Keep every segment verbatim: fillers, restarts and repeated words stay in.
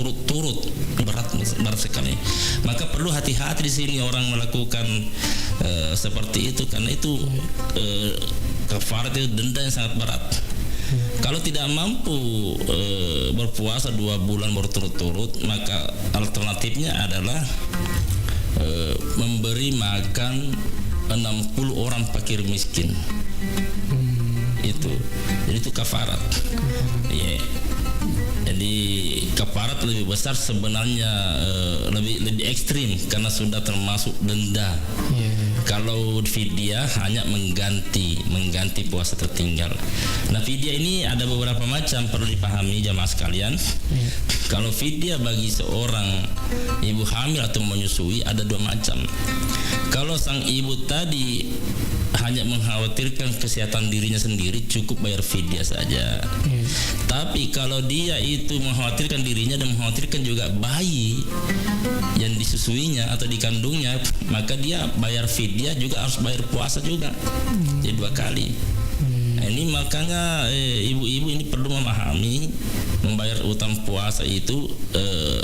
berturut-turut, berat, berat sekali. Maka perlu hati-hati di sini orang melakukan, eh, seperti itu, karena itu, eh, kafarat itu denda yang sangat berat. Kalau tidak mampu, eh, berpuasa dua bulan berturut-turut, maka alternatifnya adalah, eh, memberi makan enam puluh orang fakir miskin. Itu. Jadi itu kafarat. Iya. Jadi kafarat lebih besar sebenarnya, eh, lebih, lebih ekstrim karena sudah termasuk denda. Iya, iya. Kalau fidyah hanya mengganti, mengganti puasa tertinggal. Nah, fidyah ini ada beberapa macam, perlu dipahami jamaah sekalian. Iya. Kalau fidyah bagi seorang ibu hamil atau menyusui ada dua macam. Kalau sang ibu tadi hanya mengkhawatirkan kesehatan dirinya sendiri, cukup bayar fidyah saja. Iya. Tapi kalau dia itu mengkhawatirkan dirinya dan mengkhawatirkan juga bayi yang disusuinya atau dikandungnya, maka dia bayar fidyah juga, harus bayar puasa juga. Hmm. Jadi dua kali. Hmm. Nah, ini makanya, eh, ibu-ibu ini perlu memahami, membayar utang puasa itu, eh,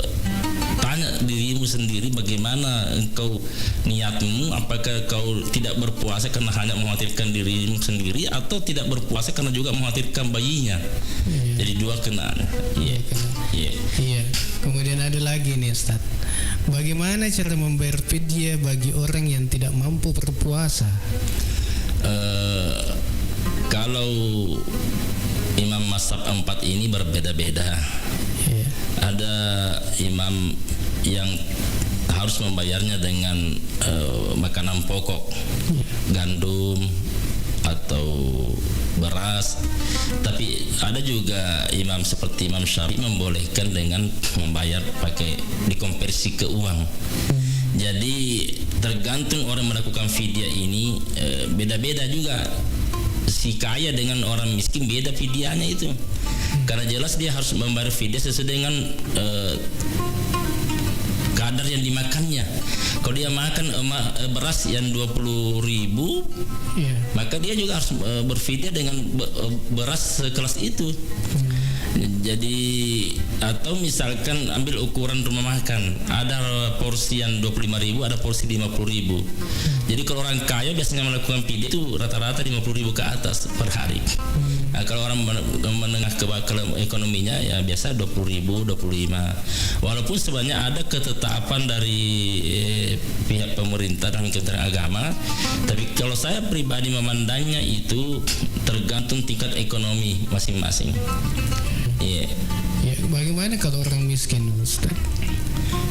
tanya dirimu sendiri bagaimana engkau niatmu, apakah kau tidak berpuasa karena hanya mengkhawatirkan dirimu sendiri atau tidak berpuasa karena juga mengkhawatirkan bayinya? Iya. Jadi dua kena. Iya. Dua kena. Iya. Iya. Kemudian ada lagi nih, Ustaz. Bagaimana cara membayar fidyah bagi orang yang tidak mampu berpuasa? Eh, kalau imam mazhab empat ini berbeda-beda. Iya. Ada imam yang harus membayarnya dengan, eh, makanan pokok, gandum atau beras. Tapi ada juga imam seperti Imam Syafi'i membolehkan dengan membayar pakai, dikonversi ke uang. Jadi tergantung orang melakukan fidyah ini, eh, beda-beda juga. Si kaya dengan orang miskin beda fidyahnya itu. Karena jelas dia harus membayar fidyah sesuai dengan, eh, kadar yang dimakannya. Kalau dia makan, eh, ma-, eh, beras yang dua puluh ribu, iya, maka dia juga harus, eh, berfidyah dengan be-, eh, beras sekelas itu. Hmm. Jadi, atau misalkan ambil ukuran rumah makan, ada porsi yang dua puluh lima ribu, ada porsi lima puluh ribu. Jadi kalau orang kaya biasanya melakukan fidyah itu rata-rata lima puluh ribu ke atas per hari. Hmm. Nah, kalau orang men-, menengah ke bawah ekonominya, ya biasa dua puluh ribu, dua puluh lima. Walaupun sebenarnya ada ketetapan dari, eh, pihak pemerintah dan Kementerian Agama, tapi kalau saya pribadi memandangnya itu tergantung tingkat ekonomi masing-masing. Iya. Ya, bagaimana kalau orang miskin, Ustaz?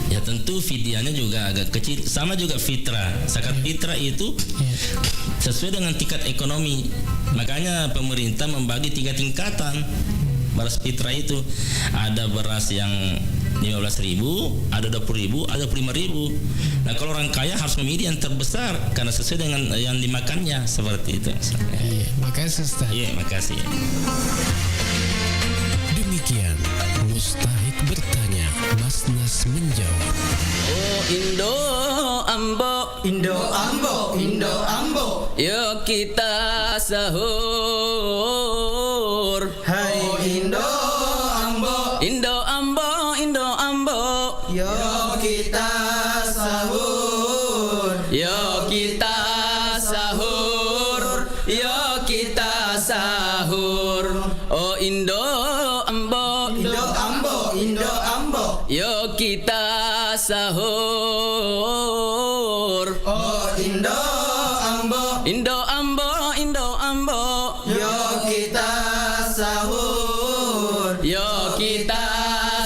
Ya, tentu fidyahnya juga agak kecil. Sama juga fitrah. Zakat, iya, fitrah itu, iya, sesuai dengan tingkat ekonomi. Makanya pemerintah membagi tiga tingkatan beras fitrah itu. Ada beras yang lima belas ribu, ada dua puluh ribu, ada dua puluh lima ribu. Nah, kalau orang kaya harus memilih yang terbesar karena sesuai dengan yang dimakannya, seperti itu. Iya, makasih, Ustaz. Iya, makasih. Demikian Mustahik Bertanya, Mas Nas Menjawab. Oh, Indo Ambo. Indo Ambo, Indo Ambo. Yuk kita sahur. Hai Indo Ambo. Indo Ambo, Indo Ambo. Yo kita sahur. Yo kita sahur. Yo kita sahur. Oh Indo Ambo. Indo Ambo, Indo Ambo. Yo kita sahur. Oh Indo Ambo. Indo Ambo, Indo Ambo. Yo kita sahur. Yo kita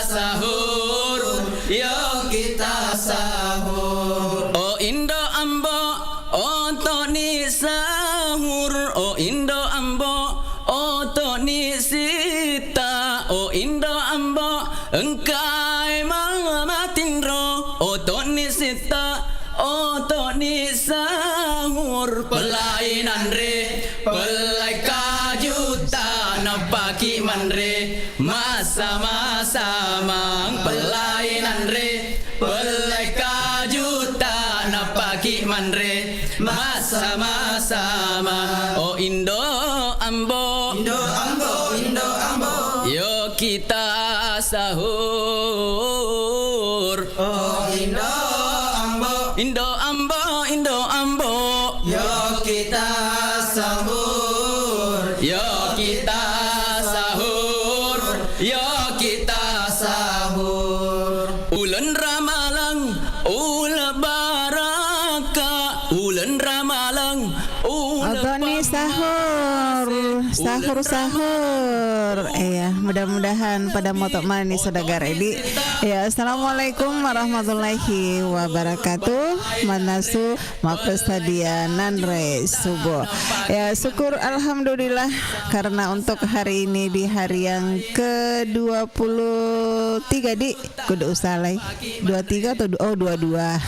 sahur. Yo kita sahur. Oh Indo Ambo, otoni sahur. Oh Indo Ambo, otoni sita. Oh Indo Ambo, engkai mamatinro. Otoni sita, otoni sahur. Pellai nanre, pellai kajuta, nappaki manre massama-samang. Pellai nanre, pellai kajuta, nappaki manre massama-sama. Oh Indo Ambo. Indo Ambo, Indo Ambo. Yo kita sahur. Ramalang, uleng baraka, uleng Ramalang, uleng Otoni sahur, sahur, sahur. Iya, mudah-mudahan pada moto mani saudara Edi. Ya, assalamualaikum warahmatullahi wabarakatuh. Manasu mappesadia nanre subuh. Ya, syukur alhamdulillah karena untuk hari ini di hari yang kedua puluh tiga di Kudu usalai. Dua tiga atau du-, oh, dua dua.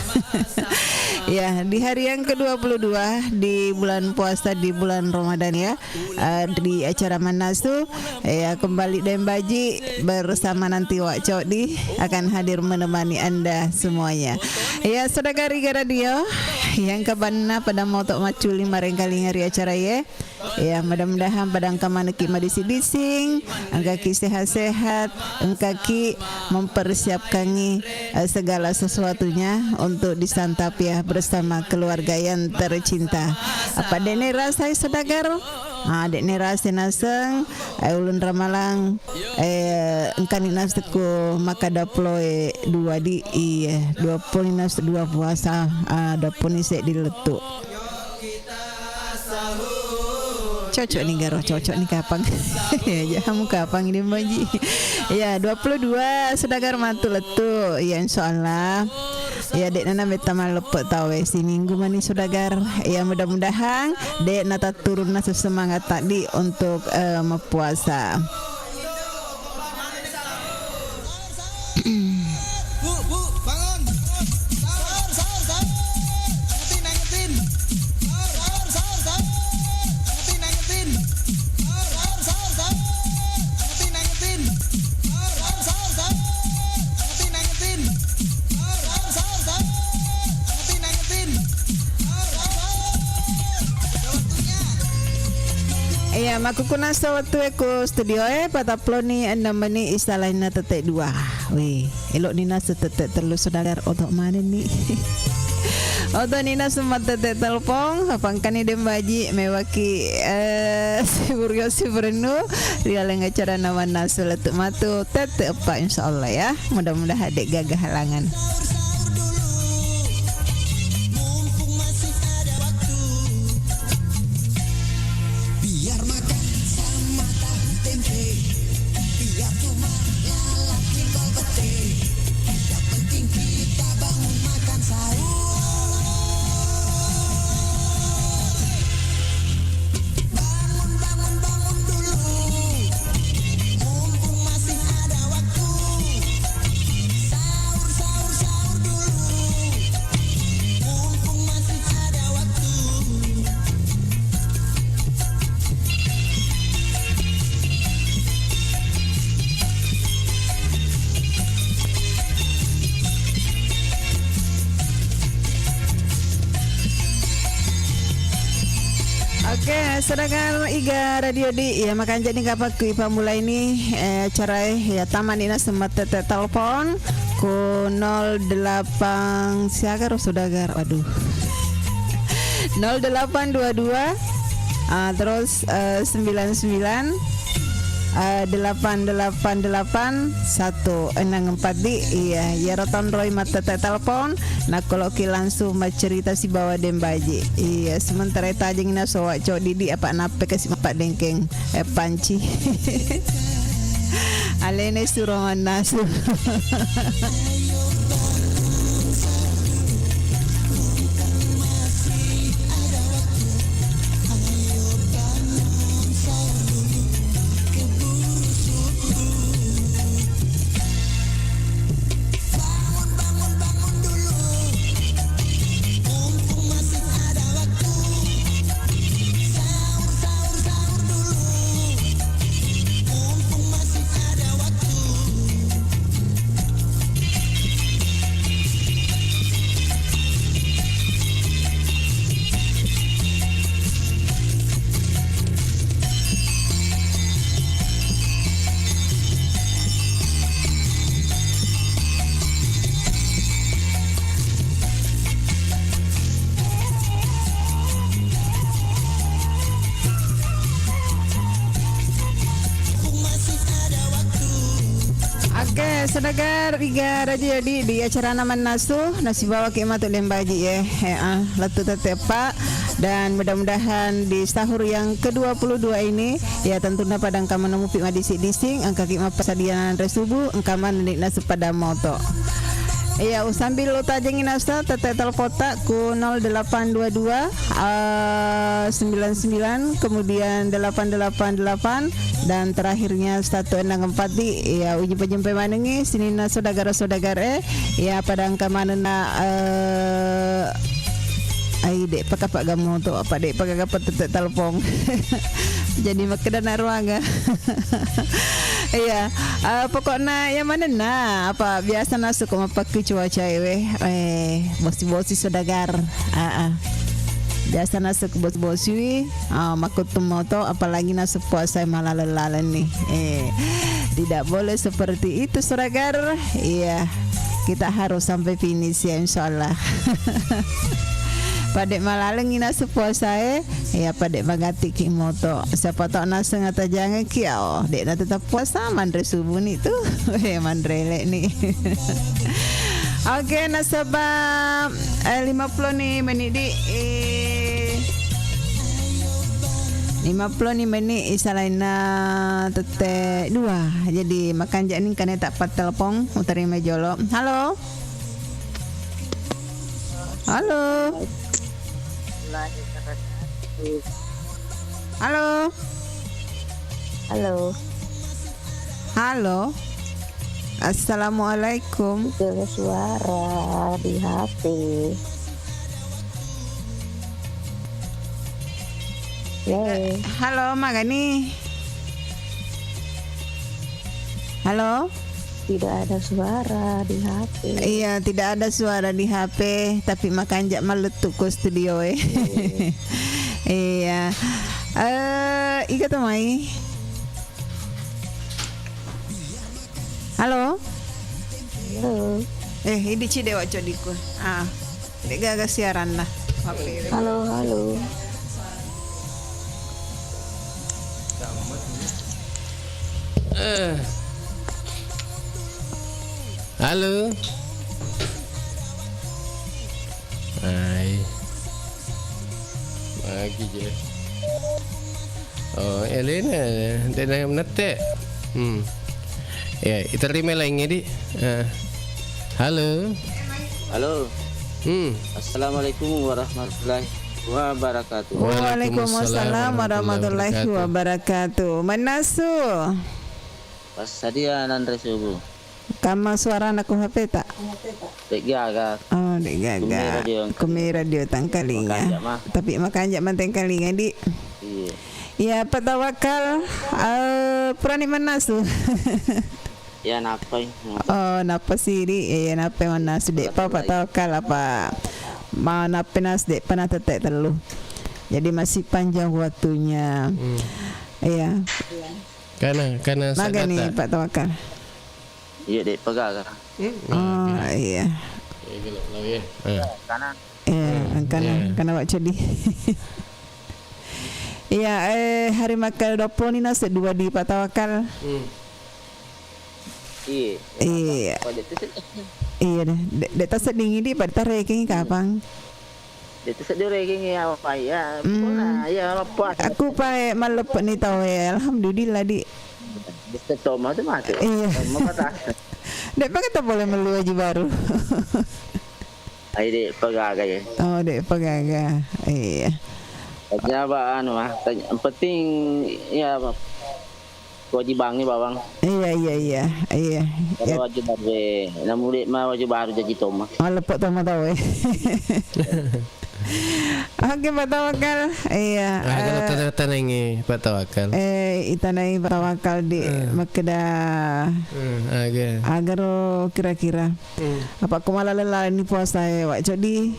Ya, di hari yang kedua puluh dua di bulan puasa, di bulan Ramadan ya, eh, di acara Manasu, ya, kembali Dembaji bersama nanti Wak Codi akan hadir menemani Anda semuanya. Ya, saudara Riga Radio, yang kabanna pada moto maculi marengkalinga ri acara ye. Ya, mudah-mudahan pada engka manekki madising-dising, engkaki sehat-sehat, engkaki mempersiapkangi, eh, segala sesuatunya untuk disantap ya bersama keluarga yang tercinta. Apa dene rasai saudagar? Ah, dene rasai naseng, eh, ulun ramalang, eh, engkani naseng ko makkada ploe dua di, iya, dua puluh nas dua puasa, ah, dua puluh ni seddi lettu. Cocok nih Garo, cocok nih kapang. Ya, jamu kapang ini Baji. Ya, dua puluh dua saudagar matu lettu. Ya, insyaallah. Ya, dek nana metta malleppe tawe siminggu mani saudagar. Ya, mudah-mudahan dek nata turun nasa semangat tadi untuk, eh, mepuasa. Bu, Bu, bangun. Sahur, sahur, sahur. Angetin, angetin. Sahur, sahur, sahur, sahur. Angetin, angetin. Sahur, sahur, sahur, sahur. Angetin, angetin. Sahur, sahur, sahur, sahur. Angetin, angetin. Sahur, sahur, sahur, sahur. Angetin, angetin. Sahur, sahur. Udah waktunya. Iya, makkukuna sawattu e ku studio e, pataploni enneng meni isalainna tette dua. Wih, elok ni naseng tette tellu saudagar oto manenni. Oto ni naseng mattette telpon, apangkani Dembaji mewaki, eh, siburio siburennu, rialeng acara nama nasu lettu matu tette eppa insyaallah ya. Mudah-mudahan dek gaga halangan. Biar makan sama tahu tempe, biar cuma lalap jengkol pete. Yang penting kita bangun makan sahur. Bangun, bangun, bangun dulu. Mumpung masih ada waktu. Sahur, sahur, sahur dulu. Mumpung masih ada waktu. Oke, saudagar Iga Radio di, ya, makanja ni kapakku ipammulai ni, eh, acara e, ya, tamani naseng mattette telepon ku nol delapan siaga ro saudagar, waduh. Nol delapan dua dua, ah, terus, eh, sembilan sembilan, eh, delapan delapan delapan satu enam empat di, iya, iyaro tonroi mattette telepon, nakkoloki langsung maccerita sibawa Dembaji. Iya, sementara tajeng nasowa codidi apa nappe kasi mapadengkeng, eh, panci. Alena suro mannasu. Saudagar, iga raja jadi di acarana mannasu, nasibawaki matu lembaji, eh. Heeh, lettu tette eppa. Dan mudah-mudahan di sahur yang kedua puluh dua ini, ya, tentunya pada engka manomupi madising-dising, engkaki mappasadia nanre subuh, engka manenni nasu pada moto. Iya, usambil utajengi nasu tette telpota ku nol delapan dua dua, eh, sembilan sembilan, kemudian delapan delapan delapan, dan terakhirnya satu enam empat di, ya, uji pajempe manengi, sininna saudagar-saudagar, eh, ya, pada engka manenna, eh, ai, de' pakapa gamoto, apa de' pakapa tette telepon. Jadi makkeda na ruaga. Iya, eh, pokokna ya manenna, apa biasa nasu ko mappakku cuaca ewe, eh, bosi-bosi saudagar. Ah, ah. Biasa nasu ko bosi-bosi, ah, makkuttung moto, apalagi nasu puasa malaleng-laleng nih. Eh, tidak boleh seperti itu, saudagar. Iya, kita harus sampai finish ya, insya Allah. Pada malaleng nasu puasa, eh. Iya, pada magatiki moto. Siapa tahu nasu ngatajangeng ki, oh, de' na tetap puasa, manre subuh ni tu. Eh, manre le ni. Oke, nasaba, eh, lima puluh ni menit di, eh, lima puluh ni menit isalaina tette dua. Jadi, makanja ni kane tak pat telepon, utarima jolo. Halo? Halo? Halo? Halo? Halo? Assalamualaikum. Itu ada suara di H P. Halo? Halo, magani? Halo? Tidak ada suara di H P. Iya, tidak ada suara di H P, tapi makanja malettu ko studio e. Iya. Iya. Eh, iga to mai? Halo? Halo. Eh, idi ci dewa codiku. Ah, de' gaga siaranna. Halo, halo. Eh. Halo. Hai. Magi je. Oh, Elena, de' na nette. Hmm. Ya, iterima lainnya di. Eh. Halo. Halo. Hmm. Assalamualaikum warahmatullahi wabarakatuh. Waalaikumsalam warahmatullahi wabarakatuh. Mannasu. Passadia nanre subuh. Kamma suarana ko H P ta? De' gaga. Oh, de' gaga. Kumi radio. Kumi radio tangkalinga. Makanja ma. Tapi makanja mantengkalinga, di. Iya. Iya, Pak Tawakal, eh, purani mannasu. Ya, nappai. Oh, nappa siri. Iya, nappai mannasu. De' pa, Pak Tawakal, apa ma nappai nasu de' pa na tette tellu. Jadi masih panjang waktunya. Hmm. Iya. Kana, kana magani sadata. Pak Tawakal. Iya, de' pa gaga. Hmm? Oh, iya. Iya, gelo, lo, iya. Eh. Kana. Iya, hmm, kana, iya. Kana wak codi. Iya, eh, hari makkeda dua puluh ni nasu dua di Pak Tawakal. Hmm. Iya. Iya. Apa, apa, apa, itu sih. Iya deh. De', de' taseddingi di, pada tarekengi kapang. Itu seddi rekengi apa ya? Hmm. Pokokna ya apa? Aku pae malleppe' ni tau e, alhamdulillah, di. Bisa toma tu mati. Iya. Toma kata. De' pa kita boleh melu aji baru. Ai, de' pa gaga ya. Oh, de' pa gaga. Iya. Tanya apa anu ah? Tanya, yang penting ya apa? Kewajibangnge bawang. Iya, iya, iya, iya. Kalau ya. Waju baru, eh, namu de' ma waju baru jaji toma. Malleppe' toma tau e. Oke, Pak Tawakal. Iya. Ah, kalau eh, tana-, tanangi Pak Tawakal. Eh, itanai Pak Tawakal di eh. Makkeda eh, aga. Agaro kira-kira. Hmm. Apa ko malaleng-laleng ni puasa e, wak codi.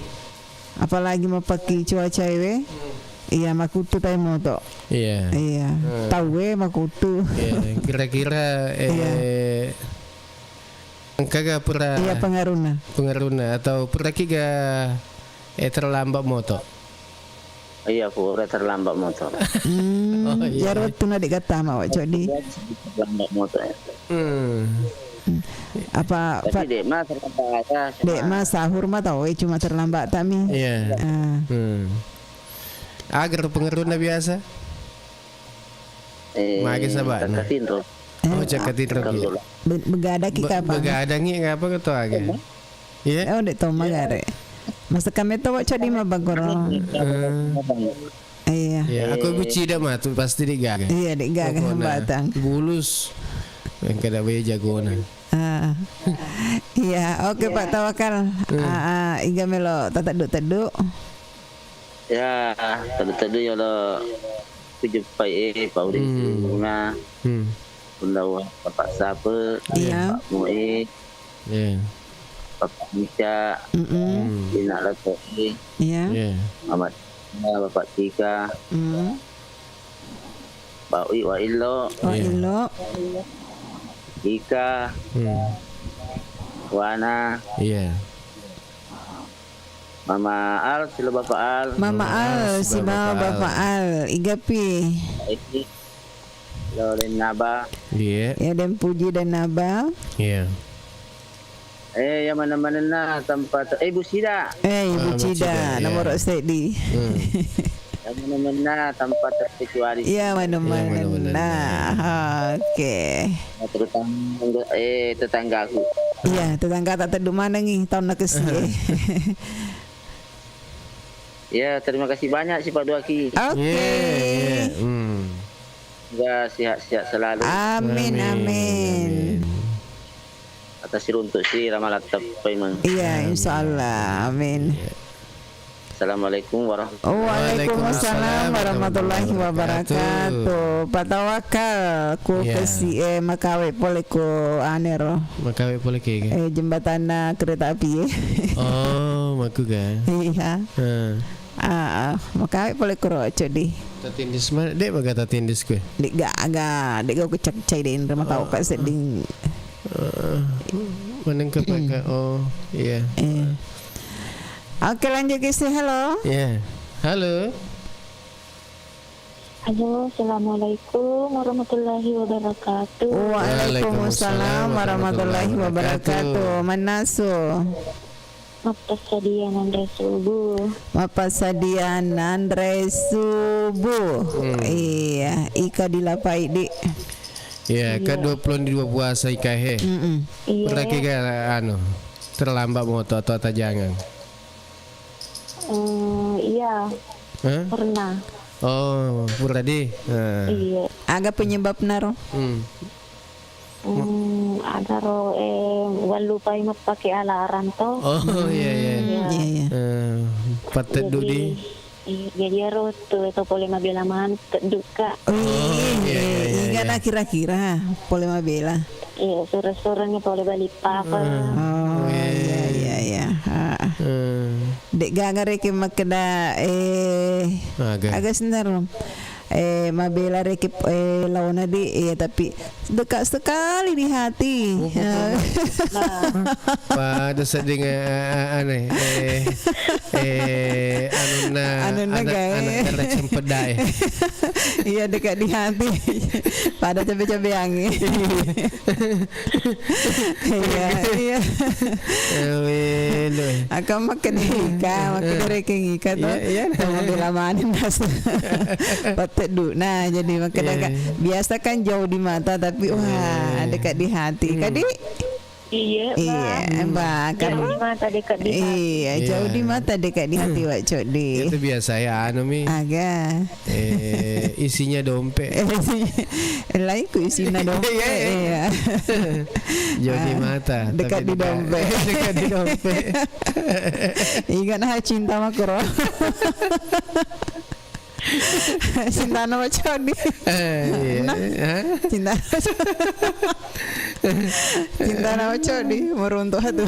Apalagi mappakki cuaca ewe. Hmm. Iya, makuttu tai moto. Iya. Iya. Hmm. Tau e makuttu. Iya, kira-kira, eh, iya. Engkaga pura iya, pengaruhna. Pengaruhna atau puraki ga, eh, terlambat moto? Iya, pura terlambat moto. Hmm, oh, iya. Jaro tuna de' gattama wak codi. Terlambat moto ya. Hmm. Apa, tapi Pak, dek ma terlambat, ya, cuma dek ma sahur ma tau, eh, cuma terlambat tami. Iya. Ah. Hmm. Aga ro pengaruhna biasa? Eh, mage sabana. Cakkatinro. Oh, eh, cakkatinro ki. Kalau be-, begadang ki be-, kapang? Begadang ki kapang atau aga? Iya. Iya? Oh, dek to magare. Masa kami to, Pak, cadi ma bagoro. Eh. Iya. Iya, aku, aku cida matu pasti digaga. Iya, digaga. Pokokna hambatan. Bulus. Yang kada bae jagona. Ah. Iya, oke, Pak Tawakal. Hmm. Ah, ah, iga melo tateddu-teddu. Ya, teddu-teddu yolo kujeppai, eh, Pak Uri. Hmm. Bunga. Hmm. Bunda Wa-, Bapak Sape, iya. Pak Mu'i, iya. Bapak Mica, mm-mm. Hmm. Ina Lato'i, iya. Iya. Muhammad, Bapak Tika, mm. Pak Wi, Wa Illo, Wa Illo. Iya. Ika, hmm. Wana, iya. Mama Al, silo Bapak Al. Mama Al, sibawa Bapak Al. Iga pi? Lo den Naba. Iya. Ya, den Puji den Naba. Iya. Eh, ya mana-manenna tempat, eh, Ibu Sida. Eh, Ibu Cida, nomor seddi. Hmm. Ya mana-manenna tempat terkecuali. Ya mana-manenna. Oke. Terutama, eh, tetanggaku. Iya, tetangga tateddu manengi taunna kesi, eh. Ya, terima kasih banyak si Pak Duaki. Oke. Iya, iya. Hmm. Semoga sehat-sehat selalu. Amin, amin, amin. Atas runtuk si Ramalang Teppaimeng. Iya, amin. Insya Allah. Amin. Iya. Assalamualaikum warahmatullahi wabarakatuh. Waalaikumsalam warahmatullahi wabarakatuh. Pak Tawakal, ku kesi, eh, makawe pole ku anero. Makawe pole ke, ke? Eh, jembatanna kereta api, eh. Oh, maku ga? Iya. Heeh. Ah, ah, makawe pole kuro codi. Tatindis ma, de' baga tatindis kue. De' gaga, de' gaga kucak cai de' inre matau ka sedding. Eh, maneng ke paka? Oh, iya. Eh. Oke, lanjut ke si halo. Iya. Halo. Halo, assalamualaikum warahmatullahi wabarakatuh. Waalaikumsalam warahmatullahi wabarakatuh. Mannasu. Mappassadia nanre subuh. Mappassadia nanre subuh. Hmm. Iya, ika dilapai di. Iya, iya. Ke dua puluh dua puasa ika he. Mm-mm. Iya. Berarti ke, anu, terlambat moto atau tajangan. Eh, iya. Hah? Pernah. Oh, pura di. Nah. Iya. Aga penyebabna ro? Hmm. Hmm, aga ro, eh, wallupai mappake alarm to. Oh, iya, iya. Hmm, iya, iya. Eh, patteddu di. Jadi, iya, jadi ero tu, eh, to pole mabela maneng teddu ka. Oh, iya, iya, iya, iya. Igana kira-kira pole mabela. Iya, sore-sorenya pole bali papa. Oh, iya, iya, iya. Ah. Hmm. De' gaga rekeng makkeda, eh, aga? Aga senna ro. Eh, mabela rekeng, eh, laona di, iya, tapi dekat sekali di hati. Oh, oh, oh. Nah. Pada sedding, eh, eh, aneh, eh, eh, anunna, anunna anak, gae. Anak, anak cempedak, eh. Iya, dekat di hati. Pada cabe-cabeangngi. Iya, iya. Eh, welo. Aka makkeda ika, makkeda rekeng ika to. Iya, iya. Tau mabela maneng nasa. Patteddu. Nah, jadi makkeda ka, iya, biasa kan jauh di mata, tapi, wah, iya, dekat di hati. Hmm. Kadi? Iya, iya, Mbak. Mbak, kan? Jauh di mata, dekat di hati. Iya, jauh di mata, dekat di hati, Wak Codi. Itu biasa ya, anu, Mi. Aga. Eh, isinya dompet. Eh, isinya, lain ku isina dompet, iya, iya, iya. Jauh di mata, dekat di dompet. Dekat di dompet. Ingat nah cinta makro. Cintana Wak Codi. Eh, iya. Nah, hah? Cinta. Cintana Wak Codi, meruntuh tu.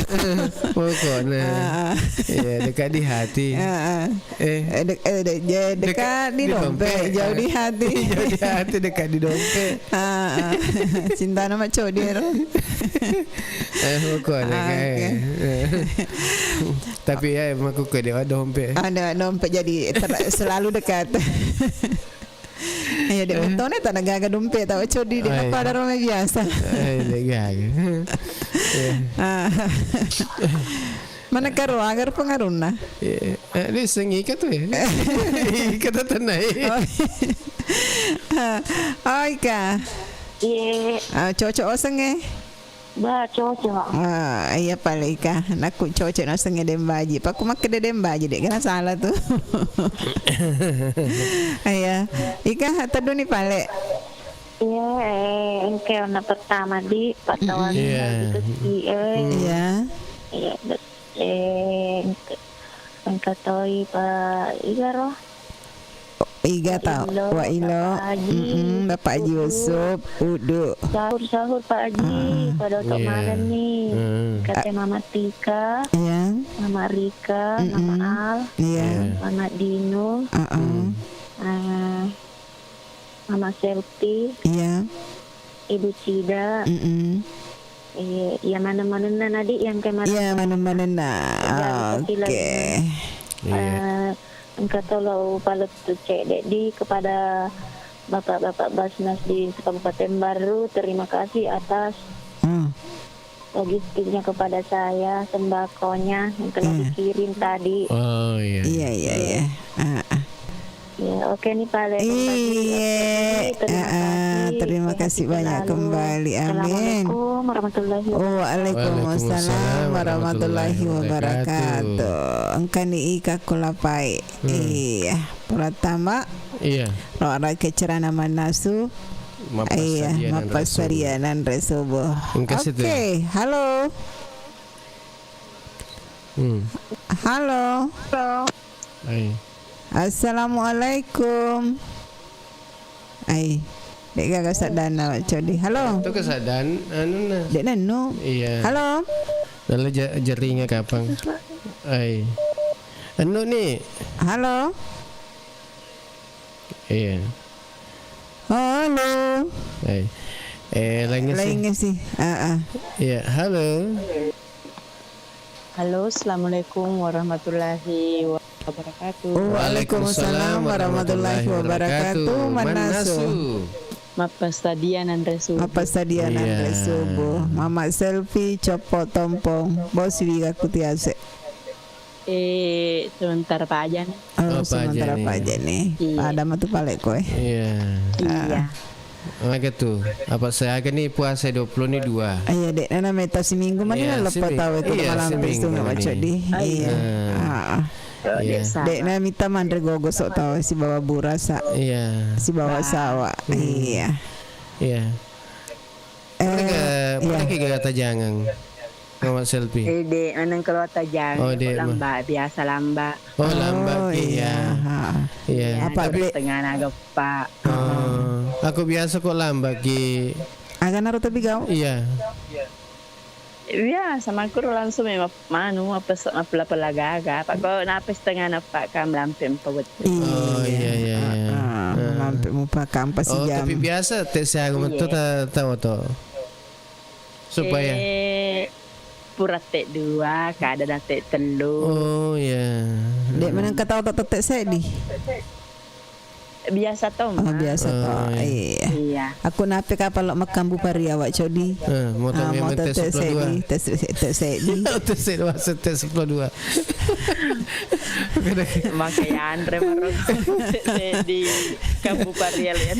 Pokoknya. Ah, ah. Iya, dekat di hati. Ah, ah. Eh. Eh, de-, eh, de-, je-, dekat di dompet, jauh di hati. Jauh di hati, dekat di dompet. Ah, ah. Cintana Wak Codi ero. Eh, pokoknya, ah, oke. Tapi ya, emang aku kode dompet. Ada dompet jadi ter-, selalu dekat. Iya, dek metone tak gaga dompet, tak codi, dek. Oh, iya. Pada rome biasa. Eh, dek gaga. Iya. Ah. Mana karo agar pengaruhna? Iya. Eh, dia sengi kata ya. Kata tenai. Oh. Oh, Ika. Iya. Ah, cocok oseng eh. Ba, cocok. Ah, iya pale Ika. Nakku cocok naseng deng baji. Pakku makkeda deng baji, dek kena salah tu. Iya. Ika, tedduni pale. Iya, eh, engke onna pertama di, pattawang. Iya. Di kecil, eh. Iya. Iya, bet-, eh, engke, engka toi pa, iya roh. Iga tau? Wa Ilo, Bapak Haji, mm-mm, Bapak Haji Udu. Usup, Udu. Sahur, sahur, Pak Haji. Ah. Pada untuk malam nih. Hmm. Kata Mama Tika, iya. Mama Rika, Mama Al, iya. Mama Dino, ah, Mama Selfie, iya. Ibu Cida. Mm-mm. Iya, iya, maneng-manenna nadi yang kemarin. Iya, maneng-manenna. Oke. Iya. Eh, engka tolo palettu cedde di kepada Bapak-bapak Basnas di Kabupaten Barru, terima kasih atas logistiknya kepada saya, sembakonya yang telah dikirim tadi. Oh, iya. Iya, iya, iya. Ah, ah. Ya, oke nih, Pak Le. Iya, terima kasih banyak kembali. Amin. Assalamualaikum warahmatullahi wabarakatuh. Waalaikumsalam warahmatullahi wabarakatuh. Engkani Ika kulapai. Hmm. Iya, pertama. Iya. Roara kecerana manasu. Iya, mappasadia nanre subuh. Oke, halo. Hmm. Halo. Halo. Hai. Assalamualaikum. Ai, dek gaga saddanna, Codi. Halo. Itu kesadaan, anu nah. Dek nennu. Iya. Halo. Lalu ja-, jaringan kapang. Ai. Anu nih. Halo. Iya. Halo. Ai. Eh, lainnya sih. Lainnya sih. Ah, ah. Iya, halo. Halo, assalamualaikum warahmatullahi wabarakatuh. Waalaikumsalam warahmatullahi wabarakatuh. Mannasu. Mappasadia nanre subuh. Mappasadia nanre subuh. Mama Selfie, Coppo Tompong. Bosi wiga kutiase. Eh, sementara paja nih. Oh, sementara paja nih. Iya. Pada matu pale koe. Iya. Iya. Aga tu, apa saya aga ni puasa dua puluh ni dua. Iya, dek, nana meta siminggu mani. Iya, lepa siminggu. Tahu itu. Iya, malam siminggu tu nggak ni. Iya. Ah. Iya. Dek, nana mita manre gogo sok tahu sibawa burasa. Iya. Sibawa sawa. Hmm. Iya. Iya. Eh, mana ke, mana ke gata jangan. Mama Selfie. Eh, dek, maneng keluar tajang. Oh, dek, lamba, biasa lamba. Oh, lamba ki, iya. Iya. Apa, tapi tengah naga, Pak. Oh, aku biasa kok lamba ki. Aga naro tapi gau? Iya. Iya, sama aku langsung memang manu, apa se-, apa pela gaga. Pak, kok napa setengah napa kam lampe empat betul. Oh, iya, iya, iya. Lampe mupa kam pas. Oh, jam. Tapi biasa tes aku metu ta-, tahu tuh. Supaya? Eh, pura tek dua, kada na tek tellu. Oh, iya. Dek, menang ketawa tak tetek sedih. Biasa to, oh, biasa to. Oh, iya. Iya. Aku nape kapal lo makan bupari awak codi. Eh, mau tau, ah, mau tau tes sepuluh dua. Tes, tes sedih. Tes sepuluh dua. Makanya Andre baru tes di kampung Parial ya.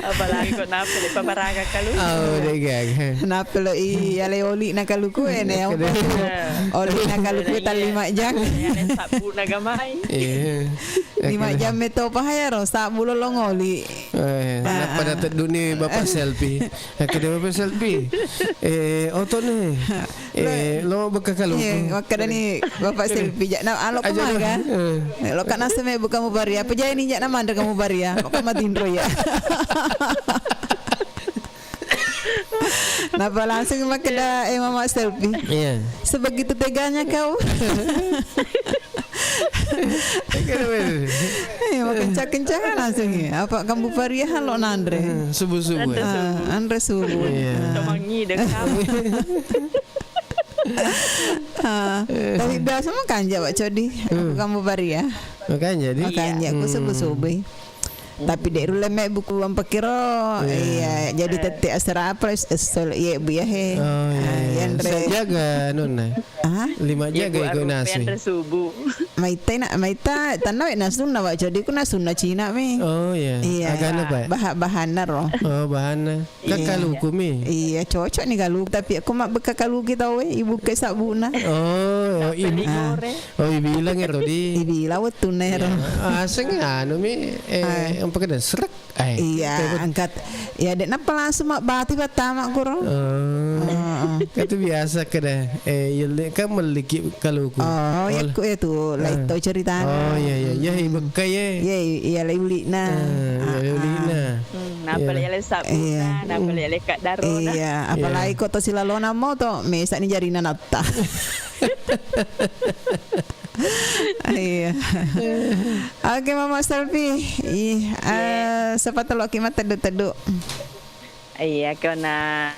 Apalagi kok nape le paparaga kalu. Oh, dek gaga. Nape lo i ale oli na kaluku ene. Oli na kaluku tali majang. Sabu na gamai. Iya. Lima jam meto pahaya ro sabu lo longoli. Eh, napa na tedduni Bapak Selfie. Aku dia Bapak Selfie. Eh, oto nih. Eh, lo beka kalu. Iya, makkeda ni Bapak Selfie, jak na alo kemaga. Eh, lo kana seme buka mubaria. Apa jadi ni jak na mandra kamu baria. Lo kama tinro ya. Napa langsung makkeda, eh, Mama Selfie? Iya. Sebegitu teganya kau. Eh, makencang-kencang langsung ya. Apa kamu baria lo nanre? Eh, subuh-subuh. Ah, anre subuh. Iya. Temangi deh kamu. Ah, tapi biasa makanja, Pak Codi. Aku kamu bari ya. Makanja, di? Makanja, aku subuh-subuh. Tapi dek rulle me buku ampekiro, iya, jadi tette asera apa, es-, es-, sol-, iya, Bu, ya, he. Oh, iya, Ah, iya. Yanre. Sajaga, Nonna. Ah? Lima jaga ikut nasi. Yanre subuh. Maita na, maita tanna we nasunna, Pak Codi, ku nasunna Cina mi. Oh, iya. Iya. Agana, Pak? Baha-, bahanna ro. Oh, bahanna. Iya. Kakaluku mi. Iya, cocok ni kaluku, tapi aku mak beka kaluku tau, eh, ibu ke sabuna. Oh, oh, ibu. Ah. Oh, ibilang ero di. Ibilang wettunna ero. Iya. Ah, aseng anu mi, eh, apa kena serak. Ai, iya, angkat. Ya, dek napa langsung mak bati pertama kuro. Oh. Heeh. Kan tu biasa kena, eh, yelle kan meliki kaluku. Oh, ya ku itu, lain tau ceritana. Oh, iya, iya, iya, ibu kai, eh. Iya, iya, lai ulina. Eh, iya, lai ulina. Hmm, napa le le sabuna, napa le le kadaro. Iya, apalagi kota silalona mo to, mesa ni jarina natta. Iya. Oke, Mama Selfie. Ih, eh, siapa telo ki mah tedu-tedu. Iya, kena,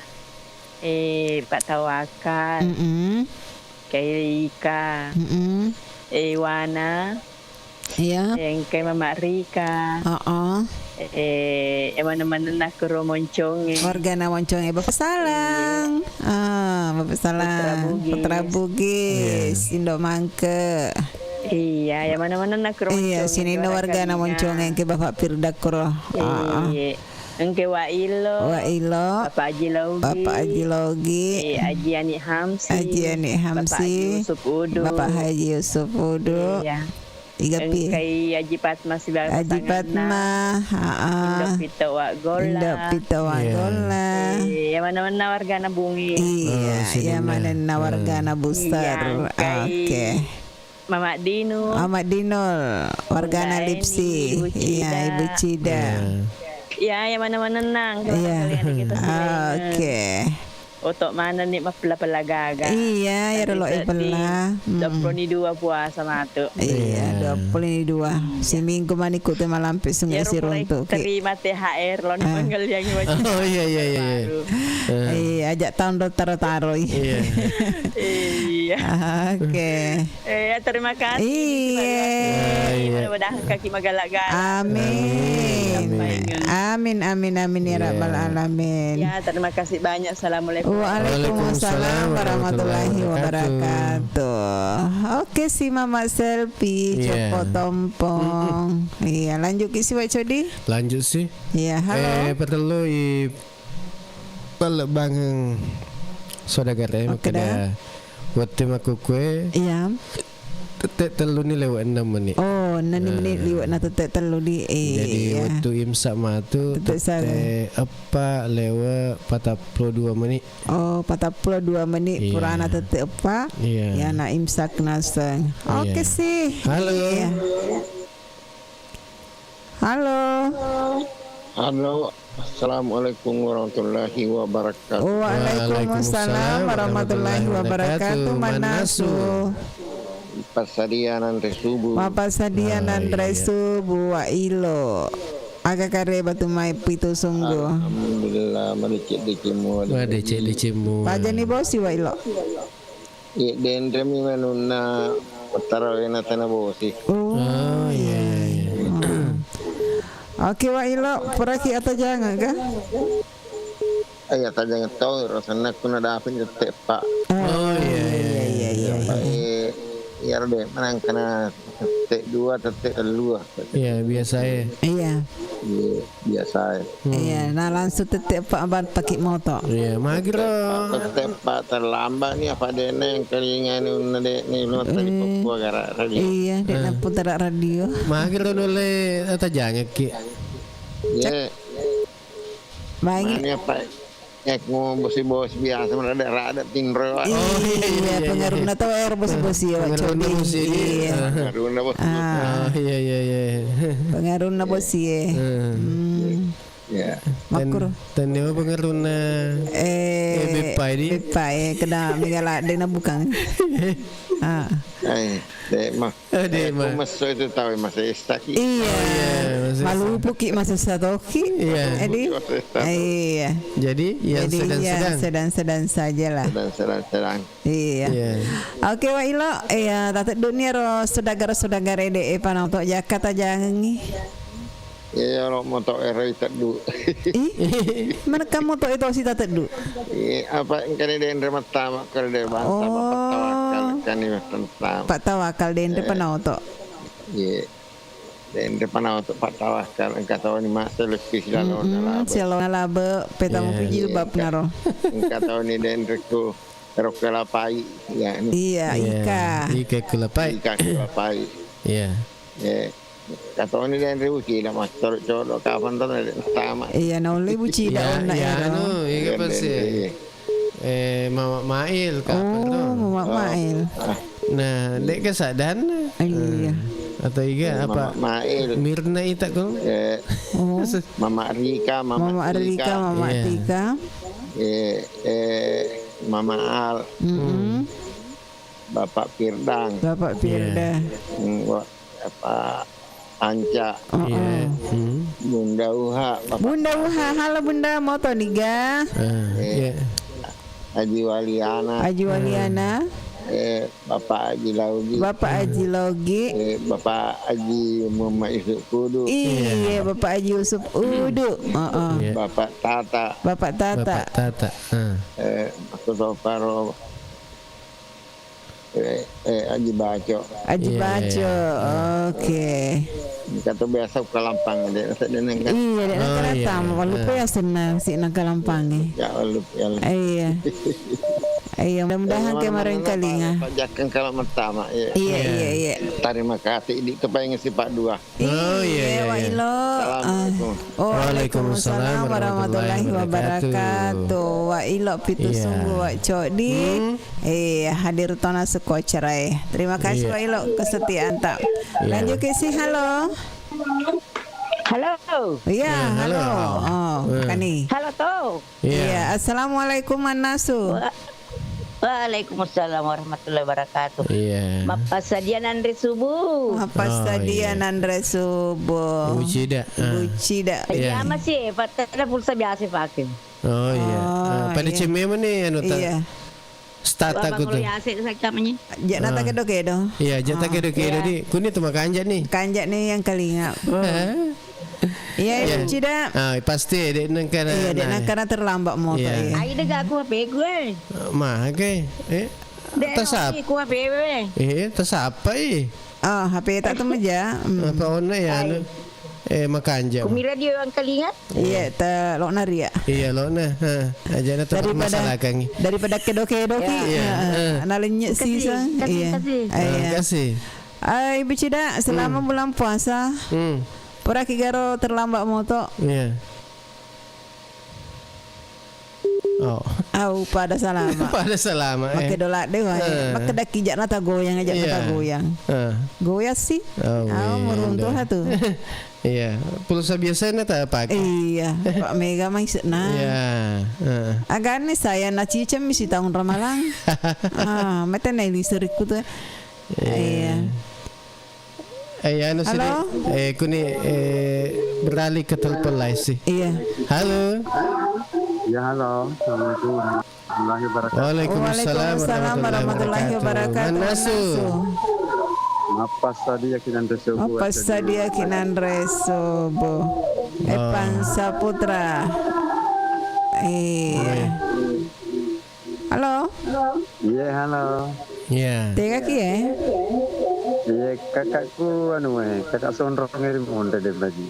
eh, Pak Tawakal. Mm-mm. Kayak Ika. Mm-mm. Eh, Wana. Iya. Engkai Mama Rika. Heeh. Eh, eh, mana-mana nakuro Monconge. Wargana Monconge. Bapak Salang. Ah, Bapak Salang. Putra Bugis. Putra Bugis. Iya. Indo Mangke. Iya, ya mana-mana nakuro Monconge. Iya, sini wargana Monconge ke Bapak Pirda kuro. Heeh. Iya. Engke Wa Ilo. Wa Ilo. Bapak Haji Logi. Bapak Haji Logi. Eh, Haji Ani Hamsi. Haji Ani Hamsi. Bapak Haji Yusuf Udu. Bapak Haji Yusuf Udu. Iya. Iga pi. Engkai Haji Fatma sibawa Haji pasanganna. Fatma, ha-ah. Indo Pito Wa Golla. Indo Pito Wa Golla. Iya. Eh, ya mana-mana wargana Bungi. Iya, oh, ya mana-mana wargana Bustar. Iya, engkai. Oke. Mama Dinu. Mama Dinul, wargana Bunda Lipsi. Eni, Ibu Cida. Iya, Ibu Cida. Iya. Iya, ya mana-mana nang. Iya. Kalian kita. Ah, oke. Otok mana ni mapela-pela gaga. Iya, ya rolo ipela. Dua puluh ni dua puasa matu. Iya, dua puluh ni dua. Siminggu mani ku te malampe sungguh siruntu. Terima T H R lo ni manggaliangi wajib. Oh, iya, iya, iya. Iya, ajak tahun ro taro-taro. Iya. Iya. Oke. Eh, ya, terima kasih. Iya. Mudah-mudahan kaki magala-gala. Amin. Amin. Amin, amin, amin ya rabbal alamin. Ya, terima kasih banyak. Assalamualaikum. Waalaikumsalam warahmatullahi wabarakatuh. Oke, si Mama Selfie, Copo Tompong. Iya, lanjut ki si Wa Codi. Lanjut si. Iya, halo. Eh, perlu i Pallebbangeng saudagara e, makkeda wettu makkukue, iya, tette telluni lewe enneng menit. Oh, enneng menit liwe na tette tellu di. Jadi, iya, wettu imsak matu, tette eppa lewe patappulo dua menit. Oh, patappulo dua menit purana tette eppa. Iya. Ya, na imsak naseng. Iya. Oke sih. Halo. Iya. Halo. Halo. Assalamualaikum warahmatullahi wabarakatuh. Waalaikumsalam warahmatullahi wabarakatuh. Manasu. Passadia nanre subuh. Mapassadia nanre subuh, Wa Ilo. Aga kareba tu mai pitu sungguh. Alhamdulillah, madecek-decekmu. Madecek-decekmu. Pajani bosi, Wa Ilo. Iya, denremi manunna pettarawena tana bosi. Oh, iya, iya, iya. Oke, Wa Ilo, puraki atajangeng ga? Iya, atajangeng tau, rasanna kuna dapin tette eppa. Oh, iya, iya, iya, iya. Iya, iya, de manangkana tette dua, tette tellua. Iya, biasa e. Iya. Iya, biasa e. Iya, na langsung tette eppa abang pake moto. Iya, magiro. Tette eppa terlambat ni apa dene yang kelinga ni unna de ni lu tadi pokok gara radio. Iya, de na putar radio. Magiro nulle atajangeng ki. Iya. Magi. Mani apa? Yak mo bosi-bosi biasa, mana ada rada tinro. Oh, iya, iya, pengaruhna tau ero bosi-bosi ya, Wa Codi. Pengaruhna bosi. Iya. Pengaruhna bosi. Ah, iya, iya, iya. Pengaruhna bosi e. Hmm. Iya. Makkur. Tenne pengaruhna. Eh, Beppa, eh, di? Beppa, eh, keda mega ladde na bukang. Ah. Eh, de' ma. Oh, de' ma. Aku messo itu tahu masih estaki. Iya. Oh, iya, masih malupuki masih satoki. Iya. Jadi, malupuki masih satoki. Iya. Jadi, yang sedang-sedang. Jadi, ya, sedang-sedang sajalah. Sedang-sedang. Iya. Iya. Oke, Wa Ilo, iya, tatedduni ro sodagara-sodagara de' e panau to Jakarta jangengi. Iya, lo moto ero iteddu. Ih, mana kamu to itu si tatedduni? Iya, apa engkani denre mattama kare de bangsa, oh, apa tawakal kani mattama. Pak Tawakal denre, eh, panau to. Iya. Denre panau to Pak Tawakal, engka tauni ma selessi silalo, mm-mm, nalabe. Silalo nalabe, petamu, iya, pijil, iya, bab engka, naro. Engka tauni denre ku. Ero kelapai, ya, ini. Iya, iya, ika. Ika kelapai. Ika kelapai. Iya. Eh, katoni denre Bucida, mas, colo'-colo' kapan to na tama. Iya, naulle Bucida, iya, onna iya, ero. Anu, iya, iya, pasti. Iya. Eh, Mama Mail, kapan to? Oh, Mama Mail. Ah. Nah, dek ke sadan. Iya. Eh, atau iga, eh, apa? Mama Mail. Mirna ita ko? Eh, oh. Mama Rika, Mama Rika, Mama Rika. Iya. Tika. Eh, eh, Mama Al. Mm-mm. Hmm. Bapak Pirdang. Bapak, iya, Pirdang. Hmm, wa-, apa, Anca. Oh, iya, oh. Hmm. Bunda Uha, Bapak. Bunda Uha, halo Bunda, mau to niga? Ah, eh, iya. Haji Waliana. Haji Waliana. Hmm. Eh, Bapak Haji Laugi. Bapak Haji Laugi. Eh, Bapak Haji Muhammad Yusuf Kudu. Iya, iya, Bapak Haji Yusuf Udu. Heeh. Iya. Bapak Tata. Bapak Tata. Bapak Tata. Ah. Eh, Mas Soparo. Eh, eh, Haji Baco. Haji, iya, Baco, iya, iya. Oke. Kata biasa Kalampang, de', de' nengka. Iya, de' nengka. Oh, iya, datang, iya. Walupe, ah, ya senang si nengka Kalampang, eh. Ya, walupe, ya, walupe. Iya. Iya, mudah-mudahan, eh, ke marengkalinga. Pak Jakeng kalau pertama, iya. Iya, iya, iya, iya. Terima kasih, di kepengen si Pak Dua. Oh, iya, iya, iya, Wa Ilo. Assalamualaikum. Ah, waalaikumsalam warahmatullahi wabarakatuh. Wa Ilo pitu, iya, sungguh, Wa Codi. Hmm. Eh, hadir tona seko acara e. Terima kasih, iya, Wa Ilo, kesetiaan ta. Iya. Lanjut ke si halo. Halo. Iya, iya, halo, halo. Oh, eh, Kani. Halo, to. Iya. Iya, assalamualaikum, Mannasu. Wa-, waalaikumsalam warahmatullahi wabarakatuh. Iya. Mappassadia nanre subuh. Mappassadia, oh, iya, nanre subuh. Bucida, ah. Bucida. Iya. Iya, masih, Pak, ada pulsa biasa pakai. Oh, iya. Oh, ah, pada, iya, cemma mani, anu, ta-, iya, start aku tu. Abang Roy Asik saya namanya. Jana, ah, takedo-kedo. Iya, jana, ah, takedo-kedo, iya, di. Kuni tu makanja ni. Kanja ni yang kalinga. Hah? Iya, iya, Cida. Ah, pasti, dek nengkana, iya, dek nengkana terlambat motor, iya, iya. Ai, de' gaga H P ku, eh. Mage, eh. De', tasap-, aku H P, eh. Eh, tasapa, eh. Ah, H P tak tu meja. Hmm. Apa ona ya, ai, anu? Eh, makanja. Kumi radio yang kalinga. Iya, ta lo naria. Iya, lo na. Ha, aja na tempat daripada, masalah kangi. Daripada kedo-kedo ki. Iya. Iya, ha, ha. Nalenyek sisa. Kasih, kasih, iya, kasih. Ah, iya. Kasih. Ah, Ibu Cida, selama, hmm, bulan puasa, hmm, pura ki garo terlambat moto. Iya. Oh. Au, pada salama. Pada salama, eh. Makke dola de, wah, eh. Makke daki jak nata goyang, ajak, iya, nata goyang. Eh. Goyang sih. Oh, au, iya, meruntuh udah. Atu. Iya, pulsa biasa na tak pakai. Iya, Pak Mega mai se-, nah. Iya, eh. Agane saya na cicem misi tahun Ramalang. Ah, mete na listrik ku tu. Iya. Iya. Eh, anu sini, halo? Eh, kuni, eh, beralih ke telepon lain sih. Iya. Halo. Ya, halo. Assalamualaikum warahmatullahi wabarakatuh. Waalaikumsalam warahmatullahi wabarakatuh. Mannasu. Mappassadia ki nanre subuh. Mappassadia ki nanre subuh. Oh. Evan Saputra. Iya. Iya. Halo? Iya, halo. Iya. Tega ki, eh? Iya, kakakku, anu, eh, kakak Sonrong eri Monde de Baji.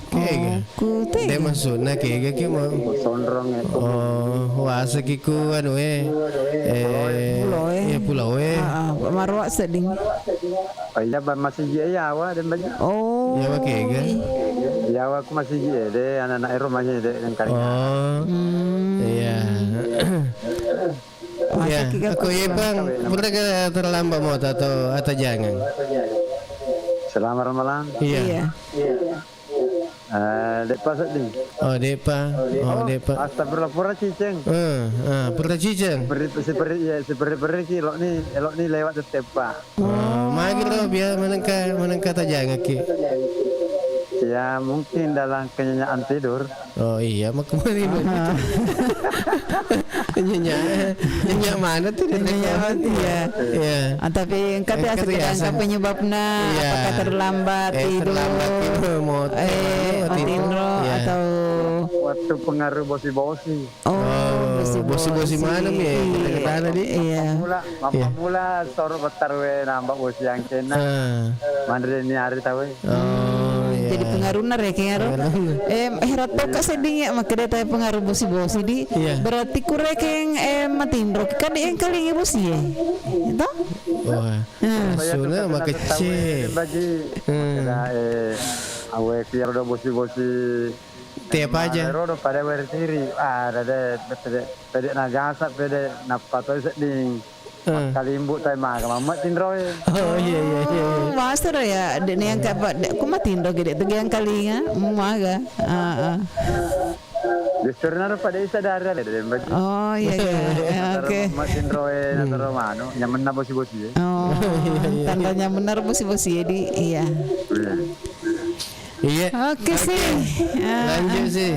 Kega? Oh, ku tega. De maksudna kega ki mau. Sonrong, eh. Oh, wasa ki ku, anu, eh. Eh, pulau, eh. Iya, pulau, eh. Ah, ah, maroa sedding. Oh iya, ba-, masigi e yawa de Baji. Oh. Yawa kega? Yawa ku masigi e de, anak-anak ero masigi de yang kali. Oh. Hmm. Iya. Iya, aku iya, Bang. Pura ke terlambat mau atau, atau jangan? Selamat malam. Iya. Iya. Eh, de'pa sedding. Oh, de'pa. Oh, de'pa. Astagfirullah, pura ciceng. Eh, ah, pura ciceng. Peri-, siperi-, iya, siperi-periki, elokni, elokni lewat tettepa. Oh, magi ro, biar manengka, manengka tajangaki. Ya, mungkin dalam kenyanyaan tidur. Oh iya, makkumaneng. Nyenyak, nyenyak mana tuh? Nyenyak mana, iya. Iya. Ah, tapi engka tu, engka tu biasa penyebabna, iya, apakah terlambat tidur? Eh, terlambat tidur, motor, eh, anu, matinro, iya, atau waktu pengaruh bosi-bosi. Oh, bosi-bosi. Bosi-bosi mana, Mi? Iya. Iya. Mappammula, mappammula soro bettarwe nambah bosi angkenna. Ah. Manre ni hari tawe. Oh, iya. Jadi pengaruhna rekeng aro. Pengaruhna. Eh, eh, ratto ka sedding ya, makkeda tawe pengaruh bosi-bosi di. Iya. Berarti ku rekeng, eh, matinro. Kan engkalingi bosi e. Itu? Wah. Hmm. Suna makecce. Bagi. Hmm. Makkeda, eh, awe ki aro bosi-bosi. Tiap aja. Rodo pada wertiri. Ah, ada de, pede, pede nagasa, pede nappa toi sedding. Eh. Kalimbu tai maga mamma tinroe. Oh, iya, iya, iya, iya. Oh, masero ya, de' ni engka pa, de', ku matinro gede tu giang kalinga, maga. Ah, ah. Justru naro pada isa dari ada de' bagi. Oh, iya, iya. Oke. Mamma tinroe, nataro manu, nyamenna bosi-bosi e. Oh, iya, iya, iya. Tanda nyamenna bosi-bosi e di, iya. Iya. Iya. Oke, sih. Ah, lanjut, ah, sih.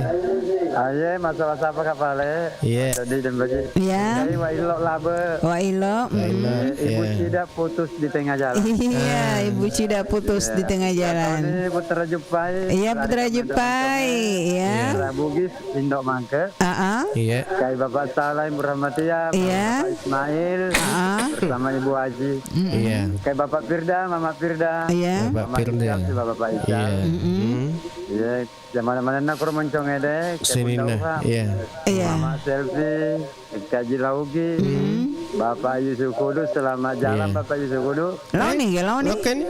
Ah, iya, masalah siapa kapale? Iya. Jadi, dan bagi. Iya. Jadi, wa illo labe. Wa illo, mm. Wa illo, iya. Ibu Cida putus di tengah jalan. Iya, ah. Ibu Cida putus, iya, di tengah jalan. Iya, Toni Putra Jupai. Iya, Putra Jupai, iya. Iya. Putra Bugis, Indo Mangke. Ah, ah. Iya. Kai Bapak Saleh Muhammadiyah, iya. Bapak Ismail, ah, ah, bersama Ibu Haji. Mm-mm. Iya. Kai Bapak Firda, Mama Firda. Iya. Bapak Mama Firda. Isyaf, Bapak Isyaf. Iya. Mm-mm. Hmm. Iya. Yang mana-mana nak kurang mencong ede, kai Bunda Uha. Iya. Iya. Mama Selfie, Kaji Laugi, mm, Bapak Yusuf Kudu, selamat jalan, iya, Bapak Yusuf Kudu. Laoni, eh, ya, laoni. Oke, nih.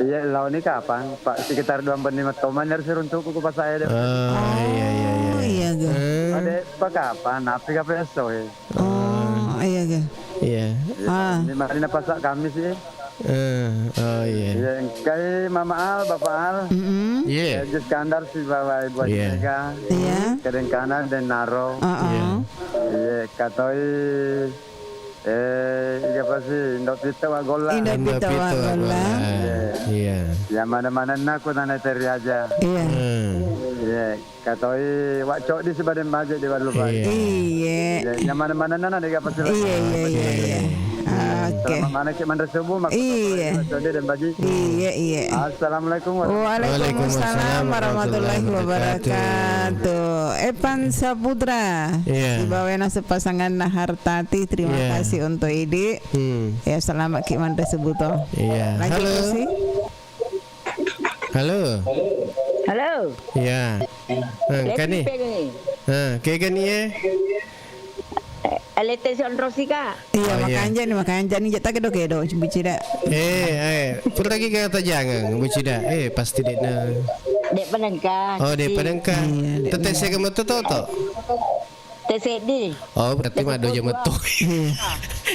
Iya, laoni kapang, Pak, sekitar dua menit, lima toman harus runtuhku ku pas saya deh. Oh, iya, iya, iya. Oh, iya, ga. Eh. Ade, Pak, kapang, napi kapang eso, eh. Oh, iya, ga. Iya. Ah. Ini mari na pasak kami sih. Eh, oh, iya. Iya, engkai Mama Al, Bapak Al. Mm-mm. Iya. Ya, Jus Kandar sih, Bapak Ibu, iya, Mega. Iya. Kadang kanan dan Naro. Ah, ah. Iya. Iya, katoi, eh, iya pasti Indo Pito wa Golla. Indo Pito wa Golla. Iya. Iya. Ya, mana-mana nak ku nana teri aja. Iya. Hmm. Iya. Katoi, wa coddi sibadeng baje di Wallupae. Iya. Iya. Iya, yang mana-mana nana dega pasti. Iya, iya, iya, iya. Oke. Selamat mana ki manre subuh, mak-, iya, coddi dan baji. Iya, iya. Assalamualaikum warahmatullahi wabarakatuh. Waalaikumsalam warahmatullahi wabarakatuh. Epan Saputra. Iya. Di bawena sepasangan Nahartati, terima kasih untuk idi. Hmm. Ya, selamat ki manre subuh to. Iya. Lanjut. Halo. Terus, sih. Halo. Halo. Iya. Eh, kani? Lepi pe ni. Eh, ke kani, eh? Eh, alete si onrosi, Kak. Iya, oh, iya. Makanja ni, makanja ni, jata kedo-kedo, bucida. Eh, eh, pura lagi kata jangan, bucida. Eh, pasti dek na. Dek penengka. Oh, dek penengka. Iya, dek penengka. Tete saya ke metu to, to? Te seddi. Oh, berarti madu aja metu. Iya.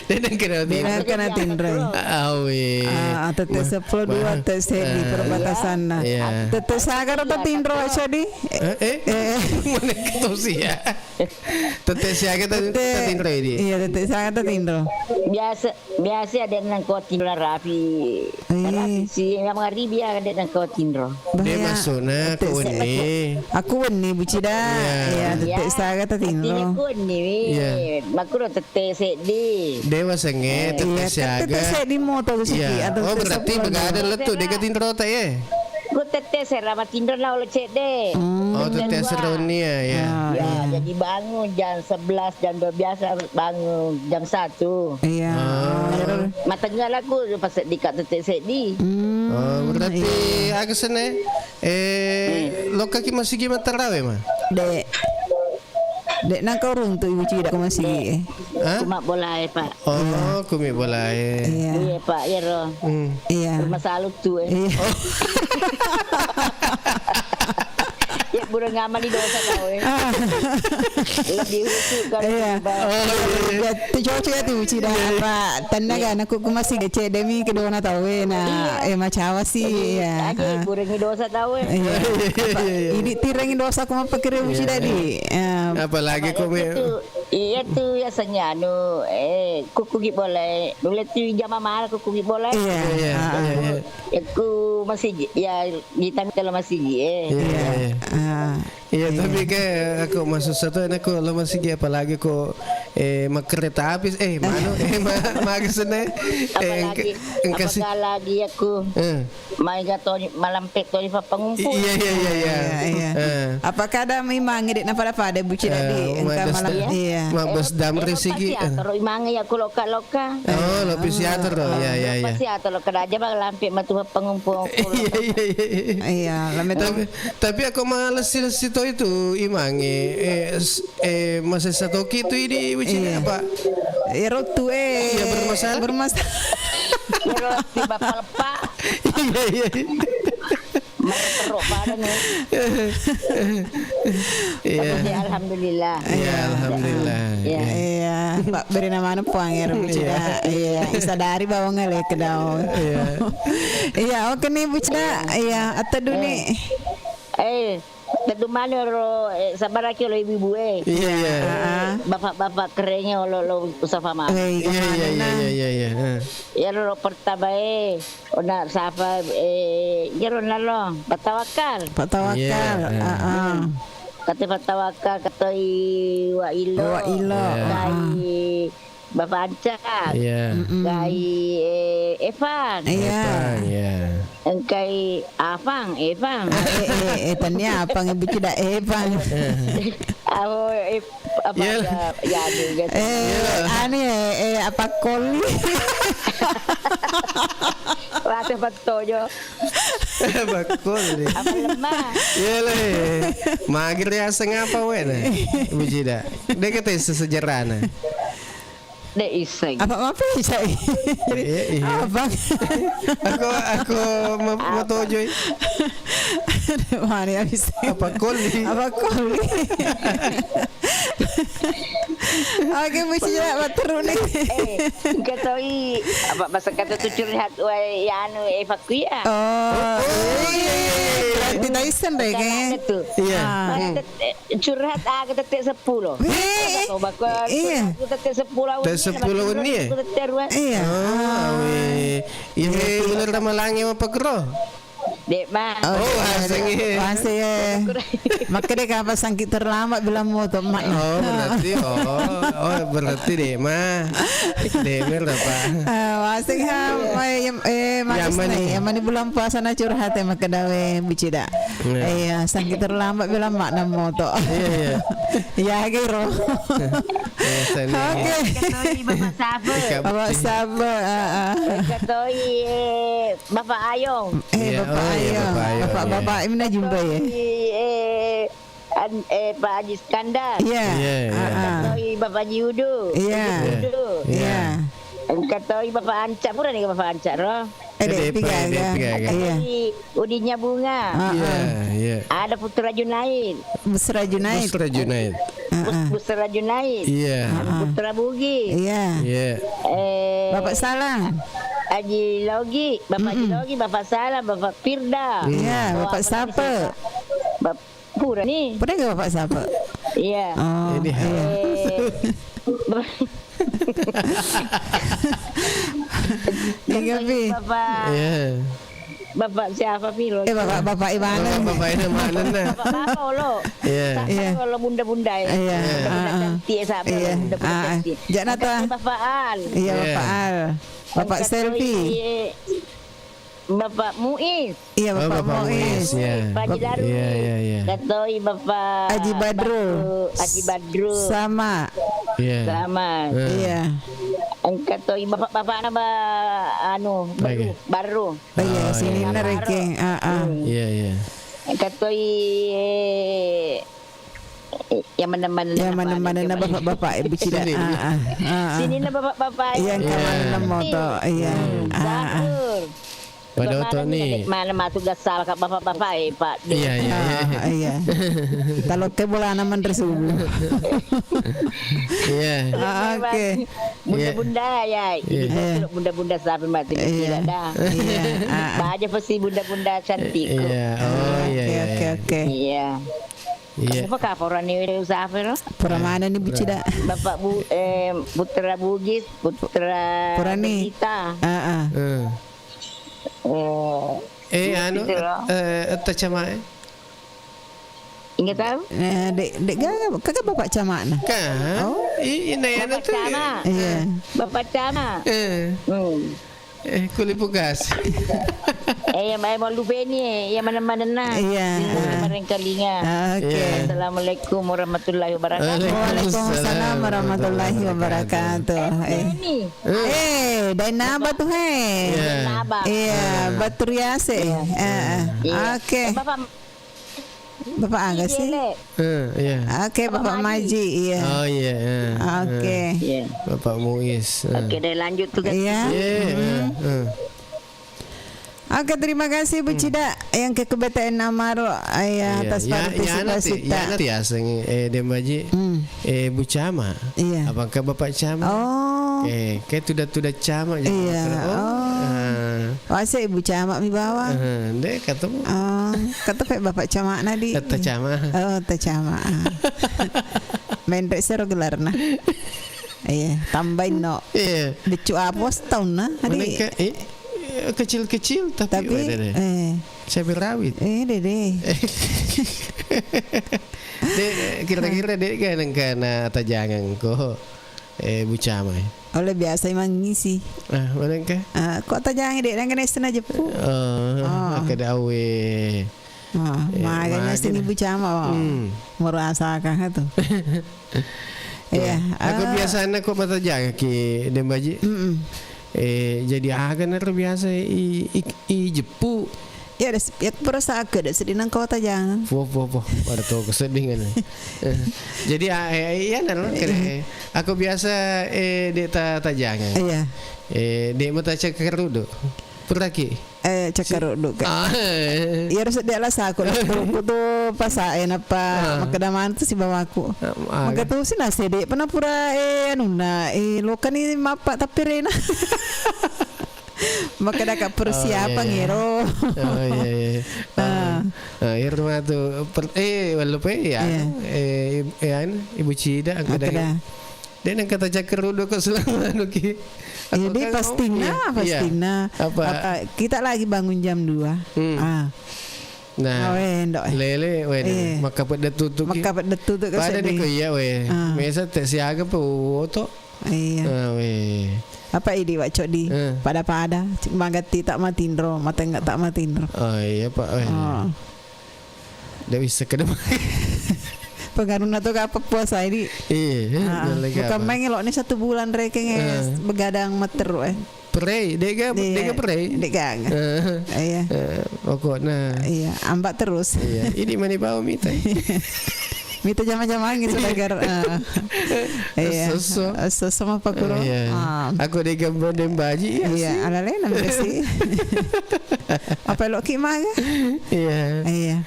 Dia nengkena tinro. Dia nengkena tinro. Awe. Ah, tete sepuluh dua, te seddi perbatasanna. Iya. Tete saga atau tinro aja di? Eh, eh? Eh. Mana ketusi ya? Tete siaga atau tinro ini? Iya, tete saga atau tinro. Biasa. Biasa ada nang ko tinro rapi. Eh. Rapi si, ya, mangaribi ada nang ko tinro. Bahaya. Dia masukna ke tete wenni. Aku wenni bucida. Iya. Iya, tete saga ta tinro. Tete ku wenni, wi. Iya. Makuro tete seddi. Dewa senge, eh, tete siaga. Iya, kan tete seddi moto siki, iya, atau oh, tete berarti sepuluh. Begadang letu, dia ke tinro ta, ya? Ku tette serra matinro na olo cedde. Hmm. Oh, tette serra wenni ya, ya. Ah, ya, iya. Jadi bangun jam sebelas, jam dua belas harus bangun, jam satu. Iya. Ah. Oh, iya. Matengnga laku pas seddi ka tette seddi. Hmm, oh, berarti iya. Aga sene, eh, hmm. Lokaki masigi mattarawe, ma? De. Dek nangka uruntu ibu cida ko masigi, eh. Hah? Kuma bolae, Pak. Oh, iya. Kumi bolae. Iya. Iya, Pak, iya ro. Hmm. Iya. Rumah salut tu, eh. Iya. Oh. Ya, Bureng amali dosa tau e. Ah. Lebih khusyuk kalau Iya. ibadah. Oh, iya, iya. Ya, tu cocok ya tu, Bucida. Iya, iya. Apa, tennaga, Iya. nakku ku masigi cedde mi kedona tau e, na, Iya. eh, macawa si, Jadi, iya. aja Ah. burengi dosa tau e. Iya. Iya, iya, iya, iya. Idi tirengi dosa ku mapakere Bucida Iya. di. Eh, Apalagi Apa kok itu me- tu? Iya tu, biasanya anu, eh, kukugi boleh. Dulu tu jama mala kukugi boleh. Iya. Iya, iya, Ah, ah. iya, iya. Aku masih, ya, di tanggal masih, eh. Iya, Iya. iya, iya. Ah. Iya, Iya. tapi kayak aku masuk satu, enak kok lo masih, apalagi kok, eh, makereta api, eh, manu, eh, ma-, maksudnya, eh, engka-, Apalagi, engka sih. apalagi aku Eh. mai gatoni, malampe toni pappangumpul. Iya, iya, iya, iya. Iya, iya. Eh. Apakah ada memang ngedek na pada-pada Bucida di Eh, engka mabes malam? da-, Iya. mabes dam Emang resigi, pasti eh. atau imang ya aku loka-loka. Oh, lo pisiater lo. Iya, iya, iya. Pasti atau lo kada aja bang lampe matu pappangumpul. Iya, iya, iya, iya. Iya, lame tu. Tapi, tapi aku males sih, sih to itu imang, eh, eh, s-, eh, masa satoki itu ini Bucida Iya. apa? Ya, rotu, eh. Iya, bermasalah. Bermasalah. Ya, rotu, bapak-bapak. Iya, iya, iya. Materuk pada nih. Iya. Tapi sih, alhamdulillah. Iya, alhamdulillah. Iya. Iya. Iya, Pak, beri nama anu Puang ya, Bucida. Iya. Iya, isadari bahwa ngelek daun. Iya. Iya, oke nih, Bucida. Iya, atau dulu nih. Eh, tedu mani ro, eh, sabaraki lo ibu-ibu e. Iya, iya. Ah, ah. Bapak-bapak kerengnge olo lo usaha mama. Eh, Iya, iya, iya, gimana? iya, iya, iya. Eh. Ya ro pertama e, ona sapa, eh, ya ro nalo, Pak Tawakal. Pak Tawakal, Iya, eh. ah, ah. Kate Pak Tawakal, katoi Wa Ilo. Wa Ilo, Iya. ah, ah. Kai Bapak Anca. Iya. Mm-mm. Kai, eh, Evan. Iya. Evan, iya. Engkai Afang, Evan. Ah, eh, eh, eh, tania Afang, ibu tidak Evan. Abo, eh, apa Iya. ya, ya, ya, ya. Eh, Iya. anu ya, eh, apa koli? Rasa petojo. Apa koli? Apa lemah? Iya, le. Magir ya, sengapa, wena? Bucida. Dia kata sesejarahnya. De iseng. Apa mapi, Cai? Iya, iya. Apa? Aku, aku ma-, Apa? matojoi. Mani habis. Apa koli? Apa koli? Oke, Bu Cila, materuni. Eh, engka toi, apa, masa kata tu curhat, wae, ya, anu, eh, Fakuya. Oh, Oh, iya, iya, iya, iya. berarti taisen deh, Bukan kayaknya. ada tuh. Iya. Ah. Mana Hmm. tet-, eh, curhat, ah, ke tette seppulo. Eh, Apa tuh, bakal iya. curhat ke tette seppulo Tette wenni, seppulo nama wenni, curhat eh? ke tette ruang. Iya. Ah, Ah. weh. Iya, Iya, iya. bener, Ramalangi apa Kero? Dek, Bang. Oh, Oh, iya, aseng, iya. iya. Masih, ya. Kurang. Maka dia kapal sangkit terlambat bilang motor, Mak. Oh, berarti, oh, oh, berarti deh, mah. Deh, mir apa? Eh, masih, ha, eh, eh, Mak Yang mana Isna, nih? yang mana bulan puasa na curhat ya, maka dawe, Bu Cida. Iya. Iya, sangkit terlambat bilang, Mak, na motor. Iya, iya. Ya, Gero. Iya, saya nih. Oke. Katoi Bapak Sabar. Ika Bapak Bucin. Sabar, ah, ah. Katoi, eh, Bapak Ayong. Eh, Iya, Bapak oh, iya, Ayong. Bapak Ayong, Bapak, iya. Bapak, ini na jumpa ya? Katoi, eh, an-, eh, Pak Haji Iskandar. Iya. Iya, iya. Ah, ah. Katoi Bapak Haji Udu. Iya. Haji Udu. Iya. Iya. Katoi Bapak Ancak, pura nih Bapak Ancak, roh. Eh, Dek, Dek Pika, Pika, Dek Aga. Pika, Aga. Iya. Udi-, Udinya Bunga. Ah, Iya, ah. iya. Ada Putra Junaid. Busra Junaid. Busra Junaid. Ah, Bus-, ah. Busra Junaid. Iya. Ah, ah. Putra Bugis. Iya. Iya. Eh, Bapak Salang. Haji Logi, Bapak Haji Mm-mm. Logi, Bapak Salang, Bapak Firda. Iya, Oh, Bapak apa Sape. namanya? Bap-, pura nih. Pura nggak Bapak Sape? Iya. Oh, Ini iya. Eh, Iya, Pi. Bapak, Iya. Bapak siapa, Pi, lo? Eh, Bapak, Bapak Iwan. Bapak, Bapak ini mana, nah? Bapak, Bapak, lo. Iya. Sa-, Iya. Lo bunda-bunda, ya. Iya. Bunda-bunda Ah, ah. cantik, ya, sabar, Iya. bunda-bunda Ah, ah. cantik. Jangan Ada apa? Bapak Al. Iya, Iya. Bapak Al. Bapak Angkat Selfie. Doi, Bapak Muiz. Iya, Oh, Bapak Bapak Muiz. Muiz, iya. Pak Bap- Jilaru. Iya, iya, iya. Katoi Bapak Haji Badru. Badru, Haji Badru. Sama. Iya. Sama. Iya. Iya. Engka toi bapak-bapakna ba-, anu, Baru, Oke. Baru. Oh, iya, Oh, sininna iya. Rekeng. Ah, ah. Hmm. Iya, iya. Engka toi, eh, yang mana-mana Yang mana-mana bapak-bapak, eh, Bu Cida. Sini. Ah, ah, ah, ah. Sininna bapak-bapak. Iya, yang Iya. kamar motor. Iya. Hmm, Ah, ah. Zakur. Pada oto ni. Mana masuk gasal ka bapak-bapak, eh, Pak. Iya, iya, iya. Ah, iya. Kalau ke bolana menre subuh. Iya. Ah, oke. Bunda-bunda ya, ini. Iya. Bunda-bunda sapi mati. Iya. Tidak ada. Iya. Ah, ah. Baja pasti bunda-bunda cantik. Iya. Oh, iya, oke, iya, oke, iya, oke. Iya. Iya. Apa kaporan ni usaha apa lo? Pura mana ni, Bucida? Bapak Bu, eh, Putra Bugis, Putra Purani. Berita. Ah, ah. Eh. Eh, eh, anu, gitu loh. Eh, etta cama, eh? Ingat tahu? Eh, dek, dek gaga, kagak bapak cama na? Kan? Oh. I, ina yana tuh. Bapak cama. Iya. Bapak cama. Eh. Hmm. Eh, kuli pugas. Eh, yang baik mau lupa ni, eh, yang mana-mana na. Iya. Yang mana-mana kalinga. Ah, oke. Iya. Assalamualaikum warahmatullahi wabarakatuh. Waalaikumsalam warahmatullahi wabarakatuh. Eh. Eh, dai naba tu, he? Iya. Naba. Iya, baturiase. Iya. Eh, eh. Iya. Oke. Eh, Bapak Bapak Aga sih? Iya, Le. Eh, iya. Oke, Bapak Bapak Maji. Maji, iya. Oh, iya, eh, oke. Eh. Iya. Bapak Muiz, eh. Oke, deh, lanjut tugas. Iya. Iya, eh, eh. Oke, terima kasih, Bu Cida, yang kekebetaan Amaro, ya, atas partisipasi ya, nanti, ya, nanti ya, seng, eh, Dembaji, eh, Bu Cama. Iya. Apa ke Bapak Cama? Oh. Eh, ke tuda-tuda Cama, jadi. Iya, oh. Ah. Wase Ibu Cama mi bawa. Eh, deh, ketemu. Oh, ketemu Bapak Cama nadi. Kata Cama. Oh, ta Cama. Menre sero gelarna. Iya, tambahin no. Iya. Beccu apos taunna, adi. Mereka, eh, kecil-kecil tapi, tapi, weh, deh, deh. Eh. Cabai rawit. Eh, deh, deh. Deh, kira-kira deh, kan, kan, ah, tajangan ko, eh, Bu Cama, eh. Oleh biasa emang ngisi. Ah, mana ke? Ah, kok tajangan deh, nang kena setengah jepu. Oh, oh. Ada awe. Ah, eh, maganya maganya. Sini Bu Cama, oh. Hmm. Merasa kah tu? Iya. Aku, ah, biasanya kok mata jaga ki Dembaji. Mm-mm. Eh, jadi aga naro biasa i, i, i jepu. Ya, ada se-, ya, perasa ke, ada sedih nang kota jangan. Wah, wah, wah. Pada tuh kesedih kan. Eh, jadi, ah, eh, iya, naro kena, eh. Aku biasa, eh, dek ta, tajangan. Iya. Eh, dek mata cek kerudu. Pura ki? Eh, cakkaruddu, Kak. Ah, eh. Iya, harus dia lah saku. Aku tu pas, eh, napa, ah, makkeda mantu si bawaku. Ah, ah. Maka tu si nasi dek pernah pura, eh, anuna, eh, loka ni mapa tapi rena. Makkeda ka persiapan, oh, iya, iya, ero. Oh, iya, iya. Ah. Ah, ero matu per-, eh, walau pe, ya, iya, eh, eh, anu, Ibu Cida, aku dari. Dek nang kata cakkaruddu kok selama anu ki. Iya, aku deh, kan pastinya, ngomong, iya, pastinya. Apa? Apa, kita lagi bangun jam dua. Hmm. Ah. Nah, awe, ndok, eh. Lele, weh, eh. Maka pedda tutu ki. Maka pedda tutu ke. Pada sedih. Ni ko iya, weh. Ah. Mesa te siaga pe woto. Iya. Ah, weh. Apa idi, Wak Codi? Eh. Pada-pada. Cik magatti tak matinro, matengnga tak matinro. Oh, iya, Pak, weh. Oh. Ndak bisa ke depan. Pengaruhna tu kapang puasa ini. Iya, ah, bukan main ngelok ni satu bulan rekeng, eh, begadang matteru, eh. Prei, dega, dega prei. Dega. Eh. Iya. Eh, pokoknya. Iya, ambak terus. Iya, ini mani bau mita. Mita jama-jama angin sudah gar. Eh. Iya. Soso. Soso mah pakuro. Iya. Ah. Aku dega bondeng baji, iya, iya, sih. Ala lena sih. Apa lo ki maga? Iya. Iya.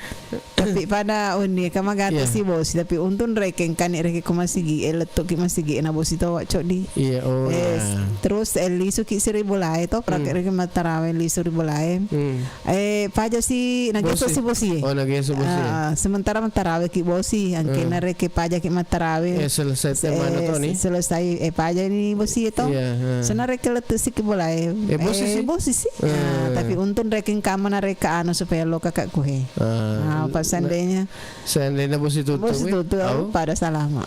Tapi pada uni ka magata, iya, si bosi, tapi untung rekeng kani rekeng ko masigi, eh, lettu ki masigi na bosi to, Wak Codi. Iya, oh, eh, iya. Terus, eh, lisu ki siri bolae to, prakek, hmm, rekeng mattarawe lisu ri bolae. Hmm. Eh, paja si nageso si bosi. Oh, nageso bosi. Ah, sementara mattarawe ki bosi, angkena, hmm, rekeng paja ki mattarawe. Eh, selesai, eh, temana to ni? Selesai, eh, paja ni bosi to. Iya, ah. Sena rekeng lettu si ki bolae. Eh, bosi si. Bosi si. Ah, tapi untung rekeng kamana reka anu supaya lo kakak kuhe. Ah, nah, pas seandainya, seandainya bosi tutu, bosi tutu, pada salama.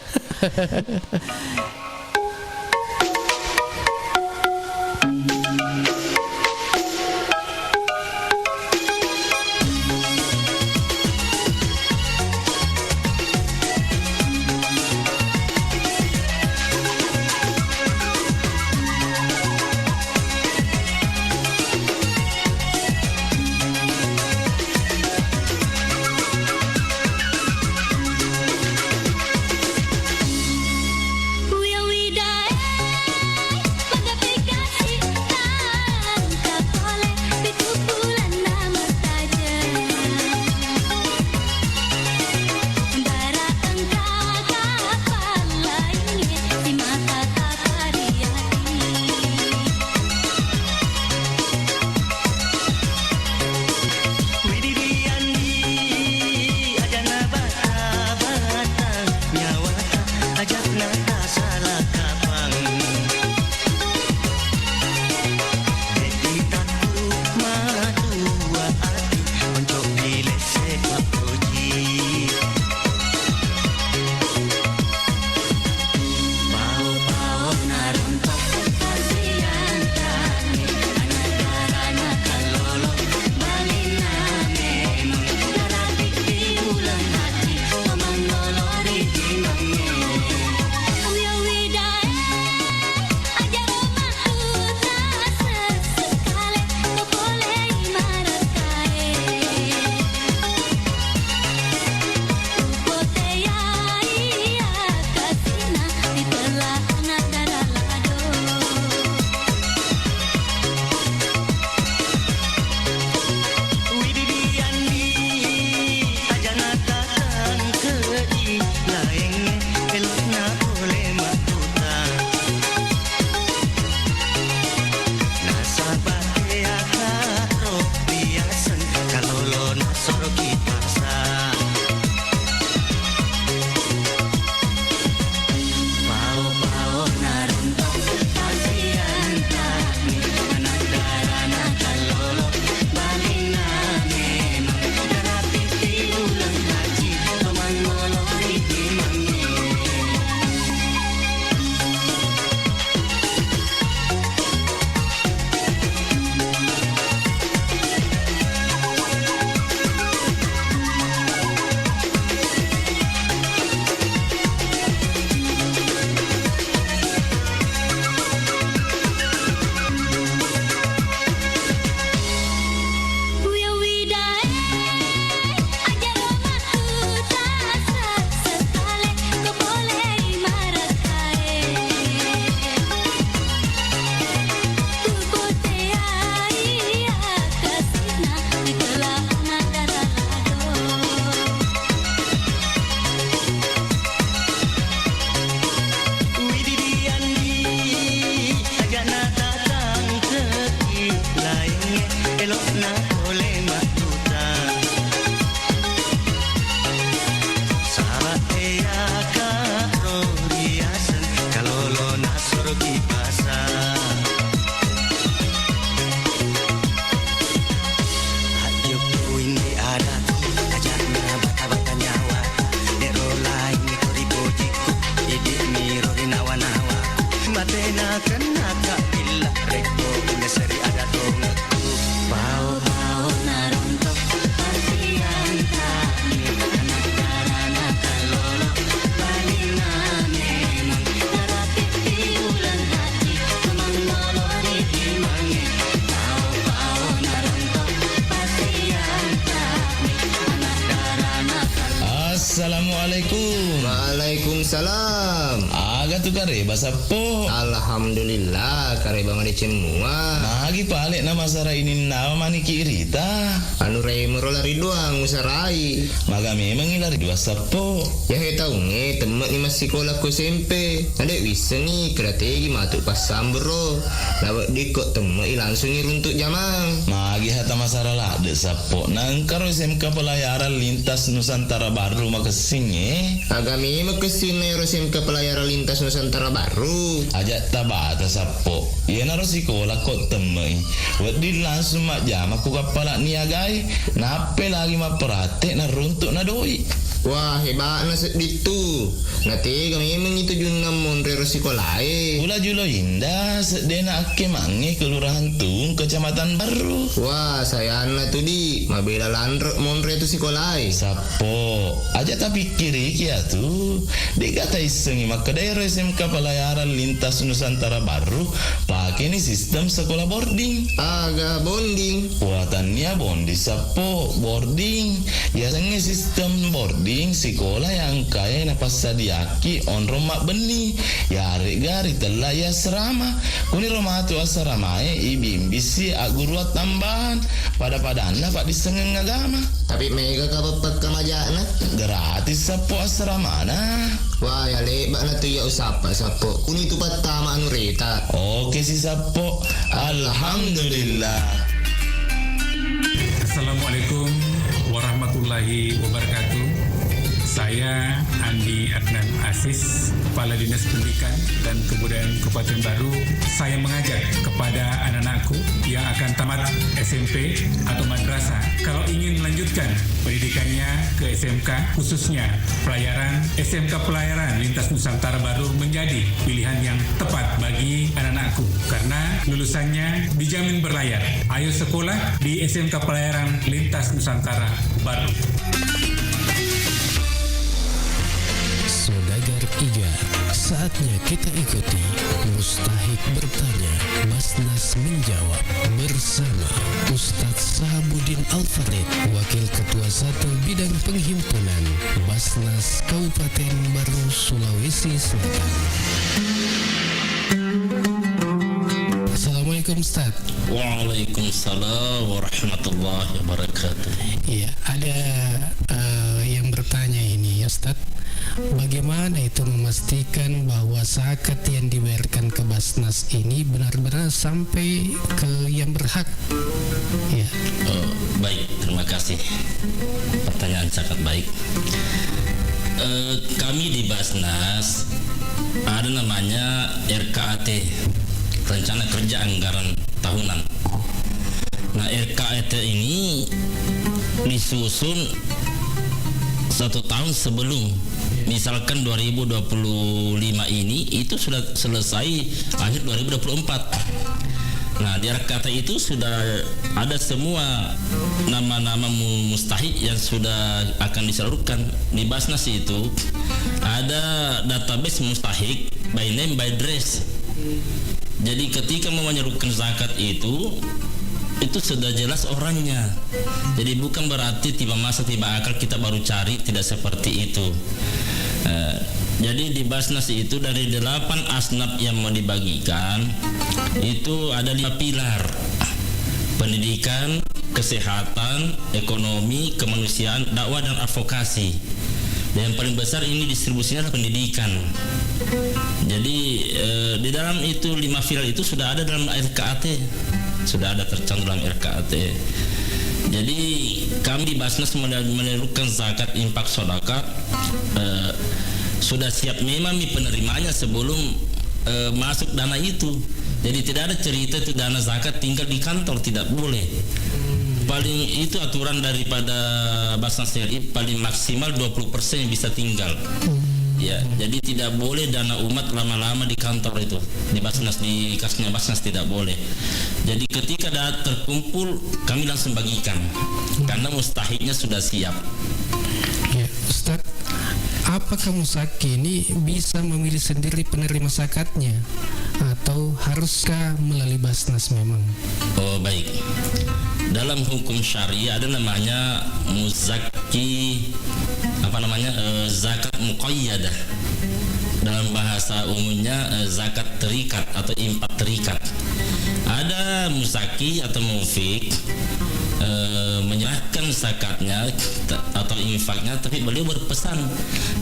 Salam. Aga tu kareba, Sappo? Alhamdulillah, kareba madeceng mua. Magi pale na masara ininnawa maniki irita? Anu remoro lari doang usarai. Maga memengi lari doang, Sappo? Yahe taungnge temme'ni massikola ko S M P. Nade wissengi keda tegi matu passambro. Naweddikko temme'i langsungi runtuk jamang. Magi hata masara ladde, Sappo? Nangkaro S M K Pelayaran Lintas Nusantara Baru makessingnge? Aga memeng kessinna ero S M K Pelayaran Lintas Nusantara Baru? Aja tabata, Sappo. Iyanaro sikola ko temme'i. Wedding langsung majjama ku kappala niagae. Nappe lagi mapperatte naruntuk na doi. Wah, heba'na sedding tu. Natega memeng itu junna monre ero sikolae. Pula Julo Indah, seddena akke mange Kelurahan Tung, Kecamatan Baru. Wah, sayanna tu di, mabela lanre monre tu sikolae. Sappo, aja tapikkiriki atu. De'ga taissengi makkeda ero S M K Pelayaran Lintas Nusantara Baru, pakeni sistem sekolah boarding. Aga bonding? Wah, tania bonding, Sappo, boarding. Yasengnge sistem boarding sikola yang kae napassadiaki onrong mabbenni, yaregga ritella i asrama. Kuniro matu asramae ibimbisi agguruang tambahan, pada-padanna paddissengeng agama. Tapi mega ka pappakka majana? Gratis, Sappo, asramana. Wah, ya lebba'na tu iya usappa, Sappo. Kuni tu pattama anu reta. Oke si, Sappo. Alhamdulillah. Assalamualaikum warahmatullahi wabarakatuh. Saya Andi Adnan Aziz, Kepala Dinas Pendidikan dan Kebudayaan Kabupaten Baru. Saya mengajak kepada anak-anakku yang akan tamat S M P atau madrasah, kalau ingin melanjutkan pendidikannya ke S M K, khususnya pelayaran, S M K Pelayaran Lintas Nusantara Baru menjadi pilihan yang tepat bagi anak-anakku karena lulusannya dijamin berlayar. Ayo sekolah di S M K Pelayaran Lintas Nusantara Baru. Saudagar Iga, saatnya kita ikuti Mustahik Bertanya, Basnas Menjawab, bersama Ustadz Sahabuddin Al-Farid, Wakil Ketua Satu Bidang Penghimpunan Basnas Kabupaten Baru, Sulawesi Selatan. Assalamualaikum, Ustadz. Waalaikumsalam warahmatullahi wabarakatuh. Iya, ada, eh, yang bertanya ini, ya, Ustadz. Bagaimana itu memastikan bahwa zakat yang dibayarkan ke Basnas ini benar-benar sampai ke yang berhak? Ya. Oh, baik, terima kasih. Pertanyaan sangat baik. Eh, kami di Basnas ada namanya R K A T, Rencana Kerja Anggaran Tahunan. Nah, R K A T ini disusun satu tahun sebelum. Misalkan dua ribu dua puluh lima ini, itu sudah selesai akhir dua ribu dua puluh empat. Nah, di R K A T itu sudah ada semua nama-nama mu-, mustahik yang sudah akan disalurkan. Di Basnas itu ada database mustahik by name, by address. Jadi, ketika mau menyalurkan zakat itu, itu sudah jelas orangnya. Jadi, bukan berarti tiba masa, tiba akal kita baru cari, tidak seperti itu. Eh, jadi, di Basnas itu dari delapan asnaf yang mau dibagikan, itu ada lima pilar. Pendidikan, kesehatan, ekonomi, kemanusiaan, dakwah, dan advokasi. Dan yang paling besar ini distribusinya adalah pendidikan. Jadi, eh, di dalam itu lima pilar itu sudah ada dalam R K A T. Sudah ada tercantum dalam R K A T. Jadi, kami di Basnas mena-, menyalurkan zakat infak sedekah, eh, sudah siap memang mi penerimanya sebelum, eh, masuk dana itu. Jadi, tidak ada cerita itu dana zakat tinggal di kantor, tidak boleh. Paling itu aturan daripada Basnas R I, paling maksimal dua puluh persen yang bisa tinggal. Ya, jadi tidak boleh dana umat lama-lama di kantor itu. Di Basnas, di kasnya Basnas tidak boleh. Jadi, ketika ada terkumpul, kami langsung bagikan. Karena mustahiknya sudah siap. Ya, Ustadz, apakah mustahik ini bisa memilih sendiri penerima zakatnya? Atau haruskah melalui Basnas memang? Oh, baik. Dalam hukum syariah ada namanya muzakki, apa namanya, eh, zakat muqayyadah. dalam bahasa umumnya, eh, zakat terikat atau infak terikat. Ada muzaki atau mufik, eh, menyerahkan zakatnya t-, atau infaknya, tapi beliau berpesan,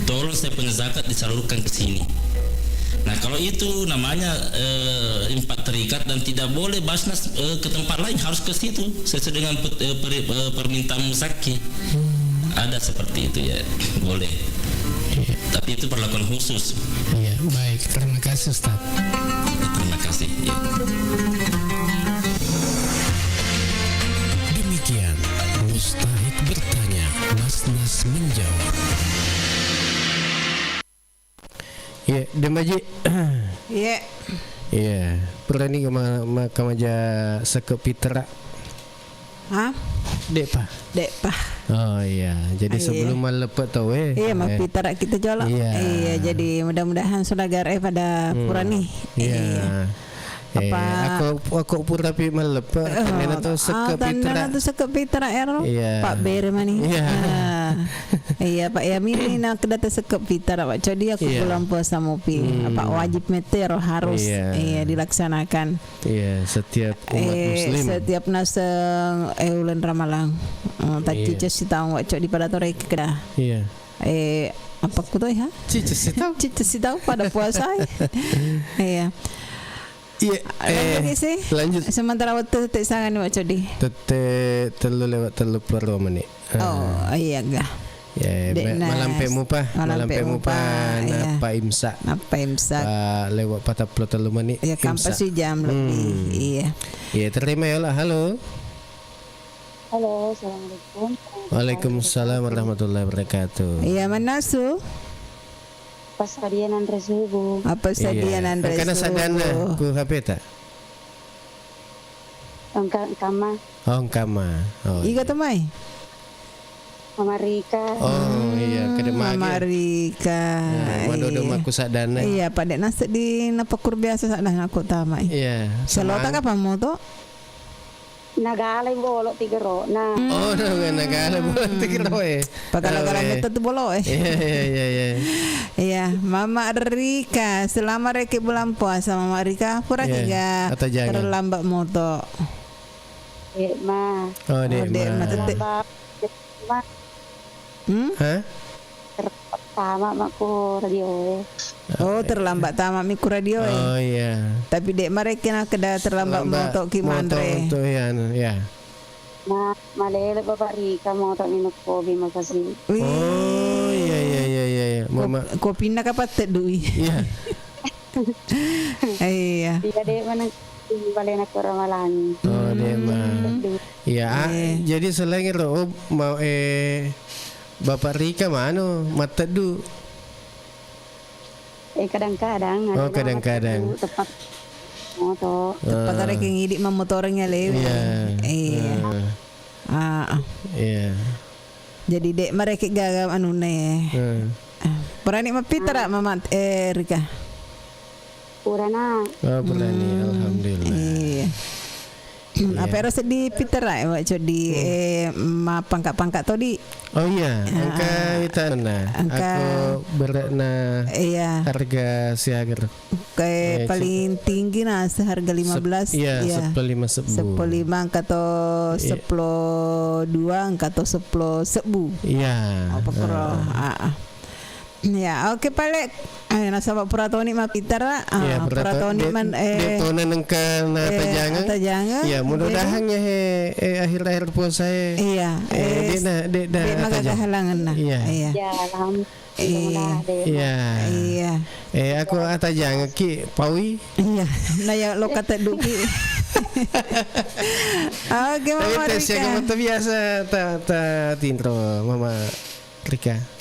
"Tolong saya punya zakat disalurkan ke sini." Nah, kalau itu namanya, eh, infak terikat dan tidak boleh Basnas, eh, ke tempat lain, harus ke situ sesuai dengan pet-, eh, peri-, eh, permintaan muzaki. Ada seperti itu ya, boleh. Iya. Tapi itu perlakuan khusus. Iya, baik. Terima kasih, Ustaz. Terima kasih. Ya. Demikian Mustahik Bertanya, Basnas Menjawab. Iya, Demaji. Iya. Iya, purani ma-, ma-, kamaja seke pitera. Hah? De'pa. De'pa. Oh iya, jadi sebelum malleppe tau, eh. Iya, eh, mappitara kita jolo. Iya. Iya, jadi mudah-mudahan saudara, eh, pada purani. Iya. Iya. Eh, apa aku, aku pura pi malleppe, oh, tennana tu seke pitera. Tennana tu seke pitera ero. Iya. Pak Bere mani. Iya. Ah. Iya, Pak, ya mini nak data seke pitera, Pak. Jadi aku bulan puasa mupi. Apa wajib metero harus, iya, dilaksanakan. Iya, setiap umat muslim. Setiap naseng, eh, ulan Ramalang. Eh, taccica sitaung, Pak, cok di pada tore keda. Iya. Eh, apa ku toi, ha? Cicca sitaung. Cicca sitaung pada puasa, eh. Iya. Iya, lanjut, eh, sih. Lanjut. Sementara waktu tette sanga ni, Mak Codi. Tette tellu lewat tellu puluh dua menit. Oh, iya ga. Ya, malampe mupa, malampe mupa, iya. Napa imsak. Napa imsak. Pa, lewat patappulo tellu menit. Iya, kampa si jam lebih. Iya. Iya, terima ya, lah. Halo. Halo, assalamualaikum. Waalaikumsalam warahmatullahi wabarakatuh. Iya, manasu. Apa sadia nanre subuh? Apa sadia nanre subuh? Engkana sadana ku H P ta? Engka, engkama. Oh, engkama. Oh, iga to mai? Mama Rika. Oh, iya, kede mage. Mama Rika. Nah, madodo makku sadana. Iya, pada nase di napakkur biasa sadana aku tamai. Iya. Selota kapan moto? Nagala bolo tigero. Nah. Oh, nagala bolo tigero, eh. Pagala-gala metta tu bolo, eh. Iya, iya, iya, iya. Iya, Mama Rika, selama reke bulan puasa, Mama Rika, pura kiga terlambat moto. Dek Ma. Oh, Dek Ma. Terlambat, Ma. Hmm? Hah? Terlambat tama makku radio, eh. Oh, terlambat tama mikku radio, eh. Oh, iya. Tapi dek marekena keda terlambat moto ki manre. Untuk, iya, anu, iya. Ma-, malele Bapak Rika moto minum kopi, makasih. Wih. Oh, iya, iya, iya, iya, iya. Mama. Kop-, kopinna kapatte dui. Iya. Iya. Iya, dek mana balena kura malangi. Oh, dek ma. Iya, ah, jadi selain itu, oh, mau, eh, Bapak Rika mano, mattedu. Eh, kadang-kadang. Oh, kadang-kadang. Tepat moto. Tepat ada kengidi mamotoreng ya lewe. Iya. Iya. Ah. Iya. Jadi dek mareke gaga anune. Hmm. Berani mapitara Mama, eh, Rika. Purana. Oh, purani, alhamdulillah. Iya. Iya. Apa ero seddi pitara, eh, Wak Codi, eh, ma pangka-pangka todi. Oh iya, engka ita na. Engka. Aku beratna harga siaga. Kayak paling tinggi na seharga lima belas, iya, sepuluh lima sebu. Sepuluh lima engka to sepuluh dua engka to sepuluh sebu. Iya. Apa kero? Ah, ah. Ya, oke, Pale. Eh, nasaba pura toni mapitara, ah, pura toni man, eh, de tona nengka na tajangeng. Tajangeng. Ya, mudah-mudahan ya, he, eh, akhir-akhir puasa, he. Iya, eh, de na, de na, de maga tajang-, kehalangan na. Iya. Iya. Ya, alhamdulillah. Iya. Iya. Eh, aku atajangeng ki, paui. Iya, na ya lo kata duki. Oke, Mama Rika. Tapi tes ya, kamu tuh biasa ta, ta tinro, Mama Rika.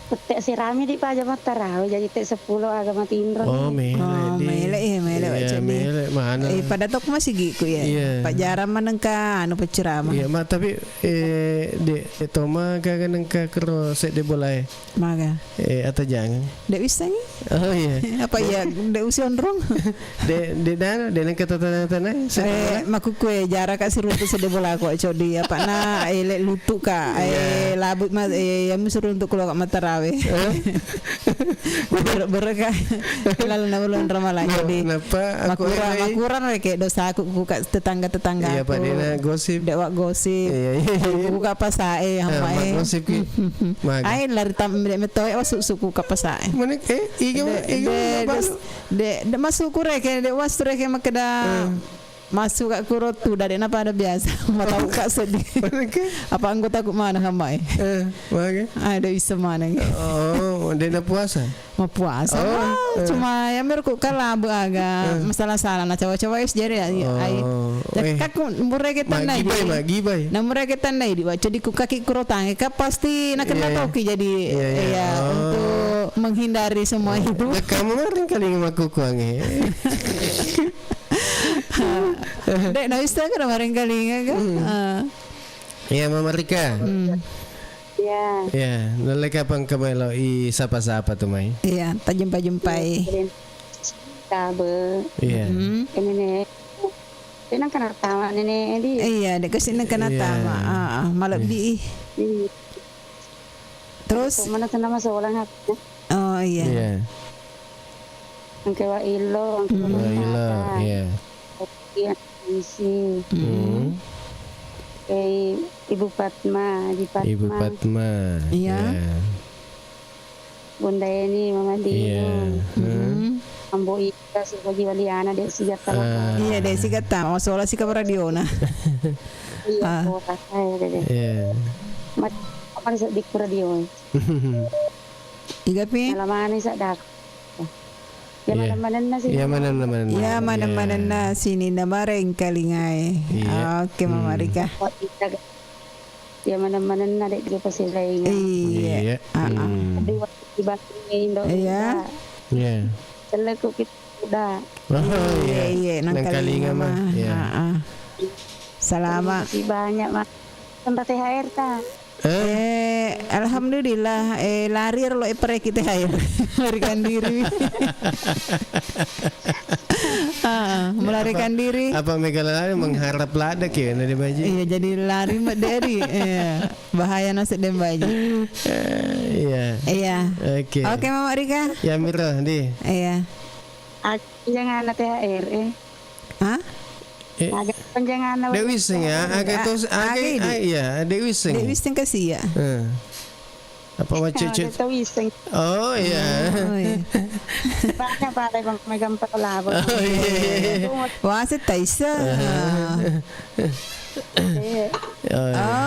Tette sirami di paja mattarawe, jadi te seppulo aga matinro. Oh, mele. Oh, mele, eh, mele, iya, jadi mele, mana? Eh, pada tok masigi ku ya. Iya. Pajarang manengka anu pecceramah. Iya, ma, tapi, eh, de, de toma gaga nengka kero sedde bolae. Maga. Eh, atajangeng. De bisa ni? Oh, iya. Apa iya, de usi onrong? De, de dana, de nengka tatana-tana, eh, makuku, eh, jarak ka siruntu sedde bola ko, Codi. Apa na, eh, le lutu ka, eh, labu ma, eh, yamu siruntu keluar ka mattarawe. Ber-, berkah lalu na ulun ramalang. Jadi, nappa aku makurang, makurang reke dosaku ku ka tetangga-tetangga. Iya, Pak, dena gosip. Dek wa gosip. Iya, iya, iya. Ku ka pasae, hamae. Gosip ki. Maga. Ai lari tam-, dek metoe wa susu ku ka pasae. Mana, eh, iga, iga, de, de, de, de, masuk ku reke, dek wa reke makeda. Masuk ka kuro tu, dek napa ada biasa. Matau ka sedih. Apa anggota ku mana hamae? Eh, mage? Ada bisa mana? Oh, dek na puasa? Mapuasa. Oh, cuma ya merku kalabu aga masalah-salah na cawa-cawa is jadi ya, ai. Kakak mureke tanai. Magibai, magibai. Na mureke tanai di wacu di ku kaki kuro tange ka pasti na kena toki jadi ya untuk menghindari semua itu. Kamu maring kali makukuange. Dek, na bisa kada maring kalinga ka? Iya, Mama Rika. Iya. Iya, nalai kapang kemelo i sapa-sapa tu mai. Iya, tajumpa-jumpai. Tabe. Iya. Ini ne. Tenang kena tama nene di. Iya, dek kasi nang kena tama. Ah, ah, malebbi. Terus? Mana sana masolang apa? Oh, iya. Iya. Engke wa illo, engke wa illo, iya. Iya, isi. Engke Ibu Fatma, di Fatma. Ibu Fatma. Iya. Bunda Eni, Mama Dino. Iya. Ambo Ika, si Haji Waliana, dek sigatta. Iya, dek sigatta. Masola sika radiona. Iya, kota saya, dek. Iya. Mat-, apa sedikit radio. Igapi? Alamane sadaka. Iya, manenna sini. Iya, manenna, manenna. Iya, manenna sini na mareng kalingae. Iya. Oke, Mama Rika. Iya, manenna dek dia pasti lainnya. Iya. Aduh, waktu di Batu Indo. Iya. Iya. Celeku kita udah. Oh, iya, iya, nang kalinga mah. Iya. Salama. Terima kasih banyak, Mas. Tempat T H R ta? Eh, alhamdulillah, eh, lari ro lo e pereki T H R. Melarikan diri. Ah, melarikan diri. Apa mega lari mengharap lada ke na de baji? Iya, jadi lari mak dari. Iya. Bahaya nasib de baji. Eh, iya. Iya. Oke. Oke, Mama Rika. Ya, Mira, di. Iya. Aku jangan T H R, eh. Hah? Eh, aga panjanganna de wiseng ya, aga tos, aga, iya, de wiseng. De wiseng kasi ya. Eh. Apa wacce? Wiseng. Oh, iya. Oh, iya. Banyak pada bang megang pelabo. Oh, iya, iya, iya. Wasit taisa. Iya.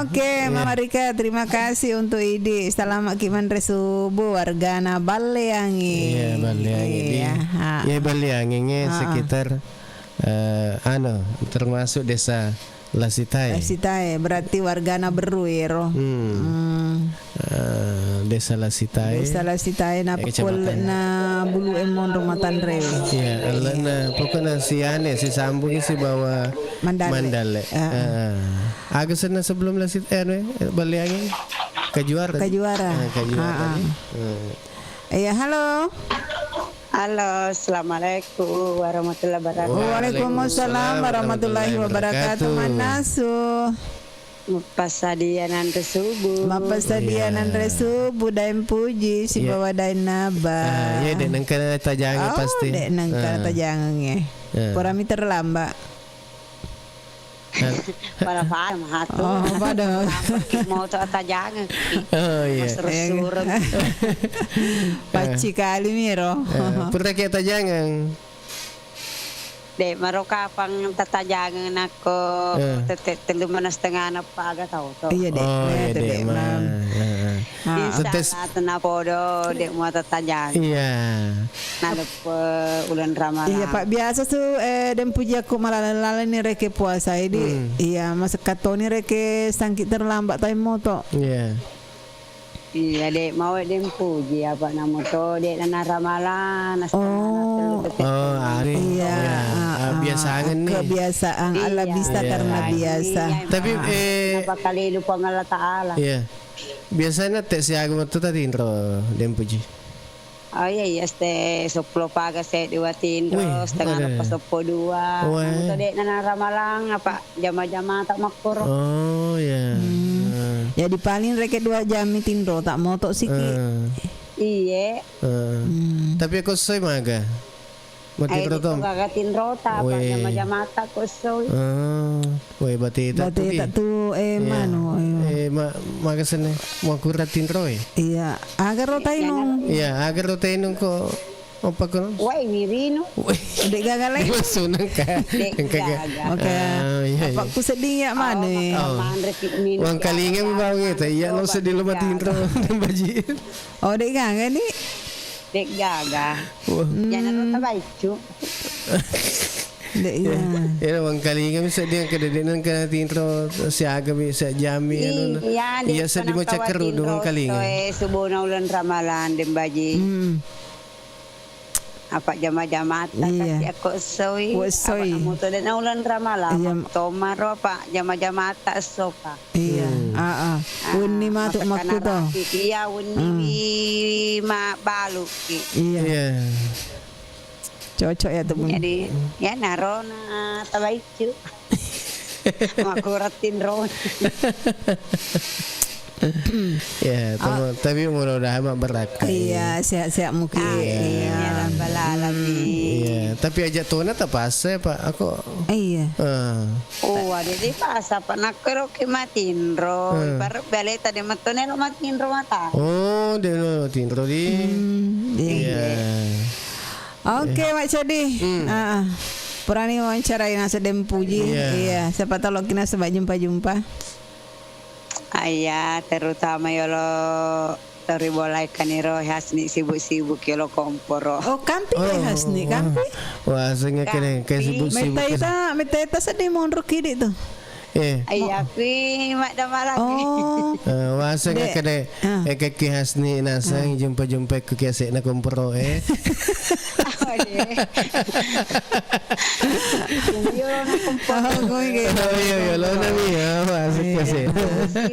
Oke, Mama Rika, terima kasih untuk idi. Selamat ki manre subuh wargana Balleangi. Iya, Balleangi. Iya, Balleangi nge sekitar eh, anu, termasuk desa Lasitae. Lasitae, berarti wargana Berru ero. Hmm. Eh, desa Lasitae. Desa Lasitae na pekkuelle'na Bulu Emmong Ruma Tanrewe. Iya, elle'na pokokna siane sisambungi sibawa Mandalle. Mandalle. Heeh. Eh, aga senna sebelum Lasitae, anu, eh, Balleangi? Kajuara. Kajuara. Eh, Kajuara tadi. Iya, halo. Halo, assalamualaikum warahmatullahi wabarakatuh. Waalaikumsalam warahmatullahi wabarakatuh. Mannasu. Mappasadia nanre subuh. Mappasadia nanre subuh, Daeng Puji, sibawa Daeng Naba. Ah, iya, dek nengka tajangeng pasti. Dek nengka tajangeng e. Purami terlambat. Pada-pada mah tu. Oh, pada. Moto atajangeng. Oh, iya. Mas resur. Pacci kali miro. Eh, pura ke atajangeng. Dek maro kapang tatajangeng nakko tette tellu mana setengah na paga tau to. Iya, dek. Oh, iya, dek. Heeh. Insya Allah tenna podo dek mua tatajangeng. Iya. Naleppe uleng ramalang. Iya, Pak, biasa tu, eh, Daeng Puji akko malaleng-laleng ni reke puasa, idi. Iya, masekka toni reke sangki terlambat tai moto. Iya. Iya, dek mau Daeng Puji apa namo to, dek nana ramalang, na setengah na tellu tette. Oh, ari. Iya, biasa angen ni. Kebiasaan, Allah bisa karena biasa. Tapi, eh, apa kali lupa Allah Taala. Iya. Biasanya te siaga metu tadi inro Daeng Puji. Oh iya, iya, ste seppulo paga seddi watinro, setengah na paseppo dua. Weh. Namuto dek nana ramalang apa jama-jamata makkoro. Oh iya. Hmm. Jadi paling rekeng dua jammi tinro, tak moto siki. Eh. Iye. Eh. Hmm. Tapi ko soi maga? Matinro to. Gaga tinrota, apa jama-jamata ko soi. Ah, weh, bateta tu. Bateta tu, eh, iya. Manu, eh. Eh, ma-, maga senne, makura tinro, eh? Iya, aga ro tainung. Iya, aga ro tainung ko, apa ko? Wai wirinu. Weh. Dek gaga lai. Dia langsung nengka. Dek gaga. Oke. Ah, iya, iya. Apa ku sedih ya mana? Oh, manre ki minum. Wangkalinga mi bau gitu. Iya, lo sedih lo matinro. Baji. Oh, dek gaga ni. Dek gaga. Wah. Jana ro tabaicu. Dek, iya. Iya, wangkalinga mi seddi engka dedena engka tinro siaga mi sejami anu. Iya, iya, seddi macakkeru do wangkalinga. Toe subona uleng ramalang, Dembaji. Hmm. Apa jama-jamata kasi ako essoi. Ko essoi. Apa namoto dena uleng ramalang. Iya. Tomaro apa jama-jamata essoka. Iya, heeh. Wenni matu makkuto. Iya, wenni mi mabbaluki. Iya. Iya. Cocok ya tu. Jadi, ya narona tabaicu. Makura tinro. Ya, tapi mudah-mudahan mabbarakka. Iya, sehat-sehat muki. Iya. Iya, rabbal alamin. Iya, tapi aja tona tapasa ya, Pak. Aku. Iya. Oh, ada di pasar, Pak. Nakkeroki matinro. Hmm. Ibarat bale tadi metone lo matinro mata. Oh, dia lo matinro di. Hmm, iya. Iya. Oke, Mak Codi. Hmm. Ah, ah. Purani wawancarai naseng Dempuji. Iya. Iya, siapa tahu loki nasaba jumpa-jumpa. Iya, terutama yolo tori bolai kaniro Hasni sibuk-sibuk yolo komporo. Oh, kampi deh Hasni, kampi. Wah, sengaja kene, kayak sibuk-sibuk. Metaita, metaita sedih monro kidi tuh. Eh. Iya, kui maddamalaki. Oh. Eh, waseng kene, eh, kekki Hasni naseng jumpa-jumpa ku kiasek na komporo, eh. Oh, iya. Iya, lo na komporo. Oh, iya, iya, lo na mi, ya, waseng kiasek.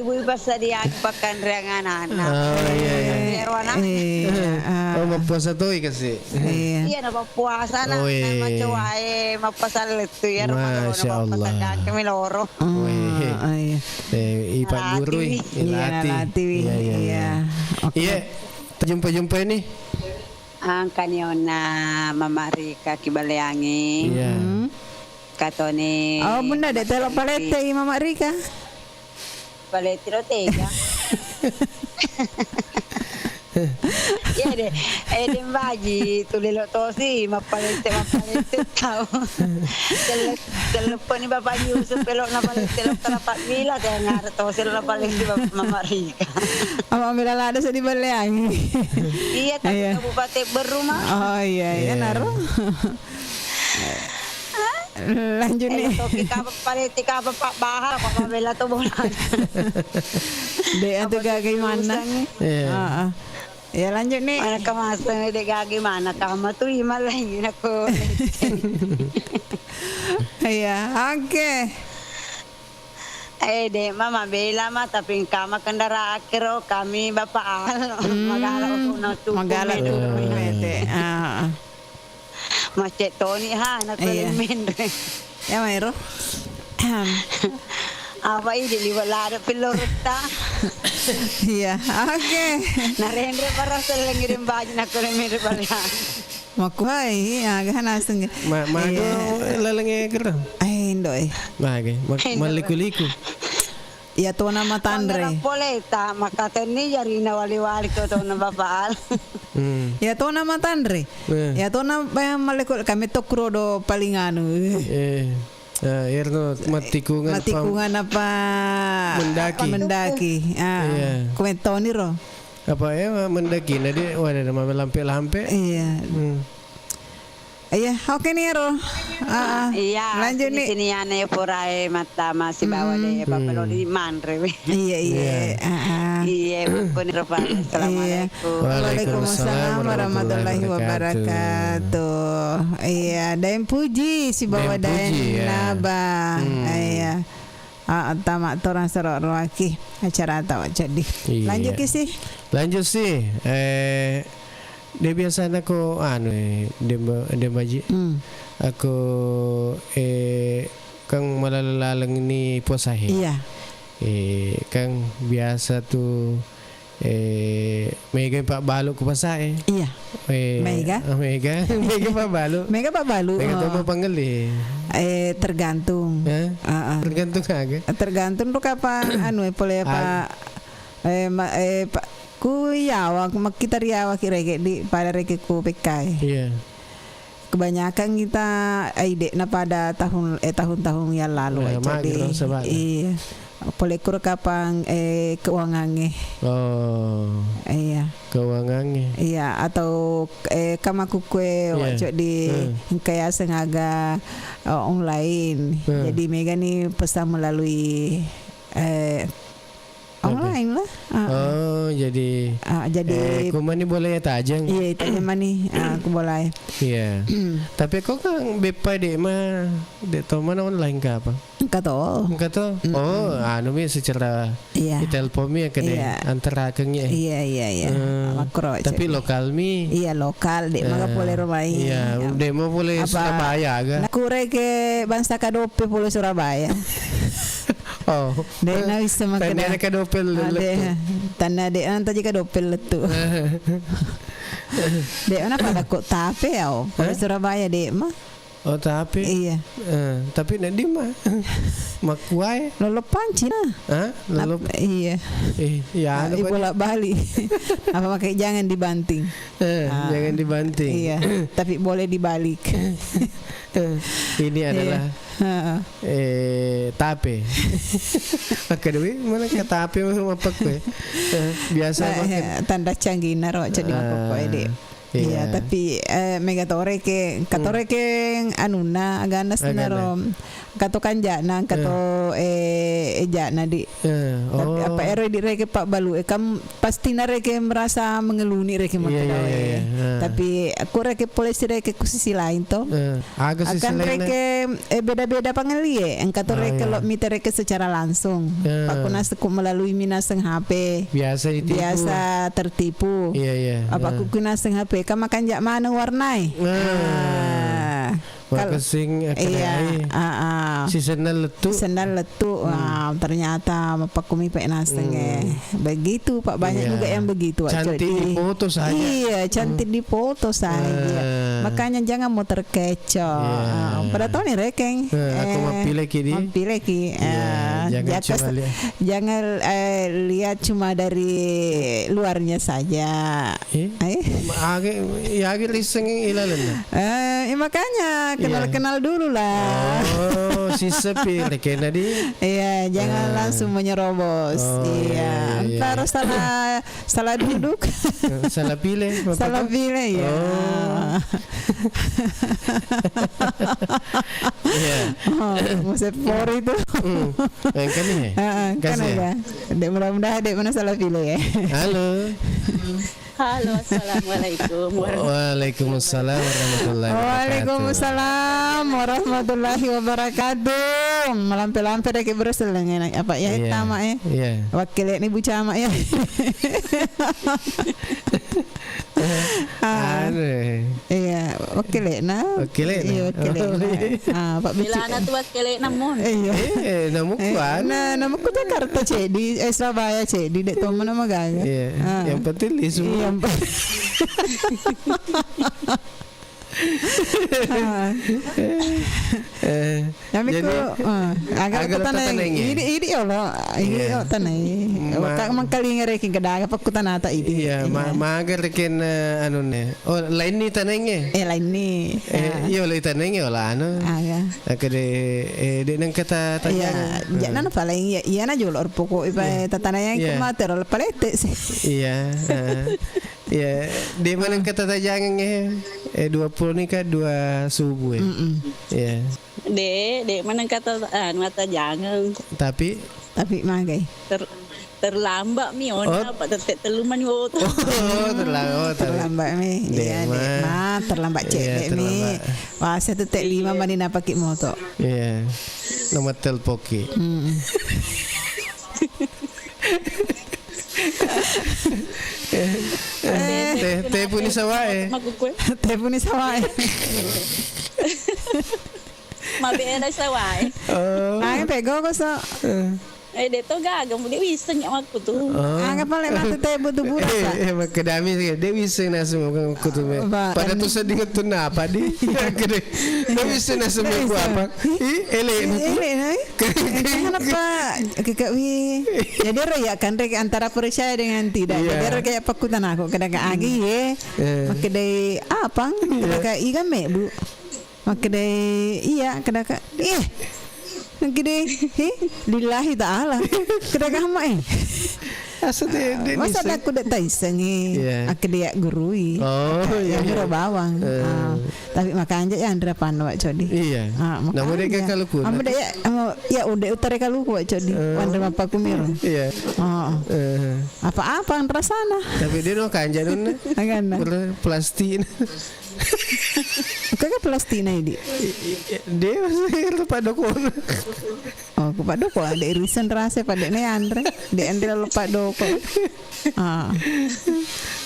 Ibu pas dia pakan riangan anak. Oh, iya, iya. Iya, wana. Iya, ah. Oh, mappuasa toi kasi. Iya. Iya, na mappuasa na. Oh, iya. Na macowae, mappasallet. Tu ya, Masya Allah. Kami loro. Weh. Ah, iya. Eh, Ipak Guru, ih, iya, latih. Latih, iya, iya, iya. Oke. Iya, jumpa-jumpa ini. Angkani onna Mama Rika ki Baleangi. Iya. Hmm. Katoni. Oh, Bunda, dek telo palette i Mama Rika. Paletti ro tega. Iya deh, eh, Dembaji, tuli lo tosi, mappalette, mappalette tau. Tele-, teleponi Bapak Yusuf, pelo na palette lo kala Pak Mila, saya ngarep tosi lo palette Bapak Mama Rika. Apa Mila lada sedih baleang. Iya, tapi Kabupaten Berru mah. Oh iya, iya, naro. Lanjut nih. Toki kapa paletti kapa Pak Bahar, apa mabela to bola. Dek, atu gak gimana? Iya. Heeh. Ya, lanjut nih. Mana kemasa nih, dek, gak gimana? Kama tuh ima lagi aku. Iya, oke. Eh, dek, mama bela mah, tapi kama kendaraan kero kami Bapak Al. Hmm, magala aku na tuku magala mete. Tuku mete. Ah. Macet toni ha, na. Iya. Menre. Ya, maero. Apa idi liwa lada pillorutta? Iya, oke. Narenre para sellengi Dembaji na kone menre paleang. Makuhai, aga naseng. Ma-, mago lalengnge gero. Ai, indo e. Mage, ma-, malliku-liku. Iya tona matanre. Poleta, makatenni jarina wali-wali to tona Bapak Al. Hmm. Iya tona matanre. Eh. Iya tona, eh, malliku kami to kurodo paling anu. Eh. Eh, erno mattikungan apa? Mattikungan apa? Mendaki. Mendaki. Ah, iya. Kumetoni ro. Apa ya, mendaki na di, wah, ada nama lampe-lampe. Iya. Hmm. Iya, oke nih, Ro. Ah, ah. Iya, lanjut nih. Sini ane porae mata masih bawa deh, Bapak lo di manre. Iya, iya. Iya. Ah, ah. Iya, Bapak nih, Bapak. Iya. Assalamualaikum. Waalaikumsalam warahmatullahi wabarakatuh. Iya, Daeng Puji sibawa Daeng Naba. Hmm. Iya. Ah, tama torang sero roaki acara tawa jadi. Iya. Lanjut ki sih. Lanjut sih. Eh, de biasana ko anu, eh, Demba-, Dembaji. Hmm. Ako, eh, kang malalaleng ni puasa he. Iya. Eh, kan biasa tu, eh, mega pabbalu ku pasa e. Iya. Eh, Mega. Oh, mega, mega pabbalu. Mega pabbalu, mega to oh. Mau panggelli. Eh, tergantung. Eh? Ah, ah. Tergantung aga. Tergantung tu kapan anu e pole apa. Eh, ma, eh, pa, ku yawa, makkita riawa ki rege di pada rege ku pekkai. Iya. Kebanyakan kita, eh, idekna pada tahun, eh, tahun-tahun yang lalu. Nah, jadi, iya. Pole kuro kapang, eh, keuangange. Oh. Iya. Keuangange. Iya, atau, eh, kamaku kue iya. Wajo di hmm. Engka yaseng aga, eh, online. Hmm. Jadi mega ni pesan melalui, eh, online lah. Ah, ah. Oh, jadi, ah, jadi eh, kumani boleh tajeng. Iya, itu mani, ah, aku boleh. Iya. Tapi kok kan beppa dek ma, dek to mana online ke apa? Engka to. Engka to. Mm-mm. Oh, anu mi secara iya. Ditelepon mi ya ke deh, iya. Antara keng ya. Iya, iya, iya. Hmm. Makro tapi lokal mi. Iya, lokal, dek maka eh, boleh rumah. Iya, apa? Dek mau boleh apa? Surabaya aga. Nakure ke bangsa kadope boleh Surabaya. Oh. Dek na wisseng makkeda. Tanna dek ka doppel lettu. Tanna dek na taji ka doppel lettu. Dek na pada kok tape au. Pole Surabaya dek ma. Oh, tape. Iya. Eh, tapi na di ma. Makkuae. Lolo panci na. Hah? Lolo. Iya. Eh, ya, ah, anu bolak balik. Apa makanya jangan dibanting. Eh, ah. Jangan dibanting. Iya, tapi boleh dibalik. Eh, ini adalah eh, tape. Oke, Dewi, mana ke tape mau apa kue? Eh, biasa eh, tanda canggih naro jadi apa kue, Dek? Iya, tapi eh, mega tore ke, katore ke anuna agana senaro. Kato kanjana, kato eh, eh jana di. Eh, tapi oh. Apa ero di reke pabbalu e kam pasti na reke merasa mengeluni reke iya, iya, iya, iya. Tapi aku reke polisi reke ku sisi lain to. Eh, aga sisi akan lain reke eh, beda-beda pangelie. Engka to ah, reke iya. Lo mite reke secara langsung. Eh. Pakku naseng ku melalui minaseng H P. Biasa ditipu. Biasa tertipu. Iya, iya. Apa eh. Ku kunaseng H P kam makan jak mana warnai. Eh. Ah. Kal- Makessing, eh, iya, kedai. Ah, ah. Si sennal lettu. Si sennal lettu. Hmm. Wah, ternyata mappakumi pe naseng eh. Hmm. Begitu, Pak, banyak iya. Juga yang begitu, Pak. Cantik di foto saja. Iya, cantik hmm. Di foto saja. Eh. Makanya jangan mau terkecoh. Iya. Ah, pada tahu nih rekeng. Eh, aku eh, mappileki di. Mappileki. Iya, eh, jangan jakas, cuma lihat. Jangan eh, lihat cuma dari luarnya saja. Eh? Eh? Age, ya age lisseng ilalenna. Eh, ya makanya kenal-kenal dulu lah. Oh, si sepi rekena di. Iya, jangan langsung menyerobos. Oh, iya, iya, iya. Entar salah, salah duduk. Salah pilih, salah pilih, ya. Oh. Iya. Oh, musim pori itu. Hmm. Yang kami ya? Heeh, kan kasih ya? Ada. Dek, mudah-mudahan dek mana salah pilih ya. Halo. Halo, assalamualaikum warahmatullahi wabarakatuh. Waalaikumsalam warahmatullahi wabarakatuh. Waalaikumsalam warahmatullahi wabarakatuh. Melampe-lampe deh ke berseleng enak apa ya iya. Tama ya. Iya. Wakil ini Bu Camat ya. Ah. Anu. Iya, wakil na. Wakil na. Iya, wakil na. Oh, iya. Ah, Pak Bicik. Bilana tu wakil na mon. Iya. Eh, namuku eh, anu. Nah, namuku Jakarta cedi, eh, Surabaya cedi, dek tomo nama gaga. Iya. Ah. Yang penting lisu. Iya, yang penting. Ah. Eh, tapi jadi, ku, eh, agar aku tanai. Ini, ini ya Allah. Ini ya tanai. Kak mengkalinga reking kedaga pakku tanata ini. Iya, ma-, mager rekin, eh, anu ne. Oh, lain ni tanenge. Eh, lain ni. Eh, iya, lain tanenge ola anu. Aga. Aku de, eh, de nang kata tanya. Iya, jangan apa lain ya. Iya na jolo pokok ipa tatanayang ke matero palete sih. Iya. Ya, de maneng kata tajangeng eh, eh, dua puluh ni kan dua subuh eh. Mm-mm. Ya. De, de maneng kata anu tajangeng. Tapi tapi magai. Ter-, terlambat mi ona apa tette telu mani oto. Oh, terlambat. Oh, terlambat mi. Iya, de ma terlambat cek mi. Wah, saya tette lima mani napaki moto. Iya. Nomor telpoki. Mm. Teh, teh puni sawae. Teh puni sawae. Mabela sawae. Oh. Ai pego ko so. Eh. Eh, de' to gaga, mu de' wisseng ya makku tu. Oh. Aga pale matu te butu burasa. Eh, eh, makkedami, de' wisseng nasu makku tu me. Pada tu sedih tu napa di? Kede. De' wisseng nasu makku apa? Ih, elek. Elek, hai. Kenapa? Kekak wi. Jadi ro ya kan, Rek, antara percaya dengan tidak. Iya. Jadi ro kayak pakutan aku, kadang agi ye. Eh. Makkedai apang, kadang iga me, Bu. Makkedai iya, kadang, ih. Makkedai, he, lillahi ta'ala. Kadang ama, eh. Asa de', de' masa niseng. Aku de' taiseng, eh. Iya. Aku de' gurui. Oh, iya, iya. Guru bawang. Eh. Ah, tapi makanja ya Andra panno, Wak Codi. Iya. Ah, namu de' makanja. Kaluku. Amu de' ya, amu, ya udah utare kaluku, Wak Codi. Eh. Wandra mappakumiro. Iya. Oh. Eh. Apa-apa rasana. Tapi de' no kanja donna. Agana. Plastik. Kagak plastik na idi. De' masih lupa dokon. Oh, ku pada ko ada irisan rasa pada ne Andre. De' Andre lupa dokon. Ah.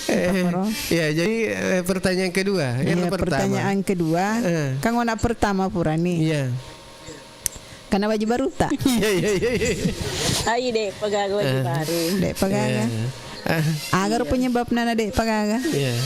Eh, ya, jadi, eh, pertanyaan kedua. Yang pertama. Pertanyaan kedua, eh. Kan ngona pertama pura nih. Iya. Karena baju baru tak? Iya, iya, iya, iya. Ai, de' pagaga baju baru. De' pagaga. Iya. Ah. Agar penyebabna na de' pagaga. Iya.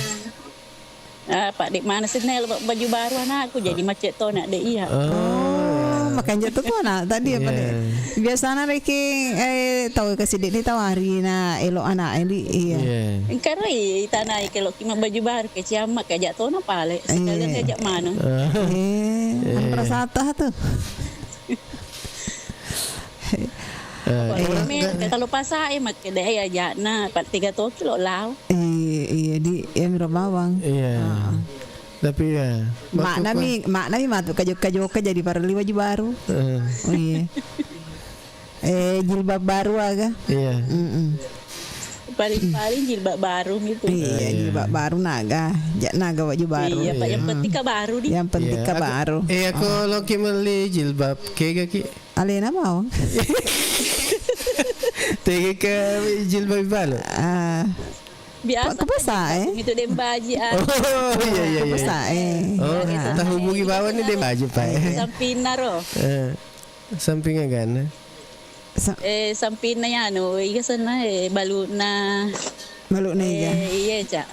Ah, Pak, de' mana senna lo baju baru anakku, jadi macet to nak de' iya. Oh, makanya tu, tu anak tadi apa de'? Iya. Biasana reki, eh, tahu kasih de' ni tawari na elo anak ini, iya. Iya. Engkaroi tanai kelo ki ma baju baru ke ciamak ke ajak to na pale. Sekalian diajak mana? Ah. Eh, iya. Rasa tu. Eh, kalau pasa e makkeda e ajakna, pa tiga toki lo lao. Iya, iya, di, iya, miro bawang. Iya. Ah. Tapi ya, maknami, maknami matu kajoka-joka jadi parelli baju baru. Eh. Oh, iya. Eh, jilbab baru aga. Iya. Mm-mm. Paling-paling jilbab baru gitu. Iya, iya. Jilbab baru naga. Ja-, naga baju baru. Iya, Pak. Yang penting ka baru di. Yang penting ka baru. Eh, aku loki melli jilbab kega ki. Alena mau. Tega ke jilbab balu. Ah. Biasa. Kok besar, eh? Itu dembaji, ah. Oh, iya, iya, iya. Besar, eh. Oh, tak hubungi bawah ni dembaji, Pak, eh. Sampinna ro. Eh, samping agana. Eh, sampinna ya, anu, iga senna, eh, baluna. Baluna iga? Eh, iya, Cak.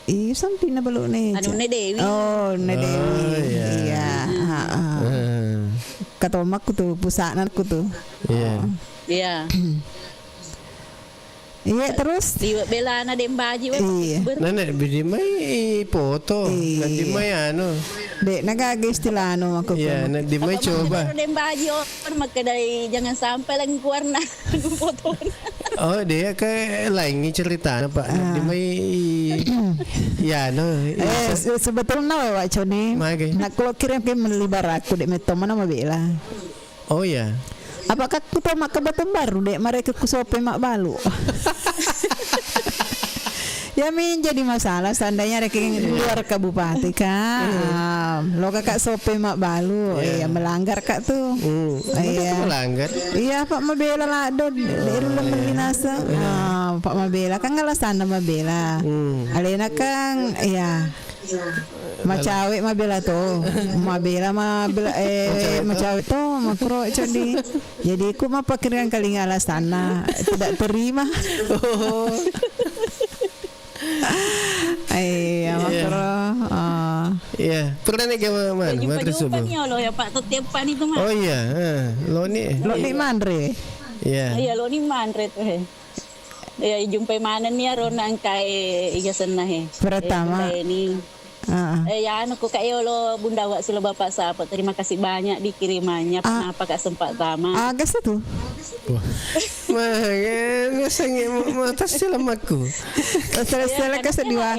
Ih, sampinna baluna, Cak. Anu, Ne Dewi. Oh, Ne Dewi. Oh, iya. Iya, heeh. Heeh. Katomakku tu, pusakna ku tu. Iya. Iya. Iya, terus? Liwe belana dembaji, we. Iya. Nana, bidi mai foto. Iya. Nanti mai anu. Dek, na gaga istilahna mako. Iya, nanti mai coba. Baru dembaji, oh, makkedai jangan sampai lagi keluar na foto. Oh, dia ke lain ceritana, Pak. Ah. Nanti mai, ya, no. Eh, se-, sebetulna, Wak Coni. Mage. Nak kalau kirim ke melli baraku, dek, metto mana mabela. Oh, iya. Apa kak ku to makka Batam Baru, dek, mereka ku sope mak balu. Ya, min jadi masalah seandainya ada ke luar kabupaten, Kak. Iya. Ah, lo kakak sope mak balu, iya, melanggar, Kak, tuh. Hmm. Iya. Melanggar. Iya, Pak, mabela lado, dek, dek, lu melli nasa. Iya. Ah, Pak, mabela, kan alasanna mabela. Hmm. Alena kan, iya. Macawe mabela to. Mabela, mabela, eh, macawe to, makro codi. Jadi ku mapakirang kalinga alasanna tidak terima. Oh. Iya, makro. Ah. Iya, pernah nih ke mana? Mana subuh? Ya, Pak, tuh tiap Pak itu mah. Oh iya, eh, lo nih. Lo nih manre. Iya. Iya, lo nih manre tuh, he. Iya, ijumpai manenni aro nangkae iga senna he. Pertama. Eh, ini. Ah. Eh, ya anu ku kak yolo Bunda Wak silo Bapak Sapa. Terima kasih banyak di kirimannya. Ah. Kenapa kak sempat tama? Aga satu. Wah. Mah, ya, sange mau tas silamakku. Sela-sela kasih dua.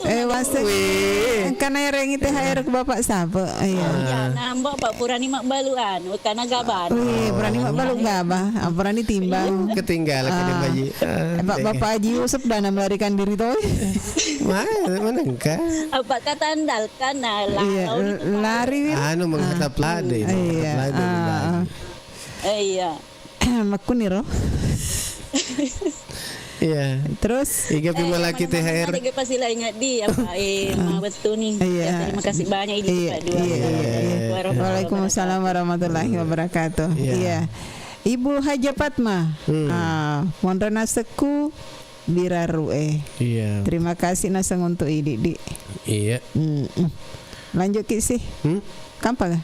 Eh, masuk. Wih. Karena yang itu T H R ke Bapak Sapa. Iya. Iya, nambah Pak Purani mak balu anu, karena gaban. Wih, Purani mak balu gabah. Ah, Purani timbang. Ketinggalan ke Baji. Ah, Pak, Bapak Haji Yusuf dah melarikan diri tuh. Mana, mana engka? Apa kata andalkan, nah, la-, iya, lawan itu, Pak. Lari, Win. Anu, menghatap lade, iya, menghatap lade, ah, Baji. Eh, iya. Makkuniro. Iya. Terus? Iga pi malaki T H R. Ada pasti lah ingat di apa, eh, ma betul nih. Iya. Ya, terima kasih banyak ini, iya, Pak, dua. Iya, iya, iya. Waalaikumsalam warahmatullahi wabarakatuh. Iya. Iya. Ibu Haja Fatma. Hmm. Ah, monro nasekku biraru e. Iya. Terima kasih naseng untuk idi, Di. Iya. Mm-mm. Lanjut ki sih. Hmm? Kampa ga?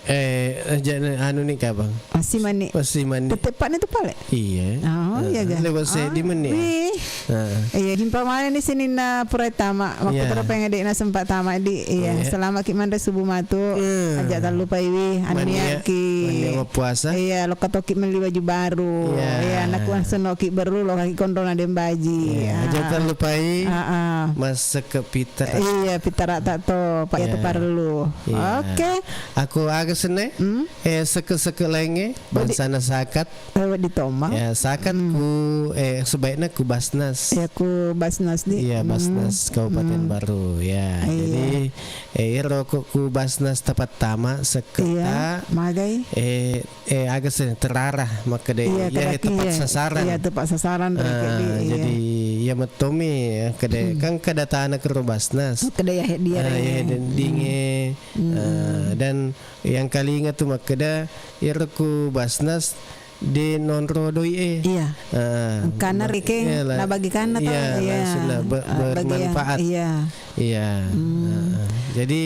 Eh, aja anu ni kapang. Masih mani. Masih mani. Tetep pak ni tu pale. Iya. Oh, iya ga? Lewat seddi meni. Wih. Heeh. Iya, jumpa mana ni sini na purai tama. Waktu terus pengen dek na sempat tama di. Iya, selamat ki manre subuh matu. Hmm. Aja tak lupa iwi. Anu ya ki. Mania puasa. Iya, lo katoki meli baju baru. Iya. Iya, anakku langsung noki baru lo kaki kondro na dembaji. Iya, aja tak lupa i. Ah, ah. Masak ke pita. Iya, pita rata to, Pak ya tu parlu. Iya. Oke. Aku aga sene. Hmm? Eh, seke-seke lainnya. Bangsana sakat. Eh, di Toma. Ya, sakat ku, eh, sebaiknya ku Basnas. Ya, ku Basnas di. Iya, Basnas Kabupaten Baru. Ya, jadi, eh, iro ku, ku Basnas tempat tama seketa. Iya, magai. Eh, eh, aga sih terarah makkeda. Iya, ya, tempat sasaran. Iya, tempat sasaran. Ah, jadi, ya, metomi ya, kede, kan kedatana ke Basnas. Kede ya, dia. Ah, ya, dan dinge. Ah, dan Yang kalinga tu makkeda, iyaro ku Basnas de nonro doi e. Iya. Ah, engkana reke, iya lah. Nabagi kana to, iya, iya. Langsung lah, ber-, ah, bagi ya, bermanfaat. Iya. Iya. Hmm. Ah, ah. Jadi,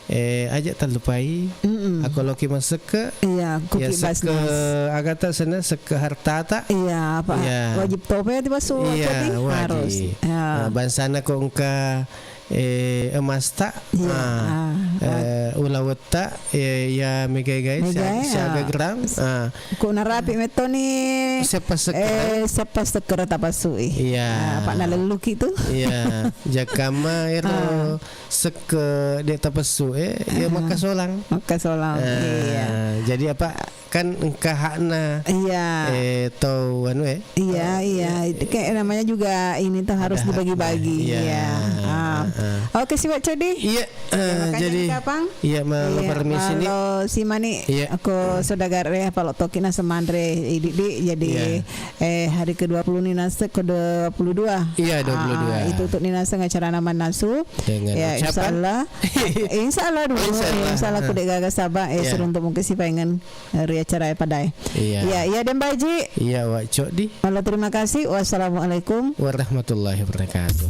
eh, aja tak lupai. Mm-mm. Aku loki masuk ke, iya, aku ya, ki seke Basnas. Agata sana, seke hartata. Iya, apa? Iya. Wajib tope tiba su, iya, jadi wajib. Harus. Iya. Nah, bangsana kok engka eh, emasta, iya, ah, ah, eh, ulawetta, eh, ya megai-gai, megai, siaga, siaga gerang, ah. Ku narapi metto ni, seppa sekkere. Eh, seppa sekkere tapasui. Iya. Ah, apa nalelluki tu? Iya, jakamma ero sekke de tapessu, eh, ya makkasolang. Makkasolang, iya. Jadi apa, kan engka hakna, iya, eh, tau anu, eh. Iya, iya. Itu kayak namanya juga ini tuh harus dibagi-bagi. Iya. Iya. Ah. Ah, ah. Oke, siwak Codi. Iya, eh, jadi, iya, ma-, iya, permisi ni. Kalau si Mani, iya, aku saudagar ya, kalau toki na semanre, idi, di, jadi, iya, eh, hari kedua puluh ni nase, kedua puluh dua. Iya, dua puluh dua. Ah, itu untuk ni nase acara nama nasu. Dengan ucapan? Ya, insya Allah. Insya Allah dulu. Insya Allah. Insya Allah, aku dek gaga sabar, eh, seruntuk mungkin si pengen ri acara e padai. Iya. Iya, iya, Dembaji. Iya, Wak Cokdi. Halo, terima kasih. Wassalamualaikum warahmatullahi wabarakatuh.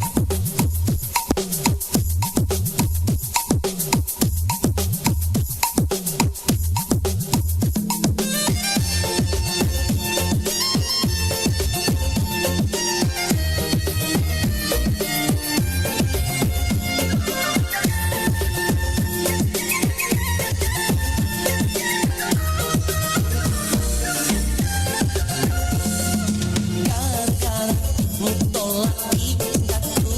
Gara-gara mutolak ibundaku,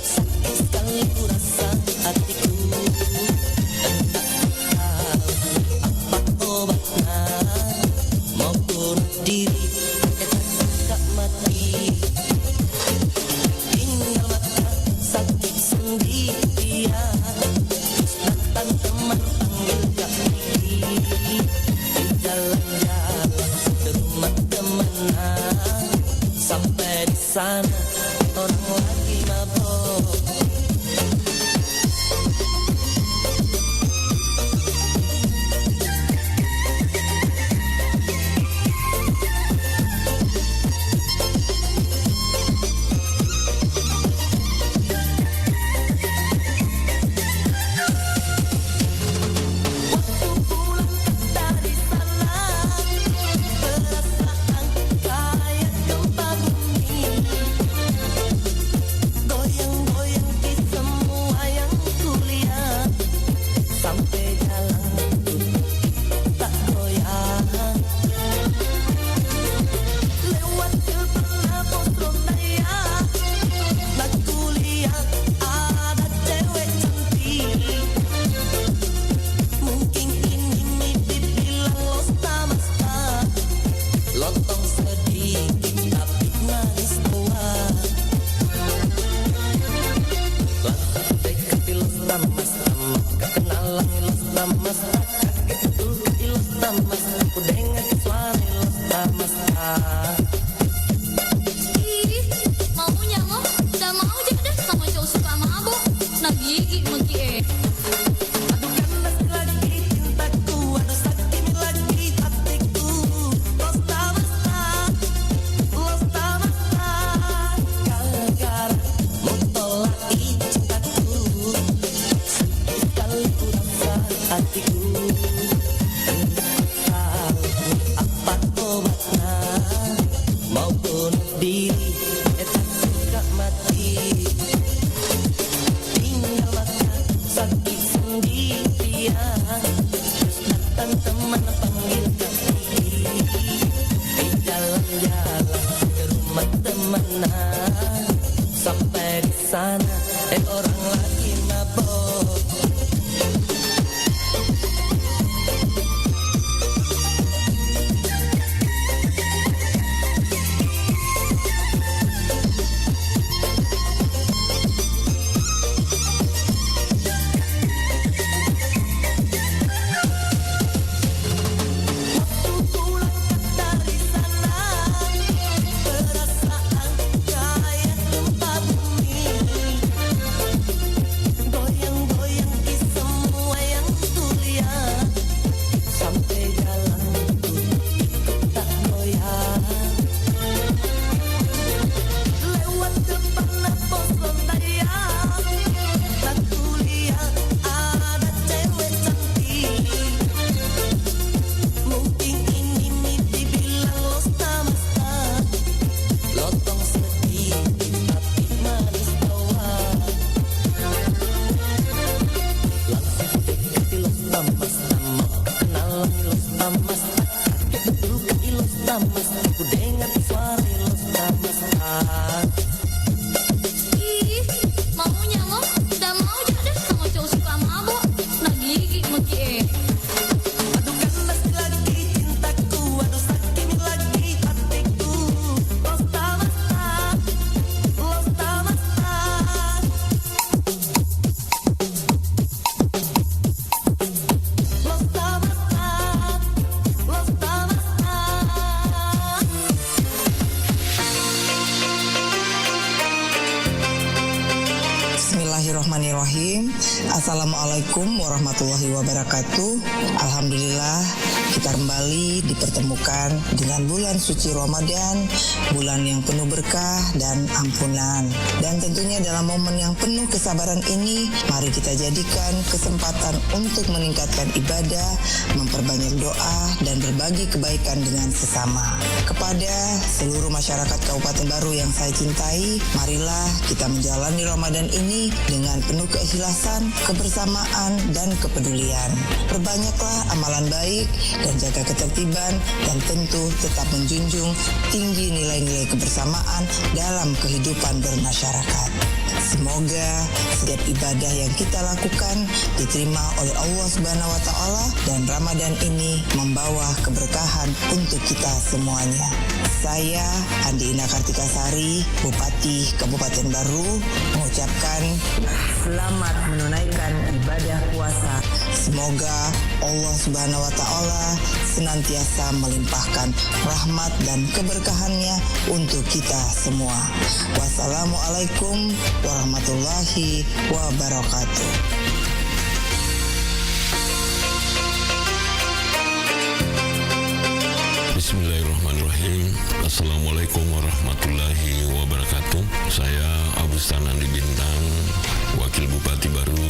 sakit sekali ku rasa hatiku. Entah ku tahu apa obatnya, mau bunuh diri, kecakak mati. Tinggal mata sakit sendirian. Datang teman panggil kami di jalan-jalan ke rumah temannya. Sampai di sana orang lagi mabok. Bismillahirrahmanirrahim. Assalamualaikum warahmatullahi wabarakatuh. Alhamdulillah, kita kembali dipertemukan dengan bulan suci Ramadan, bulan yang penuh berkah dan ampunan. Dan tentunya dalam momen yang penuh kesabaran ini, mari kita jadikan kesempatan untuk meningkatkan ibadah, memperbanyak doa, dan berbagi kebaikan dengan sesama. Kepada seluruh masyarakat Kabupaten Baru yang saya cintai, marilah kita menjalani Ramadan ini dengan penuh keikhlasan, kebersamaan, dan kepedulian. Perbanyaklah amalan baik dan jaga ketertiban, dan tentu tetap menjunjung tinggi nilai-nilai kebersamaan dalam kehidupan bermasyarakat. Semoga setiap ibadah yang kita lakukan diterima oleh Allah Subhanahu wa Ta'ala, dan Ramadan ini membawa keberkahan untuk kita semuanya. Saya, Andi Ina Kartika Sari, Bupati Kabupaten Baru, mengucapkan selamat menunaikan ibadah puasa. Semoga Allah Subhanahu wa Ta'ala senantiasa melimpahkan rahmat dan keberkahannya untuk kita semua. Wassalamualaikum warahmatullahi wabarakatuh. Bismillahirrahmanirrahim. Assalamualaikum warahmatullahi wabarakatuh. Saya Abustan Andi Bintang, Wakil Bupati Baru,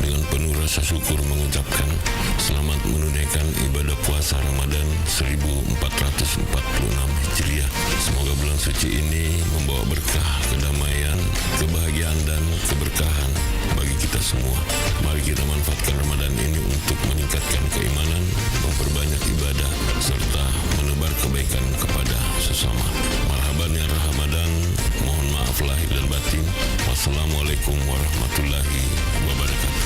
dengan penuh rasa syukur mengucapkan selamat menunaikan ibadah puasa Ramadan seribu empat ratus empat puluh enam Hijriah. Semoga bulan suci ini membawa berkah, kedamaian, kebahagiaan, dan keberkahan bagi kita semua. Mari kita manfaatkan Ramadan ini untuk meningkatkan keimanan, memperbanyak ibadah, serta menebar kebaikan kepada sesama. Marhaban ya Ramadan, mohon maaf lahir dan batin. Wassalamualaikum warahmatullahi wabarakatuh.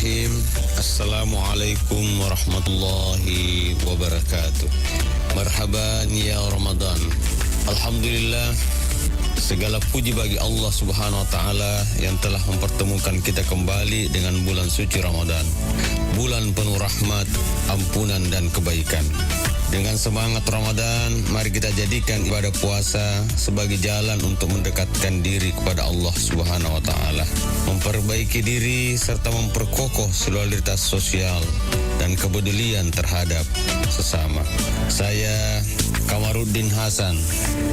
Bismillahirrahmanirrahim. Assalamualaikum warahmatullahi wabarakatuh. Marhaban ya Ramadan. Alhamdulillah, segala puji bagi Allah Subhanahu wa Ta'ala yang telah mempertemukan kita kembali dengan bulan suci Ramadan, bulan penuh rahmat, ampunan, dan kebaikan. Dengan semangat Ramadan, mari kita jadikan ibadah puasa sebagai jalan untuk mendekatkan diri kepada Allah Subhanahu wa Ta'ala, memperbaiki diri, serta memperkokoh solidaritas sosial dan kepedulian terhadap sesama. Saya Kamaruddin Hasan,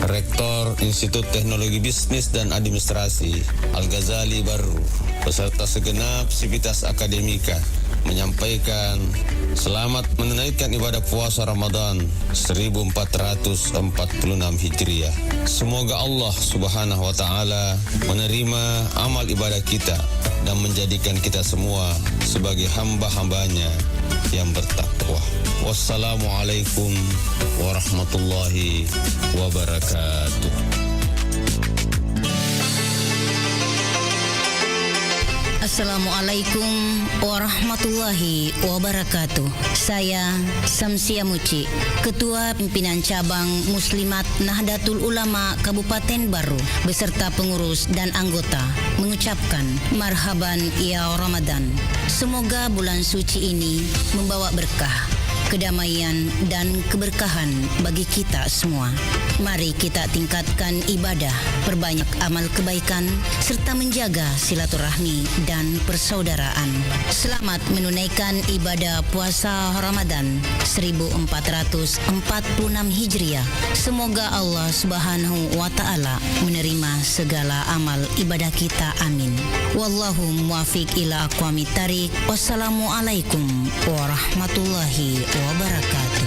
Rektor Institut Teknologi Bisnis dan Administrasi Al-Ghazali Barru, beserta segenap sivitas akademika, menyampaikan selamat menunaikan ibadah puasa Ramadan seribu empat ratus empat puluh enam Hijriah. Semoga Allah Subhanahu wa Ta'ala menerima amal ibadah kita dan menjadikan kita semua sebagai hamba-hambanya yang bertakwa. Wassalamualaikum warahmatullahi wabarakatuh. Assalamualaikum warahmatullahi wabarakatuh. Saya Samsia Muci, Ketua Pimpinan Cabang Muslimat Nahdlatul Ulama Kabupaten Barru, beserta pengurus dan anggota, mengucapkan marhaban ya Ramadan. Semoga bulan suci ini membawa berkah, kedamaian, dan keberkahan bagi kita semua. Mari kita tingkatkan ibadah, perbanyak amal kebaikan, serta menjaga silaturahmi dan persaudaraan. Selamat menunaikan ibadah puasa Ramadan seribu empat ratus empat puluh enam Hijriah. Semoga Allah Subhanahu wa Ta'ala menerima segala amal ibadah kita. Amin. Wallahu muwaffiq ila aqwamit thariq. Wassalamualaikum warahmatullahi wabarakatuh.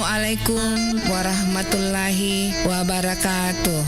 Assalamualaikum warahmatullahi wabarakatuh.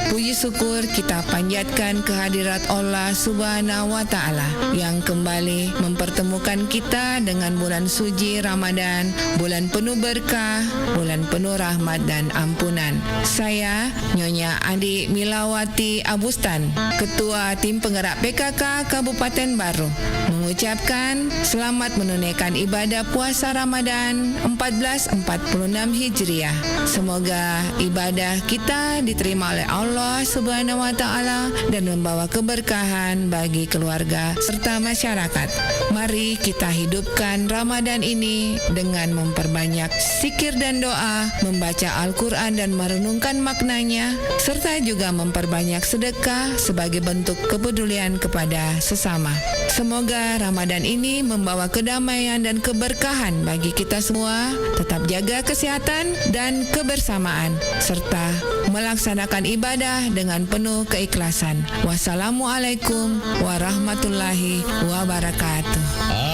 Puji syukur kita panjatkan kehadirat Allah Subhanahu wa Ta'ala yang kembali mempertemukan kita dengan bulan suci Ramadan, bulan penuh berkah, bulan penuh rahmat dan ampunan. Saya, Nyonya Andi Milawati Abustan, Ketua Tim Penggerak P K K Kabupaten Barru, mengucapkan selamat menunaikan ibadah puasa Ramadan empat belas empat puluh enam Hijriah. Semoga ibadah kita diterima oleh Allah Subhanahu wa Ta'ala dan membawa keberkahan bagi keluarga serta masyarakat. Mari kita hidupkan Ramadan ini dengan memperbanyak zikir dan doa, membaca Al-Quran dan merenungkan maknanya, serta juga memperbanyak sedekah sebagai bentuk kepedulian kepada sesama. Semoga Ramadan ini membawa kedamaian dan keberkahan bagi kita semua. Tetap jaga kesehatan dan kebersamaan, serta melaksanakan ibadah dengan penuh keikhlasan. Wassalamualaikum warahmatullahi wabarakatuh.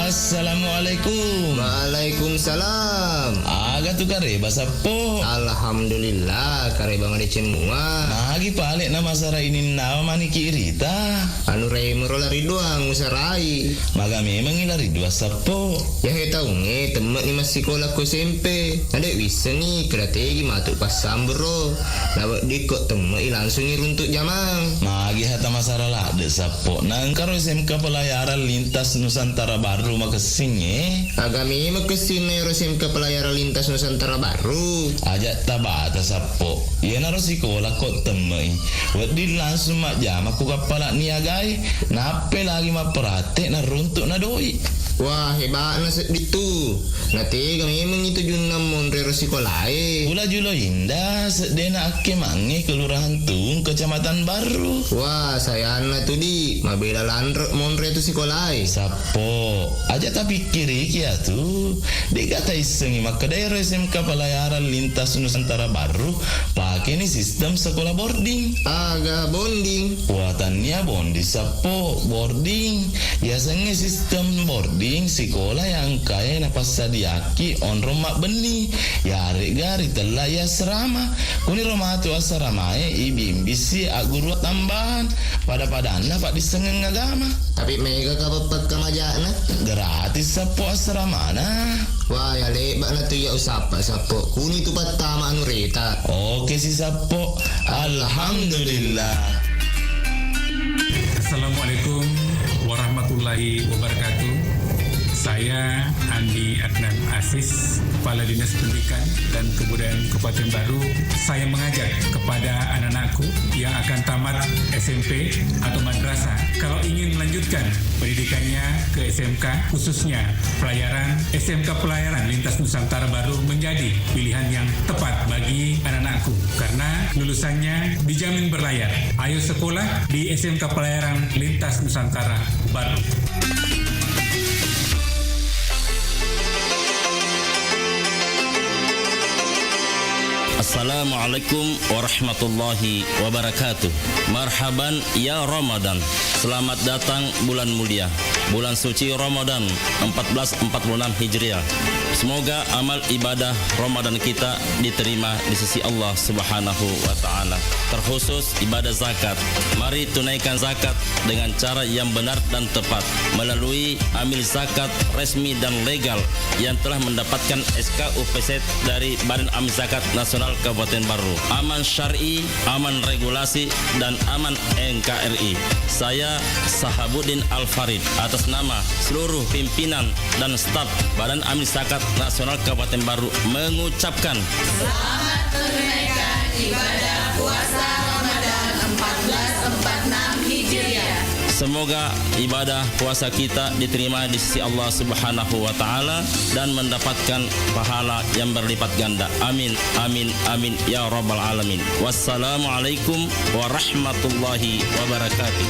Assalamualaikum. Waalaikumsalam. Aga tu kareba, Sappo? Alhamdulillah, kareba madeceng mua. Magi pale na masara ininnawa maniki irita? Anu remo ro lari doang usarai. Maga memangi lari dua, Sappo? Yahe taungnge temme'ni massikola ko S M P. Nade wissengi keda tegi matu passambro. Naweddikko temme'i langsungi runtuk jamang. Magi hata masara ladde, Sappo? Nangkaro S M K Pelayaran Lintas Nusantara Barru makessingnge? Aga memang kessinna ero S M K Pelayaran Lintas Nusantara Barru? Aja tabata, Sappo. Iyanaro sikola ko temme'i. Wedding langsung majjama ku kappala niagai, nappe lagi mapperate naruntuk na doi. Wah, heba'na seddi tu. Natega memang itu junna monre ro sikolae. Pula Julo Indah, seddena akkemangnge Kelurahan Tung, Kecamatan Barru. Wah, sayanna tu di, mabela lanre monre tu sikolae. Sappo, aja tapikkiriki atu. De'ga taissengi makkeda ero S M K Pelayaran Lintas Nusantara Barru pakeni sistem sekolah boarding. Aga bonding? Watannia bonding, Sappo, boarding. Yasengnge sistem boarding sikola yang kae napassadiaki onrong mabbenni, yare'ga ritella i asrama. Kuniro matu asramae ibimbisi agguru tambahan, pada-padanna paddissengeng agama. Tapi mega ka pappakkamaja'na? Gratis, Sappo, asramana. Wah, ya lebba'na tu iya usappa, Sappo. Kuni tu pattama anu reta. Oke si, Sappo. Alhamdulillah. Assalamualaikum warahmatullahi wabarakatuh. Saya Andi Adnan Aziz, Kepala Dinas Pendidikan dan Kebudayaan Kabupaten Barru. Saya mengajak kepada anak-anakku yang akan tamat S M P atau madrasah, kalau ingin melanjutkan pendidikannya ke S M K, khususnya pelayaran, S M K Pelayaran Lintas Nusantara Barru menjadi pilihan yang tepat bagi anak-anakku karena lulusannya dijamin berlayar. Ayo sekolah di S M K Pelayaran Lintas Nusantara Barru. Assalamualaikum warahmatullahi wabarakatuh. Marhaban ya Ramadan. Selamat datang bulan mulia, bulan suci Ramadan empat belas empat puluh enam Hijriah. Semoga amal ibadah Ramadan kita diterima di sisi Allah Subhanahu wa Ta'ala, terkhusus ibadah zakat. Mari tunaikan zakat dengan cara yang benar dan tepat melalui amil zakat resmi dan legal yang telah mendapatkan S K U P Z dari Badan Amil Zakat Nasional Kabupaten Barru. Aman syar'i, aman regulasi, dan aman N K R I. Saya Sahabuddin Al Farid, atas nama seluruh pimpinan dan staf Badan Amil Zakat Nasional Kabupaten Barru, mengucapkan selamat menunaikan ibadah puasa Ramadan empat belas empat enam Hijriah. Semoga ibadah puasa kita diterima di sisi Allah Subhanahu wa Ta'ala dan mendapatkan pahala yang berlipat ganda. Amin, amin, amin, ya Rabbal Alamin. Wassalamualaikum warahmatullahi wabarakatuh.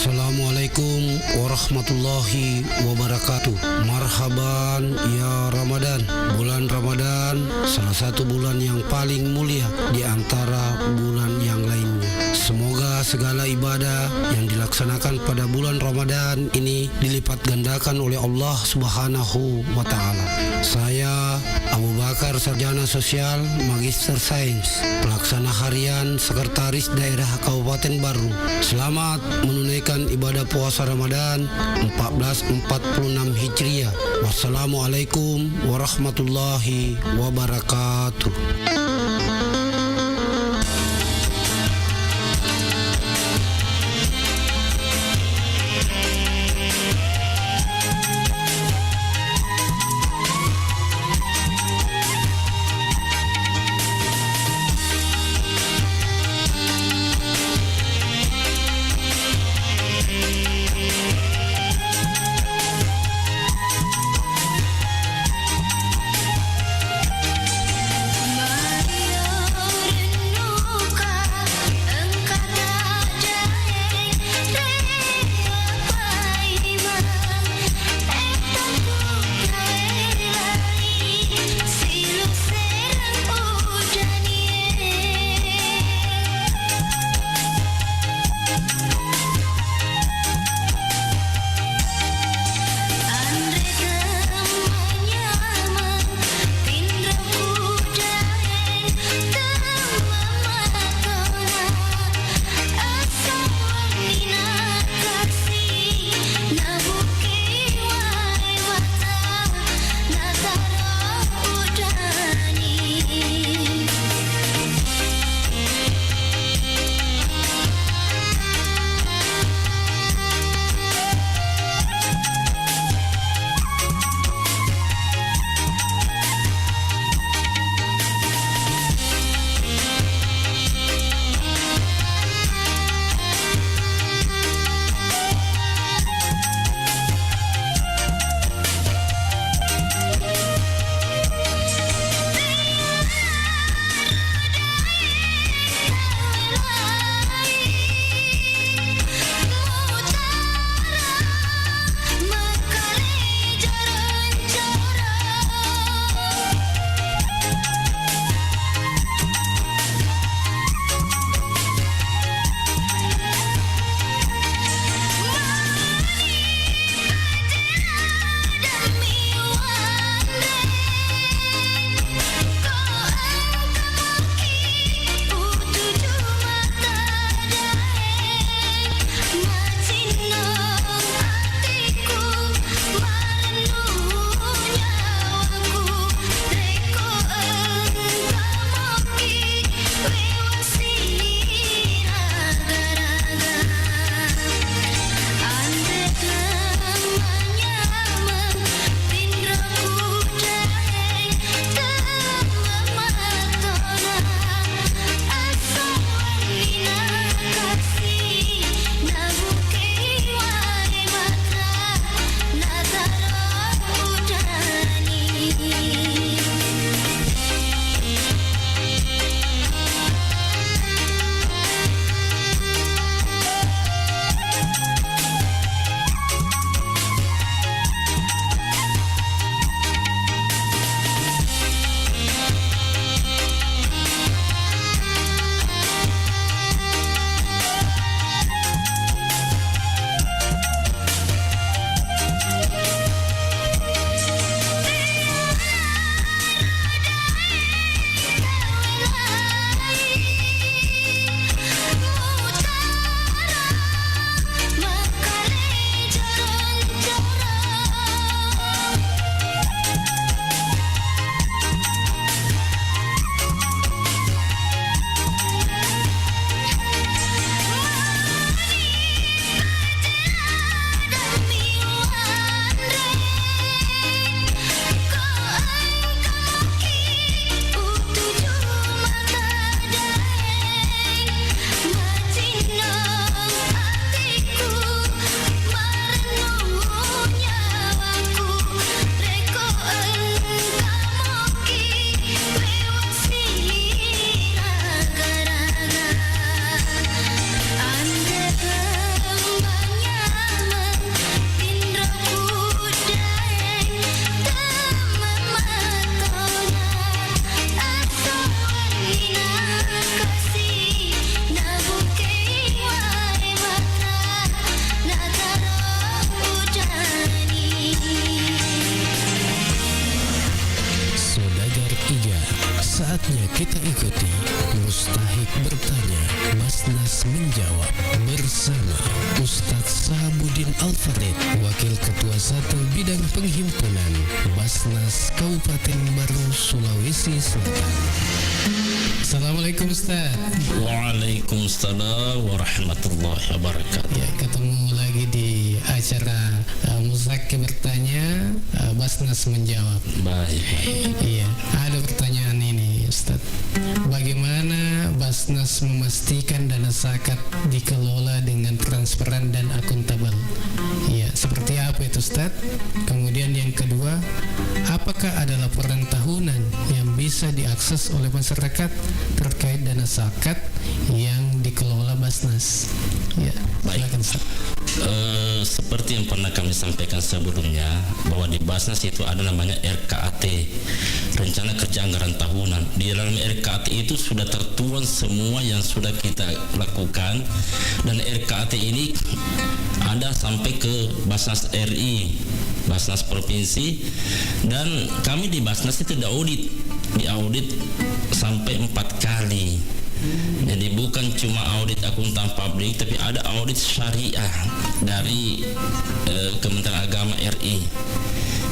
Assalamualaikum warahmatullahi wabarakatuh. Marhaban ya Ramadan. Bulan Ramadan salah satu bulan yang paling mulia di antara bulan yang lainnya. Semoga segala ibadah yang dilaksanakan pada bulan Ramadan ini dilipat gandakan oleh Allah Subhanahu wa Ta'ala. Saya, Abu Bakar, sarjana sosial, magister sains, pelaksana harian, sekretaris daerah Kabupaten Barru, selamat menunaikan ibadah puasa Ramadan empat belas empat puluh enam Hijriah. Wassalamualaikum warahmatullahi wabarakatuh. Kita ikuti Mustahik Bertanya, Basnas Menjawab bersama Ustadz Sahabudin Al-Farid, Wakil Ketua Satu Bidang Penghimpunan Basnas Kabupaten Barru, Sulawesi Selatan. Assalamualaikum, Ustadz. Waalaikumsalam warahmatullahi wabarakatuh. Ya, ketemu lagi di acara, eh, Mustahik Bertanya, eh, Basnas Menjawab. Baik, baik. Iya, ada pertanyaan ini, Ustadz. Bagaimana Basnas memastikan dana zakat dikelola dengan transparan dan akuntabel? Iya, seperti apa itu, Ustadz? Kemudian yang kedua, apakah ada laporan tahunan yang bisa diakses oleh masyarakat terkait dana zakat yang dikelola Basnas? Ya, baik. Silakan, Ustadz. Eh, seperti yang pernah kami sampaikan sebelumnya, bahwa di Basnas itu ada namanya R K A T, Rencana Kerja Anggaran Tahunan. Di dalam R K A T itu sudah tertuang semua yang sudah kita lakukan, dan R K A T ini ada sampai ke Basnas R I, Basnas Provinsi, dan kami di Basnas itu diaudit, diaudit sampai empat kali. Jadi bukan cuma audit akuntan publik, tapi ada audit syariah dari, eh, Kementerian Agama R I.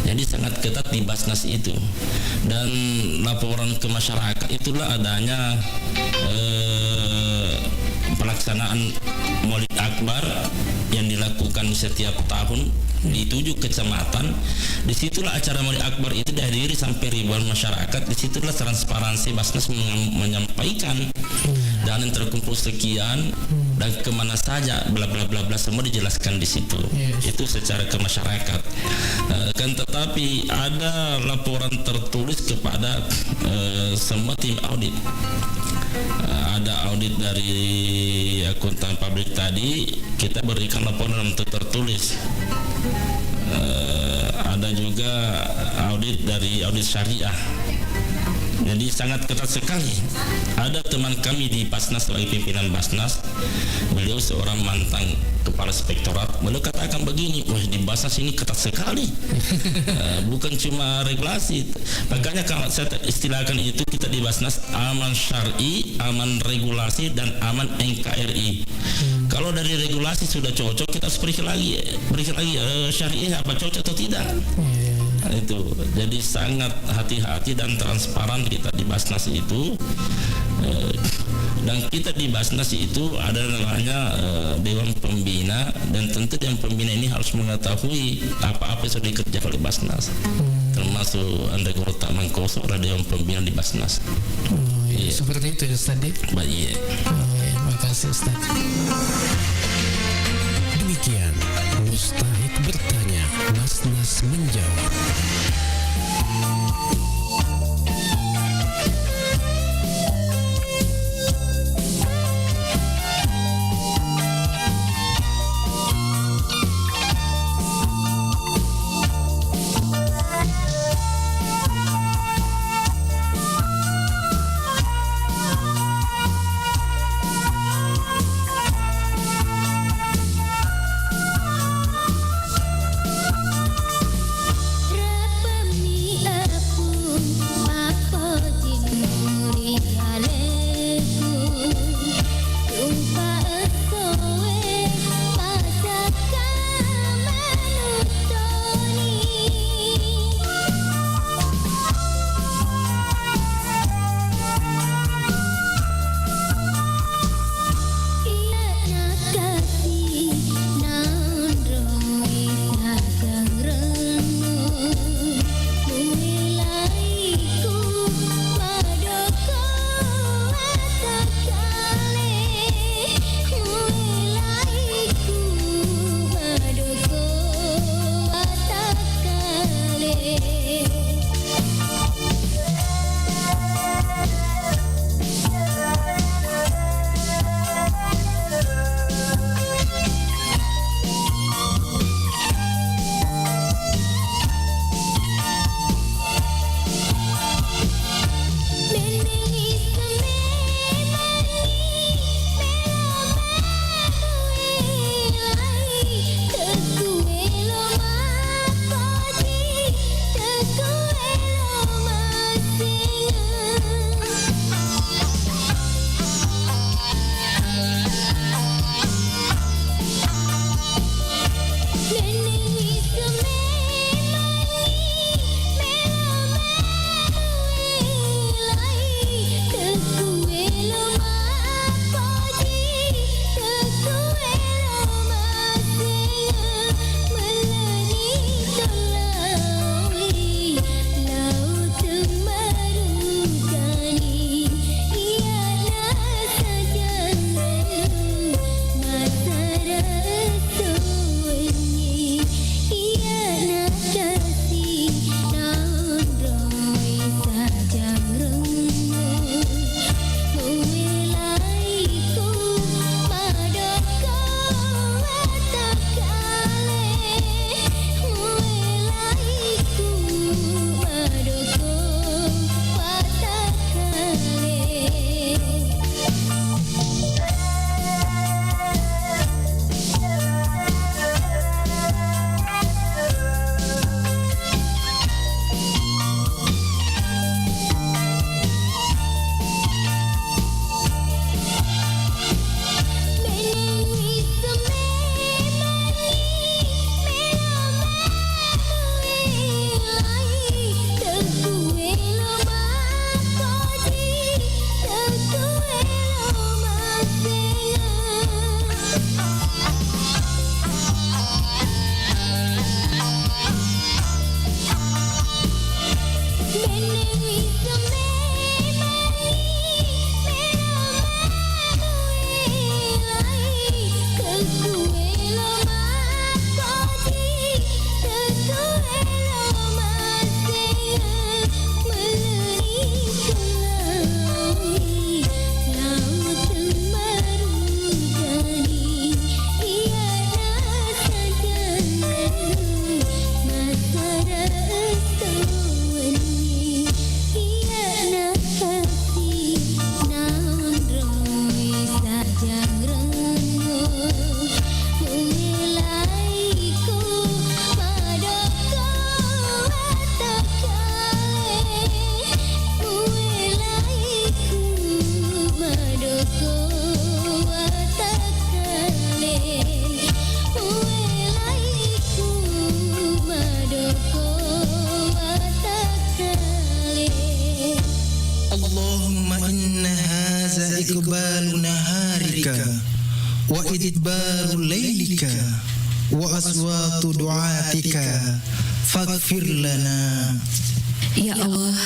Jadi sangat ketat di Basnas itu. Dan laporan ke masyarakat itulah adanya, eh, pelaksanaan Maulid Akbar yang dilakukan setiap tahun di tujuh kecamatan. Disitulah acara Maulid Akbar itu dihadiri sampai ribuan masyarakat. Disitulah transparansi Basnas mengam-, menyampaikan dana yang terkumpul sekian dan kemana saja, bla bla bla bla, semua dijelaskan di situ. Yes. Itu secara ke masyarakat. Eh, kan tetapi ada laporan tertulis kepada, eh, semua tim audit. Eh, ada audit dari akuntan publik tadi, kita berikan laporan dalam bentuk tertulis. Eh, ada juga audit dari audit syariah. Jadi sangat ketat sekali. Ada teman kami di Basnas, sebagai pimpinan Basnas, beliau seorang mantan kepala inspektorat, beliau katakan begini, "Wah, di Basnas ini ketat sekali." Eh, bukan cuma regulasi. Makanya kalau saya istilahkan itu, kita di Basnas aman syar'i, aman regulasi, dan aman N K R I. Hmm. Kalau dari regulasi sudah cocok, kita harus periksa lagi, periksa lagi, eh, syar'inya apa, cocok atau tidak. Iya. Itu. Jadi sangat hati-hati dan transparan kita di Basnas itu. Eh, dan kita di Basnas itu ada namanya, eh, Dewan Pembina, dan tentu Dewan Pembina ini harus mengetahui apa-apa yang sudah dikerjakan oleh Basnas. Hmm. Termasuk Anda Guru Tak Mangkoso adalah Dewan Pembina di Basnas. Oh, iya. Iya. Seperti itu ya, Ustaz, ya? Ba-, iya. Oh, iya. Makasih, Ustaz. Demikian Mustahik Bertanya, Basnas Menjawab. اللهم إن هذا إقبال نهارك وإدبار ليلك وأصوات دعاتك فاغفر لنا. Ya Allah,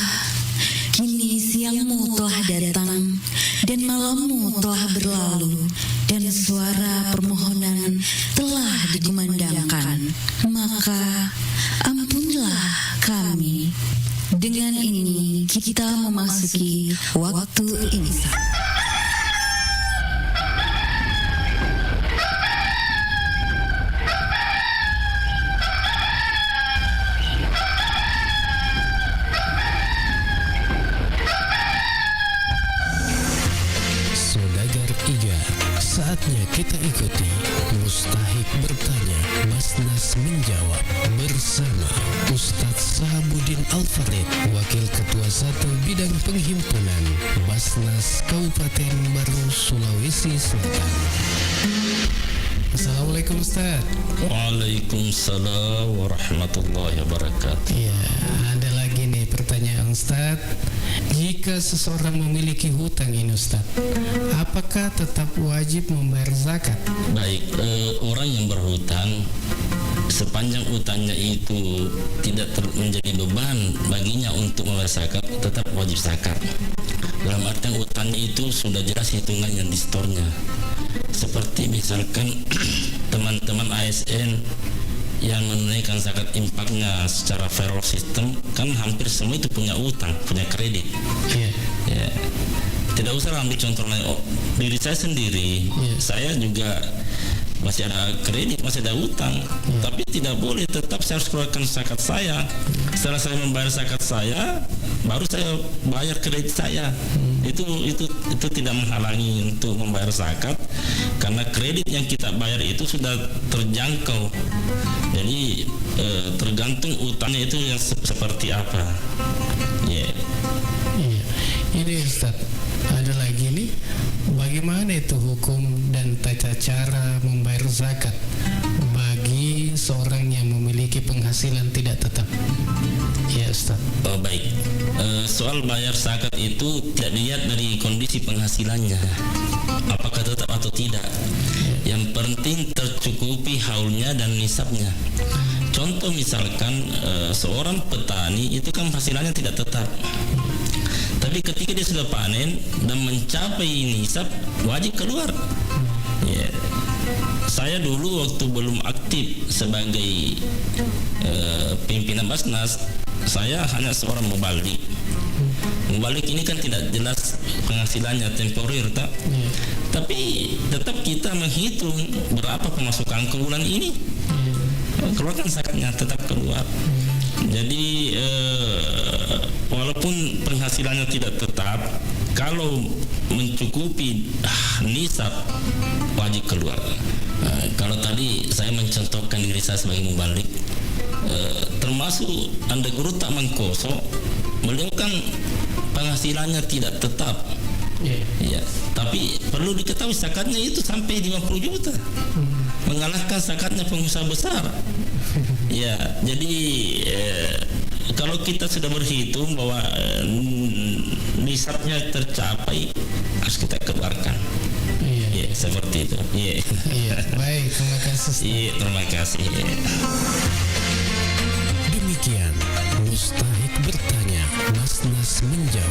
kini siangmu telah datang dan malammu telah berlalu dan suara permohonan telah dikumandangkan. Maka ampunilah kami. Dengan ini kita memasuki waktu imsak. Saudagar Iga, saatnya kita ikuti Mustahik Bertanya, Basnas Menjawab bersama Ustadz Sahabuddin Al-Farid, Wakil Ketua Satu Bidang Penghimpunan Basnas Kabupaten Maros, Sulawesi Selatan. Assalamualaikum, Ustadz. Waalaikumsalam warahmatullahi wabarakatuh. Ya, ada lagi nih pertanyaan, Ustadz. Jika seseorang memiliki hutang ini, Ustadz, apakah tetap wajib membayar zakat? Baik, eh, orang yang berhutang, sepanjang utangnya itu tidak ter-, menjadi beban baginya untuk membayar zakat, tetap wajib zakat. Dalam artian utangnya itu sudah jelas hitungannya di store-nya. Seperti misalkan teman-teman A S N yang menunaikan zakat infaknya secara payroll system, kan hampir semua itu punya utang, punya kredit. Iya. Ya. Tidak usah ambil contoh lain. Oh, diri saya sendiri, iya, saya juga masih ada kredit, masih ada utang. Iya. Tapi tidak boleh, tetap saya harus keluarkan zakat saya. Setelah saya membayar zakat saya, baru saya bayar kredit saya. Hmm. Itu, itu, itu tidak menghalangi untuk membayar zakat, karena kredit yang kita bayar itu sudah terjangkau. Jadi, eh, tergantung utangnya itu yang se-, seperti apa. Ya. Iya. Ini, Ustaz, ada lagi nih, bagaimana itu hukum dan tata cara membayar zakat bagi seorang yang memiliki penghasilan tidak tetap? Ya, Ustaz. Oh, baik. Eh, soal bayar zakat itu tidak dilihat dari kondisi penghasilannya, apakah tetap atau tidak. Yang penting tercukupi haulnya dan nisabnya. Contoh misalkan, eh, seorang petani itu kan penghasilannya tidak tetap. Tapi ketika dia sudah panen dan mencapai nisab, wajib keluar. Ya. Saya dulu waktu belum aktif sebagai, eh, pimpinan Basnas, saya hanya seorang mubalik. Mubalik ini kan tidak jelas penghasilannya, temporer, tak? Iya. Tapi tetap kita menghitung berapa pemasukan ke bulan ini. Iya. Keluarkan zakatnya, tetap keluar. Iya. Jadi, eh, walaupun penghasilannya tidak tetap, kalau mencukupi, ah, nisab, wajib keluar. Eh, kalau tadi saya mencontohkan diri saya sebagai mubalik, eh, termasuk Anda Guru Tak Mangkoso, beliau kan penghasilannya tidak tetap. Iya. Iya. Tapi perlu diketahui, zakatnya itu sampai lima puluh juta. Hmm. Mengalahkan zakatnya pengusaha besar. Ya, jadi, eh, kalau kita sudah berhitung bahwa, eh, nisabnya tercapai, harus kita keluarkan. Iya. Iya, seperti itu. Iya. Iya, baik, terima kasih, Ustaz. Iya, terima kasih. Iya. Demikian Mustahik Bertanya, Semenjang.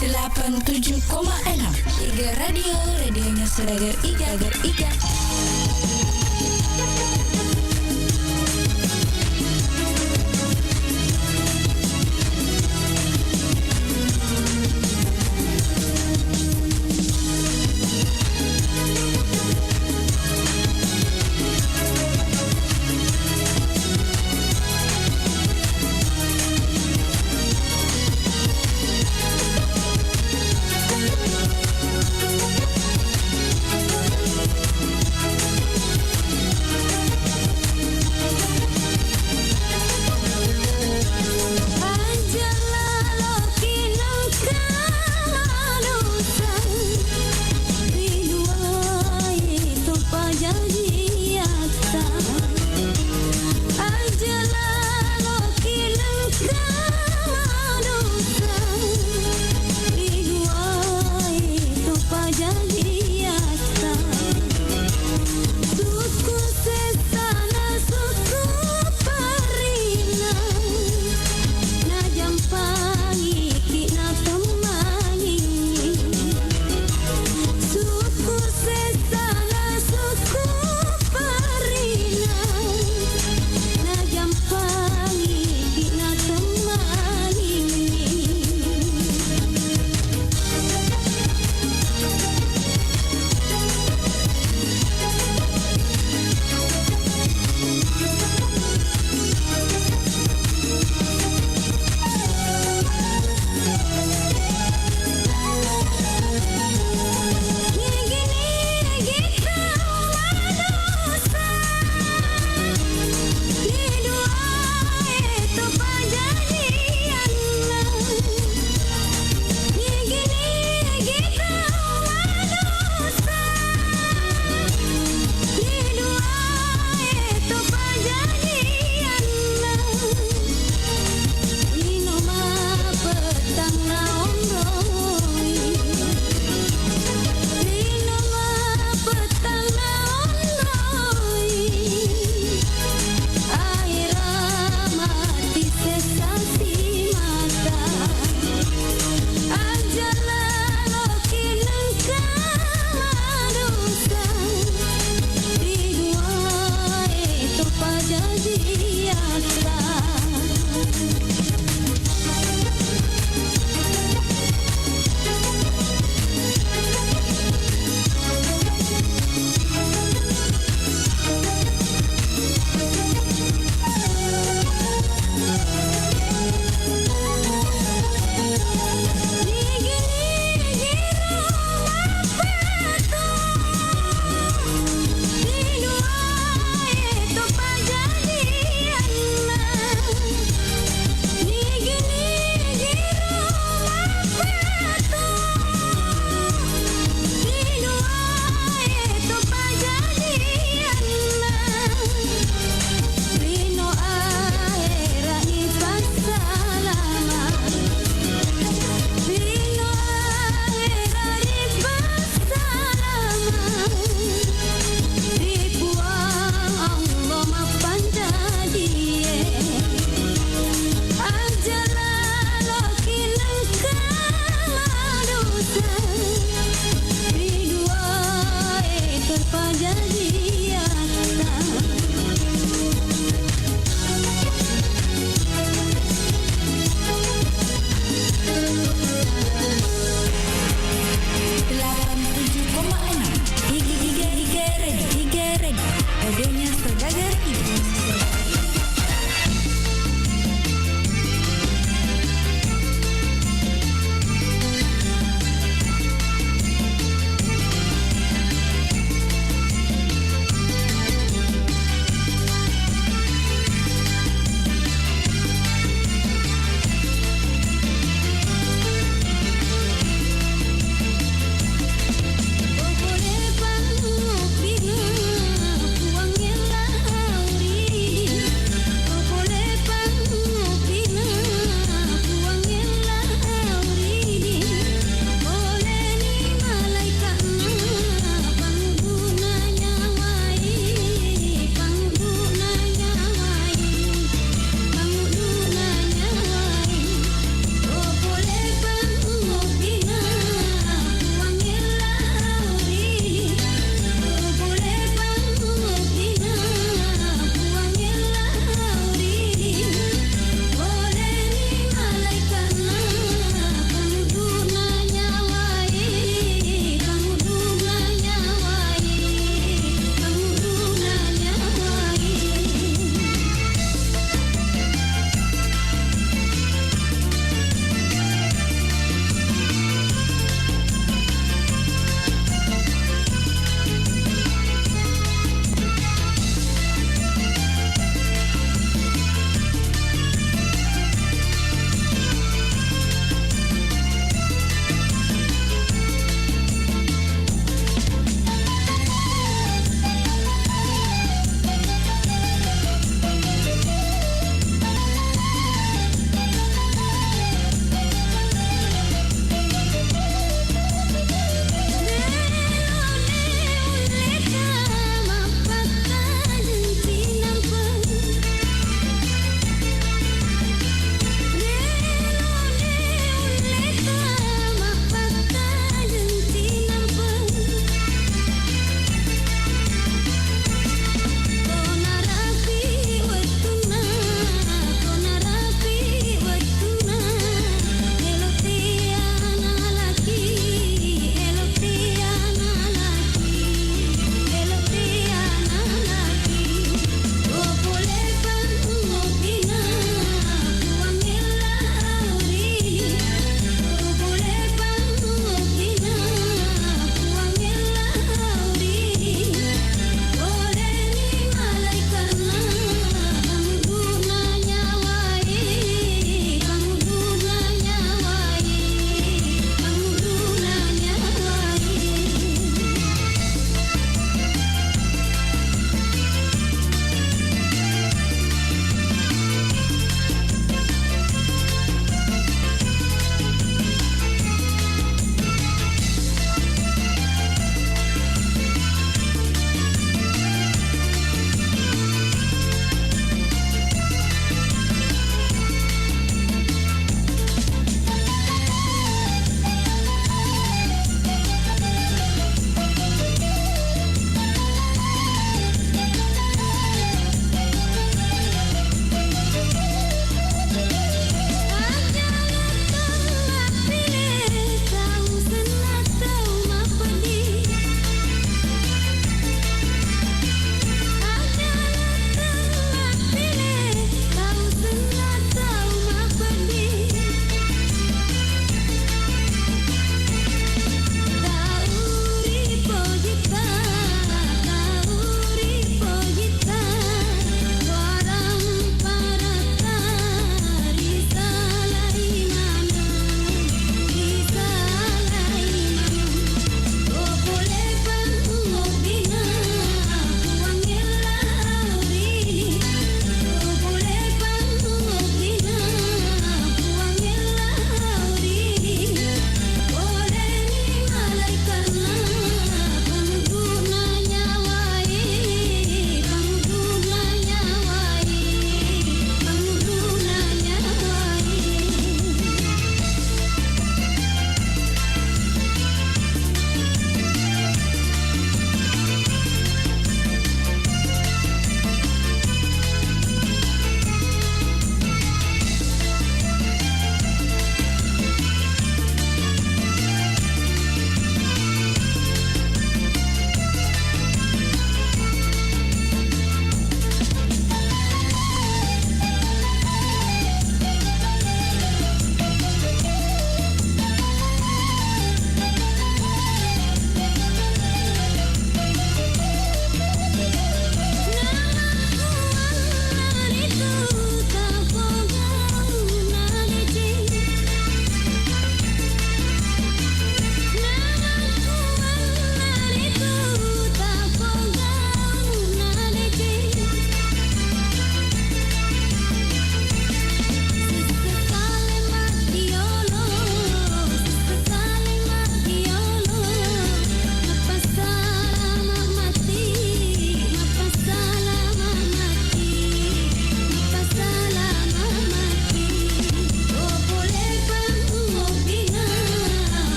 Delapan tujuh koma enam Iga Radio, radionya saudagar Iga, Iga.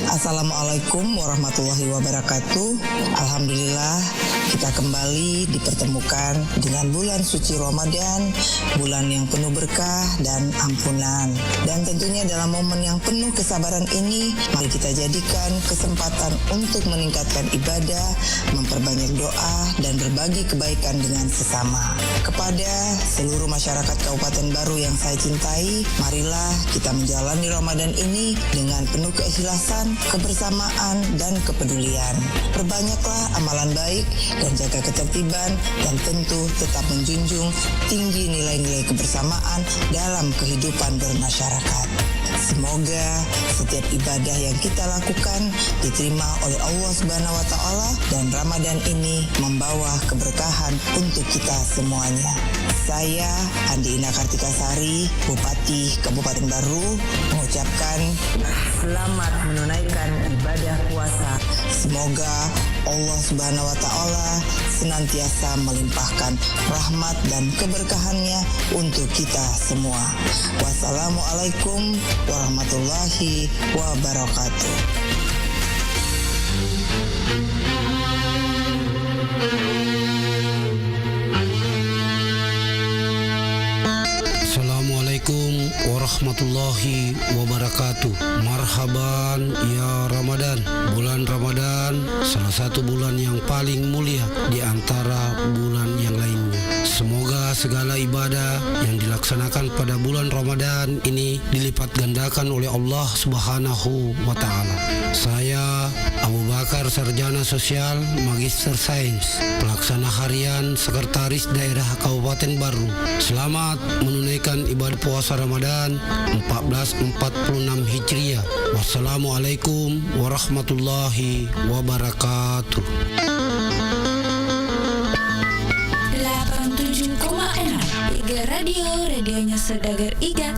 Assalamualaikum warahmatullahi wabarakatuh. Alhamdulillah, kita kembali dipertemukan dengan bulan suci Ramadan, bulan yang penuh berkah dan ampunan. Dan tentunya dalam momen yang penuh kesabaran ini, mari kita jadikan kesempatan untuk meningkatkan ibadah, memperbanyak doa, dan berbagi kebaikan dengan sesama. Kepada seluruh masyarakat Kabupaten Baru yang saya cintai, marilah kita menjalani Ramadan ini dengan penuh keikhlasan, kebersamaan, dan kepedulian. Perbanyaklah amalan baik dan jaga ketertiban, dan tentu tetap menjunjung tinggi nilai-nilai kebersamaan dalam kehidupan bermasyarakat. Semoga setiap ibadah yang kita lakukan diterima oleh Allah Subhanahu wa Ta'ala, dan Ramadan ini membawa keberkahan untuk kita semuanya. Saya, Andi Ina Kartika Sari, Bupati Kabupaten Baru, mengucapkan selamat menunaikan ibadah puasa. Semoga Allah Subhanahu wa Ta'ala senantiasa melimpahkan rahmat dan keberkahannya untuk kita semua. Wassalamualaikum warahmatullahi wabarakatuh. Assalamualaikum warahmatullahi wabarakatuh. Marhaban ya Ramadan. Bulan Ramadan salah satu bulan yang paling mulia di antara bulan yang lainnya. Semoga segala ibadah yang dilaksanakan pada bulan Ramadan ini dilipat gandakan oleh Allah Subhanahu wa Ta'ala. Saya, Abu Bakar, sarjana sosial, magister sains, pelaksana harian sekretaris daerah Kabupaten Baru, selamat menunaikan ibadah puasa Ramadan empat belas empat puluh enam Hijriah. Wassalamualaikum warahmatullahi wabarakatuh. Delapan tujuh koma enam Iga Radio, radionya saudagar Iga.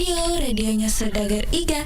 Yo, radionya saudagar Iga.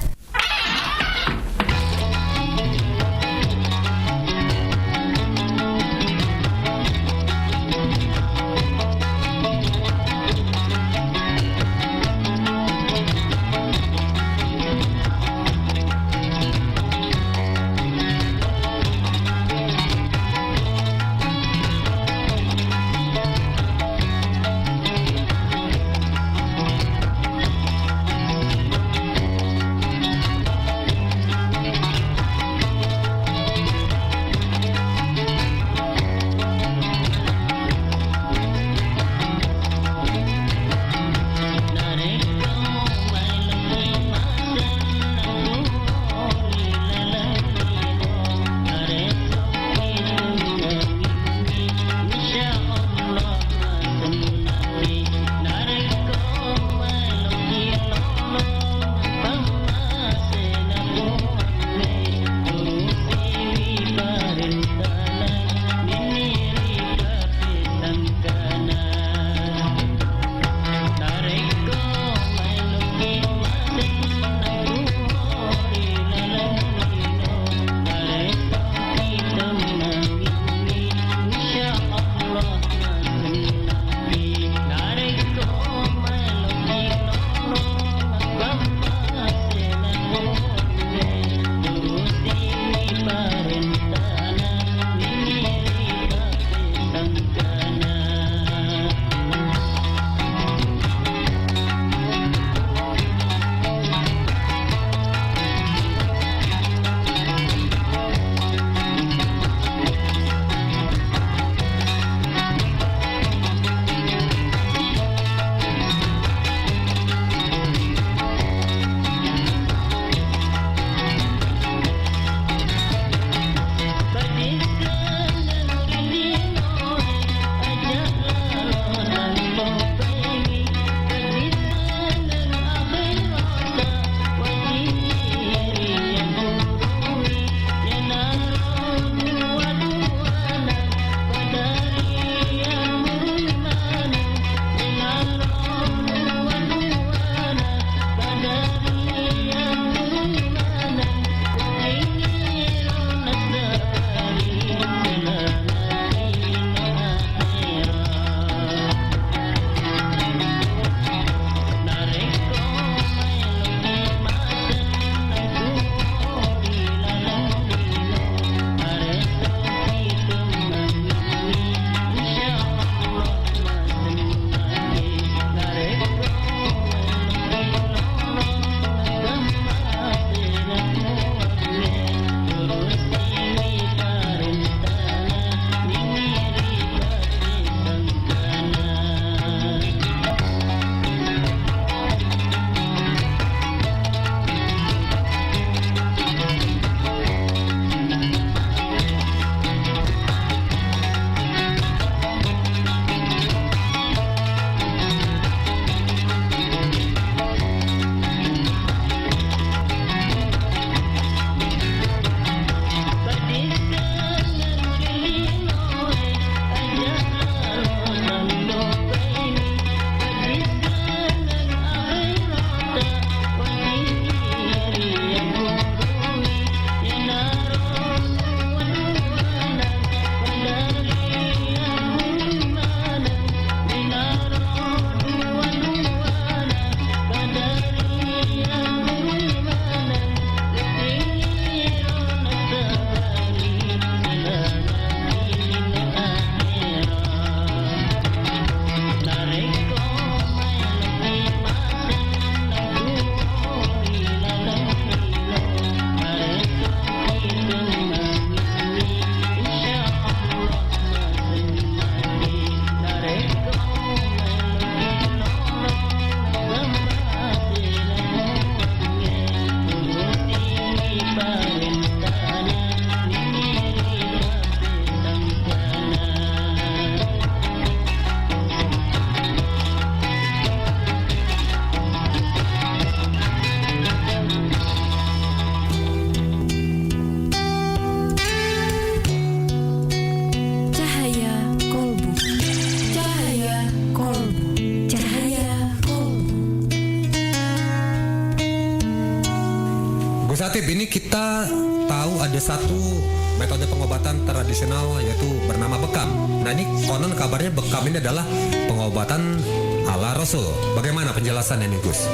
Kita tahu ada satu metode pengobatan tradisional, yaitu bernama bekam. Nah, ini konon kabarnya bekam ini adalah pengobatan ala Rasul. Bagaimana penjelasannya nih, Gus?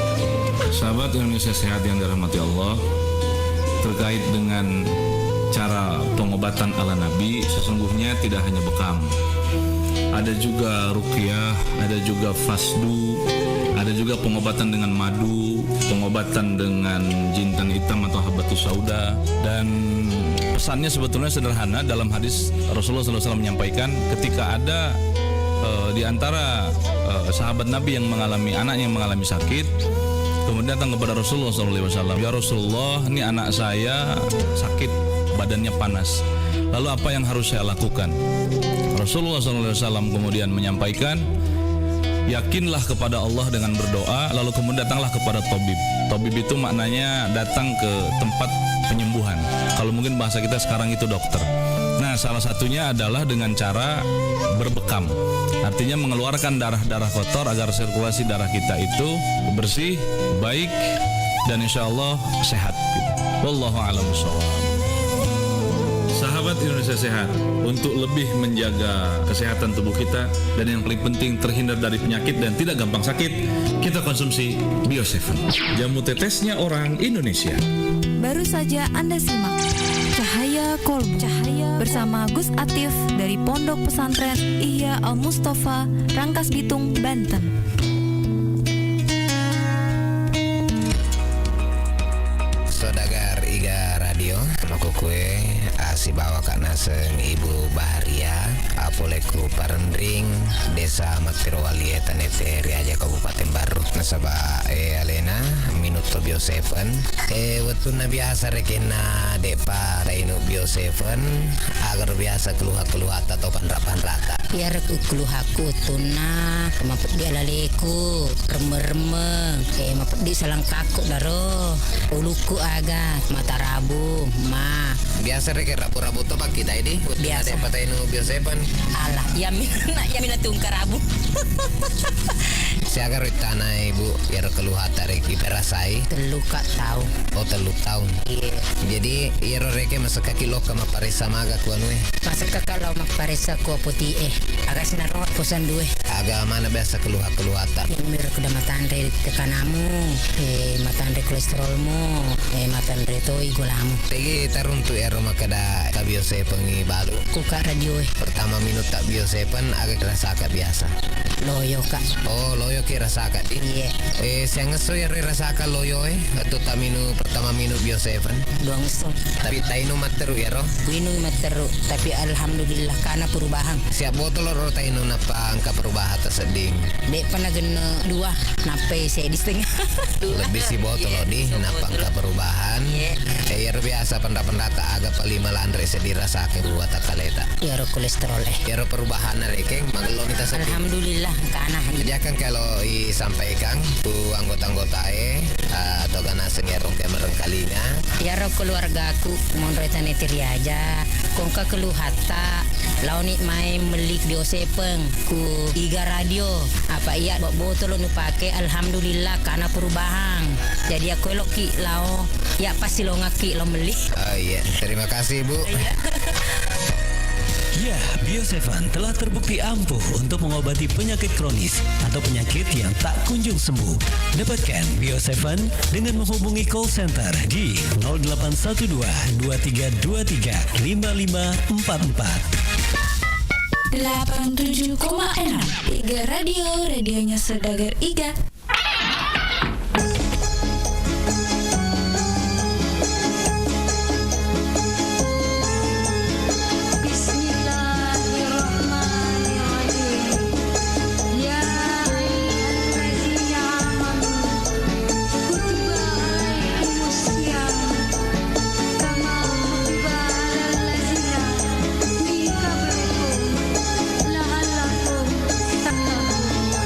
Sahabat Indonesia Sehat yang dirahmati Allah, terkait dengan cara pengobatan ala Nabi, sesungguhnya tidak hanya bekam. Ada juga ruqyah, ada juga fasdu, ada juga pengobatan dengan madu, pengobatan dengan jintan hitam atau habbatus sauda. Dan pesannya sebetulnya sederhana. Dalam hadis, Rasulullah sallallahu alaihi wasallam menyampaikan, ketika ada, eh, di antara, eh, sahabat Nabi yang mengalami, anaknya yang mengalami sakit, kemudian datang kepada Rasulullah sallallahu alaihi wasallam, "Ya Rasulullah, ini anak saya sakit, badannya panas. Lalu apa yang harus saya lakukan?" Rasulullah sallallahu alaihi wasallam kemudian menyampaikan, "Yakinlah kepada Allah dengan berdoa, lalu kemudian datanglah kepada tabib." Tabib itu maknanya datang ke tempat penyembuhan. Kalau mungkin bahasa kita sekarang itu dokter. Nah, salah satunya adalah dengan cara berbekam. Artinya mengeluarkan darah-darah kotor agar sirkulasi darah kita itu bersih, baik, dan insya Allah sehat. Wallahu a'lam bishawab. Sahabat Indonesia Sehat, untuk lebih menjaga kesehatan tubuh kita dan yang paling penting terhindar dari penyakit dan tidak gampang sakit, kita konsumsi Bio tujuh. Jamu tetesnya orang Indonesia. Baru saja Anda simak Cahaya Kolbu, Cahaya bersama Gus Atif dari Pondok Pesantren Ihya Al Mustafa, Rangkas Bitung, Banten. Saudagar Iga Radio, makkukue, ah, sibawaka naseng Ibu Baharia, ah, pole ku Parenring, Desa Mattiro Walie, Tanete Riaja, Kabupaten Barru. Nasaba, eh, alena minutto Bio tujuh. Eh, wettunna biasa rekenna de'pa tainu Bio tujuh, agaro biasa keluha-keluhata atau panra-panrata? Iyaro ku-, keluhakku wettunna mapeddi alaleku, remmeng-remmeng, eh, mapeddi salangkakku daro, ulukku aga, mata rabu, ma. Biasa reke rabu-rabu to pakkitai di, wettunna de'pa tainu Bio tujuh. Alah, iyami, na, iyami natungka rabu. Siaga ro ittana, Ibu, iyaro keluhata reki perasai? Tellu ka taung. Oh, tellu taung. Iya. Jadi, iyaro reke masekkaki lokka mapparessa maga ku anue? Masekkaka lao mapparessa ku apoti'e. Aga sinaro posandue. Aga mana biasa keluha-keluhata? Iyami ro keda matanre tekanamu, eh, matanre kolesterolmu, eh, matanre toi gulamu. Tegi taruntu ero makkeda ka Bio tujuh i balu. Kuka radioe. Pertama minutta Bio tujuh, aga rasaka biasa? Loyo ka. Oh, loyo ki rasaka di? Iye. Eh, siangesso ero rasaka loyo e, atau taminu pertama minu Bio tujuh? Duangesso. Tapi tainu matteru ero? Kuinung matteru, tapi alhamdulillah kana perubahan. Siap botolo ro tainu nappa engka perubahan sedding? De'pa nagenne dua, nappai seddi setengah. Lebih si botolo di, nappa engka perubahan. Iya. Eh, iyaro biasa penra-penrata aga paling malanre seddi rasake dua takkaleta. Iyaro kolesterol e. Iyaro perubahan rekeng, magello kita seddi. Alhamdulillah, kana. Jadi akan kalau disampaikan tu anggota-anggota e, eh, atau kana sengero ke merengkalinga. Iyaro keluargaku monro Tanete Riaja, kongka keluhatta, laoni mai melli Bio tujuh. Ku Iga Radio, apa iya bo-, botolo nupake, alhamdulillah, kana perubahan. Jadi aku elokki lao, iya pasti longakki lao melli. Oh iya, terima kasih, Bu. Iya. Ya, Bio tujuh telah terbukti ampuh untuk mengobati penyakit kronis atau penyakit yang tak kunjung sembuh. Dapatkan Bio tujuh dengan menghubungi call center di nol delapan satu dua, dua tiga dua tiga, lima lima empat empat. Delapan tujuh koma enam Iga Radio, radionya saudagar Iga. Bismillahirrahmanirrahim. Ya ayyuhalladzina amanu, kutiba alaikumus siyam. Kama kutiba alal ladzina min qablikum la'allakum tattaqun.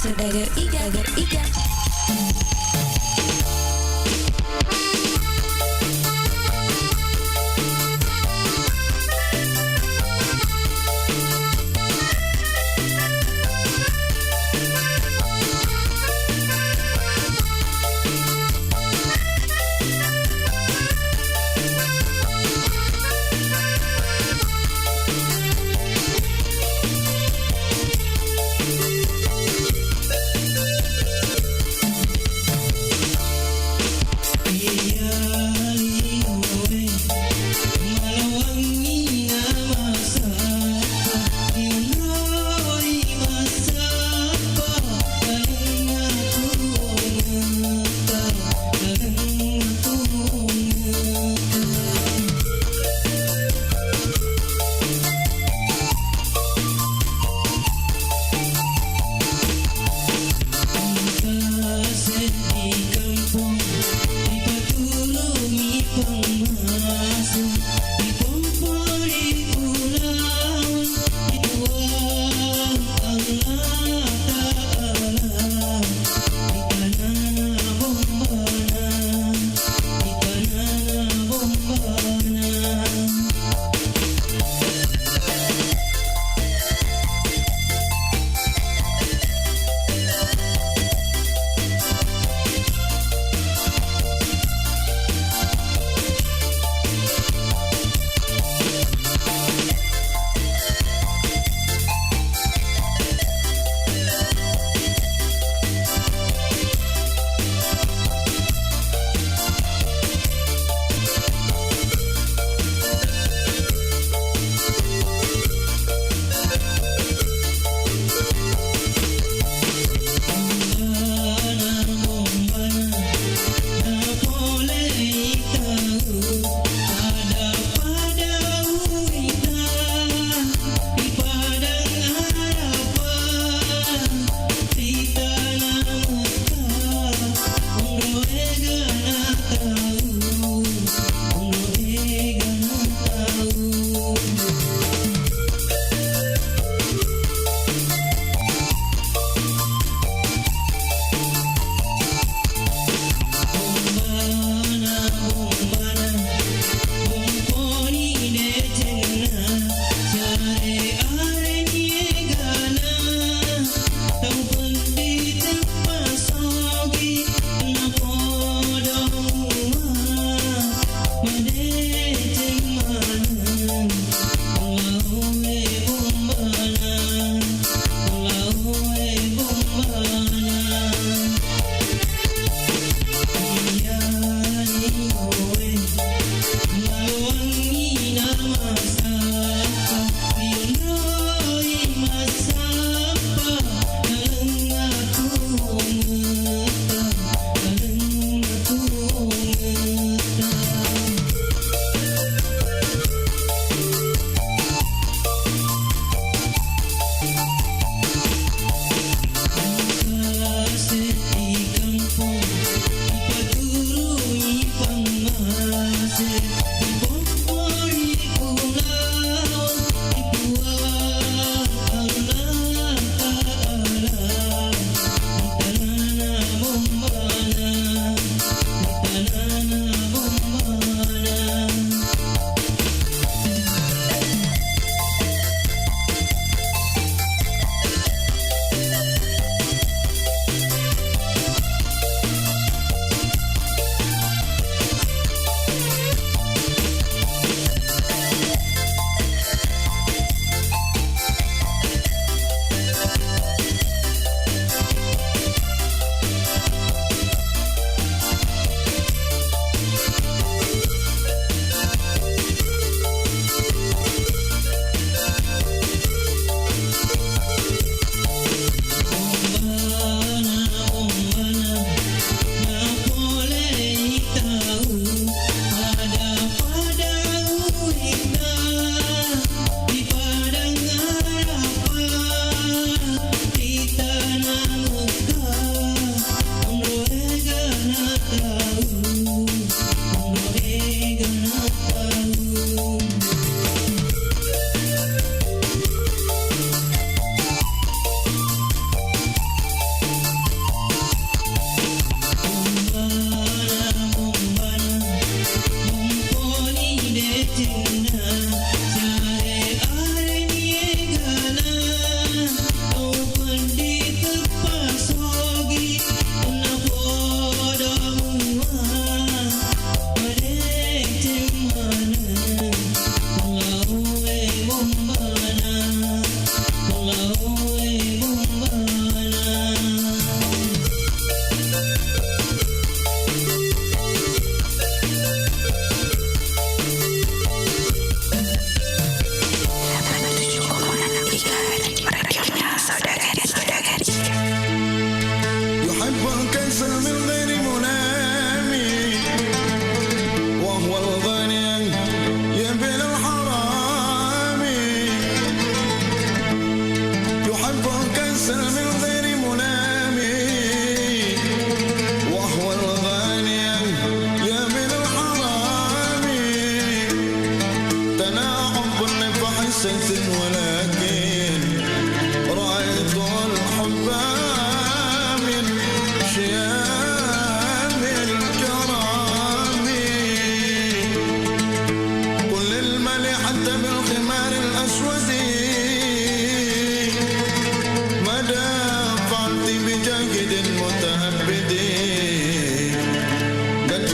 Saudagar Iga, Iga.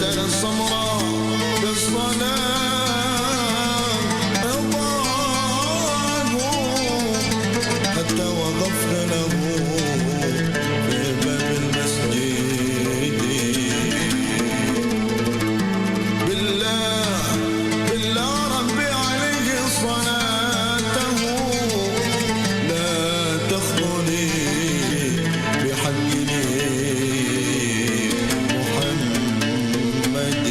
السمراء بالصلاة رضاه حتى وقفت له في باب المسجد. بالله، بالله ربي عليه صلاته لا تخطني بحق محمد.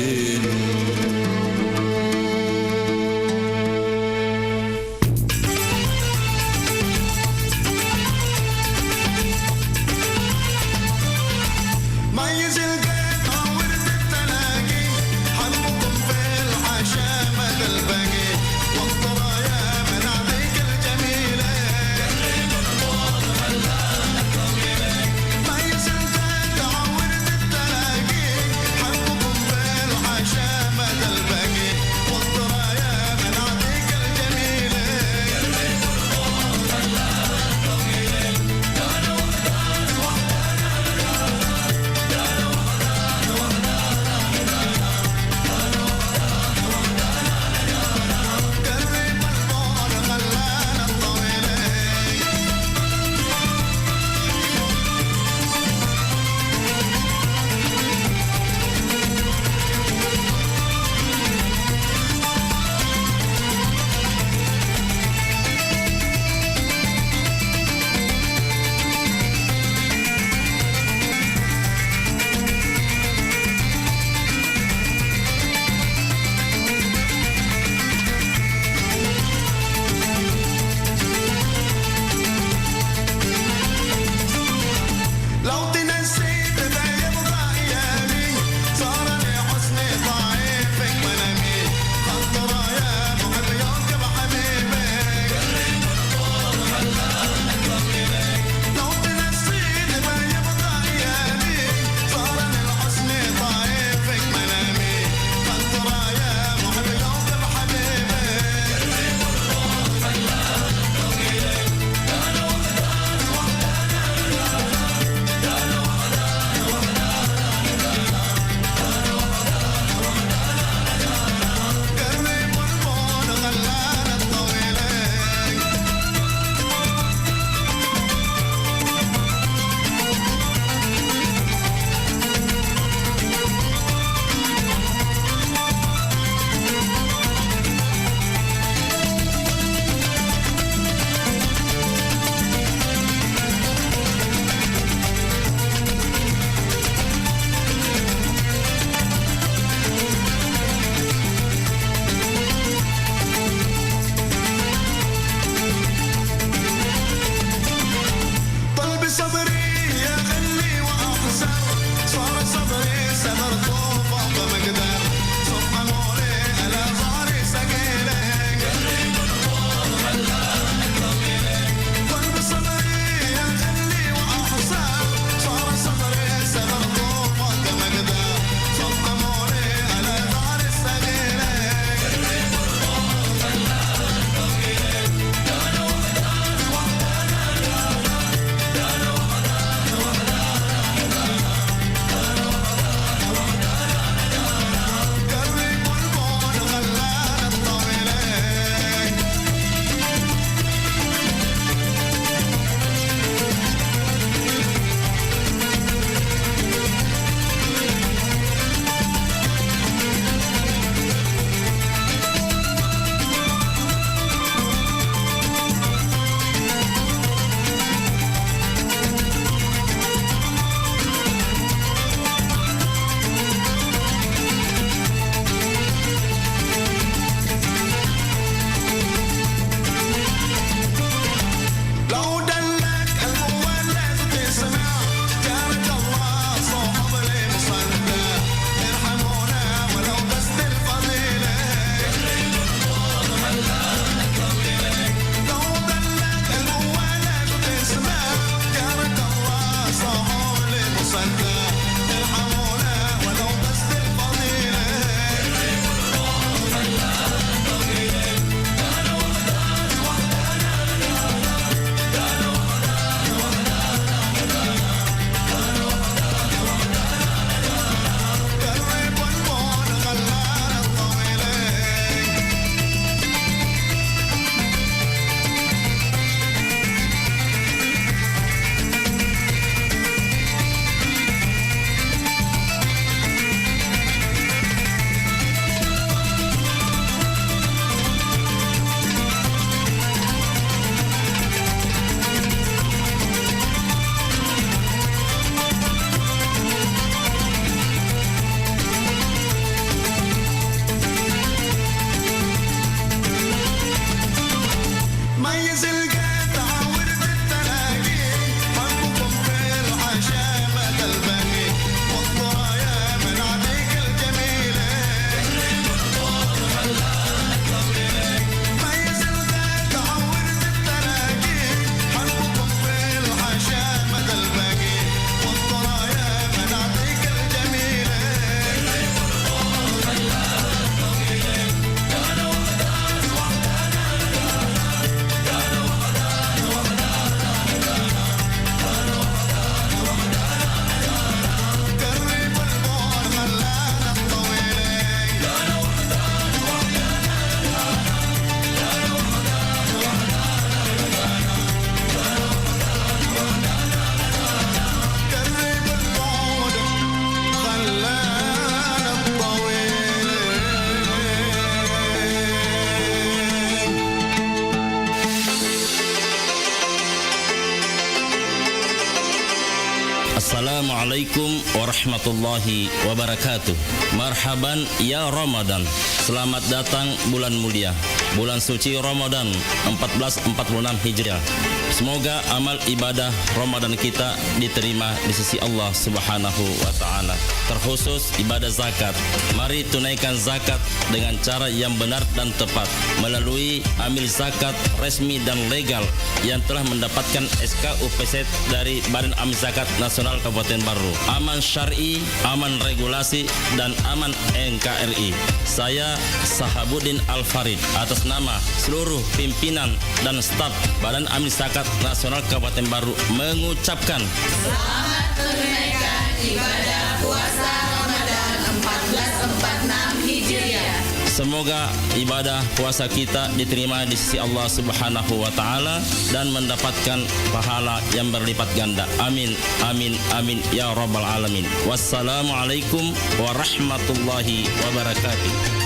Warahmatullahi wabarakatuh. Marhaban ya Ramadan. Selamat datang bulan mulia, bulan suci Ramadan empat belas empat puluh enam Hijriah. Semoga amal ibadah Ramadan kita diterima di sisi Allah Subhanahu wa Ta'ala, terkhusus ibadah zakat. Mari tunaikan zakat dengan cara yang benar dan tepat melalui amil zakat resmi dan legal yang telah mendapatkan S K U P Z dari Badan Amil Zakat Nasional Kabupaten Barru. Aman syar'i, aman regulasi, dan aman N K R I. Saya Sahabuddin Al Farid, atas nama seluruh pimpinan dan staf Badan Amil Zakat Nasional Kabupaten Barru, mengucapkan Selamat menunaikan ibadah puasa Ramadan empat belas empat enam Hijriah. Semoga ibadah puasa kita diterima di sisi Allah Subhanahu wa Ta'ala dan mendapatkan pahala yang berlipat ganda. Amin, amin, amin, ya Rabbal Alamin. Wassalamualaikum warahmatullahi wabarakatuh.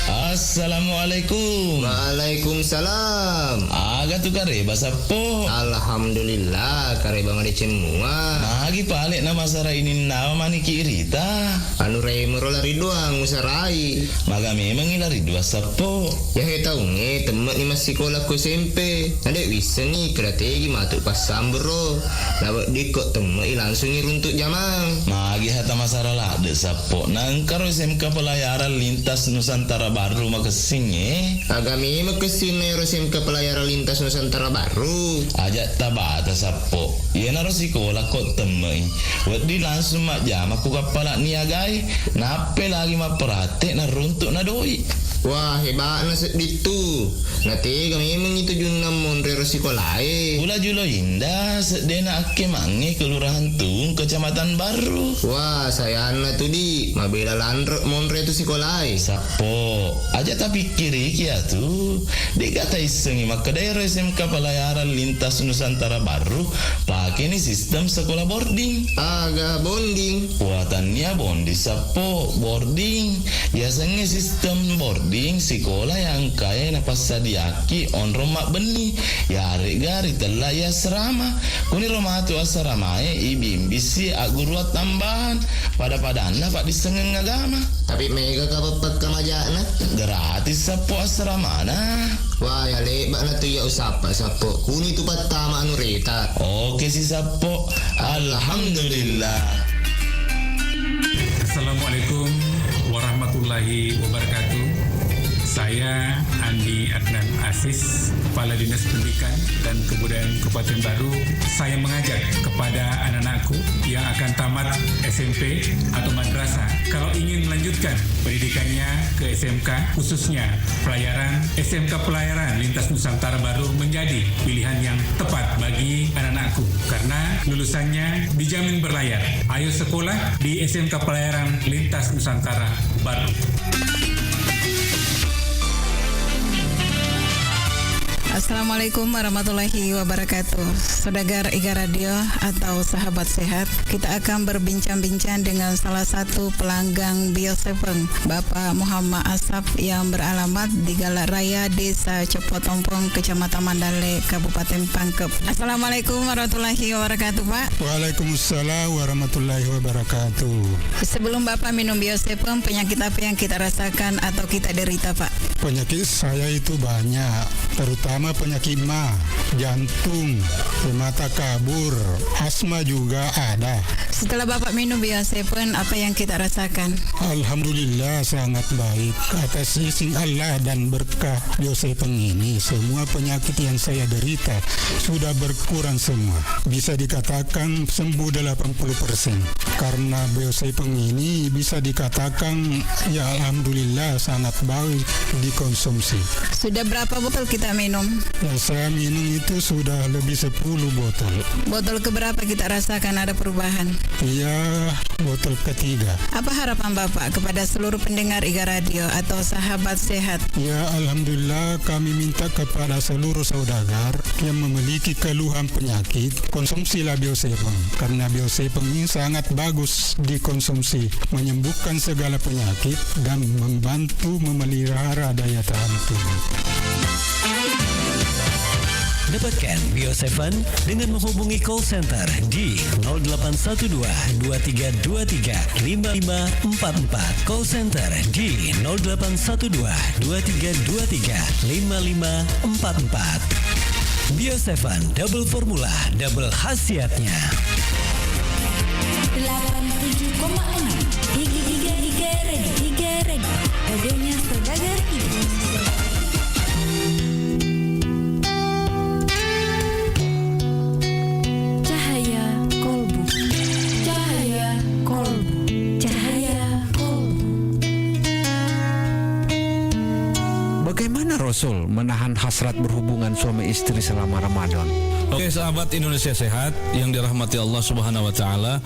Assalamualaikum. Waalaikumsalam. Aga tu kareba, Sappo? Alhamdulillah, kareba madeceng mua. Magi pale na masara ininnawa maniki irita? Anu remero lari doang usarai. Maga memengi lari dua, Sappo? Yahe taungnge temme'ni massikola ko S M P. Nade wissengi keda tegi matu passambero. Naweddikko temme'i langsungi runtuk jamang. Magi hata masara ladde, Sappo? Nangkaro S M K Pelayaran Lintas Nusantara Barru makessingnge. Aga memeng kessinna ero S M K Pelayaran Lintas Nusantara Barru? Aja tabata, Sappo. Iyanaro sikola ko temme'i. Wedding langsung majjama ku kappala niagae. Nappe lagi mapparatte naruntuk na doi. Wah, heba'na sedding tu. Natega memeng itu Junnang monro ero sikolae. Pula Julo Indah, seddena akkemangnge Kelurahan Tung, Kecamatan Barru. Wah, sayanna tu, di. Mabela lanre monro tu sikolae. Sappo, aja tapikkiriki atu. De'ga taissengi makkeda ero S M K Pelayaran Lintas Nusantara Barru pakeni sistem sekolah boarding. Aga bonding? Wah, tannia bonding, Sappo, boarding. Yasengnge sistem boarding sikola yang engkae napassadiaki onrong mabbenni, yaregga ritella i asrama. Kuniro matu asramae ibimbisi agguruang tambahan, pada-padanna paddissengeng agama. Tapi mega ka pappakkamajana? Gratis, Sappo, asramana. Wah, ya lebba'na tu iya usappa, Sappo. Kuni tu pattama anu reta. Oke si, Sappo. Alhamdulillah. Assalamualaikum warahmatullahi wabarakatuh. Saya Andi Adnan Aziz, Kepala Dinas Pendidikan dan Kebudayaan Kabupaten Barru. Saya mengajak kepada anak-anakku yang akan tamat S M P atau madrasah, kalau ingin melanjutkan pendidikannya ke S M K, khususnya pelayaran, S M K Pelayaran Lintas Nusantara Barru menjadi pilihan yang tepat bagi anak-anakku karena lulusannya dijamin berlayar. Ayo sekolah di S M K Pelayaran Lintas Nusantara Barru. Assalamualaikum warahmatullahi wabarakatuh. Saudagar Iga Radio atau sahabat sehat, kita akan berbincang-bincang dengan salah satu pelanggang Bio Seven, Bapak Muhammad Asap yang beralamat di Galat Raya, Desa Cepotompong, Kecamatan Mandale, Kabupaten Pangkep. Assalamualaikum warahmatullahi wabarakatuh, Pak. Waalaikumsalam warahmatullahi wabarakatuh. Sebelum Bapak minum Bio Seven, penyakit apa yang kita rasakan atau kita derita, Pak? Penyakit saya itu banyak, terutama penyakit ma, jantung, mata kabur, asma juga ada. Setelah Bapak minum Bio Seven, apa yang kita rasakan? Alhamdulillah, sangat baik. Atas izin Allah dan berkah Bio Seven ini, semua penyakit yang saya derita sudah berkurang semua. Bisa dikatakan sembuh delapan puluh persen. Karena Bio Seven ini bisa dikatakan, ya, alhamdulillah, sangat baik dikonsumsi. Sudah berapa botol kita minum? Ya, saya minum itu sudah lebih sepuluh botol. Botol keberapa kita rasakan ada perubahan? Iya, botol ketiga. Apa harapan Bapak kepada seluruh pendengar Iga Radio atau sahabat sehat? Ya, alhamdulillah, kami minta kepada seluruh saudagar yang memiliki keluhan penyakit, konsumsilah Bio Seven. Karena Bio Seven ini sangat bagus dikonsumsi, menyembuhkan segala penyakit dan membantu memelihara daya tahan tubuh. Dapatkan Bio Seven dengan menghubungi call center di nol delapan satu dua, dua tiga dua tiga, lima lima empat empat. Call center di nol delapan satu dua, dua tiga dua tiga, lima lima empat empat. Bio Seven, double formula, double khasiatnya. Delapan tujuh koma enam. Higi, higi, higi, ready, higi, ready. Radionya Saudagar Ibu. Cahaya Kolbu. Cahaya Kolbu. Cahaya Kolbu. Bagaimana Rasul menahan hasrat berhubungan suami istri selama Ramadan? Oke, sahabat Indonesia Sehat yang dirahmati Allah Subhanahu wa Ta'ala,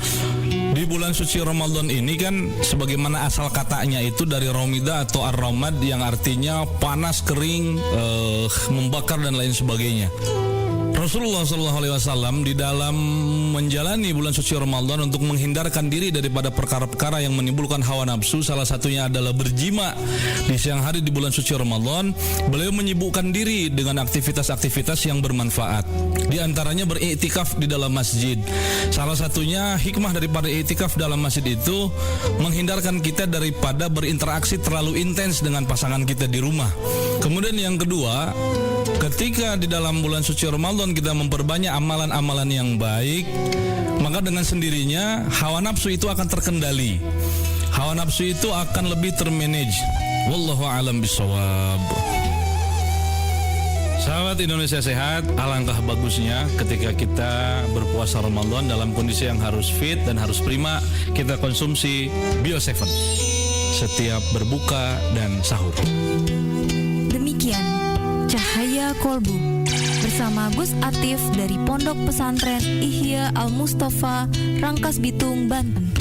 di bulan suci Ramadan ini kan, sebagaimana asal katanya itu dari romida atau ar-ramad, yang artinya panas, kering, eh, membakar, dan lain sebagainya. Rasulullah Shallallahu Alaihi Wasallam di dalam menjalani bulan suci Ramadan untuk menghindarkan diri daripada perkara-perkara yang menimbulkan hawa nafsu, salah satunya adalah berjima di siang hari di bulan suci Ramadan. Beliau menyibukkan diri dengan aktivitas-aktivitas yang bermanfaat, di antaranya beriktikaf di dalam masjid. Salah satunya hikmah daripada iktikaf dalam masjid itu menghindarkan kita daripada berinteraksi terlalu intens dengan pasangan kita di rumah. Kemudian yang kedua, ketika di dalam bulan suci Ramadan kita memperbanyak amalan-amalan yang baik, maka dengan sendirinya hawa nafsu itu akan terkendali. Hawa nafsu itu akan lebih termanage. Wallahu a'lam bishawab. Sahabat Indonesia Sehat, alangkah bagusnya ketika kita berpuasa Ramadan dalam kondisi yang harus fit dan harus prima, kita konsumsi Bio Seven setiap berbuka dan sahur. Demikian Cahaya Kolbu bersama Gus Atif dari Pondok Pesantren Ihya Al Mustafa, Rangkas Bitung, Banten.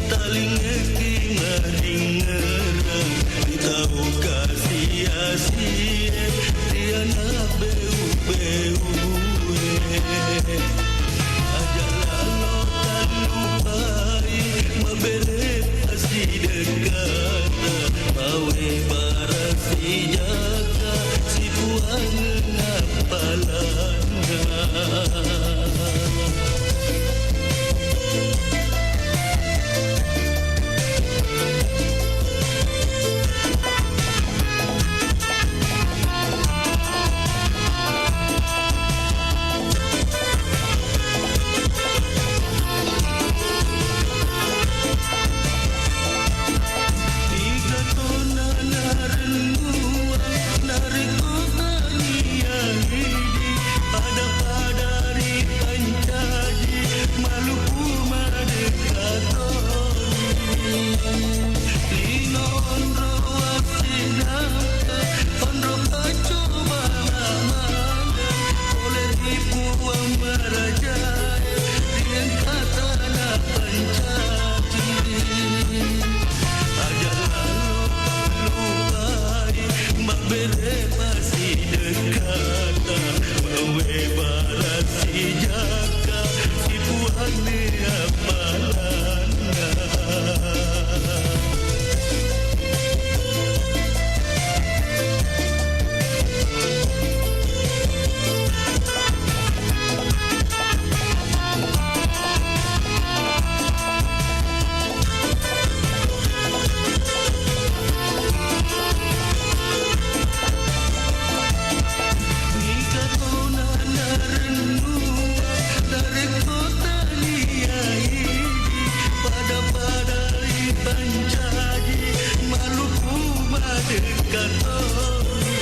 Talingekki maringerang ri tau kasi-asie, ri ana' beu-beue. Aja' lalo tallupai mabbere passidekkata, mawe barang sijaka sipuang appalanna. Iga tona narennuang narekko tania idi, pada-pada ripancaji mallupu madekka toni. Lino onro wassinampe, onro paccoba mamade, pole ri Puang Marajae, ri engka tana pancaji. Aja' lalo tallupai mabbere passidekkata, mawe barang sijaka sipuanni appalanna. Niga tona narennuang narekko tania idi, pada-pada ripancaji mallupu madekka toni.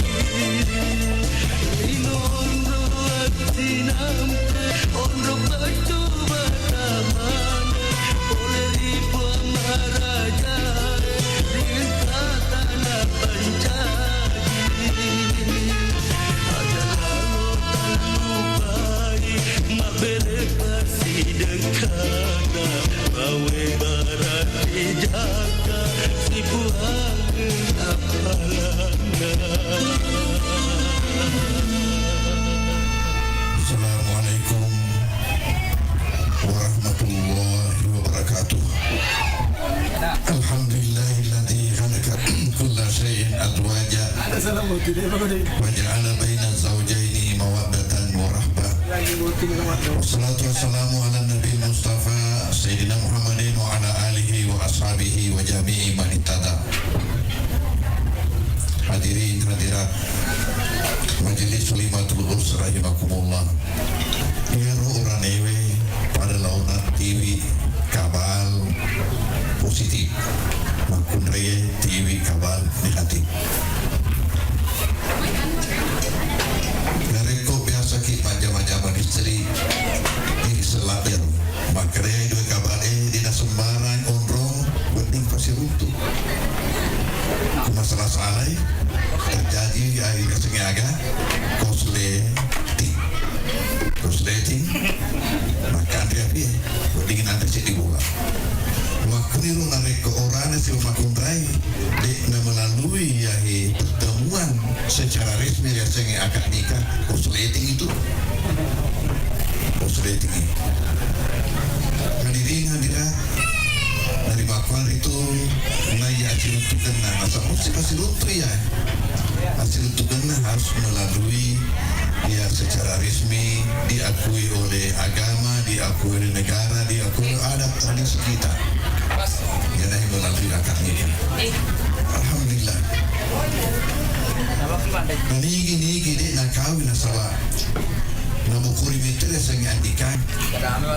Lino onro wassinampe, onro paccoba tamane, pole ri Puang Marajae, ri engka tana pancaji. Aja' lalo tallupai mabbere passidekkata, وجعل بين الزوجين مودة ورحمة. والصلاة والسلام على النبي المصطفى سيدنا محمد وعلى آله وأصحابه وجميع من اهتدى. Hadirin hadirat Majelis Walimatul Urs rahimakumullah. Iyaro uranewe pada laona tiwi kabal positif, makkunraie tiwi kabal negatif. Narekko biasaki majjama-jama istri, ini sella iyaro. Makkedai dua kabale, dena sembarang onrong, wedding pasiruntu. Ku masalah salai, terjadi ai riaseng aga, kosleting. Kosleting, makkanre api, wedding nanre seddi bola. Makkuniro narekko orane siba makkunrai, de'na melalui yahe pertemuan secara resmi riasengnge akad nikah, kosleting itu. Kosleting. Hadirin hadirat, dari makkuari itu, naiya asiruntukenna, nasaba musti pasiruntu iya. Asiruntukenna harus melalui ya secara resmi diakui oleh agama, diakui oleh negara, diakui oleh adat tradisi kita. Jadi melalui akad nikah. Alhamdulillah. Nigi-nigi de' nakawin nasaba nabukuri mete riasengnge andikang.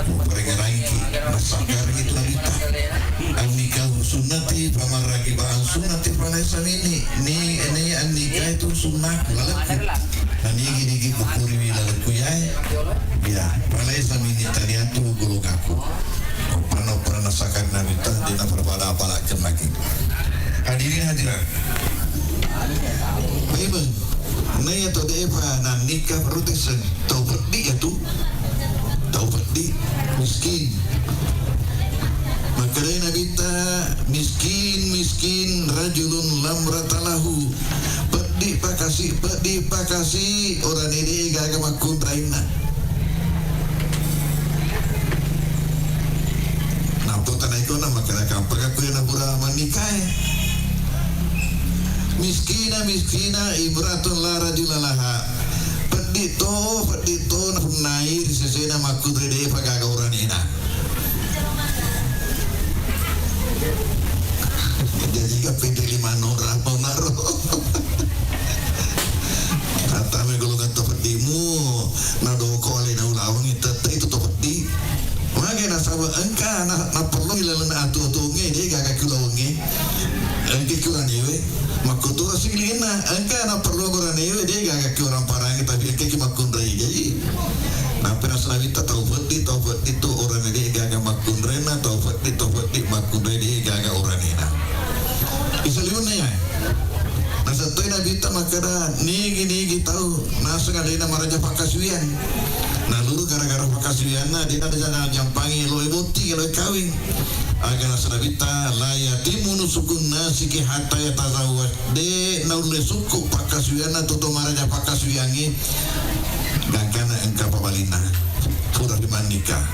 Muparengerangki, massakkarengngi tu nabitta. Annikah sunnati, faman ragiba an sunnati falaisa minni. Ni, ni annikah itu sunnah, lalekku. Nanigi-nigi bukuriwi lalekku yae. Ya, falaisa minni, taniatu golonganku. Opana-opana nassakkarengngi nabitta, de' napada-pada apalakeng lagi. Hadirin hadirat. Memang, naiya to de'pa nannikah perlu tesseng. Tau peddi ya tu. Tau peddi, miskin. Makkedai nabitta, miskin, miskin, rajulun la imra'ata lahu. Peddi pakasi, peddi pakasi, orane de' gaga makkunrainna. Nappa tanaikona makkeda kampaka kuya napura mannikae. Miskina, miskina, imra'atun la rajula laha. Peddi to, peddi to napunnai ri sesena makkunrai de'pa gaga oranena. Jaji ga pede lima nora monaro. Atame golongan to peddimu, nadoko alena ulawengngi, tette itu to peddi. Mage nasaba engka na, naperlu ilalenna atu-atungnge, de' gaga kulawengnge. Engka kuranewe. Makkutoro silinna, engka naperlu uranewe, de' gaga ki orang parangi, tapi engka ki makkunrai. Jadi, nappa nasaba nabitta tau peddi, tau peddi tu orane de' gaga makkunrainna, tau peddi, tau peddi makkunrai de' gaga oranena. Isaliwenna ya. Nasettoi nabitta makkeda, nigi-nigi tau naseng alena maraja pakkasuwiang. Naluru gara-gara pakkasuwianna, de' na jampangi eloe botting, eloe kawing. Aga nasaba nabitta, la yatimmu nusukun nasiki hatta yatazawwaj. De' naulle sukku pakkasuwianna tu to maraja pakkasuwiangnge, gangkanna engka pabalinna. Pura pi mannikah.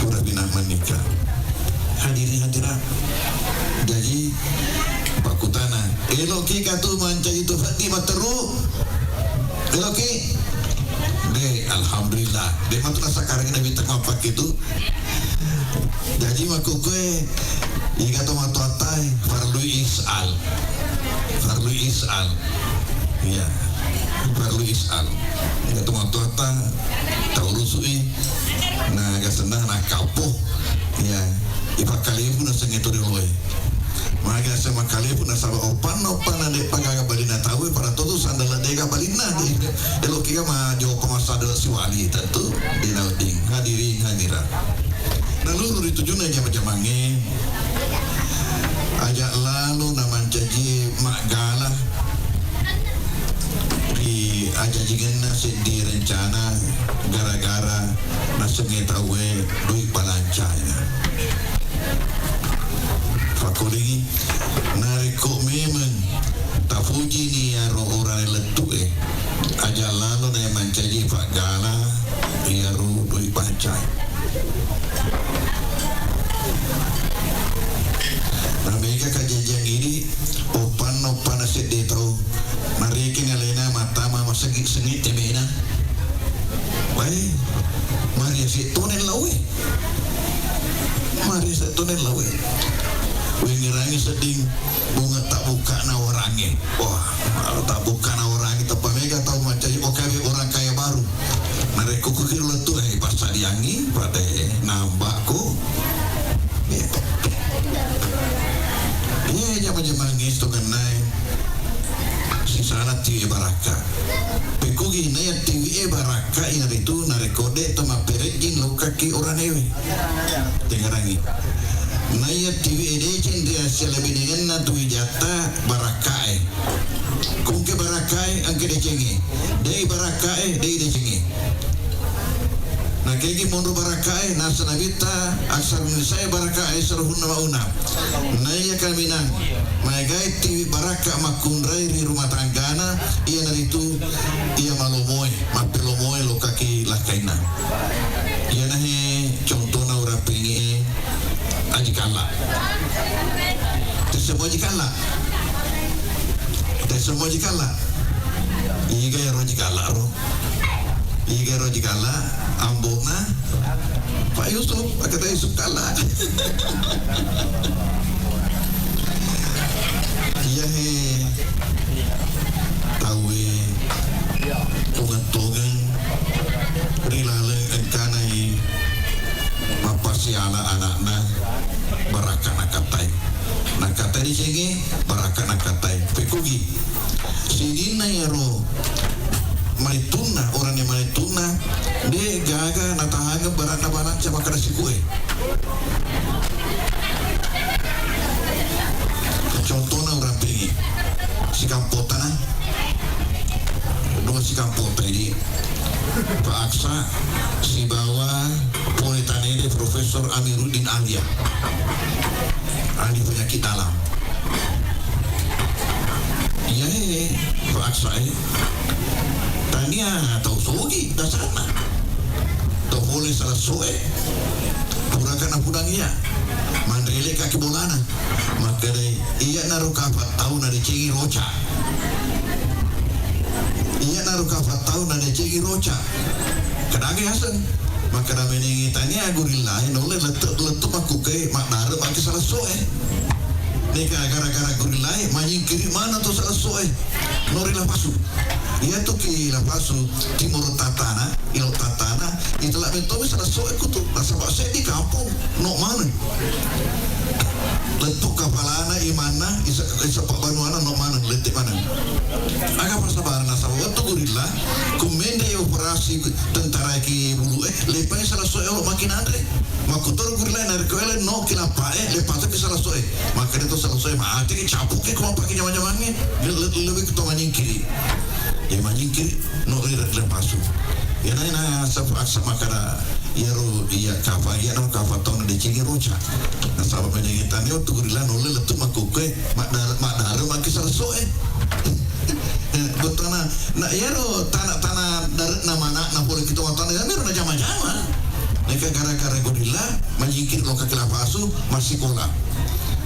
Pura pi na mannikah. Hadirin hadirat. Jaji, pakkutana, eloki katu mancaji tu peddi matteru? Eloki? De', alhamdulillah. De' matu nasakkarengngi nabitta mappakke tu. Jaji makkukue, iga to matoatta, farlu is'al. Farlu is'al. Iya. Farlu is'al. Iga to matoatta, tau rusui. Na gasenna na kapo. Iya. Ipakkalebu nasengnge to rioloe. Maga sema kalebu nasaba oppanna, oppanna de'pa gaga balinna tau, pada to tu sandala de'ga balinna, de'. Eloki ga majopa massada siwali, tentu de' nawedding. Hadirin hadirat. Naluru ri tujunna jama-jamangnge, aja' lalo namancaji maggala ri ajajingenna seddi rencana gara-gara nasengnge tauwe doi' balancaina. Fakkolingi, narekko memeng tapujini iyaro orane lettu'e, aja' lalo nae mancaji paggala iyaro doi' balancae. Namega kajajiang idi, oppanna-oppanna sedde tau, Segi-, segi temena. Wai, mari si tonen lawe. Mari si tonen lawe. Wengerangi sedding bunga tak buka na orange. Wah, tak buka na orange, tepa mega tau macai O K W orang kaya baru. Narekko kukiro lettu, eh, passadiangi, pade nambako. Iya, jama-jamangnge sitongennae. Sisala tiwi e barakka. Pekkugi naiya tiwi e barakka, iyanaritu narekko de to mapperejjing lokkaki oranewe. Tengngerangi. Naiya tiwi e deceng ri assialebinengenna tu wijatta barakkae. Kungke barakkae engke decengnge. Dei barakkae, dei decengnge. Nakegi monro barakkae, nasa nabitta aksar nisae barakkae saruhunna mauna. Naiya kaminang, maegae tiwi barakka makkunrai ri rumah tanggana, iyanaritu iya malomoe, mappelomoe lokaki lakkainna. Iyanahe contona urappengi e Aji Kalla. Tessemo Aji Kalla. Tessemo Aji Kalla. Iga ero Aji Kalla ro. Iga ero Aji Kalla, ambo'na Pak Yusuf, Pak Kata Yusuf Kalla. Iyahe tauwe tongeng-tongeng ri laleng engkanai mappasiala ana'na, barakka nakattai. Nakattai decengnge, barakka nakattai. Pekkugi? Sininna iyaro malittunna, orane malittunna, de gaga natahangeng barakna balanca makkeda sikue. Contona urappengi, sikampotana, dua sikampota idi. Pak Aksa sibawa pole tanede Profesor Amiruddin Alia, ahli penyakit dalam. Iyae Pak Aksa e tania tau sogi dasarna. Tau pole salessoe, puraka napudang iya, manrele kaki bolana. Makkedai, "Iyanaro kafattau nadecengi roca. Iyanaro kafattau nadecengi roca." Kedaga yaseng. Makkeda menengi tania gurillae, naulle lettu, lettu makkuke, maddare maki salessoe. Neka gara-gara gurillae, manyingkiri mana to salessoe. Nori lapasu. Iyatu ki lapasu timoro tatana, ilo tatana, itala mettomi salessoe kutu. Nasaba seddi kampong. No maneng. Lettu kapalana imanna, isa, isa pabbanuanna no maneng, lette maneng. Aga pasabarna, nasaba wettu gurilla, kummenre operasi tentara ki bulu e, lepai salessoe olo makinanre. Makkutoro gurilla narekko ele no kilappa e, leppa to ki salessoe. Makkeda to salessoe mate ki capu ki ko mappaki jama-jamangnge, le-, le-, lebih to manyingkiri. Ya manyingkiri, no ri lepasu. Ya nai na sab-, aksa makkeda, iyaro iya kafa, iyaro kafa tau nadecengi roca. Nasaba menengi tania wettu gurilla naulle lettu makkukkue, maddare, maddare maki salessoe. Bettona, na iyaro tana-tana dare'na mana'na pole ki to tana, iyaro najama-jama. Neka gara-gara gurilla, manyingkiri lokka ki lapasu, massikola.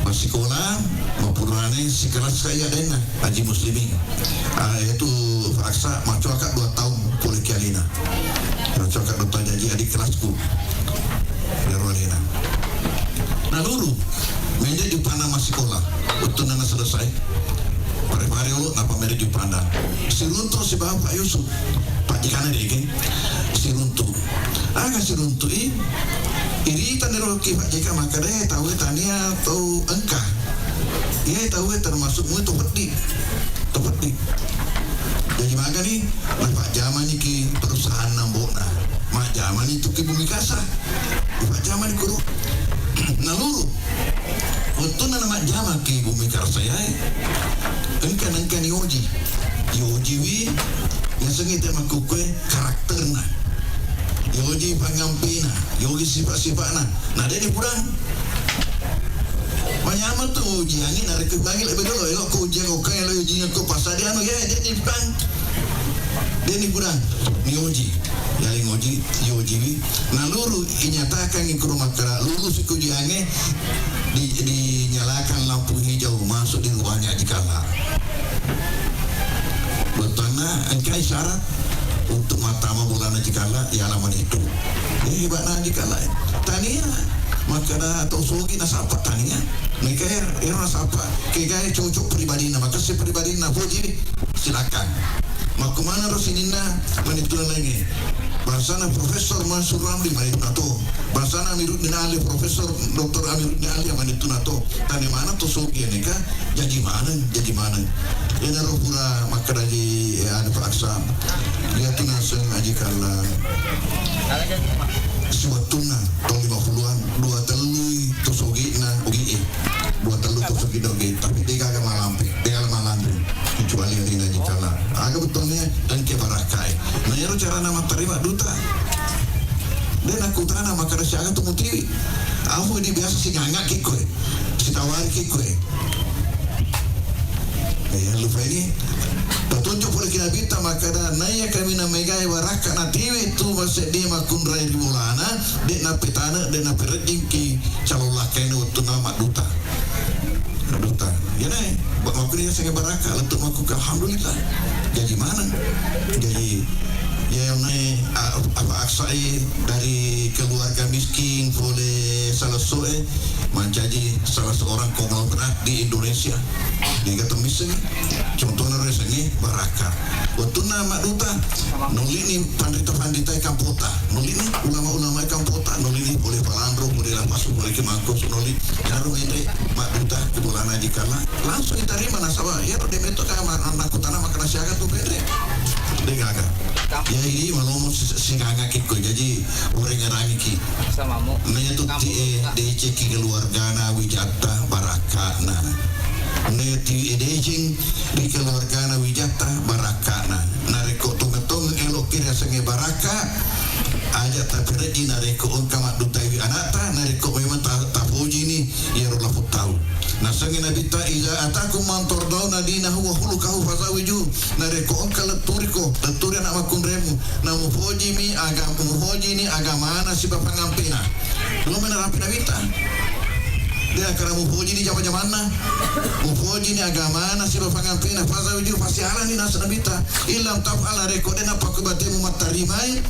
Massikola, mapurane sikelas ka iya denna, Haji Muslimin. Ah, itu Pak Aksa, macoaka dua taung pole ki alena. Macoaka dua taung jaji adik kelasku. Iyaro alena. Naluru, mende jupana massikola. Wettunna naselesai. Pare-pare olo, nappa mende jupana. Siruntu sibawa Pak Yusuf. Pak Jekana dege. Siruntu. Aga siruntu i? Irita niro ki Pak Jeka makkeda, eh, tau tania tau engka. Iya tau termasuk mui to peddi. To peddi. Jadi magani, napajjamani ki perusahaan ambo'na. Majjamani tu ki Bumi Karsa. Napajjamani kuro. Naluru. Wettunna namajjama ki Bumi Karsa yae. Engka nengka nioji. Yojiwi, yasengnge te makkukkue karakterna. Yoji pangampena, yoji sifat-sifatna. Na de ni pudang. Manyameng tu ujiangnge narekko bangngi lebbi dolo, elo ko ujiang okka elo ujiang ko pasadi anu ya, de ni pudang. De ni pudang. Ni uji. Yali ngoji, yojiwi. Naluru inyatakan ikuru makkeda lulus iko ujiangnge di, dinyalakan lampu hijau masuk di ruangnge Aji Kalla. Bettuanna Engkai syarat untuk mattama bolana Aji Kalla, yala maneng tu. Eh, hebatna Aji Kalla. Tania, makkeda to sogi nasappa tania. Meka ero, ero nasappa. Kegae cocok pribadina, makessing pribadina, poji, silakan. Makkumanaro sininna maneng tu laingnge. Bangsana Profesor Mansur Ramli maneng tu nato. Bangsana Amiruddin Ali, Profesor Doktor Amiruddin Ali maneng tu nato. Tania maneng to sogi neka. Jaji maneng, jaji maneng. Iyanaro pura makkedaji, eh, anu, Pak Aksa. Iyatu naseng Aji Kalla. Siwettunna taung lima puluhan, dua tellui to sogi'na, ogi'e. Dua tellu to sogi'na, ogi'e. Tapi de'gaga malampe, de'gaga malanre. Kecuali alena Aji Kalla. Aga bettuanna engka barakkae. Na iyaro carana mattarima duta. De' nakkutana makkeda siaga tu mutiwi. Afu di biasa singangaki koe. Sitawariki koe. Eh, lupa ini. Petunjuk pole ki Nabitta makkeda, naiya kaminang maegae barakka natiwi tu maseddie makkunrai ri bolana, de' napetane, de' naperejjingki calon lakkainna wettunna madduta. Madduta. Iyanae, ba-, makkunrai yasengnge barakka, lettu makkukka, alhamdulillah. Jaji maneng. Jaji, iya nae, a-, apa aksai dari keluarga miskin pole salessoe, mancaji salah seorang konglomerat di Indonesia. De'ga temmissengngi. Contohna ro yasengnge barakka. Wettunna madduta, nolini panrita-panrita e kampota, nolini ulama-ulama e kampota, nolini pole Palanro, pole Lapasu, pole Kemangkoso, noli. Iyaro menre madduta ke bolana Aji Kalla. Langsung ditarima nasaba iyaro de' metto ka ma-, nakkutana makkeda siaga tu menre. De'gaga. Jadi malomo si-, singangaki ko. Jaji urengerangiki. Naiya tu ti e decekki keluargana Wijatta barakka'na. Naiya tu e deceng ri keluargana Wijatta barakka'na. Narekko tongeng-tongeng elo'ki riasengnge barakka, aja taperejji narekko engka maddutaiwi ana'ta, narekko memang ta-, tapojini iyaro lapo tau. Nasengnge Nabitta, "Iza atakum man tardawna dinahu wa khuluqahu fazawwijuh." Narekko engka letturiko, letturi ana' makkunraimu, namupojimi aga-, mupojini agamana sibawa pangampena. Dua menarapi Nabitta. De' akkeda mupojini jama-jamanna. Mupojini agamana sibawa pangampena. Fazawwijuh, pasialani naseng Nabitta. Illam taf'al, narekko de' napakkubate mumattarimai.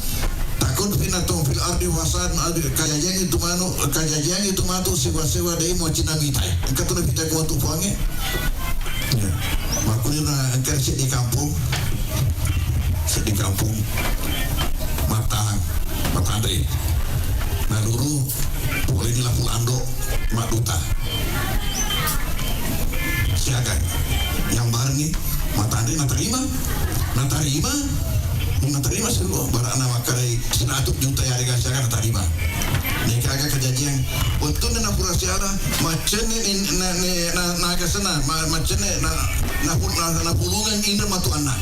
Takun fitnatun fil ardi wa fasadun azim, kajajiang itu manu, kajajiang itu matu sewa-sewa dai muacinna mitai. Engka tu napitai ko matu puangnge. Ya. Makkunira engka seddi kampung, seddi kampung matang, matanre. Naluru pole ni lapu lando madduta. Siaga yang barni matanre natarima, natarima, natarima seru bara'na makkedai seratus juta yarega siaga natarima. Nekaga kejadian wettunna napura siala maccenne ni, na, ne, na, nagasena, ma-, maccenne na, na, na, napulungeng inre matuanna.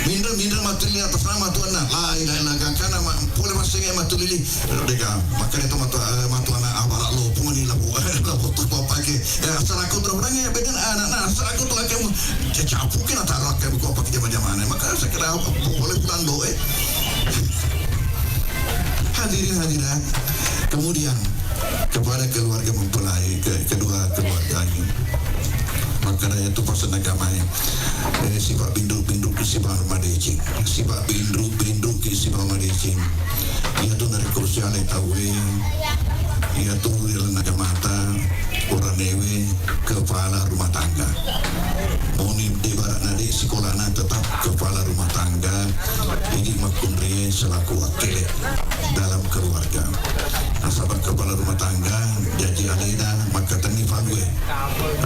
Minre, minre matulili atasna matuanna. La ilaha illa gangkana ma-, pole massengnge matulili. De'ga, makkeda to matu-, eh, matuanna abala lopong ni labu, labu tu papake. Eh, asal aku tu orang ya beda anakna, asal aku tu akemu. Cacapu kena taruh akemu ko pakai jama-jamane. Maka sekedar boleh pulang doa. Hadirin hadirat. Kemudian kepada keluarga mempelai, ke-, kedua keluarga ini. Maka dari itu pesan agama ya. Eh, sifat binduk-binduk ki sifat madeceng. Sifat binduk-binduk ki sifat madeceng. Iyatu narekko sialai tauwe, iyatu ri lalenna agamata, oranewe kepala rumah tangga. Moni de' bara'na de' sikolana tetap kepala rumah tangga. Jadi makkunrai selaku wakkele dalam keluarga. Nasaba kepala rumah tangga, jaji alena makkatenni falue.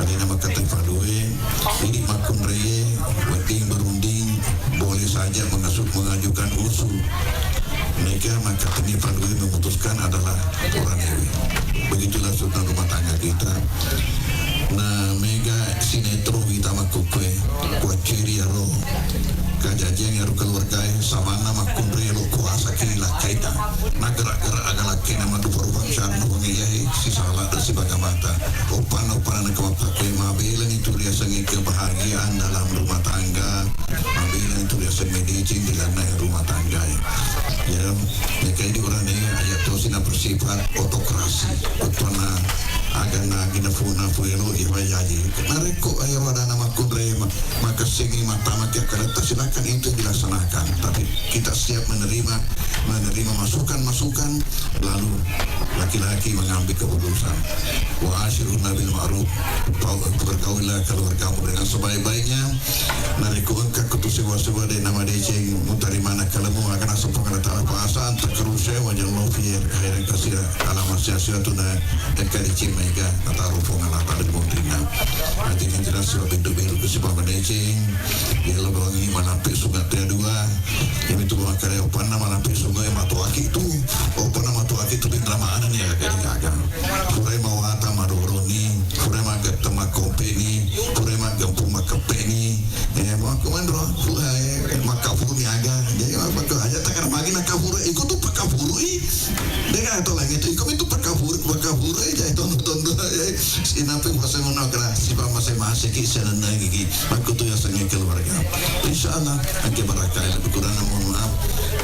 Alena makkatenni falue, jadi makkunraie wedding berunding, boleh saja mengasu-, mengajukan usul. Mereka makkatenni falue memutuskan adalah orang dewe. Begitulah sunnah rumah tangga kita. Na mega sinetron wita makkukue, kuacciri aro. Kajajiang ero keluargae, samanna makkunrai lo kuasa ki lakkaita. Nagera-gera aga lakkaina madupa-rupa syarna pengejae, sisala dan sibaga mata. Opana-opana nakamakkakkue mabela ni tu riasengnge kebahagiaan dalam rumah tangga. Mabela ni tu riasengnge deceng di lanna rumah tangga. Ya, nekai di urane ayat tosi na bersifat otokrasi. Opana Aganna gina funa fuelo iwa jaji. Narekko ayo wadana makkunrai ma-, makessingi mattamaki akkaletta, silakan itu dilaksanakan. Tapi kita siap menerima, menerima masukan-masukan, lalu laki-laki mengambil keputusan. Wa asyiruna bil ma'ruf. Pau-, bergaulilah keluargamu dengan sebaik-baiknya. Narekko engka kutu sewa-sewa de nama deceng mutarimana kalemu akan asal pengalatan apa asa antak keruse wajah lofi khairan kasira alama sia-sia tuna engka deceng mega atau pengalatan dari bontina. Hati yang jelas sebab itu biru ke sebab deceng. Dia lo bawangi malampe sungai teh dua. Ini tu bawa kare opanna malampe sungai matuaki tu. Opanna matuaki tu bin ramana ni agak-agak. Purai mawata madoroni, purai magette makkompeni, purai maggempu makkeppeni. Eh, makkumanro, purai makkafuru niaga. Jadi, makku aja takkan magi nakafuru, iko tu pakafuru i. Dega to lagi tu, iko itu pakafuru, pakafuru i, jadi tondo-tondo, eh, sinapi masa menakra, sipa masing-masing ki, senenang gigi. Makku tu ya sengi keluarga. Insya Allah, engke barakah, lebih kurang mohon maaf.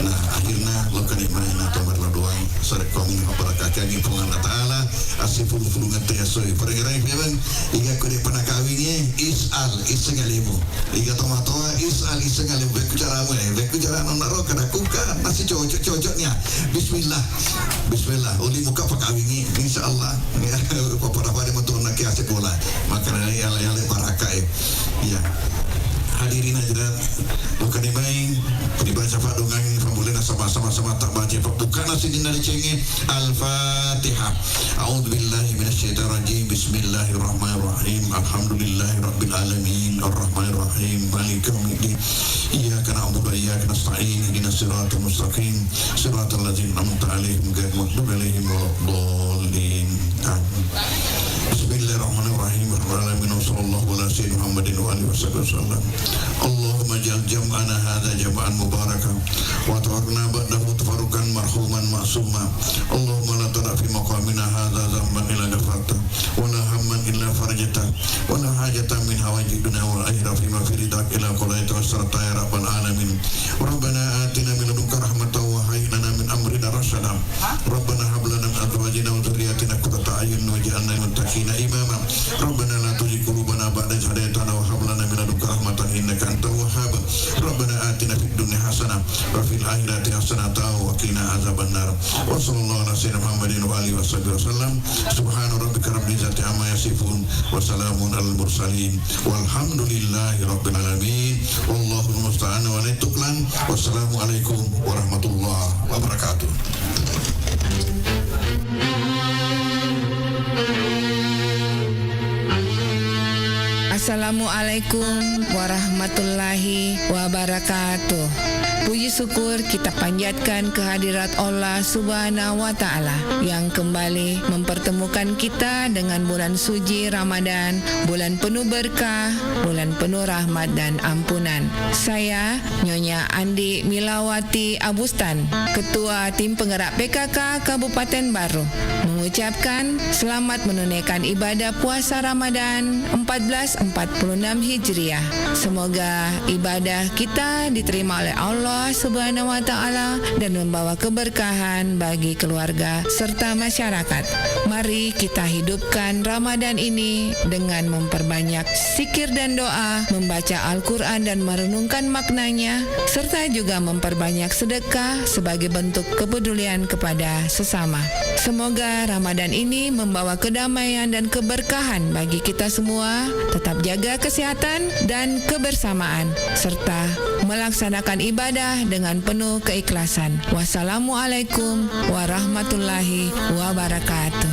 Nah, akhirnya, lo kani mai na tomar lo doang. Sarekkomi napabarakakkangngi Puang Allah Ta'ala, assipulung-pulungeng tayassoe. Paregerai memang, iga ko de' panakawingi, is'al, isseng alemu. Iga tomatoa, is'al, isseng alemu. Bekku caramu, eh. Bekku cara nonna ro, kada kuka, masih cocok-cocok nih, ya. Bismillah. Bismillah. Uli muka pakawingi, insya Allah. Ya, papa-papa di motor nak kiasi bola. Makanya yale-yale baraka, eh. Iya. Hadirin hadirat, bukan dimain, dibaca Pak dongang, pamulena sama-sama, sama tak baca, Pak. Bukan nasi dina dicengin. Al-Fatihah. A'udzubillahi minasyaitonirrajim. Bismillahirrahmanirrahim. Alhamdulillahirabbil alamin. Arrahmanirrahim. Maliki yaumiddin. Iyyaka na'budu wa iyyaka nasta'in. Ihdinas siratal mustaqim. Siratal ladzina an'amta 'alaihim ghairil maghdubi 'alaihim waladdallin. Amin. Bismillahirrahmanirrahim. Rabbil alamin. Wa sallallahu ala sayyidina Muhammadin wa alihi wa sahbihi wasallam. Allahumma ij'al jam'ana hadza jam'an mubarakan wa tafarraqna ba'dahu tafarruqan marhuman ma'suma. Allahumma la tada' fi maqamina hadza dzanban illa ghafarta wa la hamman illa farajta wa la hajatan min hawaijid dunya wal akhirah fi ma fi ridak illa qadaita wa sarta ya rabbal alamin. Rabbana atina min ladunka rahmatan wa hayyi' lana min amrina rasyada. Rabbana hab lana min azwajina wa dzurriyyatina qurrata a'yun waj'alna lil muttaqina imama. Rabbana la tuzigh qulubana ba'da idh hadaytana wa hab lana min ladunka rahmatan innaka antal wahhab. Rabbana atina fid dunya hasanah wa fil akhirati hasanatan wa qina adzabannar. Wa sallallahu ala sayyidina Muhammadin wa alihi wa sahbihi wasallam. Subhana rabbika rabbil izzati amma yasifun. Wa salamun alal mursalin. Walhamdulillahi rabbil alamin. Wallahul musta'an wa alaihi tuklan. Wassalamualaikum warahmatullahi wabarakatuh. Assalamualaikum warahmatullahi wabarakatuh. Puji syukur kita panjatkan kehadirat Allah Subhanahu wa Ta'ala yang kembali mempertemukan kita dengan bulan suci Ramadan, bulan penuh berkah, bulan penuh rahmat dan ampunan. Saya, Nyonya Andi Milawati Abustan, Ketua Tim Penggerak P K K Kabupaten Barru, mengucapkan selamat menunaikan ibadah puasa Ramadan empat belas empat puluh enam Hijriah. Semoga ibadah kita diterima oleh Allah Subhanahu wa Ta'ala dan membawa keberkahan bagi keluarga serta masyarakat. Mari kita hidupkan Ramadan ini dengan memperbanyak zikir dan doa, membaca Al-Quran dan merenungkan maknanya, serta juga memperbanyak sedekah sebagai bentuk kepedulian kepada sesama. Semoga Ramadan ini membawa kedamaian dan keberkahan bagi kita semua. Tetap jaga kesehatan dan kebersamaan, serta melaksanakan ibadah dengan penuh keikhlasan. Wassalamualaikum warahmatullahi wabarakatuh.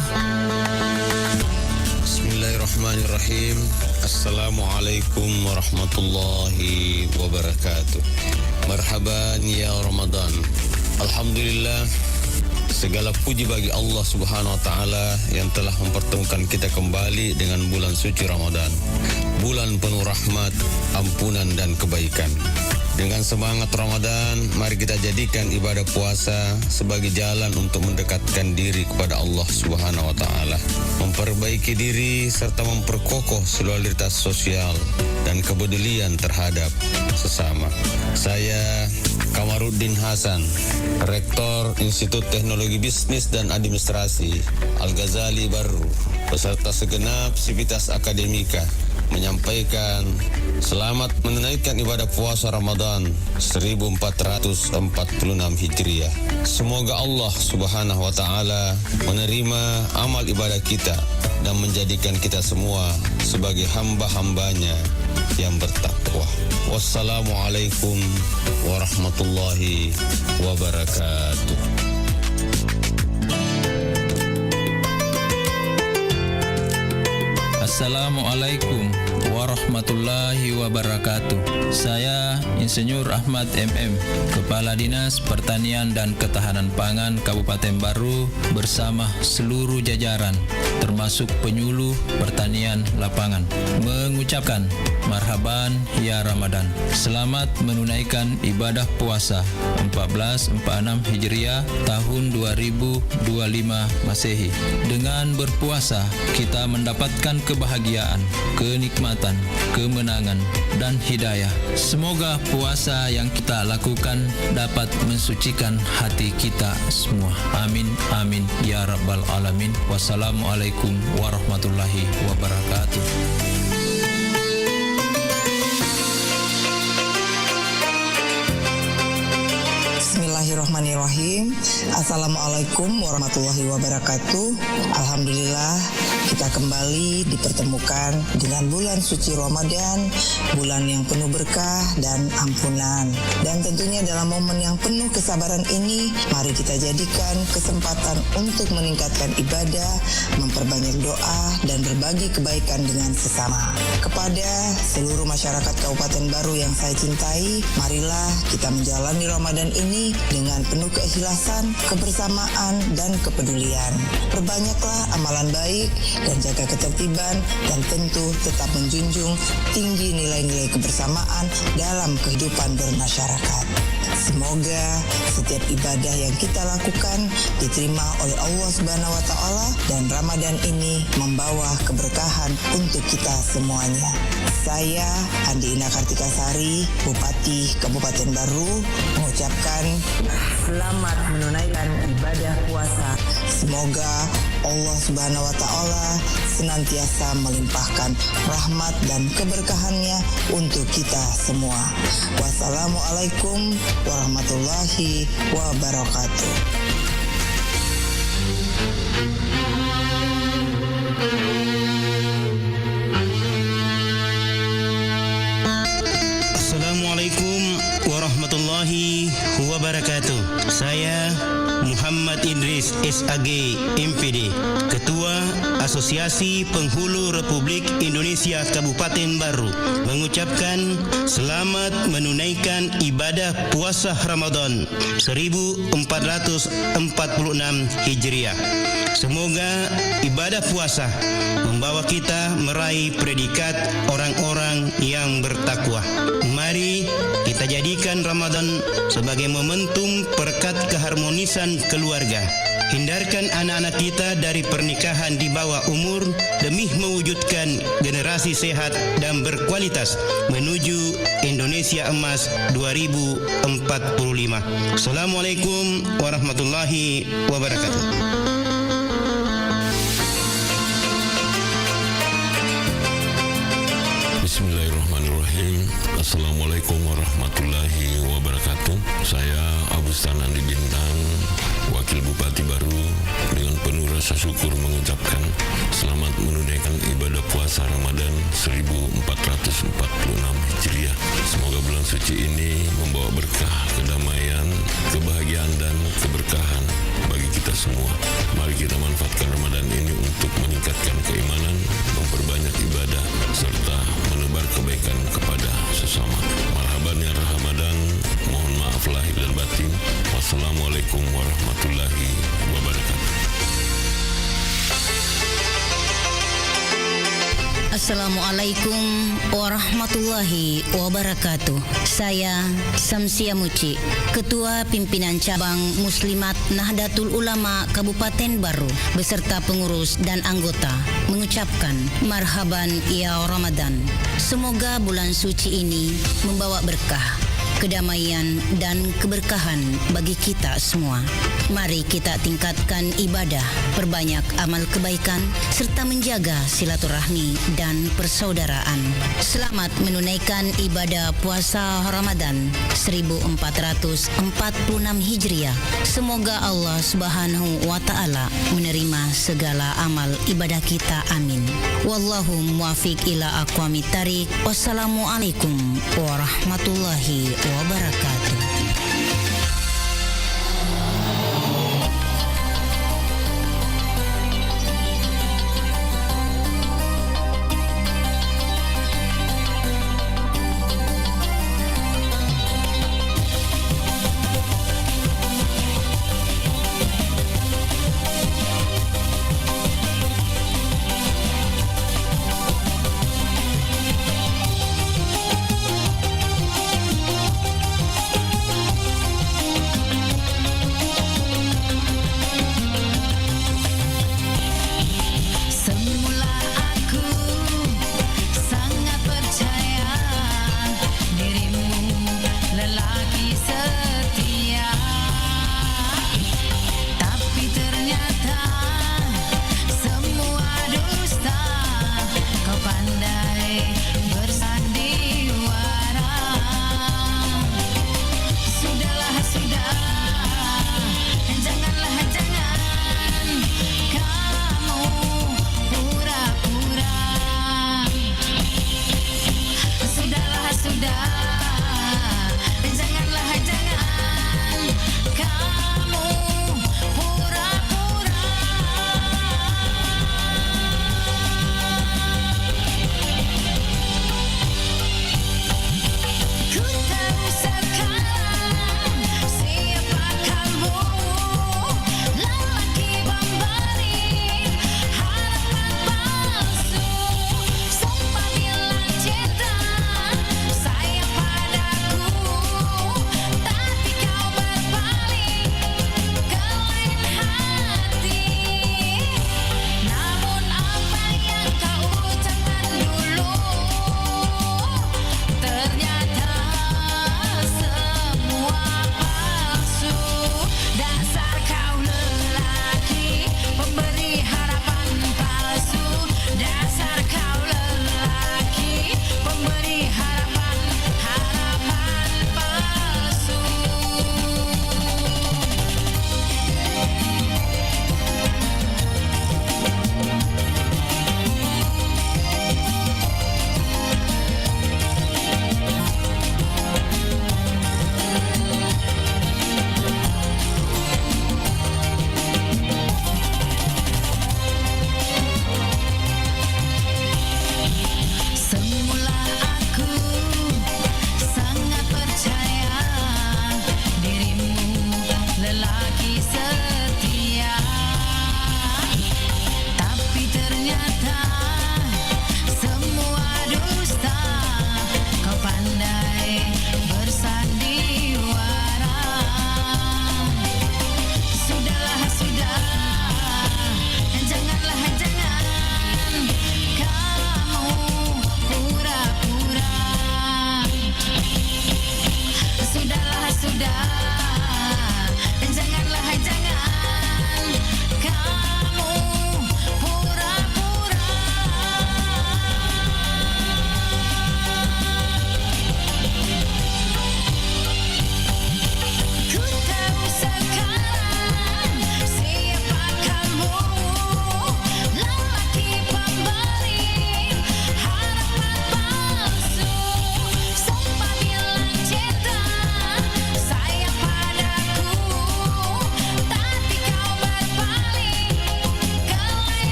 Bismillahirrahmanirrahim. Assalamualaikum warahmatullahi wabarakatuh. Marhaban ya Ramadan. Alhamdulillah, segala puji bagi Allah Subhanahu wa Ta'ala yang telah mempertemukan kita kembali dengan bulan suci Ramadan, bulan penuh rahmat, ampunan, dan kebaikan. Dengan semangat Ramadan, mari kita jadikan ibadah puasa sebagai jalan untuk mendekatkan diri kepada Allah Subhanahu wa Ta'ala, memperbaiki diri, serta memperkokoh solidaritas sosial dan kepedulian terhadap sesama. Saya, Kamaruddin Hasan, Rektor Institut Teknologi Bisnis dan Administrasi Al-Ghazali Barru, beserta segenap sivitas akademika, menyampaikan selamat menunaikan ibadah puasa Ramadan seribu empat ratus empat puluh enam Hijriah. Semoga Allah Subhanahu wa Ta'ala menerima amal ibadah kita dan menjadikan kita semua sebagai hamba-hambanya yang bertakwa. Wassalamualaikum warahmatullahi wabarakatuh. Assalamualaikum warahmatullahi wabarakatuh. Saya Insinyur Ahmad M M, Kepala Dinas Pertanian dan Ketahanan Pangan Kabupaten Barru, bersama seluruh jajaran, termasuk penyuluh pertanian lapangan, mengucapkan marhaban ya Ramadan. Selamat menunaikan ibadah puasa empat belas empat enam Hijriah tahun dua ribu dua lima Masehi. Dengan berpuasa, kita mendapatkan kebahagiaan, kenikmatan, kemenangan, dan hidayah. Semoga puasa yang kita lakukan dapat mensucikan hati kita semua. Amin, amin, ya rabbal alamin. Wassalamualaikum warahmatullahi wabarakatuh. Bismillahirrahmanirrahim. Assalamualaikum warahmatullahi wabarakatuh. Alhamdulillah, kita kembali dipertemukan dengan bulan suci Ramadan, bulan yang penuh berkah dan ampunan. Dan tentunya dalam momen yang penuh kesabaran ini, mari kita jadikan kesempatan untuk meningkatkan ibadah, memperbanyak doa, dan berbagi kebaikan dengan sesama. Kepada seluruh masyarakat Kabupaten Barru yang saya cintai, marilah kita menjalani Ramadan ini dengan penuh keikhlasan, kebersamaan, dan kepedulian. Perbanyaklah amalan baik dan jaga ketertiban, dan tentu tetap menjunjung tinggi nilai-nilai kebersamaan dalam kehidupan bermasyarakat. Semoga setiap ibadah yang kita lakukan diterima oleh Allah Subhanahu wa Ta'ala, dan Ramadan ini membawa keberkahan untuk kita semuanya. Saya, Andi Ina Kartika Sari, Bupati Kabupaten Barru, mengucapkan selamat menunaikan ibadah puasa. Semoga Allah Subhanahu wa Ta'ala senantiasa melimpahkan rahmat dan keberkahannya untuk kita semua. Wassalamualaikum warahmatullahi wabarakatuh. Assalamualaikum warahmatullahi wabarakatuh. Saya Muhammad Idris, S A G, M P D, Ketua Asosiasi Penghulu Republik Indonesia Kabupaten Barru, mengucapkan selamat menunaikan ibadah puasa Ramadan seribu empat ratus empat puluh enam Hijriah. Semoga ibadah puasa membawa kita meraih predikat orang-orang yang bertakwa. Mari kita jadikan Ramadan sebagai momentum perekat keharmonisan keluarga. Hindarkan anak-anak kita dari pernikahan di bawah umur demi mewujudkan generasi sehat dan berkualitas menuju Indonesia Emas dua ribu empat puluh lima. Assalamualaikum warahmatullahi wabarakatuh. Bismillahirrahmanirrahim. Assalamualaikum warahmatullahi wabarakatuh. Saya Abu Stanandi Bintang, Wakil Bupati Barru, dengan penuh rasa syukur mengucapkan selamat menunaikan ibadah puasa Ramadan seribu empat ratus empat puluh enam Hijriah. Semoga bulan suci ini membawa berkah, kedamaian, kebahagiaan, dan keberkahan bagi kita semua. Mari kita manfaatkan Ramadan ini untuk meningkatkan keimanan, memperbanyak ibadah, serta menebar kebaikan kepada sesama. Marhaban ya Ramadan, mohon maaf lahir dan batin. Wassalamualaikum warahmatullahi wabarakatuh. Assalamualaikum warahmatullahi wabarakatuh. Saya, Samsia Muci, Ketua Pimpinan Cabang Muslimat Nahdlatul Ulama Kabupaten Barru, beserta pengurus dan anggota, mengucapkan marhaban ya Ramadan. Semoga bulan suci ini membawa berkah, kedamaian, dan keberkahan bagi kita semua. Mari kita tingkatkan ibadah, perbanyak amal kebaikan, serta menjaga silaturahmi dan persaudaraan. Selamat menunaikan ibadah puasa Ramadan seribu empat ratus empat puluh enam Hijriah. Semoga Allah Subhanahu wa Ta'ala menerima segala amal ibadah kita. Amin. Wallahu muwafiq ila aqwamit thariq. Wassalamualaikum warahmatullahi wabarakatuh.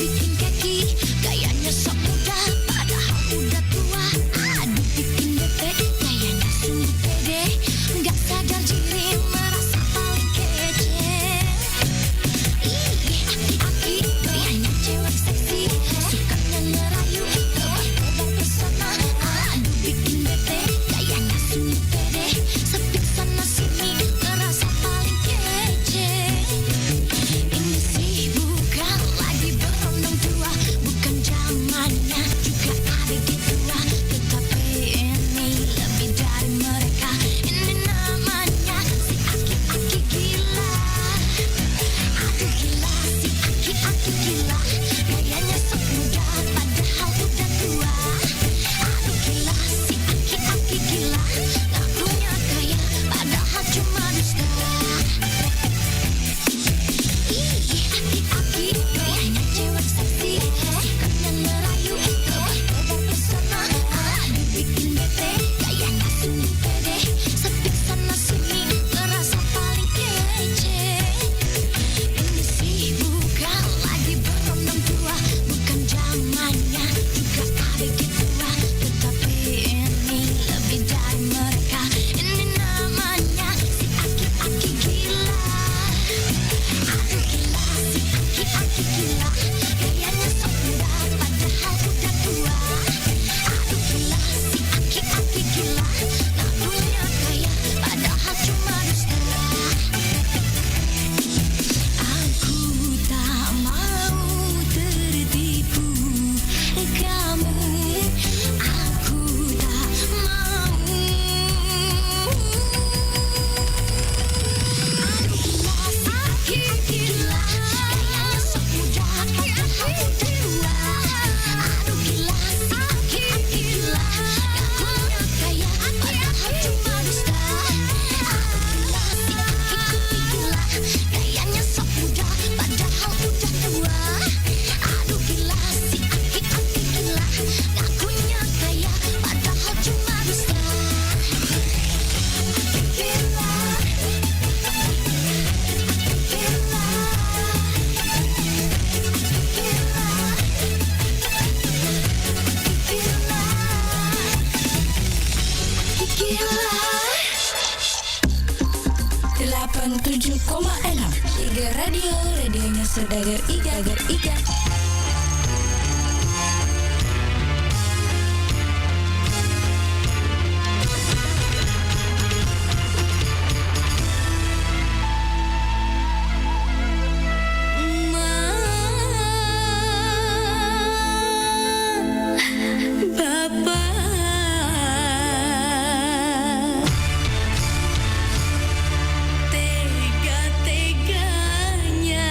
Bikin keki, gayanya sok muda, padahal udah tua. Aduh, bikin bete, gayanya sungguh pede. Nggak sadar diri, merasa paling kece. Ih, aki-aki, gayanya cewek seksi. Sukanya ngerayu, tebar-tebar pesona. Aduh, bikin bete, gayanya sungguh pede. Sepik sana sini, ngerasa paling kece. Ini sih bukan lagi berondong tua, bukan zamannya juga A B G tua, tetapi ini lebih dari mereka. Ini namanya si aki-aki gila. Aduh gila, si aki-aki gila. Gayanya sok muda, padahal udah tua. Aduh gila, si aki-aki gila. Ngakunya kaya, padahal cuma dusta. Ih, aki-aki, gayanya cewek seksi. Sukanya ngerayu, tebar-tebar pesona. Aduh, bikin bete, gayanya sungguh pede. Sepik sana sini, ngerasa paling kece. Ini sih bukan lagi berondong tua, bukan zamannya juga A B G tua, tetapi ini lebih dari mereka. Ini namanya si aki-aki gila. Aduh gila, si aki-aki gila. Gayanya sok muda, padahal udah tua. Aduh gila, si aki-aki gila. Ngakunya kaya, padahal cuma dusta. Aku tak mau tertipu kamu. Aku tak mau. Aduh gila, si aki-aki gila. Gayanya sok muda, padahal udah tua. Aduh gila, si aki-aki gila. Ngakunya kaya, padahal cuma dusta. Aduh gila, si aki-aki gila. Gayanya sok muda, padahal udah tua. Aduh gila, si aki-aki gila. Ngakunya kaya, padahal cuma dusta. Gila, gila, gila, gila. Delapan tujuh koma enam Iga Radio, radionya saudagar Iga, Iga. Ma, Bapa, tega-teganya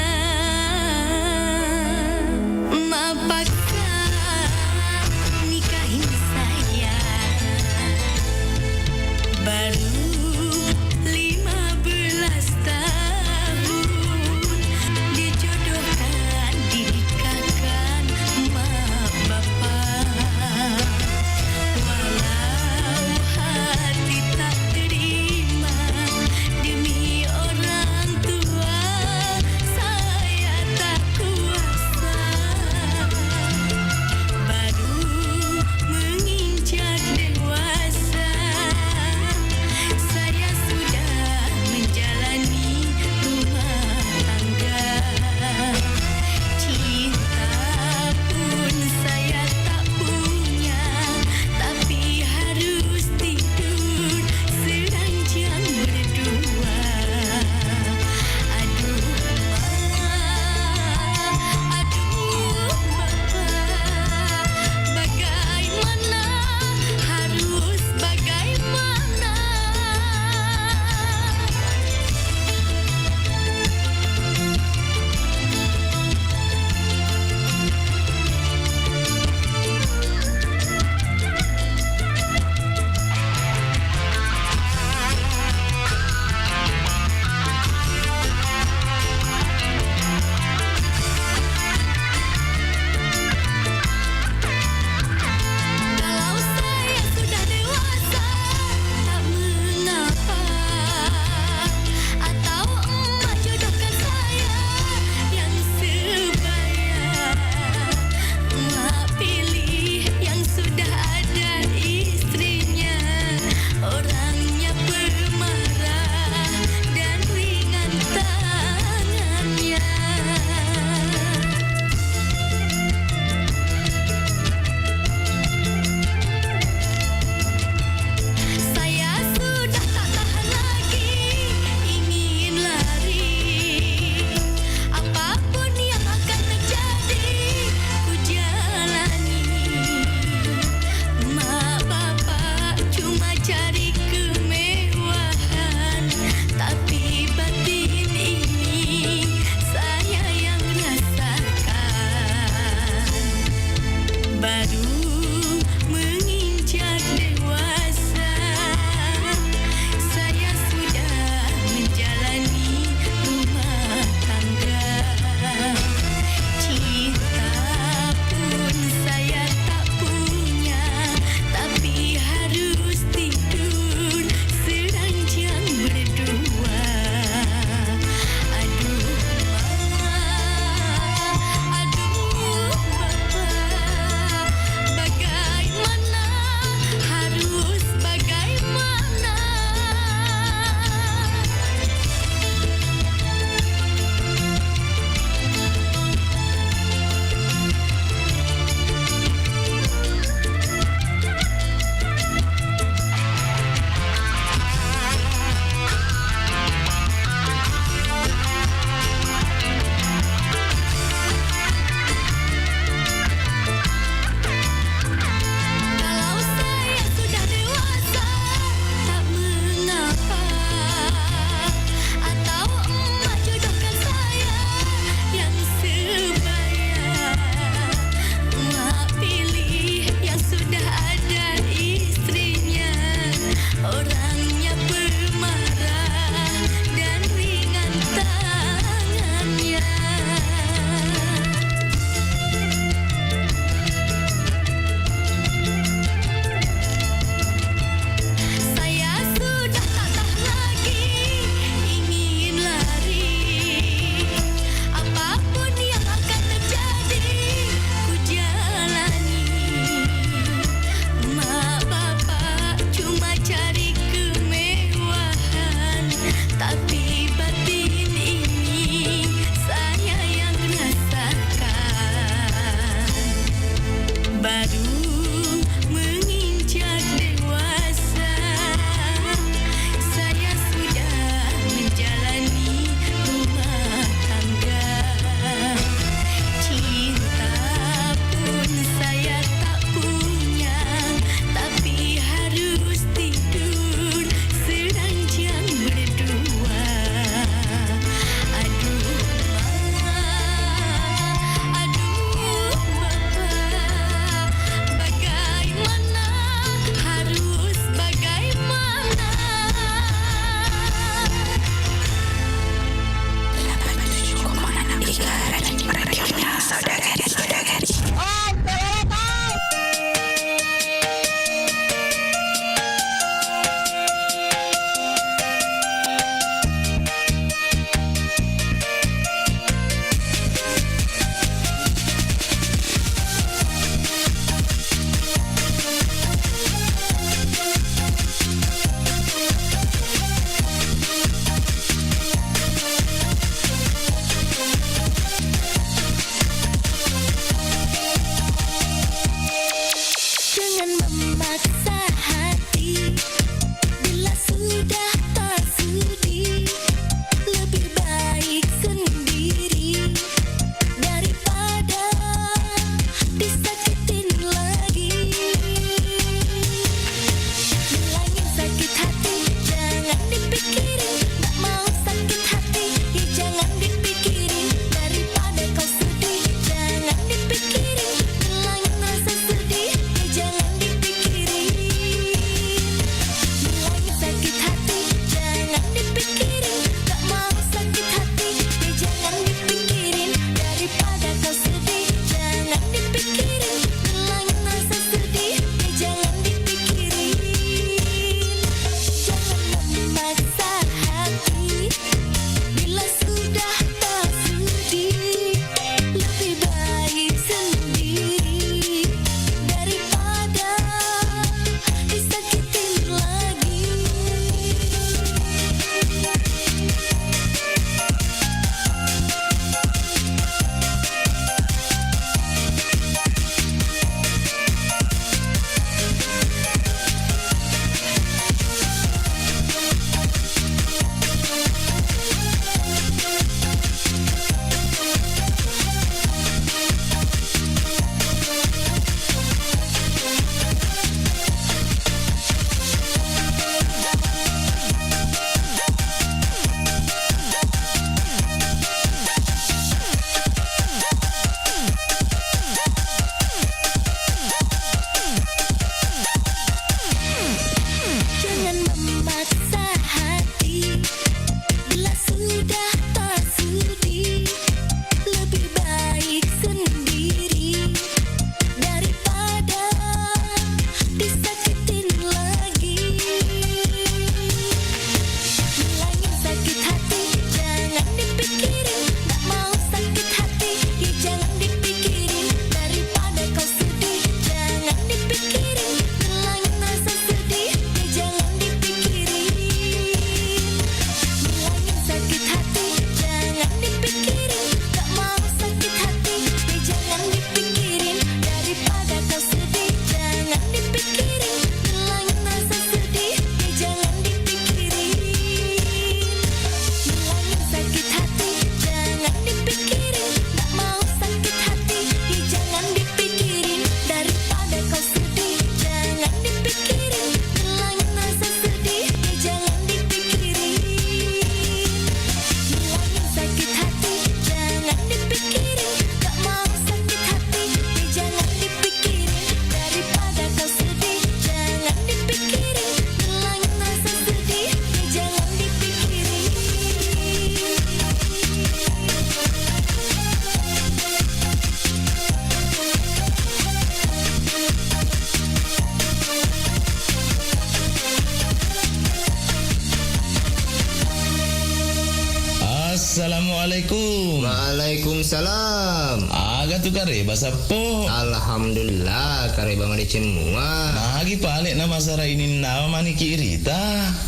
Waalaikumsalam. Aga tu kareba, Sappo? Alhamdulillah, kareba madeceng mua. Magi pale na masara ininnawa maniki irita?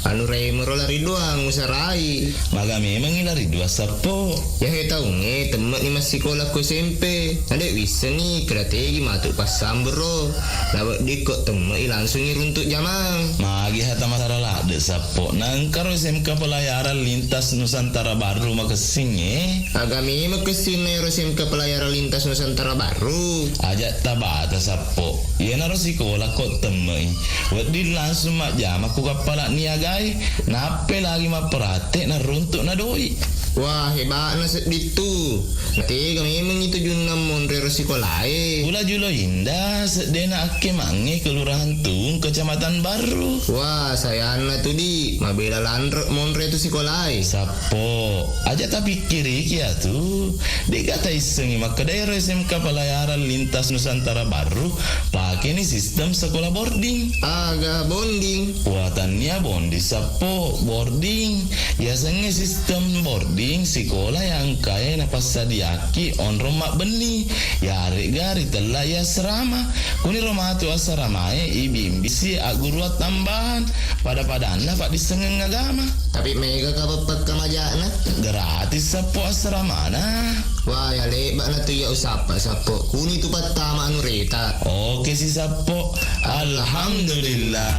Anu remo ro lari doang usarai. Maga memengi lari dua, Sappo? Yahe taungnge temme'ni massikola ko S M P. Nade wissengi keda tegi matu passambero. Naweddikko temme'i langsungi runtuk jamang. Magi hata masara ladde, Sappo? Nangkaro S M K Pelayaran Lintas Nusantara Baru makessing, eh? Aga memang kessinna ero S M K Pelayaran Lintas Nusantara Baru? Aja tabata, Sappo. Iyanaro sikola ko temme'i. Wedding langsung majjama ku kappala niagai. Nappe lagi mapperate naruntuk na doi. Wah, hebatna sedding tu. Natega memang itu junna monre ero sikolae. Pula julo Indah, seddena akke mange Kelurahan Tuung, Kecamatan Barru. Wah, sayanna tu di, mabela lanre monre tu sikolae. Sappo, aja tapikkiriki atu. De'ga taissengi makkeda ero S M K Pelayaran Lintas Nusantara Barru, pakeni sistem sekolah boarding. Aga bonding? Wah, tannia bonding, Sappo, boarding. Yasengnge sistem boarding sikola yang engkae napassadiaki onrong mabbenni, yaregga ritella i asrama. Kuniro matu asramae ibimbisi agguruang tambahan, pada-padanna paddissengeng agama. Tapi mega ka beppa kamajakna? Gratis, Sappo, asramana. Wah, ya lebba'na tu iya usappa, Sappo. Kuni tu pattama anu reta. Oke si, Sappo. Alhamdulillah.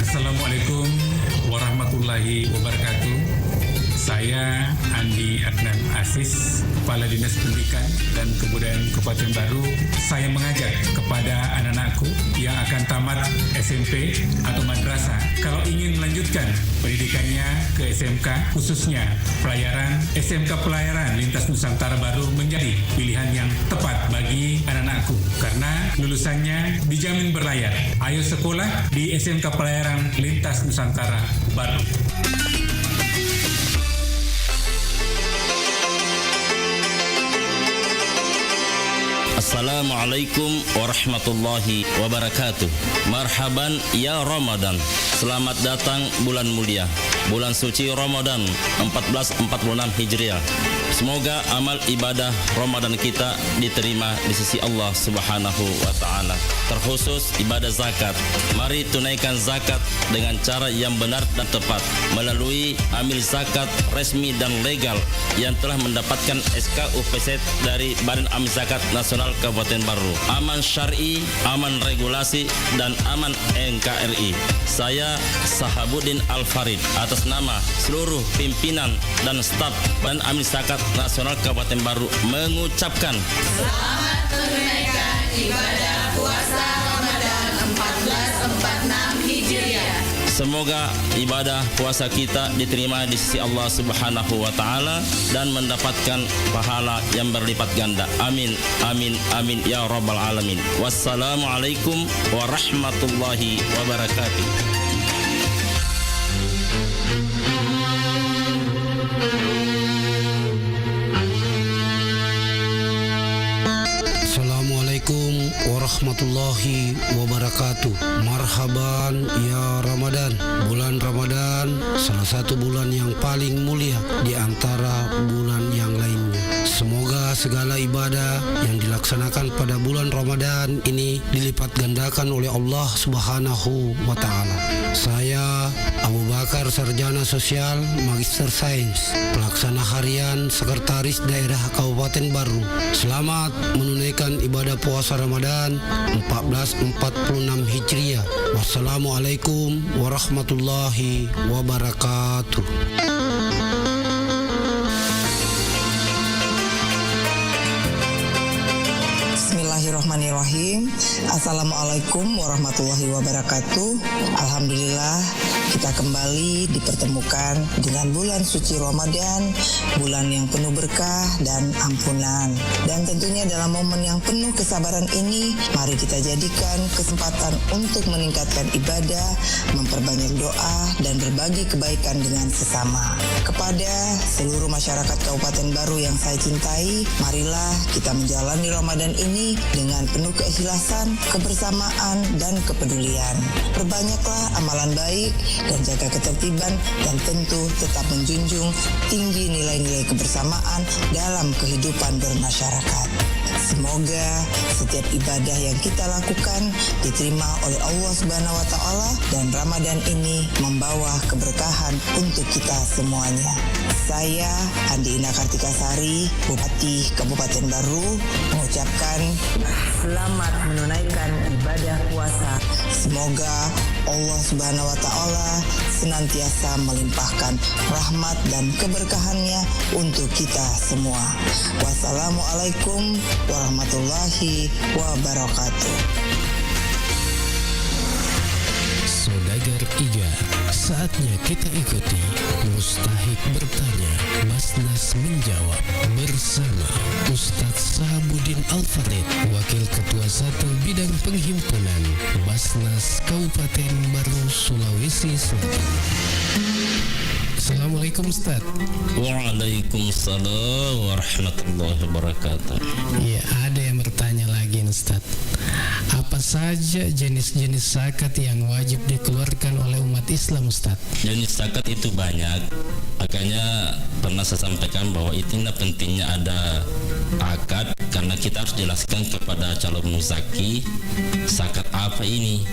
Assalamualaikum warahmatullahi wabarakatuh. Saya Andi Adnan Aziz, Kepala Dinas Pendidikan dan Kebudayaan Kabupaten Baru. Saya mengajak kepada anak-anakku yang akan tamat S M P atau madrasah, kalau ingin melanjutkan pendidikannya ke S M K, khususnya pelayaran, S M K Pelayaran Lintas Nusantara Baru menjadi pilihan yang tepat bagi anak-anakku karena lulusannya dijamin berlayar. Ayo sekolah di S M K Pelayaran Lintas Nusantara Baru. Assalamualaikum warahmatullahi wabarakatuh. Marhaban ya Ramadan. Selamat datang bulan mulia, bulan suci Ramadan empat belas empat puluh enam Hijriah. Semoga amal ibadah Ramadan kita diterima di sisi Allah Subhanahu wa Ta'ala, terkhusus ibadah zakat. Mari tunaikan zakat dengan cara yang benar dan tepat melalui amil zakat resmi dan legal yang telah mendapatkan S K U P Z dari Badan Amil Zakat Nasional Kabupaten Baru. Aman syar'i, aman regulasi, dan aman N K R I. Saya Sahabuddin Al Farid, atas nama seluruh pimpinan dan staf Badan Amil Zakat Nasional Kabupaten Baru, mengucapkan, selamat menunaikan ibadah puasa Ramadan empat belas empat enam Hijriah. Semoga ibadah puasa kita diterima di sisi Allah Subhanahu wa Ta'ala dan mendapatkan pahala yang berlipat ganda. Amin, amin, amin, ya Rabbal Alamin. Wassalamualaikum warahmatullahi wabarakatuh. Assalamualaikum warahmatullahi wabarakatuh. Marhaban ya Ramadan. Bulan Ramadan salah satu bulan yang paling mulia di antara bulan yang lainnya. Semoga segala ibadah yang dilaksanakan pada bulan Ramadan ini dilipat gandakan oleh Allah Subhanahu wa Ta'ala. Saya Abu Bakar, Sarjana Sosial, Magister Sains, Pelaksana Harian Sekretaris Daerah Kabupaten Baru. Selamat menunaikan ibadah puasa Ramadan empat belas empat puluh enam Hijriah. Wassalamualaikum warahmatullahi wabarakatuh. Bismillahirrahmanirrahim. Assalamualaikum warahmatullahi wabarakatuh. Alhamdulillah, kita kembali dipertemukan dengan bulan suci Ramadan, bulan yang penuh berkah dan ampunan. Dan tentunya dalam momen yang penuh kesabaran ini, mari kita jadikan kesempatan untuk meningkatkan ibadah, memperbanyak doa, dan berbagi kebaikan dengan sesama. Kepada seluruh masyarakat Kabupaten Baru yang saya cintai, marilah kita menjalani Ramadan ini dengan penuh keikhlasan, kebersamaan, dan kepedulian. Perbanyaklah amalan baik dan jaga ketertiban, dan tentu tetap menjunjung tinggi nilai-nilai kebersamaan dalam kehidupan bermasyarakat. Semoga setiap ibadah yang kita lakukan diterima oleh Allah Subhanahu wa Ta'ala, dan Ramadan ini membawa keberkahan untuk kita semuanya. Saya, Andi Ina Kartika Sari, Bupati Kabupaten Baru, mengucapkan selamat menunaikan ibadah puasa. Semoga Allah Subhanahu wa Ta'ala senantiasa melimpahkan rahmat dan keberkahannya untuk kita semua. Wassalamualaikum warahmatullahi wabarakatuh. Saudagar Iga, saatnya kita ikuti Mustahik Bertanya, Basnas Menjawab bersama Ustadz Sahabuddin Al-Farid, Wakil Ketua Satu Bidang Penghimpunan Basnas Kabupaten Baru, Sulawesi Selatan. Assalamualaikum, Ustadz. Waalaikumsalam warahmatullahi wabarakatuh. Iya, ada yang bertanya lagi, Ustadz. Apa saja jenis-jenis zakat yang wajib dikeluarkan oleh umat Islam, Ustadz? Jenis zakat itu banyak. Makanya pernah saya sampaikan bahwa itulah pentingnya ada akad, karena kita harus jelaskan kepada calon muzaki zakat apa ini.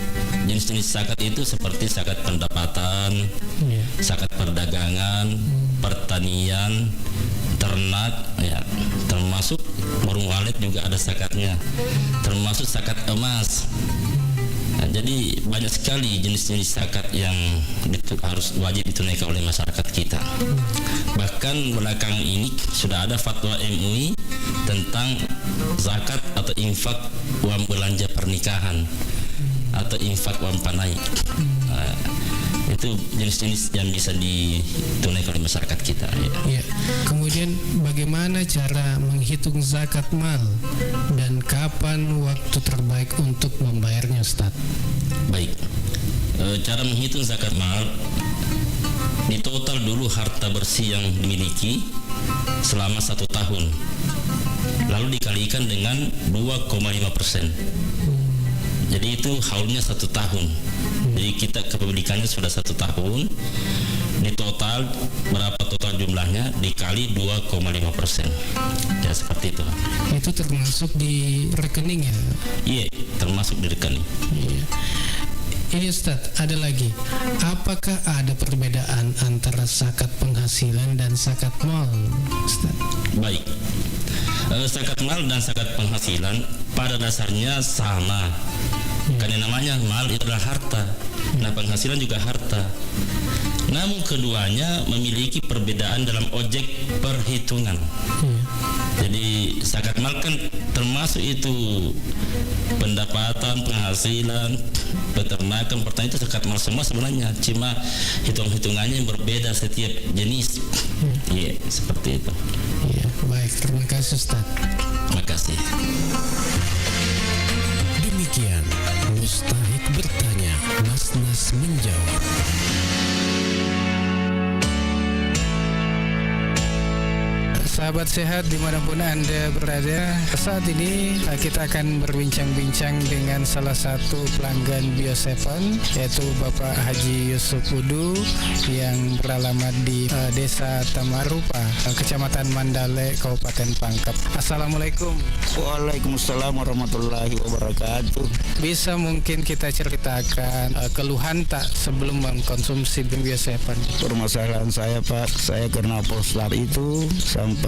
Jenis-jenis zakat itu seperti zakat pendapatan, Iya. zakat perdagangan, Hmm. pertanian, ternak, ya, termasuk warung walet juga ada zakatnya, termasuk zakat emas. Nah, jadi banyak sekali jenis-jenis zakat yang ditu-, harus wajib ditunaikan oleh masyarakat kita. Bahkan belakangan ini sudah ada fatwa M U I tentang zakat atau infak uang belanja pernikahan atau infak uang panai. Nah, itu jenis-jenis yang bisa ditunaikan oleh masyarakat kita, ya. Iya. Kemudian, bagaimana cara menghitung zakat mal dan kapan waktu terbaik untuk membayarnya, Ustadz? Baik. Eh, cara menghitung zakat mal, ditotal dulu harta bersih yang dimiliki selama satu tahun, lalu dikalikan dengan dua koma lima persen. Jadi, itu haulnya satu tahun. Jadi, kita kepemilikannya sudah satu tahun, ditotal berapa total jumlahnya, dikali dua koma lima persen. Ya, seperti itu. Itu termasuk di rekening, ya? Iya, termasuk di rekening. Iya. Ini, Ustadz, ada lagi. Apakah ada perbedaan antara zakat penghasilan dan zakat mal, Ustadz? Baik. Eh, zakat mal dan zakat penghasilan pada dasarnya sama. Iya. Karena namanya mal itu adalah harta. Nah, penghasilan juga harta. Namun keduanya memiliki perbedaan dalam objek perhitungan. Iya. Jadi, zakat mal kan termasuk itu pendapatan, penghasilan, peternakan, pertanian, itu zakat mal semua sebenarnya. Cuma hitung-hitungannya yang berbeda setiap jenis. Iya, seperti itu. Iya, baik. Terima kasih, Ustaz. Terima kasih. Demikian Mustahik Bertanya, Mas Nas Menjawab. Sahabat sehat dimanapun Anda berada, saat ini, eh, kita akan berbincang-bincang dengan salah satu pelanggan Bio Seven, yaitu Bapak Haji Yusuf Udu yang beralamat di, eh, Desa Tamarupa, eh, Kecamatan Mandale, Kabupaten Pangkep. Assalamualaikum. Waalaikumsalam warahmatullahi wabarakatuh. Bisa mungkin kita ceritakan, eh, keluhan tak sebelum mengkonsumsi Bio Seven? Permasalahan saya, Pak, saya kena prostat itu sampai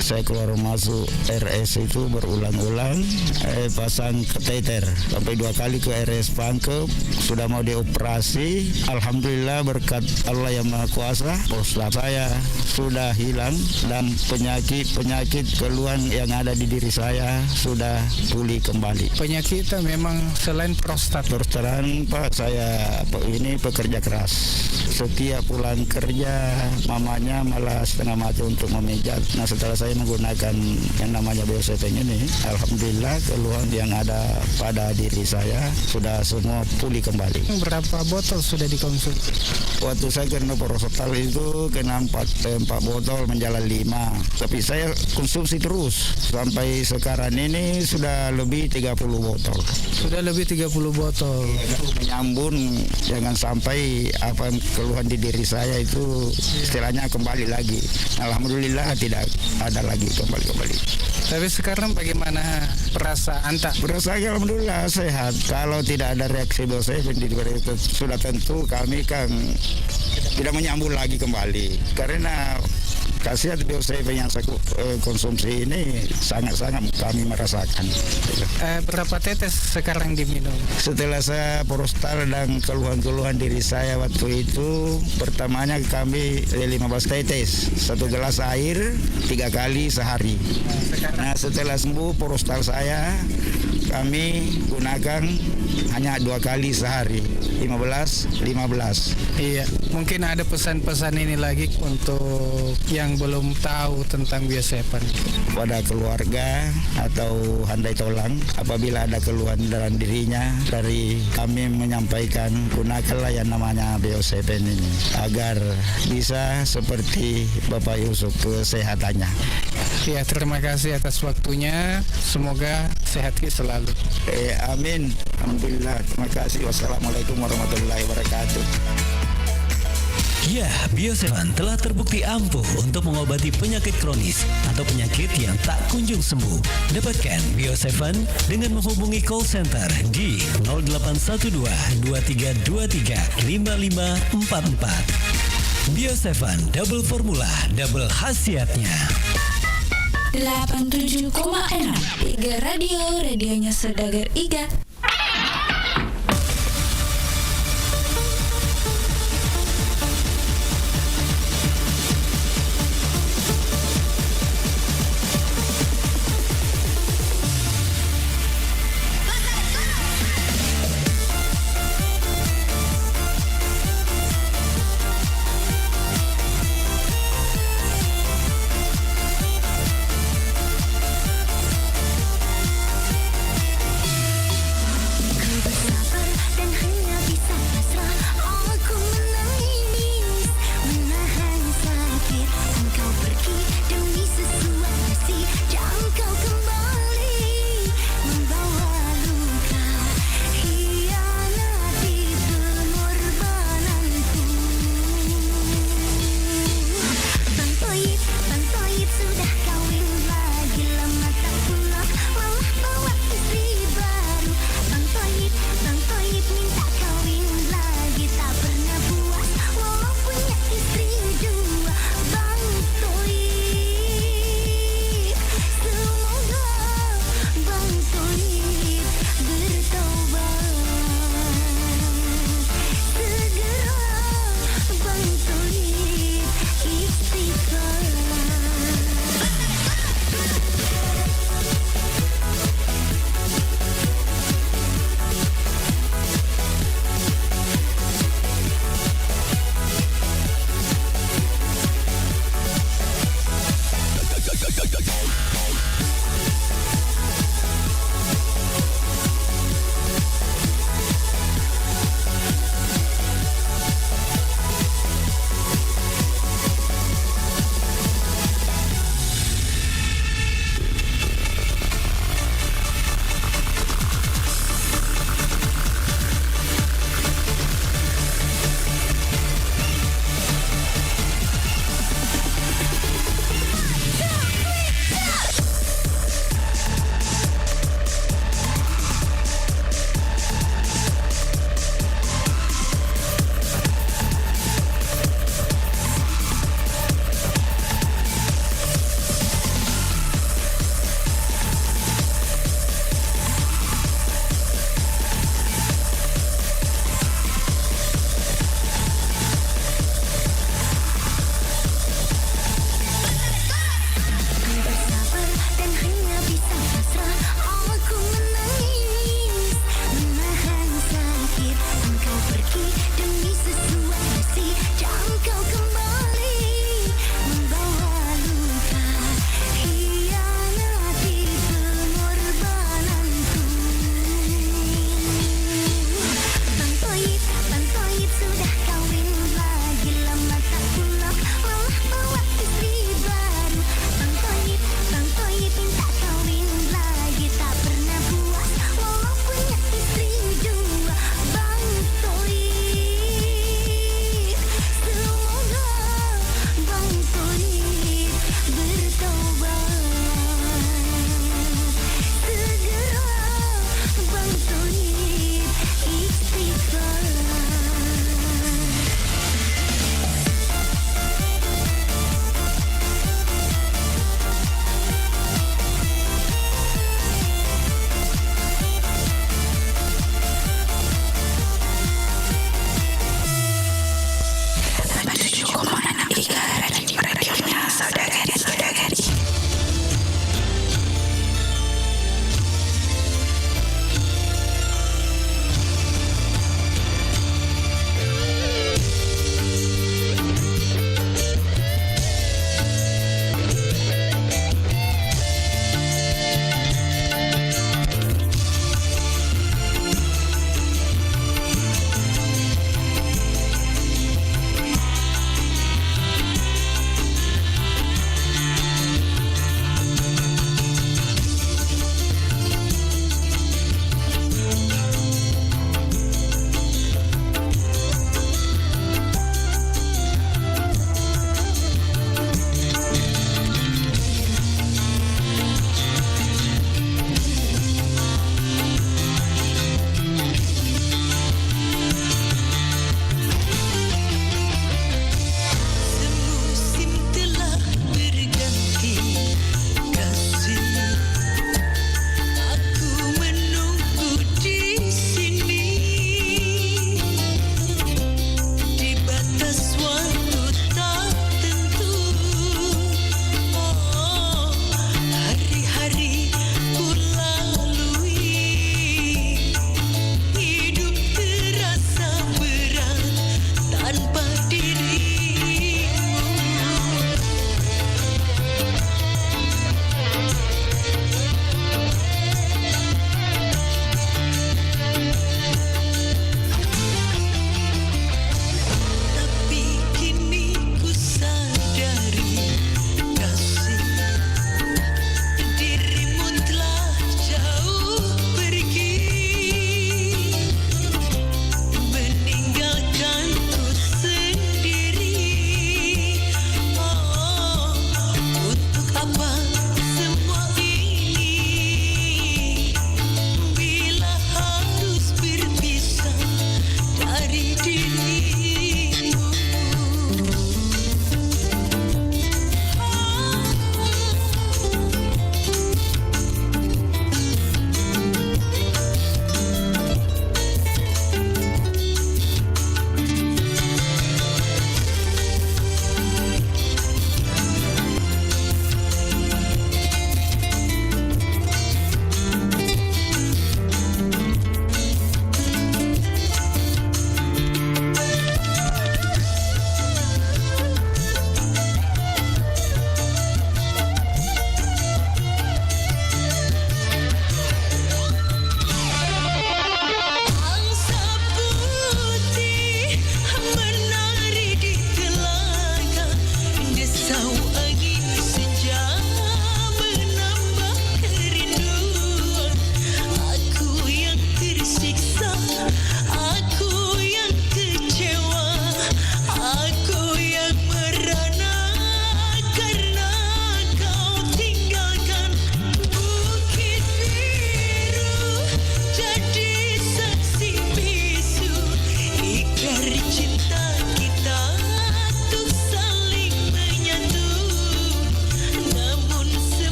saya keluar masuk R S itu berulang-ulang, eh, pasang kateter sampai dua kali ke R S Pangkep, sudah mau dioperasi. Alhamdulillah, berkat Allah Yang Maha Kuasa, prostat saya sudah hilang dan penyakit-penyakit keluhan yang ada di diri saya sudah pulih kembali. Penyakit itu memang selain prostat. Terus terang, Pak, saya pe-, ini pekerja keras. Setiap pulang kerja, mamanya malah setengah mati untuk memeja Nah, setelah saya menggunakan yang namanya Bioseven ini, alhamdulillah, keluhan yang ada pada diri saya sudah semua pulih kembali. Berapa botol sudah dikonsumsi? Waktu saya kena Prostal itu kena empat, eh, empat botol menjalar lima. Tapi saya konsumsi terus. Sampai sekarang ini sudah lebih tiga puluh botol. Sudah lebih tiga puluh botol. Iya, menyambung, jangan sampai apa yang keluhan di diri saya itu istilahnya kembali lagi. Alhamdulillah, tidak ada lagi kembali-kembali. Tapi sekarang bagaimana perasaan, tak? Perasaan, alhamdulillah, sehat. Kalau tidak ada reaksi Bioseven di, sudah tentu kami kan tidak menyambung lagi kembali. Karena khasiat Bioseven yang saya ku-, eh, konsumsi ini sangat-sangat kami merasakan. Eh, berapa tetes sekarang diminum? Setelah saya Prostal dan keluhan-keluhan diri saya waktu itu, pertamanya kami lima belas tetes, satu gelas air tiga kali sehari. Nah, setelah sembuh Prostal saya, kami gunakan hanya dua kali sehari, lima belas, lima belas. Iya, mungkin ada pesan-pesan ini lagi untuk yang belum tahu tentang Bioseven. Pada keluarga atau handai tolang, apabila ada keluhan dalam dirinya, dari kami menyampaikan, gunakanlah yang namanya Bioseven ini agar bisa seperti Bapak Yusuf kesehatannya. Ya, terima kasih atas waktunya. Semoga sehat selalu. Eh, amin. Alhamdulillah. Terima kasih. Wassalamualaikum warahmatullahi wabarakatuh. Ya, Bioseven telah terbukti ampuh untuk mengobati penyakit kronis atau penyakit yang tak kunjung sembuh. Dapatkan Bioseven dengan menghubungi call center di nol delapan satu dua, dua tiga dua tiga, lima lima empat empat. Bioseven Double Formula, double khasiatnya. Delapan tujuh koma enam Iga Radio, radionya saudagar Iga.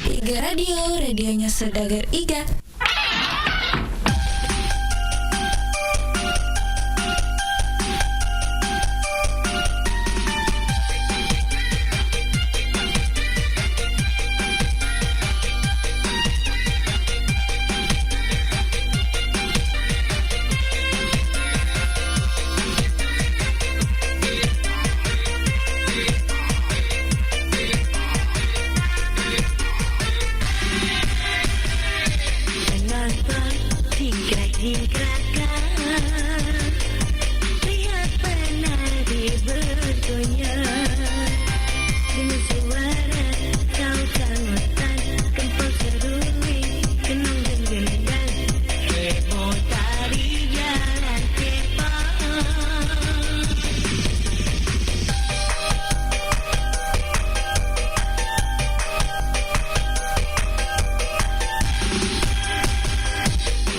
Iga Radio, radionya saudagar Iga. Penonton, jingkrak-jingkrakan, lihat penari bergoyang. Dengan suara kau tangutan, kempal seruling, kenong dan gendang, heboh tari jalan cepang.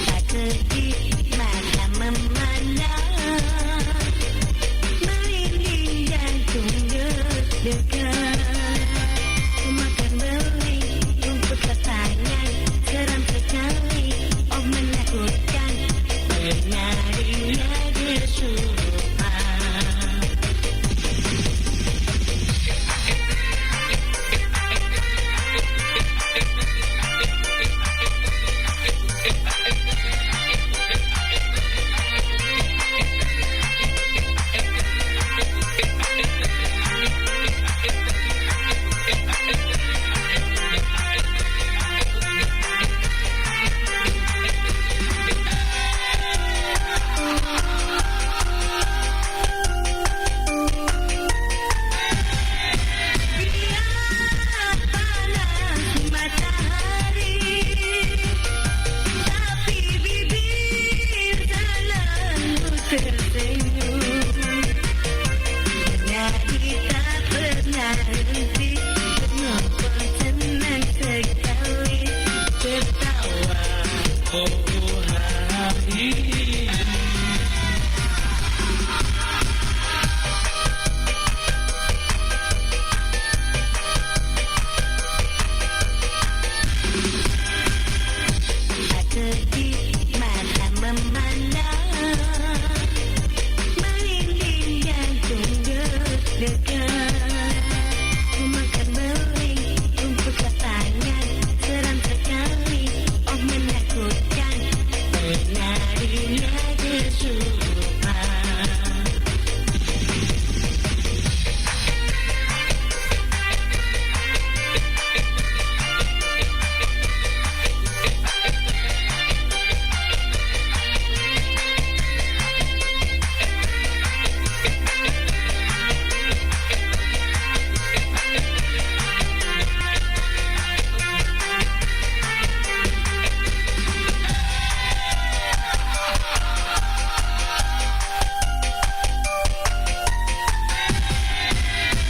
Tak kejut mata memandang, merinding jantung deg-degan. Ku makan beling, rumput lapangan, seram sekali, oh menakutkan, penarinya kesurupan. Biar panas matahari, tapi bibir dalammu tersenyum. Menari tak pernah henti, penonton senang sekali tertawa. Oh, hai. Sedih mata memandang, merinding jantung deg-degan. Ku makan beling, rumput lapangan, seram sekali, oh menakutkan, penarinya kesurupan.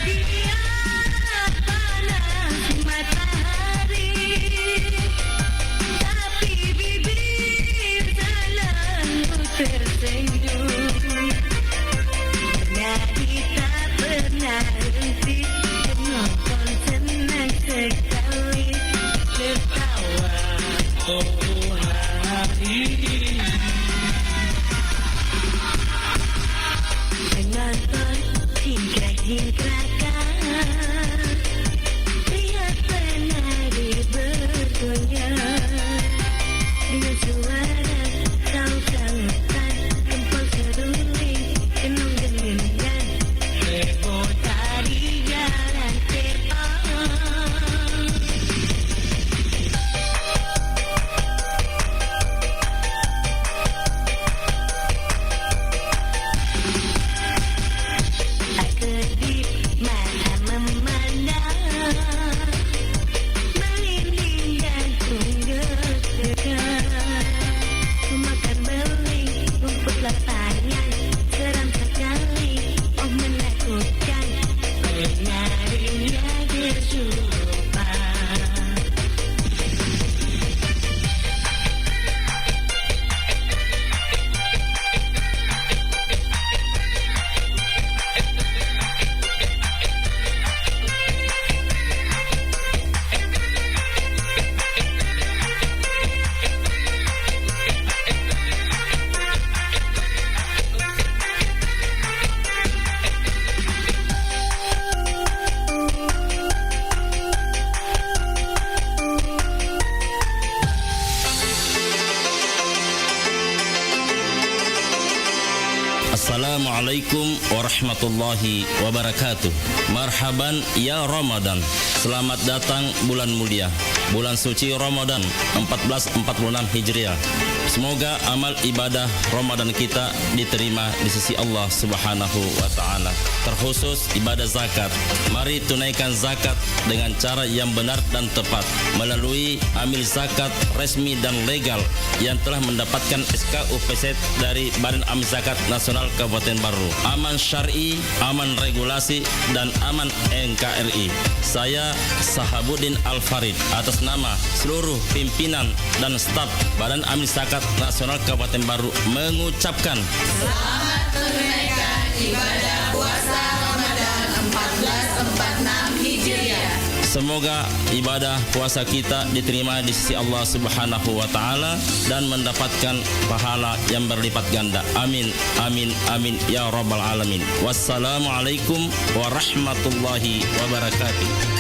Biar panas matahari, tapi bibir dalammu tersenyum. Menari tak pernah henti, penonton senang sekali tertawa. Oh, hai. Penonton jingkrak-jingkrakan, lihat penari bergoyang. Dengan suara kau tangutan, kempal seruling, kenong dan gendang, heboh tari jalan cepang. Assalamualaikum warahmatullahi wabarakatuh. Marhaban ya Ramadan. Selamat datang bulan mulia, bulan suci Ramadan empat belas empat puluh enam Hijriah. Semoga amal ibadah Ramadan kita diterima di sisi Allah Subhanahu wa Ta'ala, terkhusus ibadah zakat. Mari tunaikan zakat dengan cara yang benar dan tepat melalui amil zakat resmi dan legal yang telah mendapatkan S K U P Z dari Badan Amil Zakat Nasional Kabupaten Barru. Aman syar'i, aman regulasi, dan aman N K R I. Saya Sahabuddin Al Farid, atas nama seluruh pimpinan dan staf Badan Amil Zakat Nasional Kabupaten Barru, mengucapkan Selamat menunaikan ibadah puasa Ramadan empat belas empat enam Hijriah. Semoga ibadah puasa kita diterima di sisi Allah Subhanahu wa Ta'ala dan mendapatkan pahala yang berlipat ganda. Amin, amin, amin, ya Rabbal Alamin. Wassalamualaikum warahmatullahi wabarakatuh.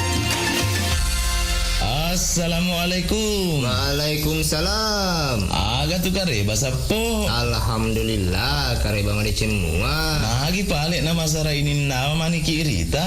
Assalamualaikum. Waalaikumsalam. Aga tu kareba, Sappo? Alhamdulillah, kareba madeceng mua. Magi pale na masara ininnawa maniki irita?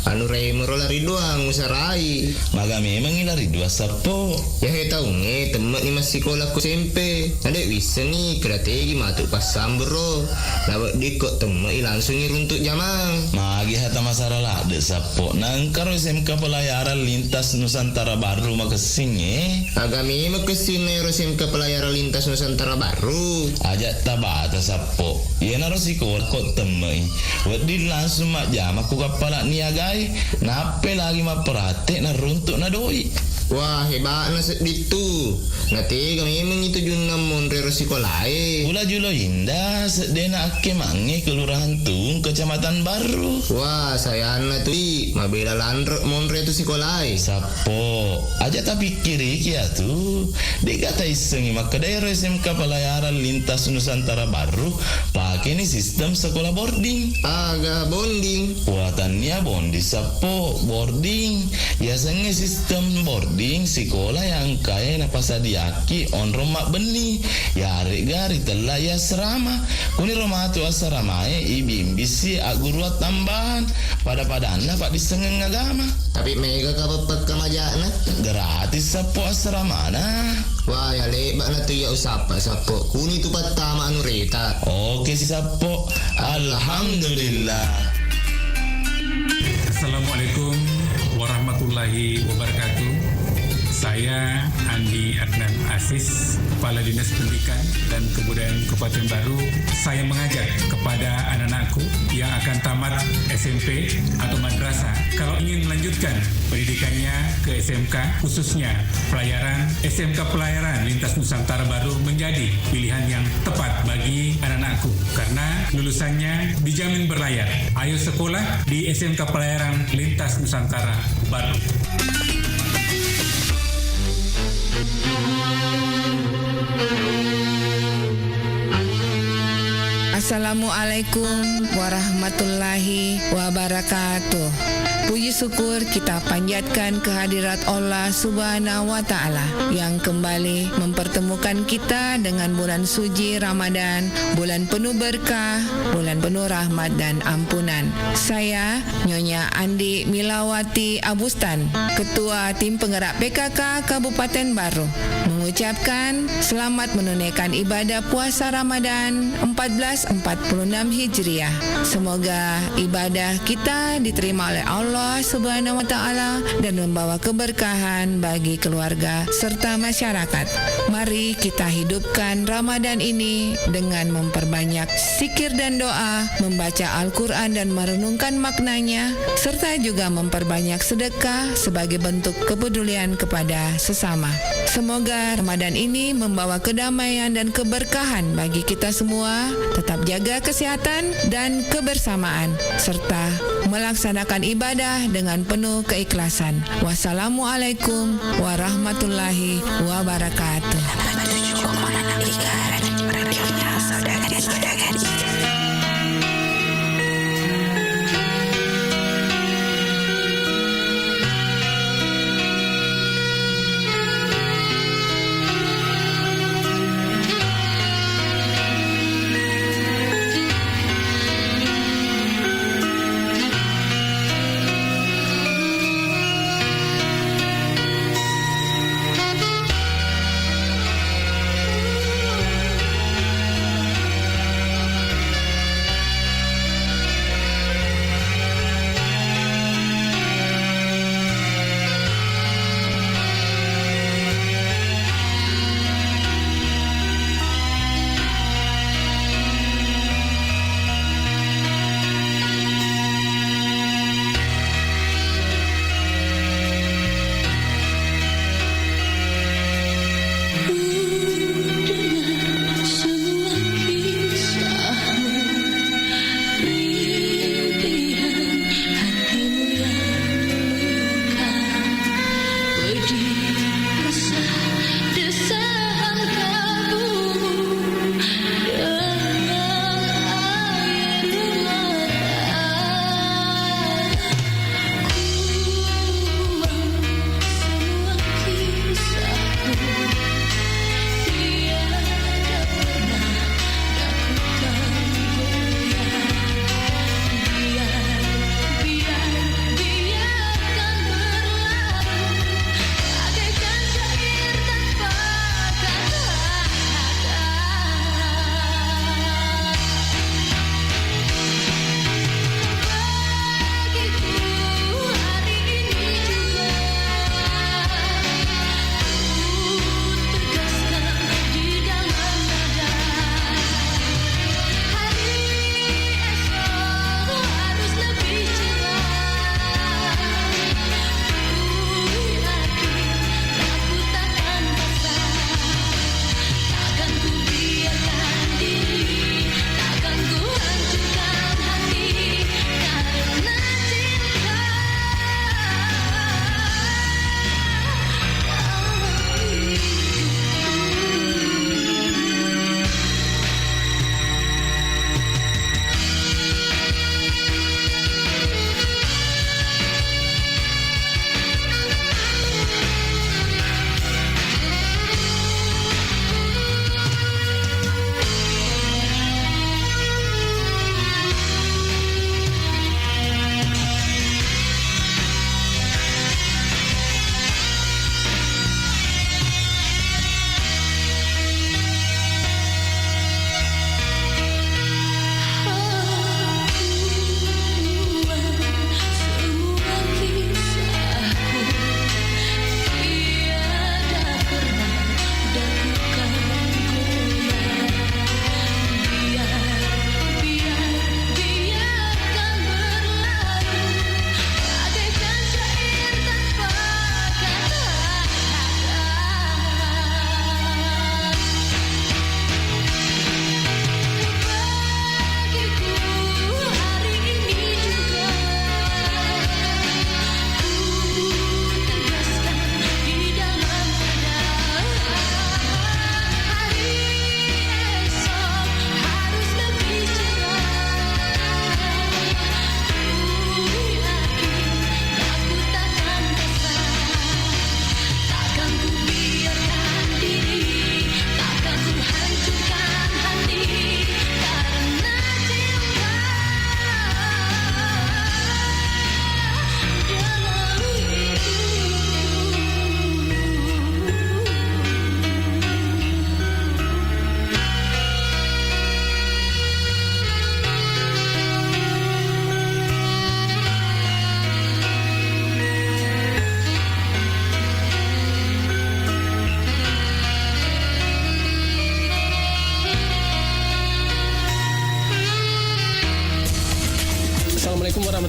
Anu remo ro lari doang usarai. Maga memengi lari dua, Sappo? Yahe taungnge temme'ni massikola ko S M P. Nade wissengi keda tegi matu passambung ro. Naweddikko temme'i langsungi runtuk jamang. Magi hata masara ladde, Sappo? Nangkaro S M K Pelayaran Lintas Nusantara Barru makessing, eh? Aga memeng kessinna ero S M K Pelayaran Lintas Nusantara Barru? Aja tabata, Sappo. Iyanaro sikola ko temme'i, wedding langsung majjama ku kappala niagae, nappe lagi mapparatte naruntuk na doi. Wah, heba'na sedding tu. Natega memeng itu junna monro ero sikolae. Pula Julo Indah, seddena akkemangnge Kelurahan Tuung, Kecamatan Barru. Wah, sayanna tu, Wi, mabela lanre monro tu sikolae. Sappo, aja tapikkiriki atu. De'ga taissengi makkeda ero S M K Pelayaran Lintas Nusantara Barru pakeni sistem sekolah boarding. Aga bonding? Wah, tania bonding, Sappo, boarding. Yasengnge sistem boarding sikola yang engkae napasadiaki onrong mabbenni, yarega ritella i asrama. Kuniro matu asramae ibimbisi agguruang tambahan, pada-padanna paddissengeng agama. Tapi mega ka peppakka majana? Gratis, Sappo, asramana. Wah, ya lebba'na tu iya usappa, Sappo. Kuni tu pattama anu reta. Oke si, Sappo. Alhamdulillah. Assalamualaikum warahmatullahi wabarakatuh. Saya Andi Adnan Aziz, Kepala Dinas Pendidikan dan Kebudayaan Kabupaten Barru. Saya mengajak kepada anak-anakku yang akan tamat S M P atau madrasah, kalau ingin melanjutkan pendidikannya ke S M K, khususnya pelayaran, S M K Pelayaran Lintas Nusantara Barru menjadi pilihan yang tepat bagi anak-anakku karena lulusannya dijamin berlayar. Ayo sekolah di S M K Pelayaran Lintas Nusantara Barru. Assalamualaikum warahmatullahi wabarakatuh. Puji syukur kita panjatkan kehadirat Allah Subhanahu wa Ta'ala yang kembali mempertemukan kita dengan bulan suci Ramadan, bulan penuh berkah, bulan penuh rahmat dan ampunan. Saya, Nyonya Andi Milawati Abustan, Ketua Tim Penggerak P K K Kabupaten Barru, mengucapkan selamat menunaikan ibadah puasa Ramadan empat belas empat puluh enam Hijriah. Semoga ibadah kita diterima oleh Allah Subhanahu wa Ta'ala dan membawa keberkahan bagi keluarga serta masyarakat. Mari kita hidupkan Ramadan ini dengan memperbanyak zikir dan doa, membaca Al-Quran dan merenungkan maknanya, serta juga memperbanyak sedekah sebagai bentuk kepedulian kepada sesama. Semoga Ramadan ini membawa kedamaian dan keberkahan bagi kita semua. Tetap jaga kesehatan dan kebersamaan, serta melaksanakan ibadah dengan penuh keikhlasan. Wassalamualaikum warahmatullahi wabarakatuh.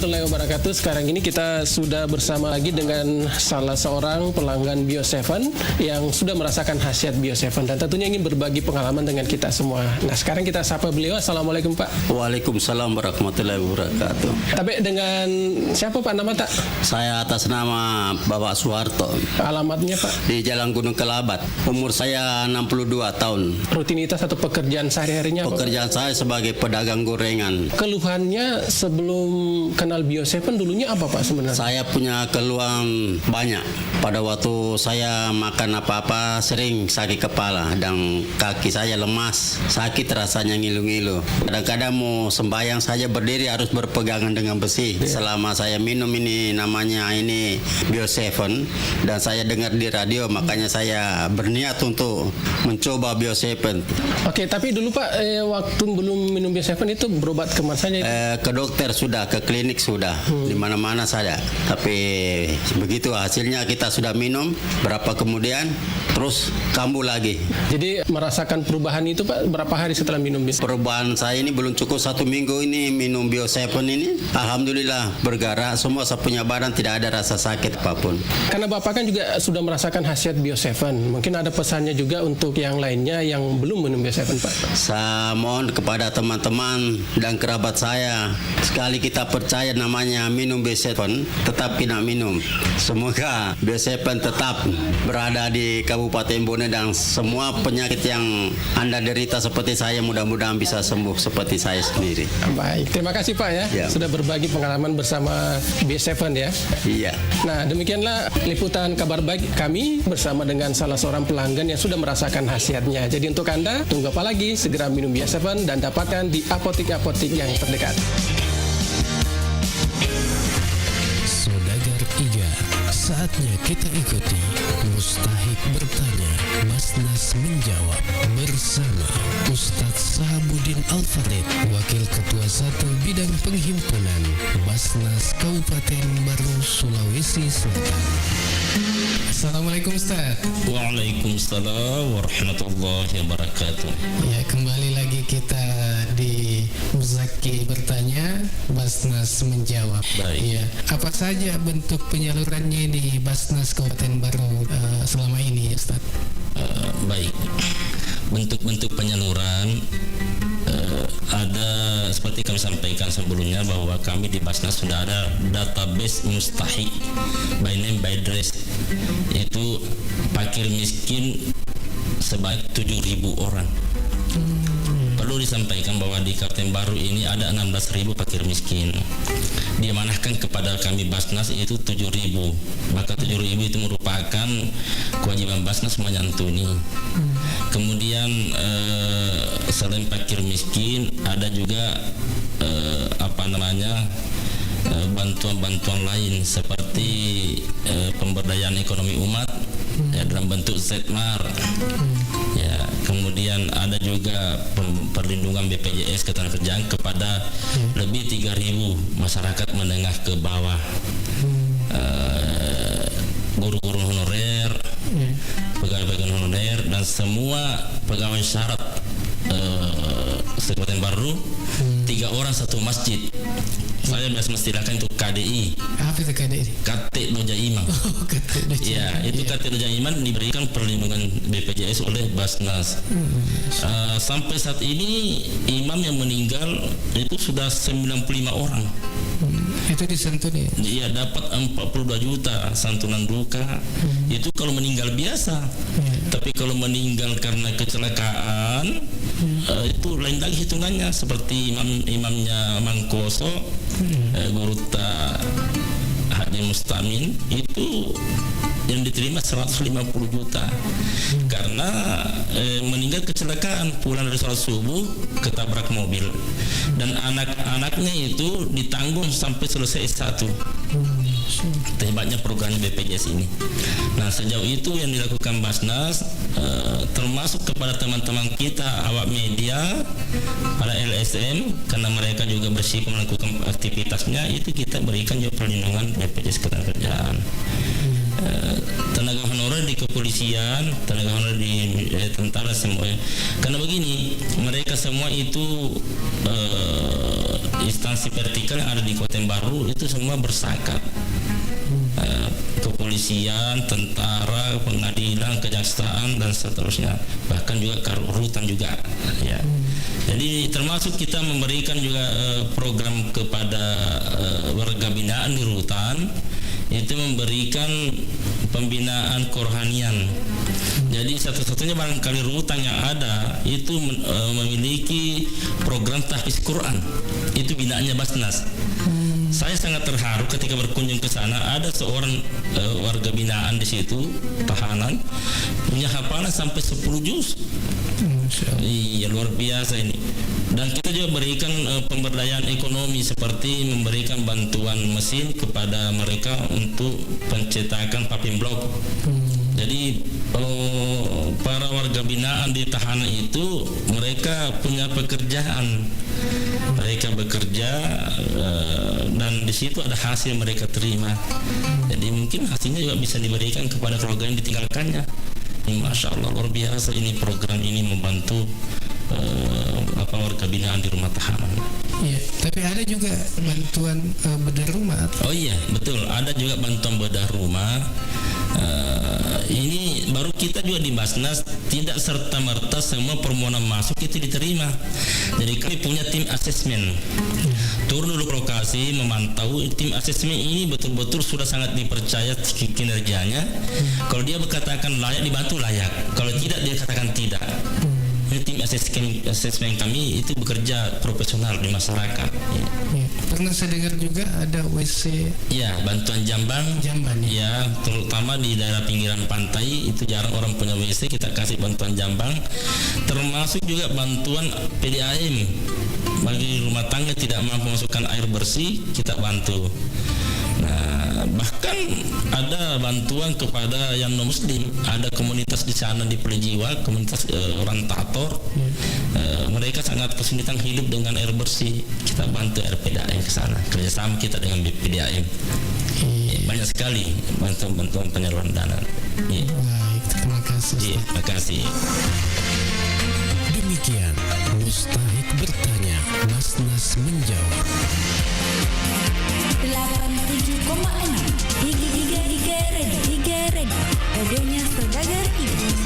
Warahmatullahi wabarakatuh. Sekarang ini kita sudah bersama lagi dengan salah seorang pelanggan Bio Seven yang sudah merasakan khasiat Bio Seven dan tentunya ingin berbagi pengalaman dengan kita semua. Nah, sekarang kita sapa beliau. Assalamualaikum, Pak. Waalaikumsalam warahmatullahi wabarakatuh. Tapi dengan siapa, Pak, nama, tak? Saya atas nama Bapak Suharto. Alamatnya, Pak? Di Jalan Gunung Kelabat. Umur saya enam puluh dua tahun. Rutinitas atau pekerjaan sehari-harinya apa, Pak? Pekerjaan saya sebagai pedagang gorengan. Keluhannya sebelum kenal Bio Seven dulunya apa, Pak, sebenarnya? Saya punya keluhan banyak. Pada waktu saya makan apa-apa sering sakit kepala dan kaki saya lemas, sakit rasanya ngilu-ngilu. Kadang-kadang mau sembahyang saja berdiri harus berpegangan dengan besi. Iya. Selama saya minum ini namanya ini Bio Seven dan saya dengar di radio, makanya saya berniat untuk mencoba Bio Seven. Oke, tapi dulu, Pak, eh, waktu belum minum Bio Seven itu berobat ke mana saja? Eh, ke dokter sudah, ke klinik sudah, hmm, di mana-mana saja. Tapi begitu hasilnya kita sudah minum, berapa kemudian, terus kambuh lagi. Jadi merasakan perubahan itu, Pak, berapa hari setelah minum Bio Seven? Perubahan saya ini belum cukup satu minggu ini minum Bio Seven ini. Alhamdulillah, bergerak, semua saya punya badan tidak ada rasa sakit apapun. Karena Bapak kan juga sudah merasakan khasiat Bio Seven, mungkin ada pesannya juga untuk yang lainnya yang belum minum Bio Seven, Pak? Saya mohon kepada teman-teman dan kerabat saya, sekali kita percaya namanya minum Bio Seven, tetap kita minum. Semoga Bio Seven tetap berada di Kabupaten Bone dan semua penyakit yang Anda derita seperti saya mudah-mudahan bisa sembuh seperti saya sendiri. Baik, terima kasih, Pak, ya, ya, sudah berbagi pengalaman bersama Bio Seven, ya. Iya. Nah, demikianlah liputan kabar baik kami bersama dengan salah seorang pelanggan yang sudah merasakan khasiatnya. Jadi untuk Anda, tunggu apa lagi? Segera minum Bio Seven dan dapatkan di apotik-apotik yang terdekat. Saudagar Iga, saatnya kita ikuti Mustahik Bertanya, Basnas Menjawab bersama Ustadz Sahabuddin Al-Farid, Wakil Ketua Satu Bidang Penghimpunan Basnas Kabupaten Barru, Sulawesi Selatan. Assalamualaikum, Ustadz. Waalaikumsalam warahmatullahi wabarakatuh. Ya, kembali lagi kita di Muzaki Bertanya, Basnas Menjawab. Baik. Ya. Apa saja bentuk penyalurannya ini Basnas Kabupaten Barru, eh, selama ini, Ustadz? Eh, baik. Bentuk-bentuk penyaluran, eh, ada seperti kami sampaikan sebelumnya bahwa kami di Basnas sudah ada database Mustahik by name by address. Itu fakir miskin sebanyak tujuh ribu orang. Hmm. Perlu disampaikan bahwa di Kabupaten Barru ini ada enam belas ribu fakir miskin. Diamanahkan kepada kami Basnas itu tujuh ribu. Maka tujuh ribu itu merupakan kewajiban Basnas menyantuni. Hmm. Kemudian, eh, selain fakir miskin, ada juga, eh, apa namanya, eh, bantuan-bantuan lain seperti, eh, pemberdayaan ekonomi umat, hmm, ya, dalam bentuk Z M A R. Hmm. Ya, kemudian ada juga pem-, perlindungan B P J S ketenagakerjaan kepada, hmm, lebih tiga ribu masyarakat menengah ke bawah. Hmm. Eh, guru-guru honorer, hmm, pegawai-pegawai honorer, dan semua pegawai syarat, eh, Kabupaten Barru, hmm, tiga orang satu masjid. Saya biasa mestilahkan itu K D I. Apa itu K D I? Kate Doja Imam. Oh, Kate Doja Imam. Iya, itu, iya, Kate Doja Imam diberikan perlindungan B P J S oleh Basnas. Hmm. Eh, sampai saat ini imam yang meninggal itu sudah sembilan puluh lima orang. Hmm. Itu disantuni? Iya, dapat empat puluh dua juta santunan duka. Hmm. Itu kalau meninggal biasa. Iya. Tapi kalau meninggal karena kecelakaan, hmm, eh, itu lain lagi hitungannya. Seperti imam, imamnya Mangkoso, hmm, eh, Gurutta Haji Mustamin, itu yang diterima seratus lima puluh juta. Hmm. Karena, eh, meninggal kecelakaan, pulang dari sholat subuh, ketabrak mobil. Dan anak-anaknya itu ditanggung sampai selesai S satu. Hmm. Hebatnya program B P J S ini. Nah, sejauh itu yang dilakukan Basnas, eh, termasuk kepada teman-teman kita, awak media, para L S M, karena mereka juga bersiko melakukan aktivitasnya, itu kita berikan juga perlindungan B P J S ketenagakerjaan. Eh, tenaga honorer di kepolisian, tenaga honorer di, eh, tentara, semua. Karena begini, mereka semua itu, eh, instansi vertikal yang ada di Kabupaten Baru itu semua bersakat. Eh, kepolisian, tentara, pengadilan, kejaksaan, dan seterusnya. Bahkan juga kar-, rutan juga, ya. Jadi termasuk kita memberikan juga, eh, program kepada, eh, warga binaan di rutan, itu memberikan pembinaan kerohanian. Jadi satu-satunya barangkali rutan yang ada itu men-, eh, memiliki program tahfiz Quran. Itu binaannya Basnas. Saya sangat terharu ketika berkunjung ke sana, ada seorang, eh, warga binaan di situ, tahanan, punya hafalan sampai sepuluh juz. Masya Allah. Iya, luar biasa ini. Dan kita juga berikan, eh, pemberdayaan ekonomi seperti memberikan bantuan mesin kepada mereka untuk pencetakan paving block. Jadi, kalau para warga binaan di tahanan itu, mereka punya pekerjaan. Mereka bekerja, eh, dan di situ ada hasil mereka terima. Jadi, mungkin hasilnya juga bisa diberikan kepada keluarga yang ditinggalkannya. Ini, Masya Allah, luar biasa ini program ini membantu, eh, apa, warga binaan di rumah tahanan. Iya, tapi ada juga bantuan, eh, bedah rumah. Oh iya, betul. Ada juga bantuan bedah rumah. Eh, ini baru kita juga di Basnas, tidak serta-merta semua permohonan masuk itu diterima. Jadi kami punya tim asesmen. Turun dulu ke lokasi, memantau. Tim asesmen ini betul-betul sudah sangat dipercaya ki-, kinerjanya. Kalau dia berkatakan layak dibantu, layak. Kalau tidak, dia katakan tidak. Ini tim asesmen, asesmen kami itu bekerja profesional di masyarakat. Ya. Iya. Pernah saya dengar juga ada W C. Ya, bantuan jambang. Jamban, ya. Ya, terutama di daerah pinggiran pantai itu jarang orang punya W C, kita kasih bantuan jambang. Termasuk juga bantuan P D A M bagi rumah tangga tidak mampu masukkan air bersih, kita bantu. Nah, bahkan ada bantuan kepada yang non muslim, ada komunitas di sana di Pelejiwa, komunitas, eh, orang Tator. Eh, mereka sangat kesulitan hidup dengan air bersih. Kita bantu R P D A M ke sana, kerjasama kita dengan B P D A M. Iya. Banyak sekali bantuan-bantuan penyaluran dana. Iya. Baik, terima kasih, Ustaz. Iya, makasih. Demikian Mustahik Bertanya, Mas Nas Menjawab. Delapan tujuh koma enam. Tiga, tiga, tiga, Red, tiga, Red. Radionya Saudagar Hidup.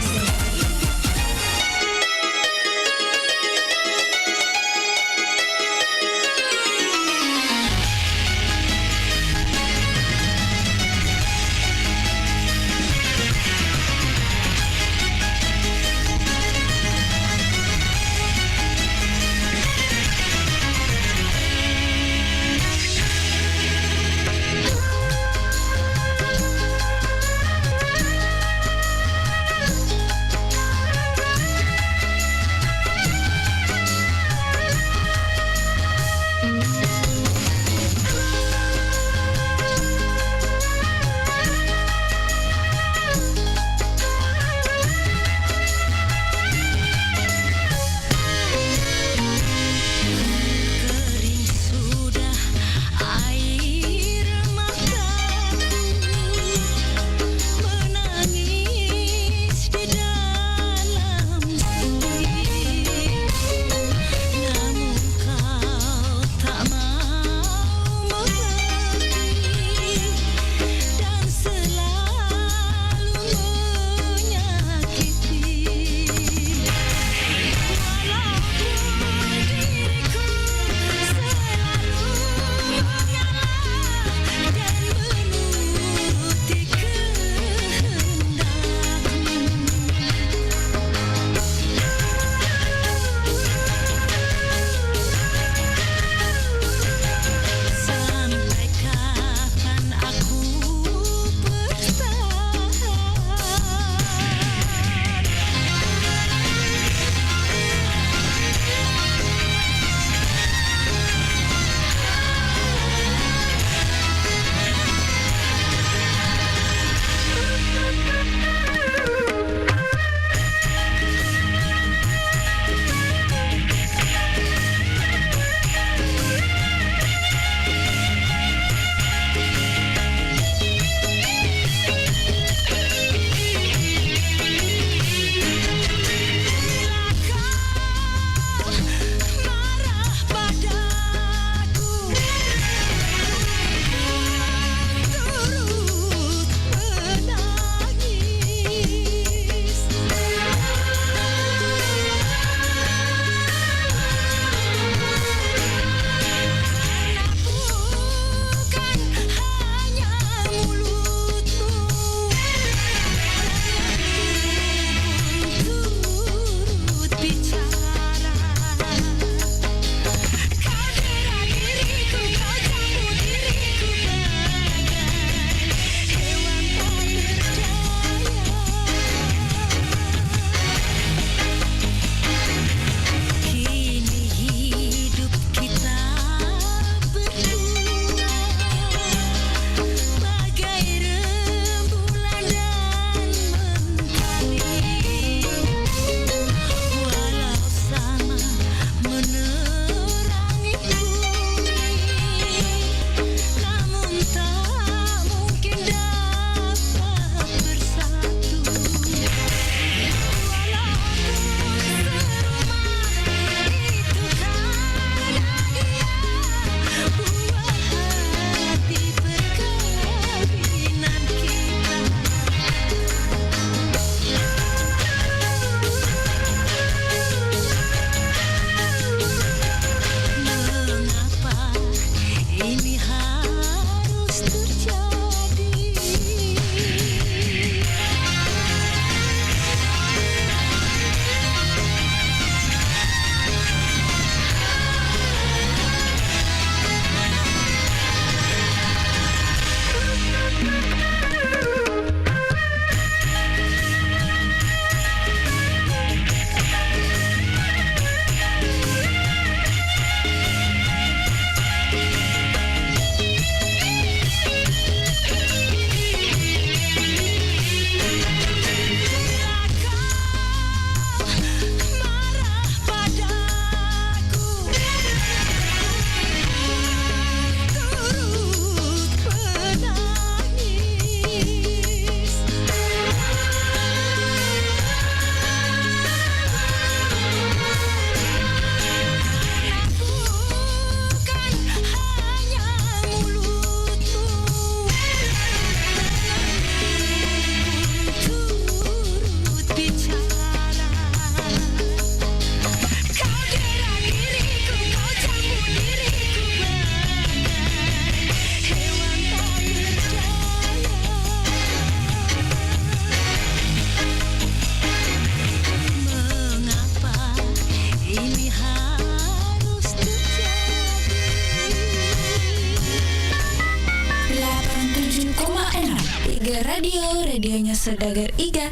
Yo, radionya saudagar Iga.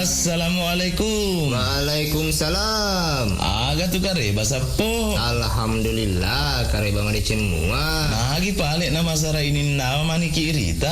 Assalamualaikum. Waalaikumsalam. Aga tu kareba, Sappo? Alhamdulillah, kareba madeceng mua. Magi pale na masara ininnawa maniki irita?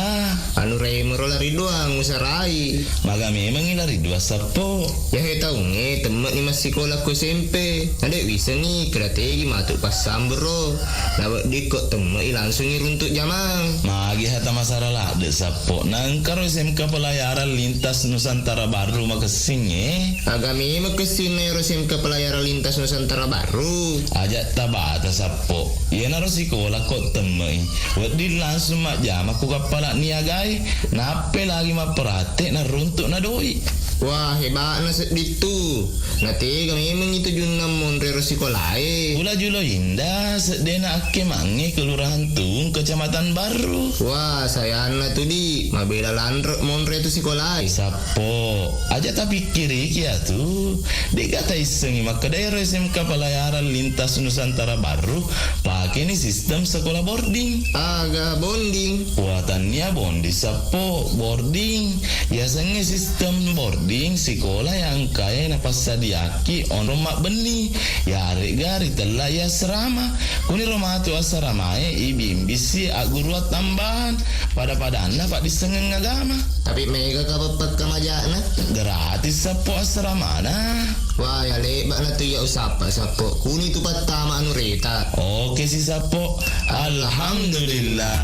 Anu, remero lari doang usarai. Maga memengngi lari dua, Sappo? Yahe taungnge temme'ni massikola ku S M P. Nade wisengngi keda tegi matu passambero. Naweddikko temme'i langsungngi runtuk jamang. Magi hata masara ladde, Sappo? Nangkaro S M K Pelayaran Lintas Nusantara Barru makessingnge? Aga memeng kessinna ero S M K Pelayaran Lintas Nusantara Barru. Aja' tabata, Sappo. Iyanaro sikola ko temmei. Wedding langsung majjama ku kappala niagae. Nappe lagi mapprate naruntuk na doi. Wah, heba'na sedding tu. Natega memeng itu Junnang monre ro sikolae. Pula Julo Indah, seddena akkemangnge Kelurahan Tung, Kecamatan Barru. Wah, sayanna tu, Di. Mabela lanre monre tu sikolae. Sappo, aja' tapikkiriki atu. De'ga taissengi makkeda ero S M K Pelayaran Lintas Nusantara Barru pakeni sistem sekolah boarding. Aga bonding? Wah, tannia bonding, Sappo, boarding. Yasengnge sistem boarding sikola yang kae napassadiaki onrong mabbenni. Yare'ga ritella i asrama. Kuniro matu asramae ibimbisi agguruang tambahan. Pada-padanna paddissengeng agama. Tapi mega ka pappakkamaja'na? Gratis, Sappo, asramana. Wah, ya lebba'na tu iya usappa, Sappo. Kuni tu pattama anu reta. Oke si, Sappo. Alhamdulillah.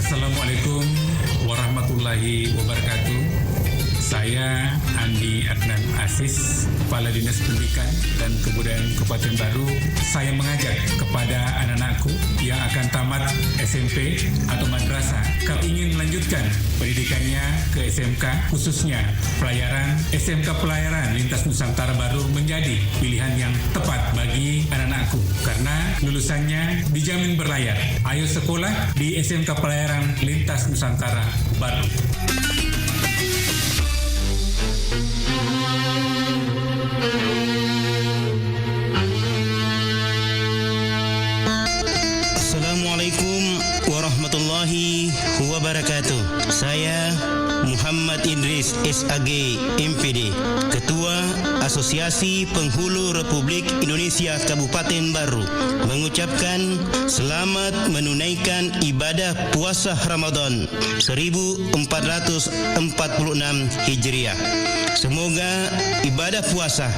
Assalamualaikum warahmatullahi wabarakatuh. Saya Andi Adnan Aziz, Kepala Dinas Pendidikan dan Kebudayaan Kabupaten Baru. Saya mengajak kepada anak-anakku yang akan tamat S M P atau madrasah, kalau ingin melanjutkan pendidikannya ke S M K, khususnya pelayaran, S M K Pelayaran Lintas Nusantara Baru menjadi pilihan yang tepat bagi anak-anakku, karena lulusannya dijamin berlayar. Ayo sekolah di S M K Pelayaran Lintas Nusantara Baru. Assalamualaikum warahmatullahi wabarakatuh. Saya Muhammad Idris, S A G, M P D, Ketua Asosiasi Penghulu Republik Indonesia Kabupaten Baru, mengucapkan selamat menunaikan ibadah puasa Ramadan seribu empat ratus empat puluh enam Hijriah. Semoga ibadah puasa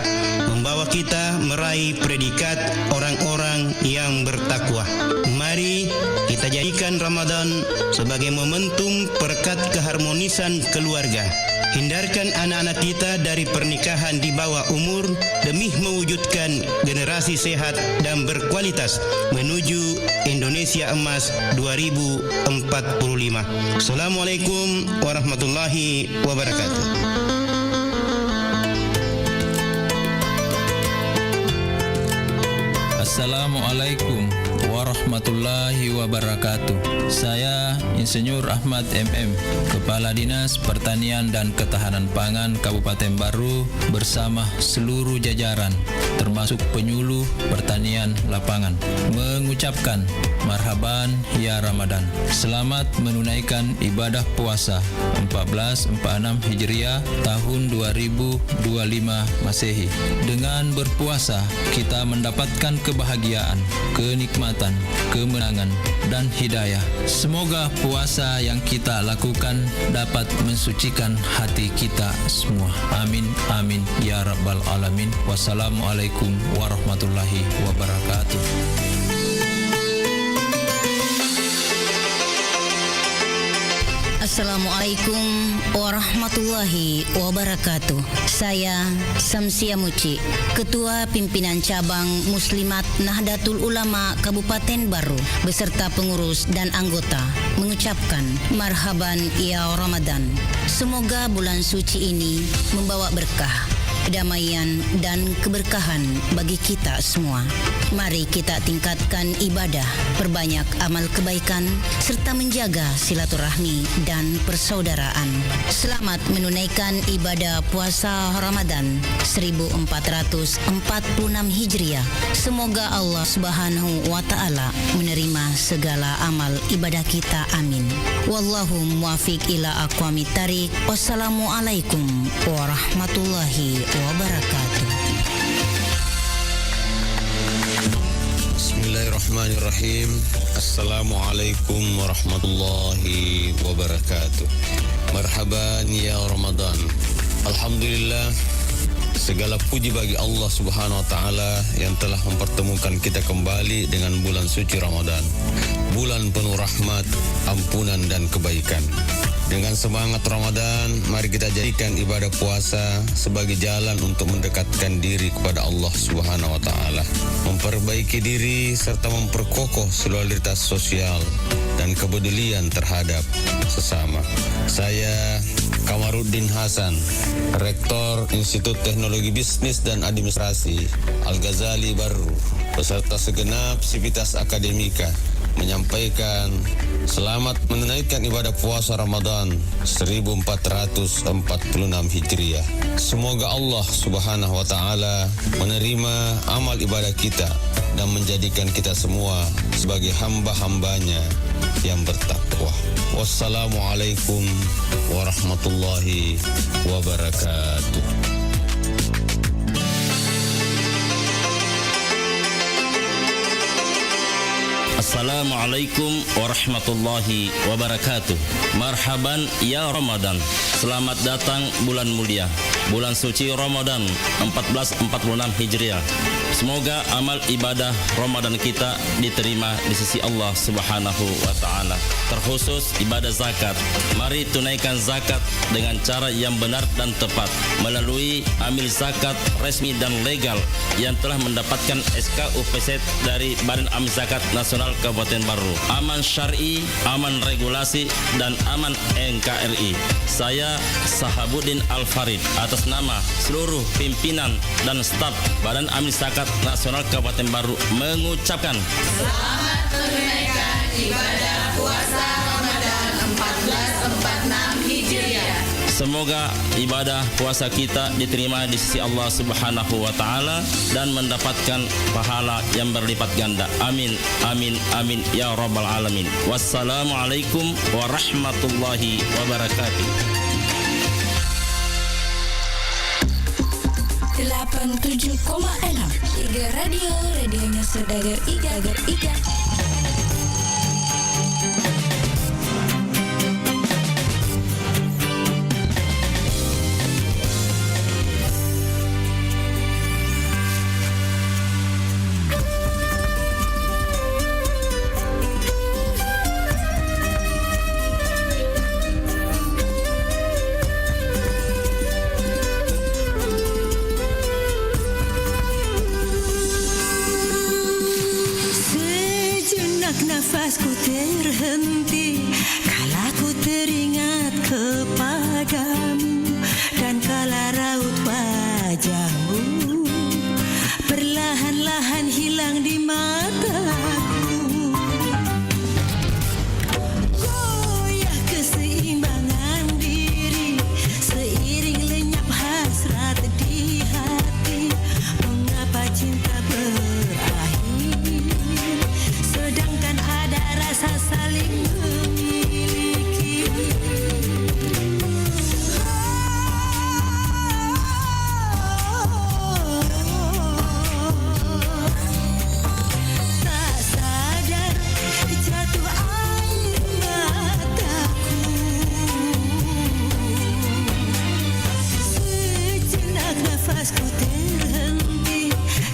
membawa kita meraih predikat orang-orang yang bertakwa. Mari kita jadikan Ramadan sebagai momentum perekat keharmonisan keluarga. Hindarkan anak-anak kita dari pernikahan di bawah umur demi mewujudkan generasi sehat dan berkualitas menuju Indonesia Emas dua ribu empat puluh lima. Assalamualaikum warahmatullahi wabarakatuh. Assalamualaikum warahmatullahi wabarakatuh. Saya Insinyur Ahmad M M, Kepala Dinas Pertanian dan Ketahanan Pangan Kabupaten Baru, bersama seluruh jajaran, termasuk penyuluh pertanian lapangan, mengucapkan marhaban ya Ramadan. Selamat menunaikan ibadah puasa empat belas empat enam Hijriah tahun dua ribu dua lima Masehi. Dengan berpuasa, kita mendapatkan kebahagiaan, kenikmatan, kemenangan, dan hidayah. Semoga puasa yang kita lakukan dapat mensucikan hati kita semua. Amin, amin, ya rabbal alamin. Wassalamualaikum warahmatullahi wabarakatuh. Assalamualaikum warahmatullahi wabarakatuh. Saya Samsia Muci, Ketua Pimpinan Cabang Muslimat Nahdlatul Ulama Kabupaten Barru, beserta pengurus dan anggota, mengucapkan marhaban ya Ramadan. Semoga bulan suci ini membawa berkah, kedamaian, dan keberkahan bagi kita semua. Mari kita tingkatkan ibadah, perbanyak amal kebaikan, serta menjaga silaturahmi dan persaudaraan. Selamat menunaikan ibadah puasa Ramadan seribu empat ratus empat puluh enam Hijriah. Semoga Allah Subhanahu wa Ta'ala menerima segala amal ibadah kita. Amin. Wallahu muwafiq ila aqwamit thariq. Wassalamualaikum warahmatullahi wabarakatuh. Bismillahirrahmanirrahim. Assalamualaikum warahmatullahi wabarakatuh. Marhaban ya Ramadan. Alhamdulillah, segala puji bagi Allah Subhanahu wa Ta'ala yang telah mempertemukan kita kembali dengan bulan suci Ramadan. Bulan penuh rahmat, ampunan, dan kebaikan. Dengan semangat Ramadan, mari kita jadikan ibadah puasa sebagai jalan untuk mendekatkan diri kepada Allah Subhanahu wa Ta'ala, memperbaiki diri, serta memperkokoh solidaritas sosial dan kepedulian terhadap sesama. Saya Kamaruddin Hasan, Rektor Institut Teknologi Bisnis dan Administrasi Al-Ghazali Barru, beserta segenap sivitas akademika, menyampaikan selamat menunaikan ibadah puasa Ramadan seribu empat ratus empat puluh enam Hijriah. Semoga Allah Subhanahu wa Ta'ala menerima amal ibadah kita dan menjadikan kita semua sebagai hamba-hambanya yang bertakwa. Wassalamualaikum warahmatullahi wabarakatuh. Assalamualaikum warahmatullahi wabarakatuh. Marhaban ya Ramadan. Selamat datang bulan mulia, bulan suci Ramadan empat belas empat puluh enam Hijriah. Semoga amal ibadah Ramadan kita diterima di sisi Allah Subhanahu wa Ta'ala. Terkhusus ibadah zakat. Mari tunaikan zakat dengan cara yang benar dan tepat melalui amil zakat resmi dan legal yang telah mendapatkan S K U P Z dari Badan Amil Zakat Nasional Kabupaten Barru. Aman syar'i, aman regulasi, dan aman N K R I. Saya Sahabuddin Al Farid, atas nama seluruh pimpinan dan staf Badan Amil Zakat Nasional Kabupaten Barru, mengucapkan selamat menunaikan ibadah puasa Ramadan empat belas empat enam Hijriah. Semoga ibadah puasa kita diterima di sisi Allah Subhanahu wa Ta'ala dan mendapatkan pahala yang berlipat ganda. Amin, amin, amin, ya Rabbal Alamin. Wassalamualaikum warahmatullahi wabarakatuh. Delapan tujuh koma enam Iga Radio, radionya saudagar Iga, Iga, Iga. Sejenak nafasku terhenti, kala ku teringat kepadamu, dan kala raut wajahmu perlahan-lahan hilang di mataku. Goyah keseimbangan diri, seiring lenyap hasrat di hati. Mengapa cinta berakhir, sedangkan ada rasa saling memiliki? Tak sadar jatuh air mataku. Sejenak nafasku terhenti,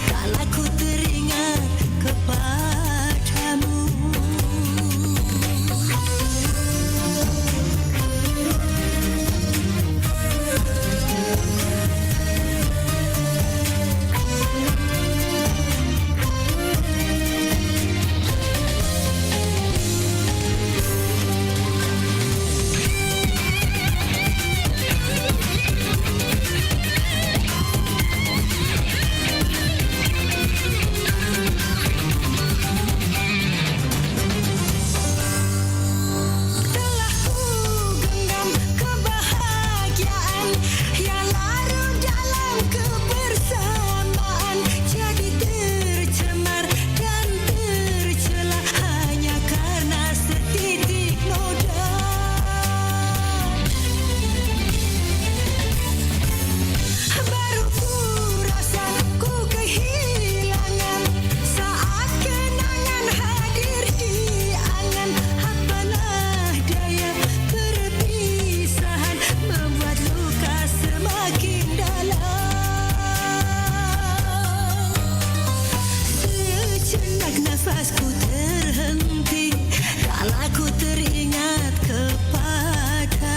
kala ku teringat kepadamu. Telah ku genggam kebahagiaan yang larut dalam kebersamaan, jadi tercemar dan tercela hanya karena setitik noda. Baru ku rasa ku kehilangan saat kenangan hadir di angan. Apalah daya, perpisahan membuat luka semakin dalam. Sejenak nafasku terhenti, kala ku teringat kepada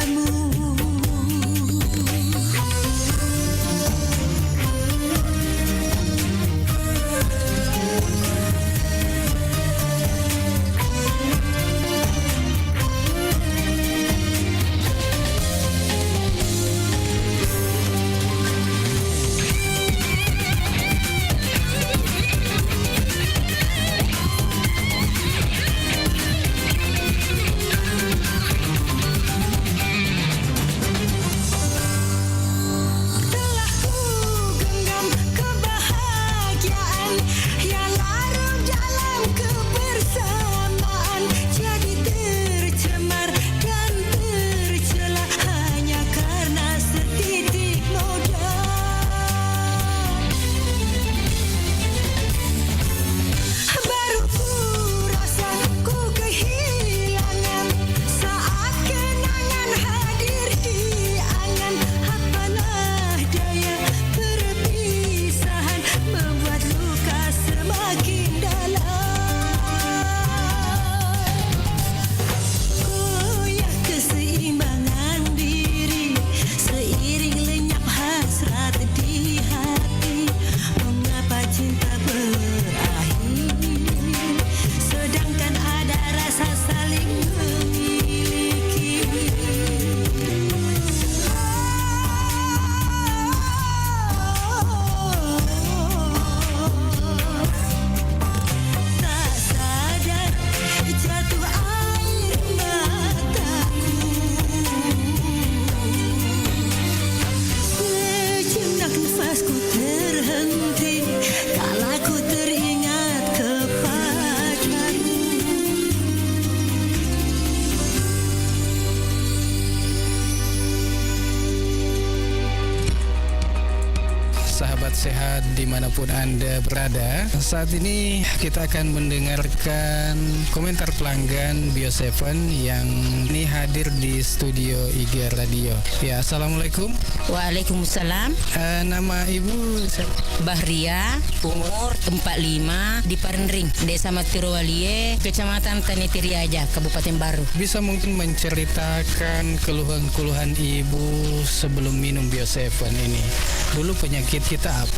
Sehat dimanapun Anda berada. Saat ini kita akan mendengarkan komentar pelanggan Bio Seven yang ini hadir di studio Iga Radio. Ya, assalamualaikum. Waalaikumsalam. Eh, nama Ibu siapa? Bahria, umur empat lima, di Parenring, Desa Mattirowalie, Kecamatan Tanetiriaja, Kabupaten Baru. Bisa mungkin menceritakan keluhan-keluhan Ibu sebelum minum Bio Seven ini? Dulu penyakit kita apa?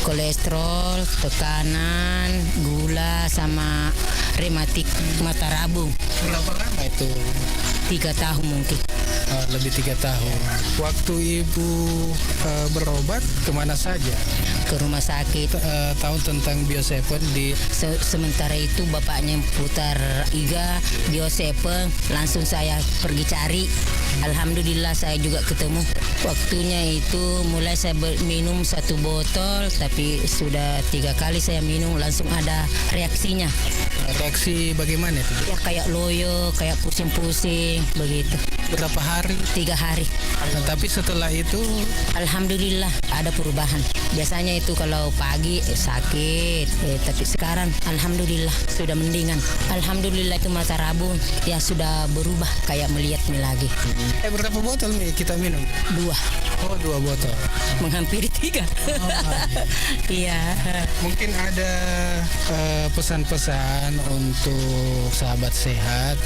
Kolesterol, tekanan, gula, sama rematik mata rabung. Berapa lama itu? Tiga tahun mungkin. Eh, lebih tiga tahun. Waktu Ibu, eh, berobat, kemana saja? Ke rumah sakit. Eh, tahu tentang Bio Seven di Se-, sementara itu bapaknya putar Iga, Bio Seven, langsung saya pergi cari. Alhamdulillah, saya juga ketemu. Waktunya itu mulai saya be-, minum satu botol, tapi sudah tiga kali saya minum, langsung ada reaksinya. Reaksi bagaimana itu? Ya, kayak loyo, kayak pusing-pusing, begitu. Berapa hari? Tiga hari. Nah, tapi setelah itu? Alhamdulillah, ada perubahan. Biasanya itu kalau pagi, eh, sakit, eh, tapi sekarang alhamdulillah sudah mendingan. Alhamdulillah itu mata rabung ya sudah berubah, kayak melihat nih lagi. Eh, berapa botol nih kita minum? Dua. Oh, dua botol. Menghampiri tiga. Oh, iya. Iya. Mungkin ada, eh, pesan-pesan untuk sahabat sehat?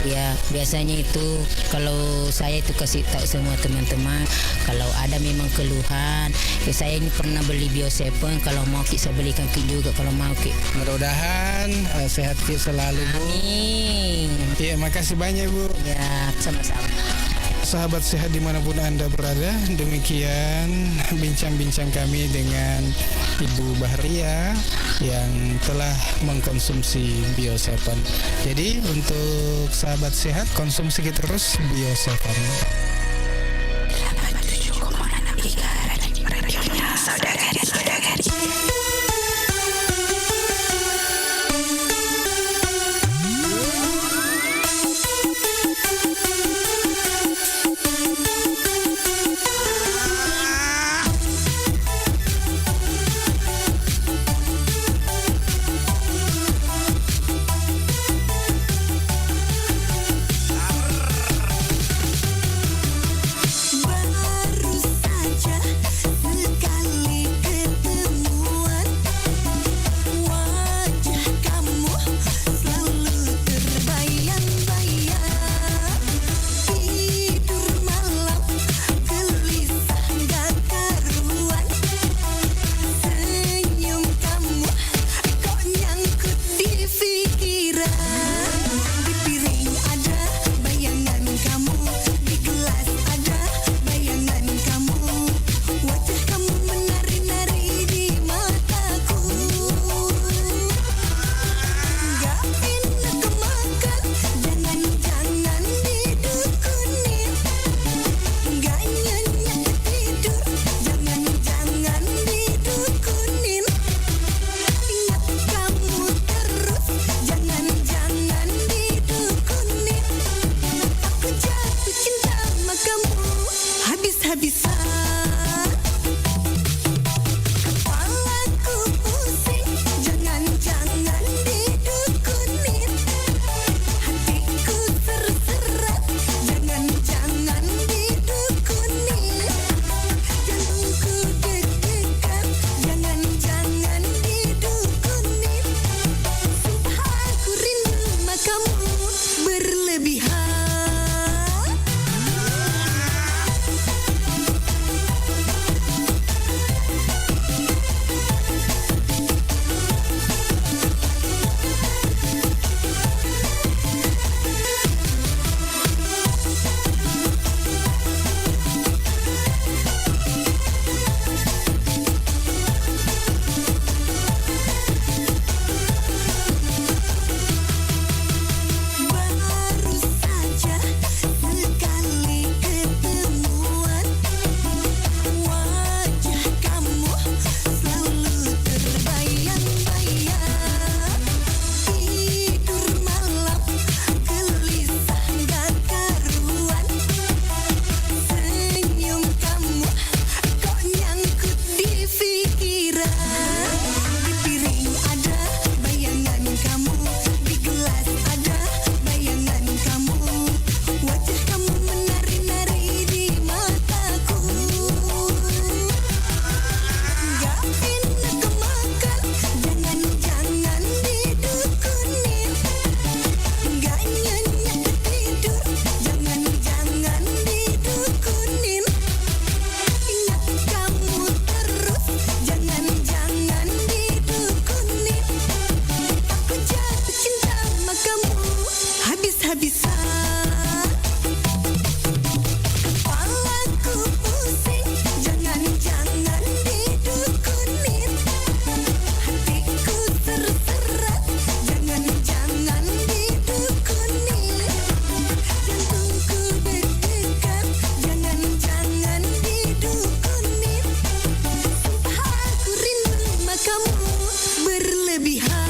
Ya, biasanya itu kalau saya itu kasih tahu semua teman-teman, kalau ada memang keluhan, ya saya ini pernah beli Bio Seven, kalau mau ki saya belikan ki juga kalau mau ki. Mudah-mudahan, eh, sehat ki selalu, Bu. Amin. Iya, makasih banyak, Bu. Ya, sama-sama. Sahabat sehat dimanapun Anda berada, demikian bincang-bincang kami dengan Ibu Bahria yang telah mengkonsumsi Bio Seven. Jadi, untuk sahabat sehat, konsumsi terus Bio Seven. Baru saja sekali ketemuan, wajah kamu selalu terbayang-bayang. Tidur malam gelisah gak karuan, senyum kamu kok nyangkut di pikiran. Di piring ada bayangan kamu, di gelas ada bayangan kamu. Wajah kamu menari-nari di mataku. Gak enak makan, jangan-jangan didukunin. Gak nyenyak tidur, jangan-jangan didukunin. Ingat kamu terus, jangan-jangan Bisa. Kepalaku pusing, jangan-jangan didukunin. Hatiku terserat, jangan-jangan didukunin. Jantungku deg-degan, jangan-jangan didukunin. Sumpah aku rindu makamu berlebihan.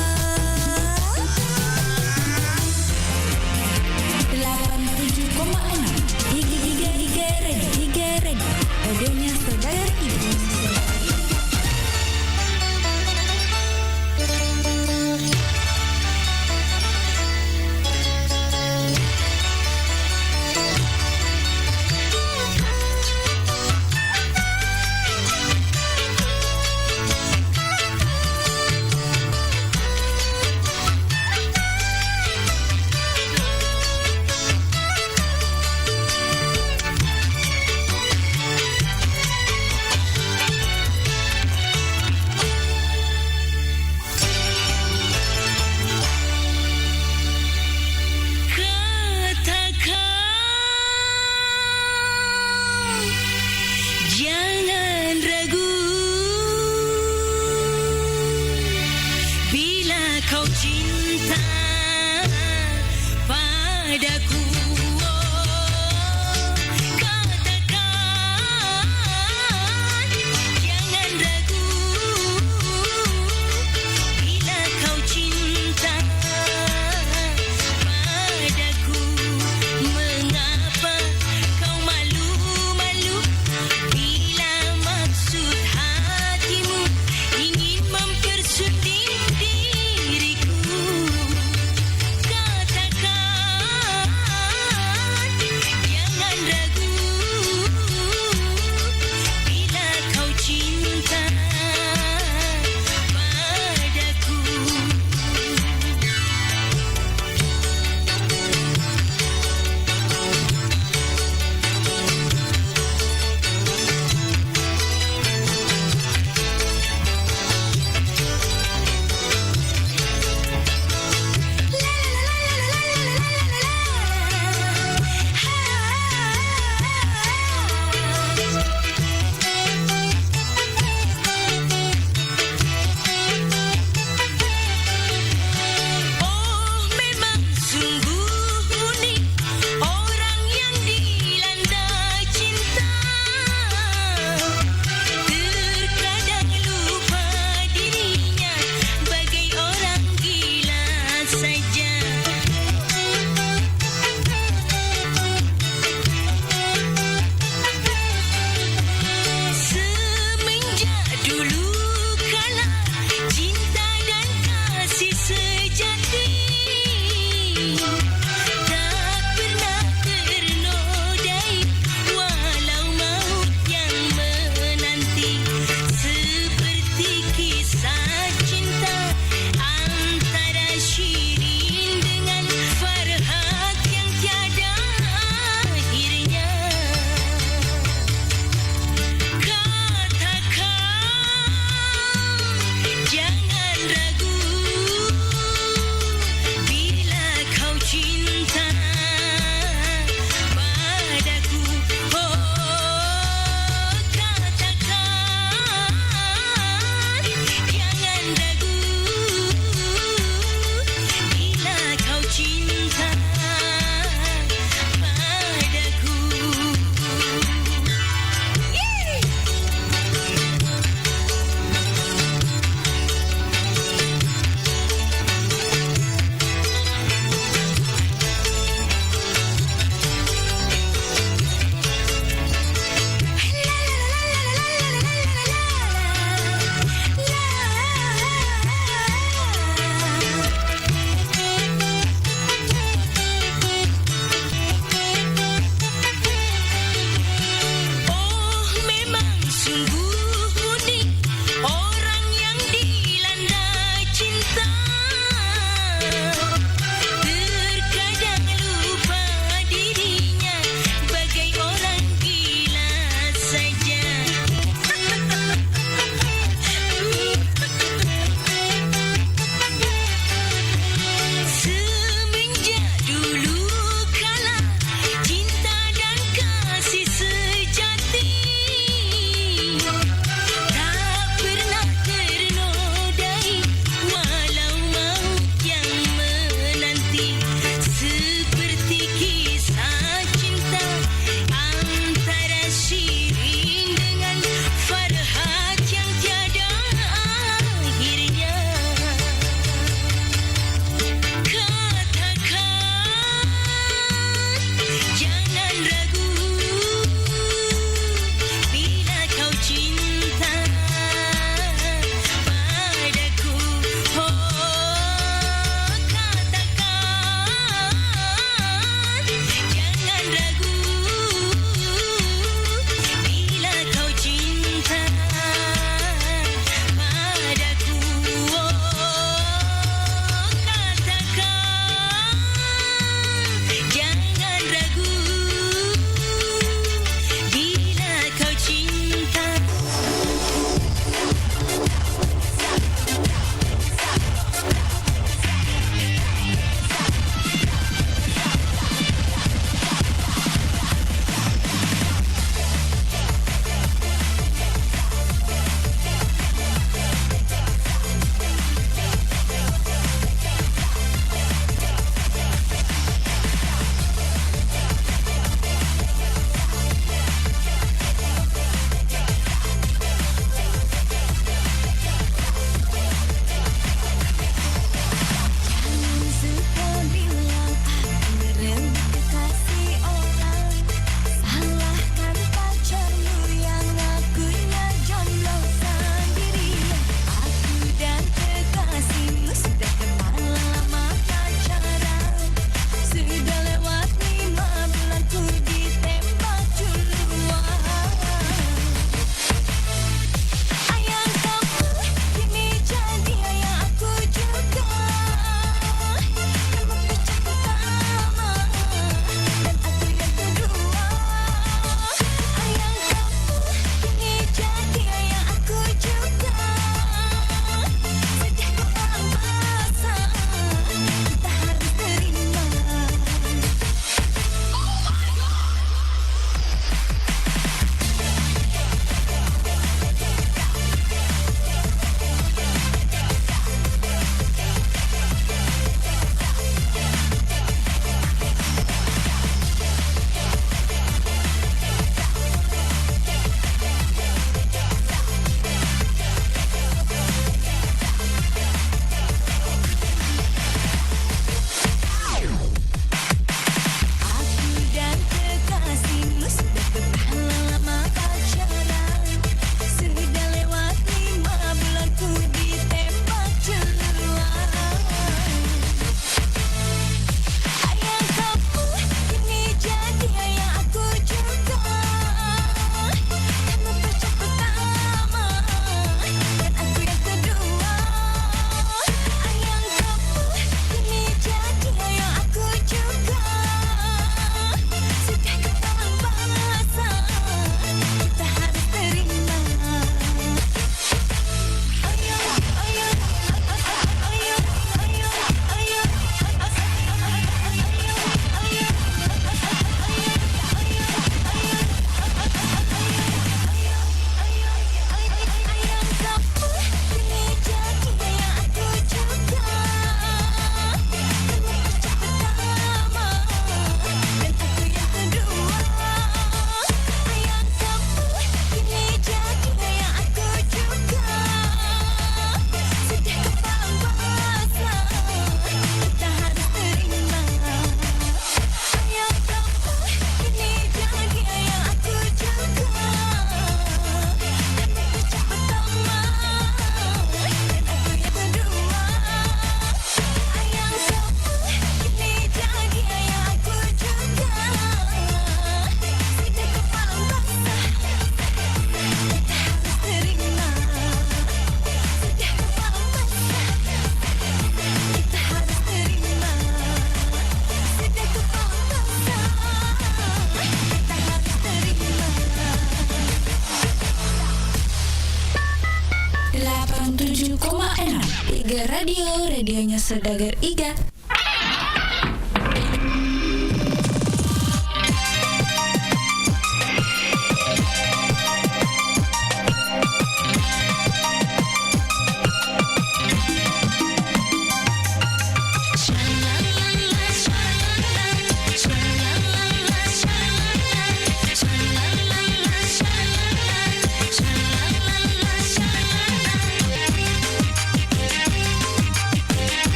Radio, radionya saudagar Iga.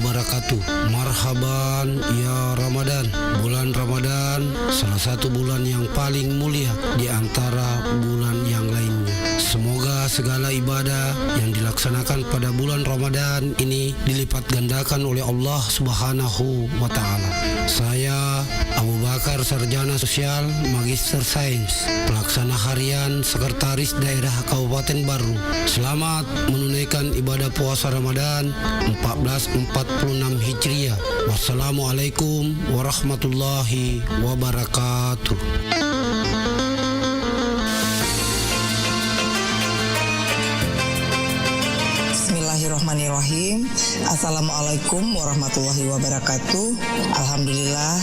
wabarakatuh. Marhaban ya Ramadan. Bulan Ramadan salah satu bulan yang paling mulia di antara bulan yang lainnya. Semoga segala ibadah yang dilaksanakan pada bulan Ramadan ini dilipat gandakan oleh Allah Subhanahu wa Ta'ala. Saya, Abu Bakar Sarjana Sosial, Magister Sains, pelaksana harian Sekretaris Daerah Kabupaten Barru, selamat menunaikan ibadah puasa Ramadan empat belas empat puluh enam Hijriah. Wassalamualaikum warahmatullahi wabarakatuh. Bismillahirrahmanirrahim. Assalamualaikum warahmatullahi wabarakatuh. Alhamdulillah,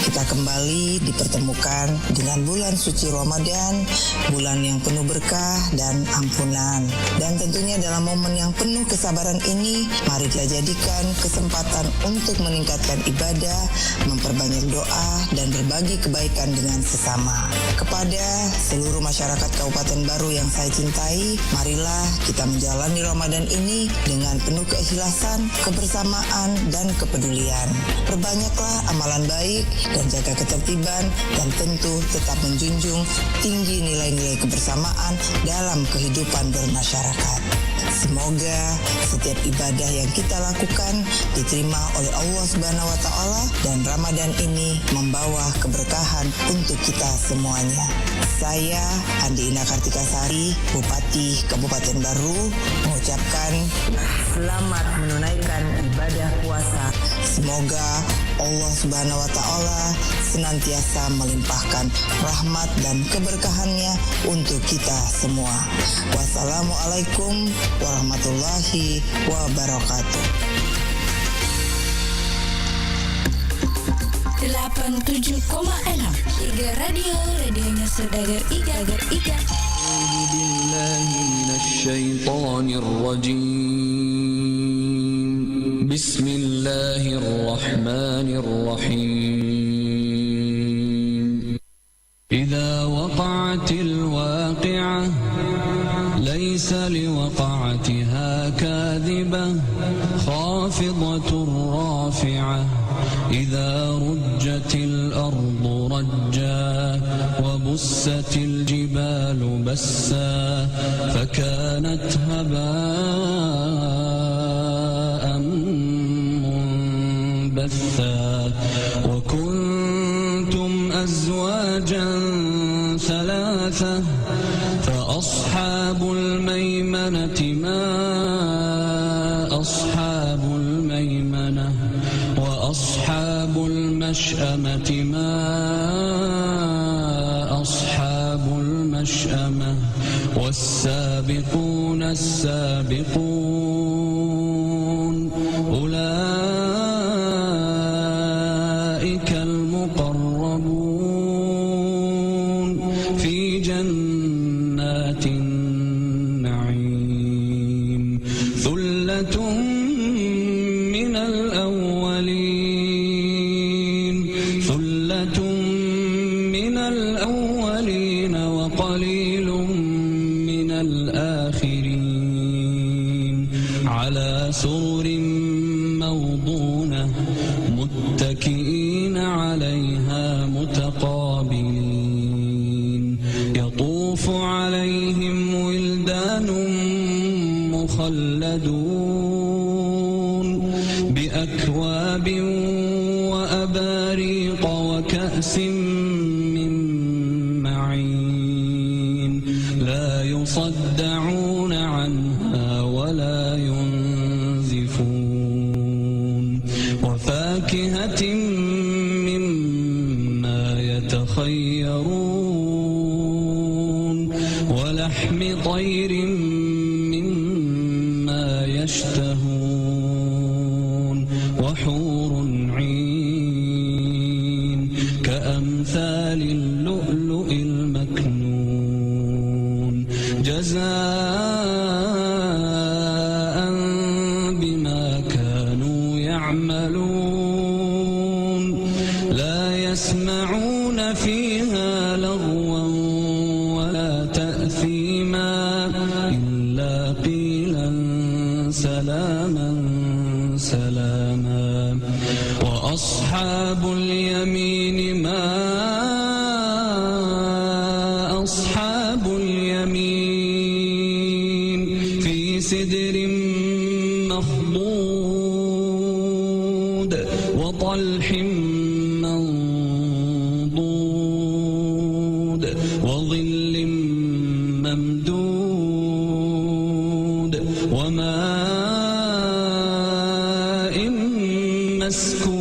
kita kembali dipertemukan dengan bulan suci Ramadan, bulan yang penuh berkah dan ampunan. Dan tentunya dalam momen yang penuh kesabaran ini, mari kita jadikan kesempatan untuk meningkatkan ibadah, memperbanyak doa, dan berbagi kebaikan dengan sesama. Kepada seluruh masyarakat Kabupaten Barru yang saya cintai, marilah kita menjalani Ramadan ini dengan penuh keikhlasan, kebersamaan, dan kepedulian. Perbanyaklah amalan baik dan jaga ketertiban, dan tentu tetap menjunjung tinggi nilai-nilai kebersamaan dalam kehidupan bermasyarakat. Semoga setiap ibadah yang kita lakukan diterima oleh Allah Subhanahu wa Ta'ala, dan Ramadan ini membawa keberkahan untuk kita semuanya. Saya, Andi Ina Kartika Sari, Bupati Kabupaten Barru, mengucapkan selamat menunaikan ibadah puasa. Semoga Allah Subhanahu wa Ta'ala senantiasa melimpahkan rahmat dan keberkahannya untuk kita semua. Wassalamualaikum warahmatullahi wabarakatuh. Delapan tujuh koma enam Iga Radio, radionya saudagar Iga, Iga. أعوذ بالله من الشيطان الرجيم. بسم الله الرحمن الرحيم. إذا وقعت الواقعة، ليس لوقعتها كاذبة، خافضة رافعة، إذا رجت الأرض رجا، وبست الجبال بسا، فكانت هباء منبثا، وكنتم أزواجا ثلاثة، فأصحاب الميمنة ما أصحاب الميمنة، وأصحاب المشأمة ما أصحاب المشأمة، والسابقون السابقون، أولئك المقربون في جنات النعيم. ثلة من الأولين، ثلة من الأولين، وقليل من الآخرين. على سرر موضونة، متكئين عليها متقابلين. يطوف عليهم ولدان مخلدون بأكواب وأباريق وكأس من معين. لا يصدعون عنها ولا ينزفون. وفاكهة مما يتخيرون، ولحم طير مما يشتهون، وحور عين كأمثال اللؤلؤ المكنون، جزاء بما كانوا يعملون. لا يسمعون فيها لغوا ولا تأثيما، إلا قيلا سلاما سلاما. اليمين ما أصحاب اليمين. في سدر مخضود وطلح منضود وظل ممدود وماء مسكوب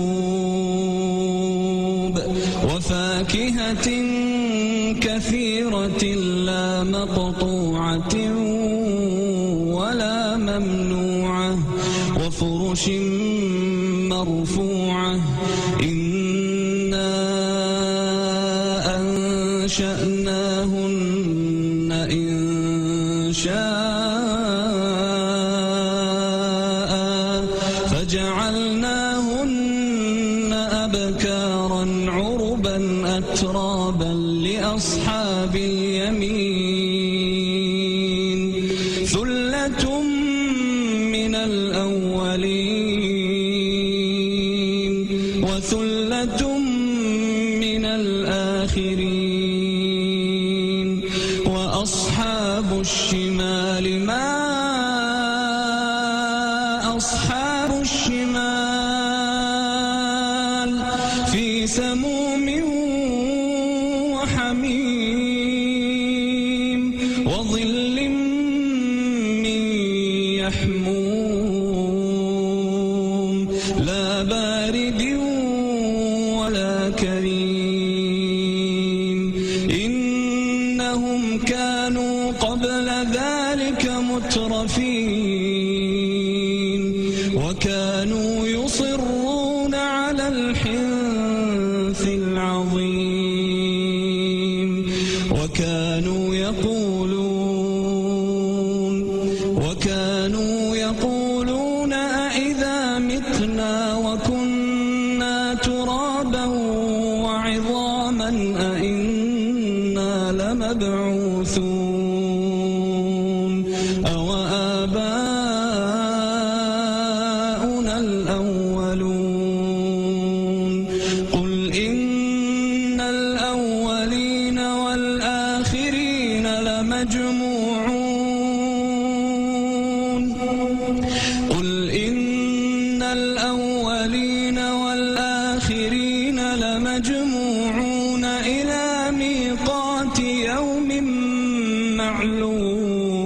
وفاكهة كثيرة لا مقطوعة ولا ممنوعة وفرش مرفوعة. إنا أنشأناهن إنشاء فجعلناهن أبكارا عربا أترابا لأصحاب اليمين. ثلة من الأولين وثلة من الآخرين. وأصحاب الشمال ما أصحاب الشمال. في سموم وحميم وظل من يحموم. لا بارد ولا كريم. إنهم كانوا قبل ذلك مترفين. وكانوا يصرون على الحنث العظيم. وكانوا يقولون وكانوا يقولون أإذا متنا وكنا ترابا وعظاما أإنا لمبعوثون أو آباؤنا الأولون. قل إن الأولين والآخرين لمجموعون. قل إن الأولين والآخرين لمجموعون إلى ميقات يوم معلوم.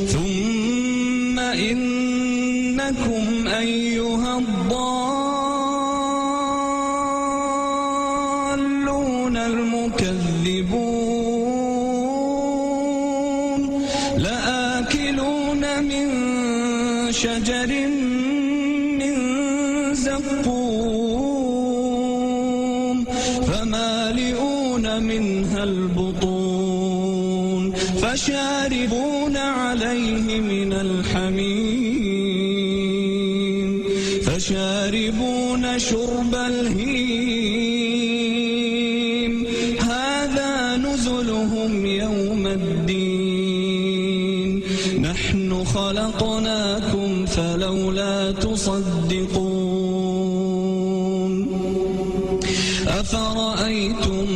ثم إنكم أيها الضالون المكذبون لآكلون من شجر من زقوم فمالئون منها البطون فشاربون عليه من الحميم فشاربون شرب الهيم هذا نزلهم يوم الدين نحن خلقناكم فلولا تصدقون أفرأيتم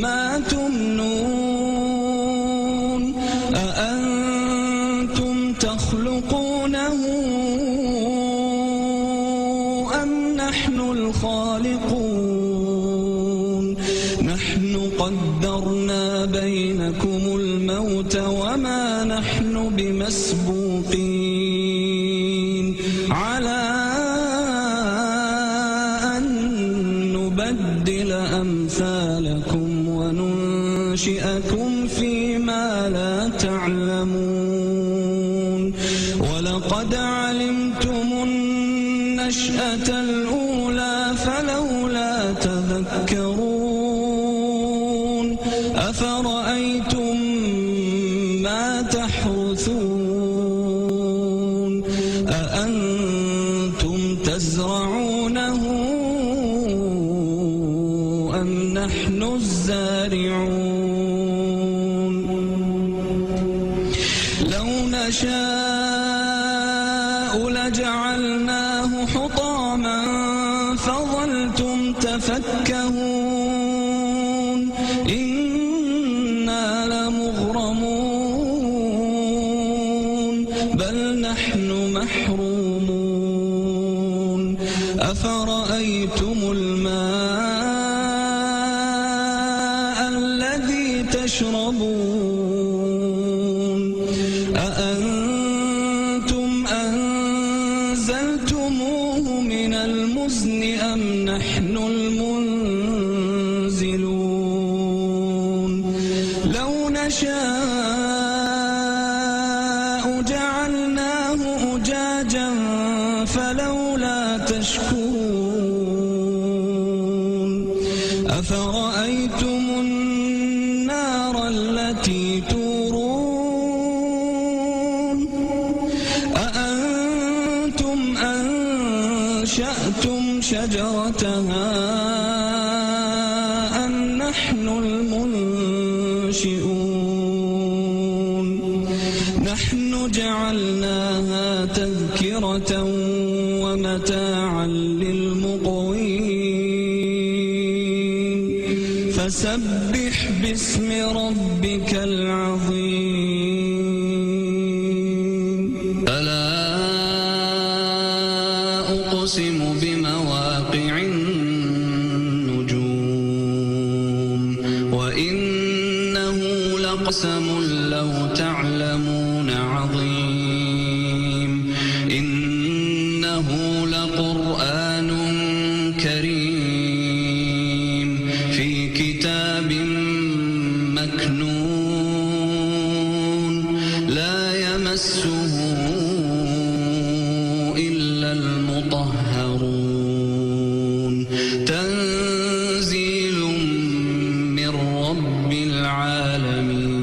ما تمنون أأنتم تخلقونه أم نحن الخالقون نحن قدرنا بينكم الموت وما نحن بمسبوقين على أن نبدل أمثالكم وننشئكم فيما لا تعلمون ولقد علمتم النشأة الأولى فلولا تذكرون أفرأيتم ما تحرثون أأنتم تزرعونه أم نحن الزارعون لو نشاء لجعلناه حطاما إنا لمغرمون بل نحن محرومون. أفرأيتم الماء الذي تشربون أأنتم أنزلتموه من المزن أم نحن المنزلون؟ لو نشاء جعلناه أجاجا فلولا تشكرون. أفرأيتم النار التي تورون أأنتم أنشأتم شجرتها أم نحن المنشئون؟ نحن جعلناها تذكرة ومتاعا للمقوين. فسبح باسم ربك العظيم. فلا أقسم بمواقع النجوم. وإنه لقسم لو تعلمون عظيم. إنه لقرآن كريم في كتاب مكنون لا يمسه إلا المطهرون. تنزيل من رب العالمين.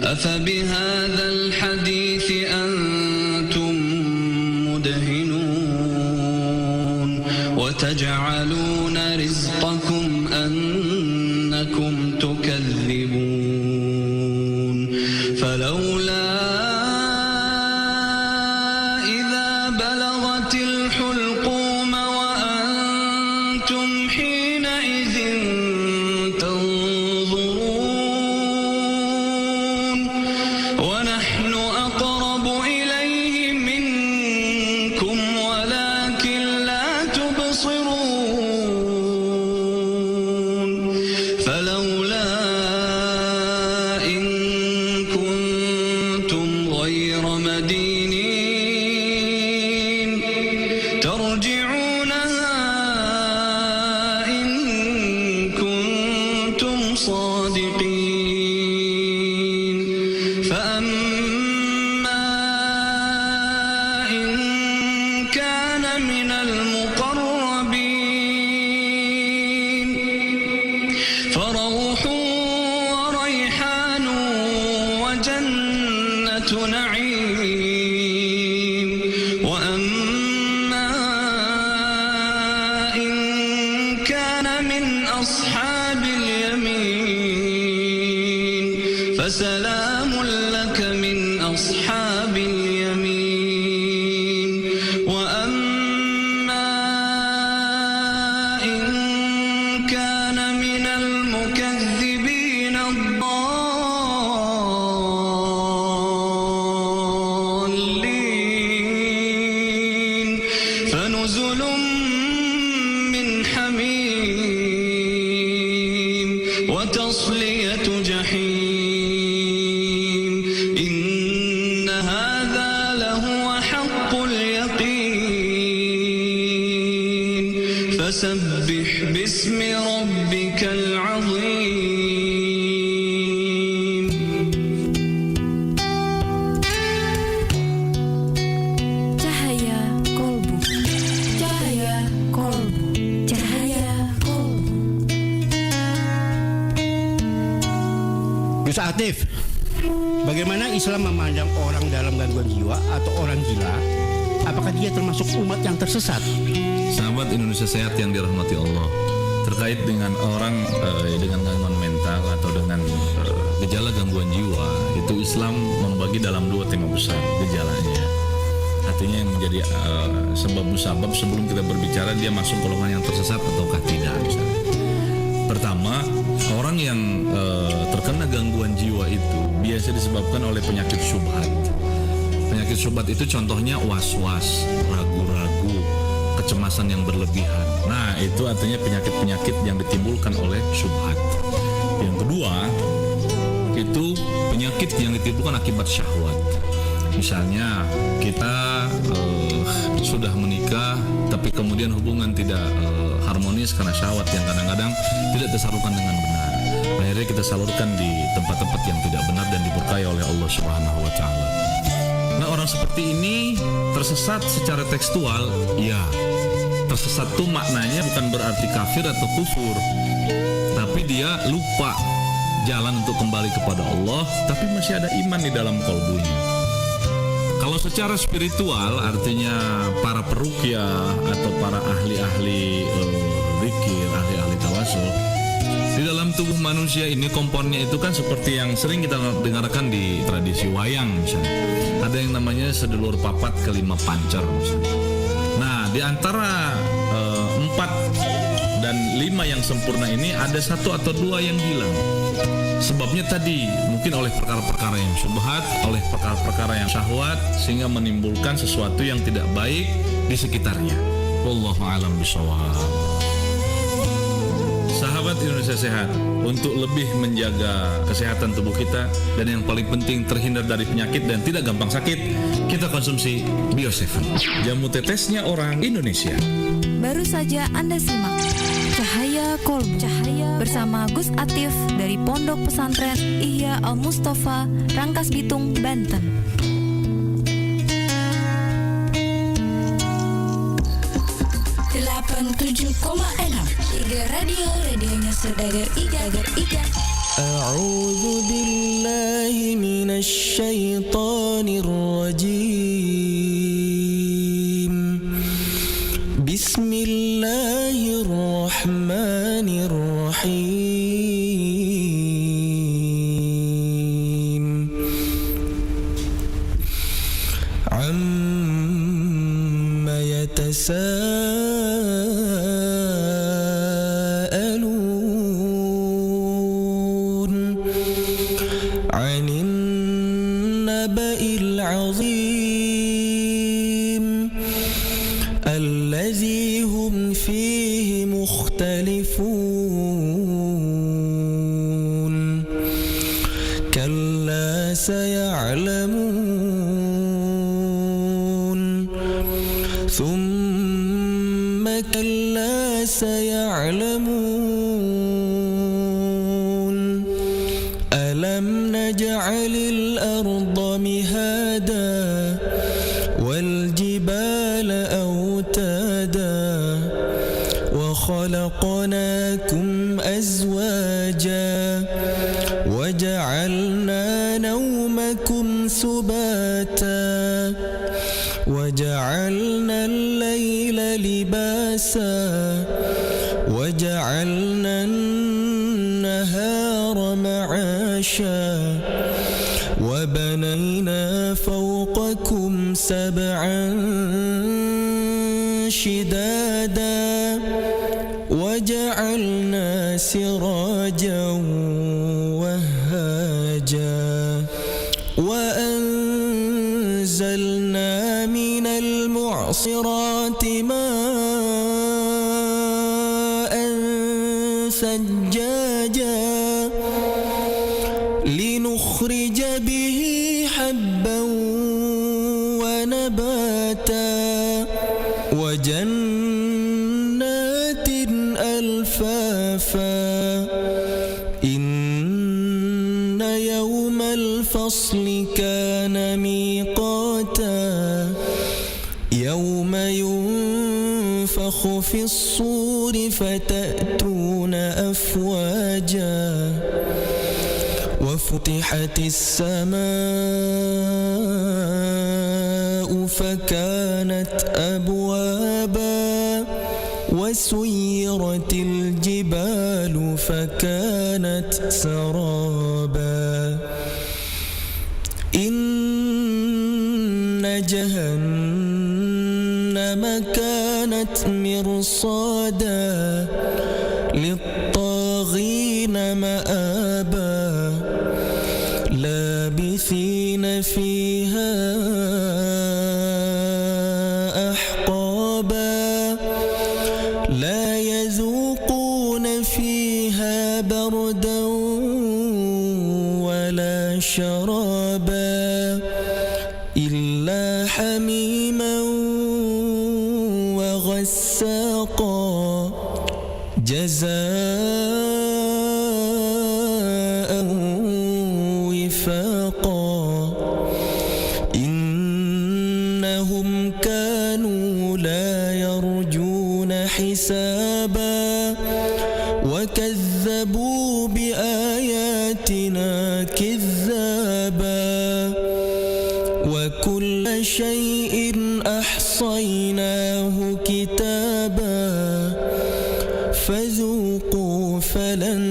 أفبهذا الحديث أنتم مدهنون. وتجعلون رزقكم أنكم تكذبون. فلولا إذا بلغت الحلقوم وأنتم حينئذ تنظرون. ونحن أقرب إليه منكم ولكن لا تبصرون. فلولا إن كنتم غير مدينين ترجعونها إن كنتم صادقين. فأما إن كان من المقربين فروح وريحان وجنة نعيم. وأما إن كان من أصحاب اليمين فسلام لك من أصحاب اليمين. وأما إن كان من المكذبين الضالين فنزل من حميم وتصلية جحيم. إن هذا لهو حق اليقين. فسبح باسم ربك العظيم. Cahaya Kolbu. Cahaya Kolbu. Cahaya Kolbu. Gus Atif, bagaimana Islam memandang orang dalam gangguan jiwa atau orang gila? Apakah dia termasuk umat yang tersesat? Sahabat Indonesia Sehat yang dirahmati Allah, terkait dengan orang, eh, dengan gangguan mental atau dengan, eh, gejala gangguan jiwa, itu Islam membagi dalam dua tema besar gejalanya. Artinya yang menjadi, eh, sebab musabab sebelum kita berbicara dia masuk golongan yang tersesat ataukah tidak, misalnya. Pertama, Yang eh, terkena gangguan jiwa itu biasa disebabkan oleh penyakit syubhat. Penyakit syubhat itu contohnya was-was, ragu-ragu, kecemasan yang berlebihan. Nah, itu artinya penyakit-penyakit yang ditimbulkan oleh syubhat. Yang kedua, itu penyakit yang ditimbulkan akibat syahwat. Misalnya, kita eh, sudah menikah, tapi kemudian hubungan tidak eh, harmonis karena syahwat yang kadang-kadang tidak tersalurkan dengan benar. Akhirnya kita salurkan di tempat-tempat yang tidak benar dan dimurkai oleh Allah Subhanahu wa Ta'ala. Nah, orang seperti ini tersesat secara tekstual, ya. Tersesat itu maknanya bukan berarti kafir atau kufur, tapi dia lupa jalan untuk kembali kepada Allah, tapi masih ada iman di dalam kalbunya. Kalau secara spiritual, artinya para peruqyah atau para ahli-ahli eh, zikir, ahli-ahli tawasul, di dalam tubuh manusia ini komponnya itu kan seperti yang sering kita dengarkan di tradisi wayang misalnya. Ada yang namanya sedulur papat kelima pancer misalnya. Nah, di antara eh, empat dan lima yang sempurna ini ada satu atau dua yang hilang. Sebabnya tadi mungkin oleh perkara-perkara yang syubhat, oleh perkara-perkara yang syahwat, sehingga menimbulkan sesuatu yang tidak baik di sekitarnya. Wallahu a'lam bishawab. Sahabat Indonesia Sehat, untuk lebih menjaga kesehatan tubuh kita dan yang paling penting terhindar dari penyakit dan tidak gampang sakit, kita konsumsi Bio tujuh. Jamu tetesnya orang Indonesia. Baru saja Anda simak Cahaya Kolbu, Cahaya bersama Gus Atif dari Pondok Pesantren Ihya Al Mustafa, Rangkas Bitung, Banten. Delapan tujuh koma enam Iga Radio, radionya saudagar Iga, Iga. أعوذ بالله من الشيطان الرجيم. بسم الله الرحمن الرحيم. عم يتساءلون. عن النبأ العظيم الذي هم فيه مختلفون. كلا سيعلمون. ثم كلا سيعلمون. ألم نجعل الأرض مهادا والجبال أوتادا وخلقناكم أزواجا وجعلنا نومكم سباتا وجعلنا الليل لباسا وجعلنا النهار معاشا وبنينا فوقكم سبعا شدادا وجعلنا سراجا وهاجا وأنزلنا من المعصرات ماء ثجاجا لنخرج به حبا ونباتا وجنات ألفافا إن يوم الفصل كان ميقاتا يوم ينفخ في الصور فتأتون أفواجا وفتحت السماء فكانت أبوابا وسيرت الجبال فكانت سرابا إن جهنم كانت مرصادا للطاغين مآبا. لابثين فيها أحقابا. لا يذوقون فيها بردا ولا شرابا. إلا حميما وغساقا. جزاء وفاقا. إنهم كانوا لا يرجون حسابا. وكذبوا بآياتنا كذابا. وكل شيء أحصيناه كتابا. فذوقوا فلن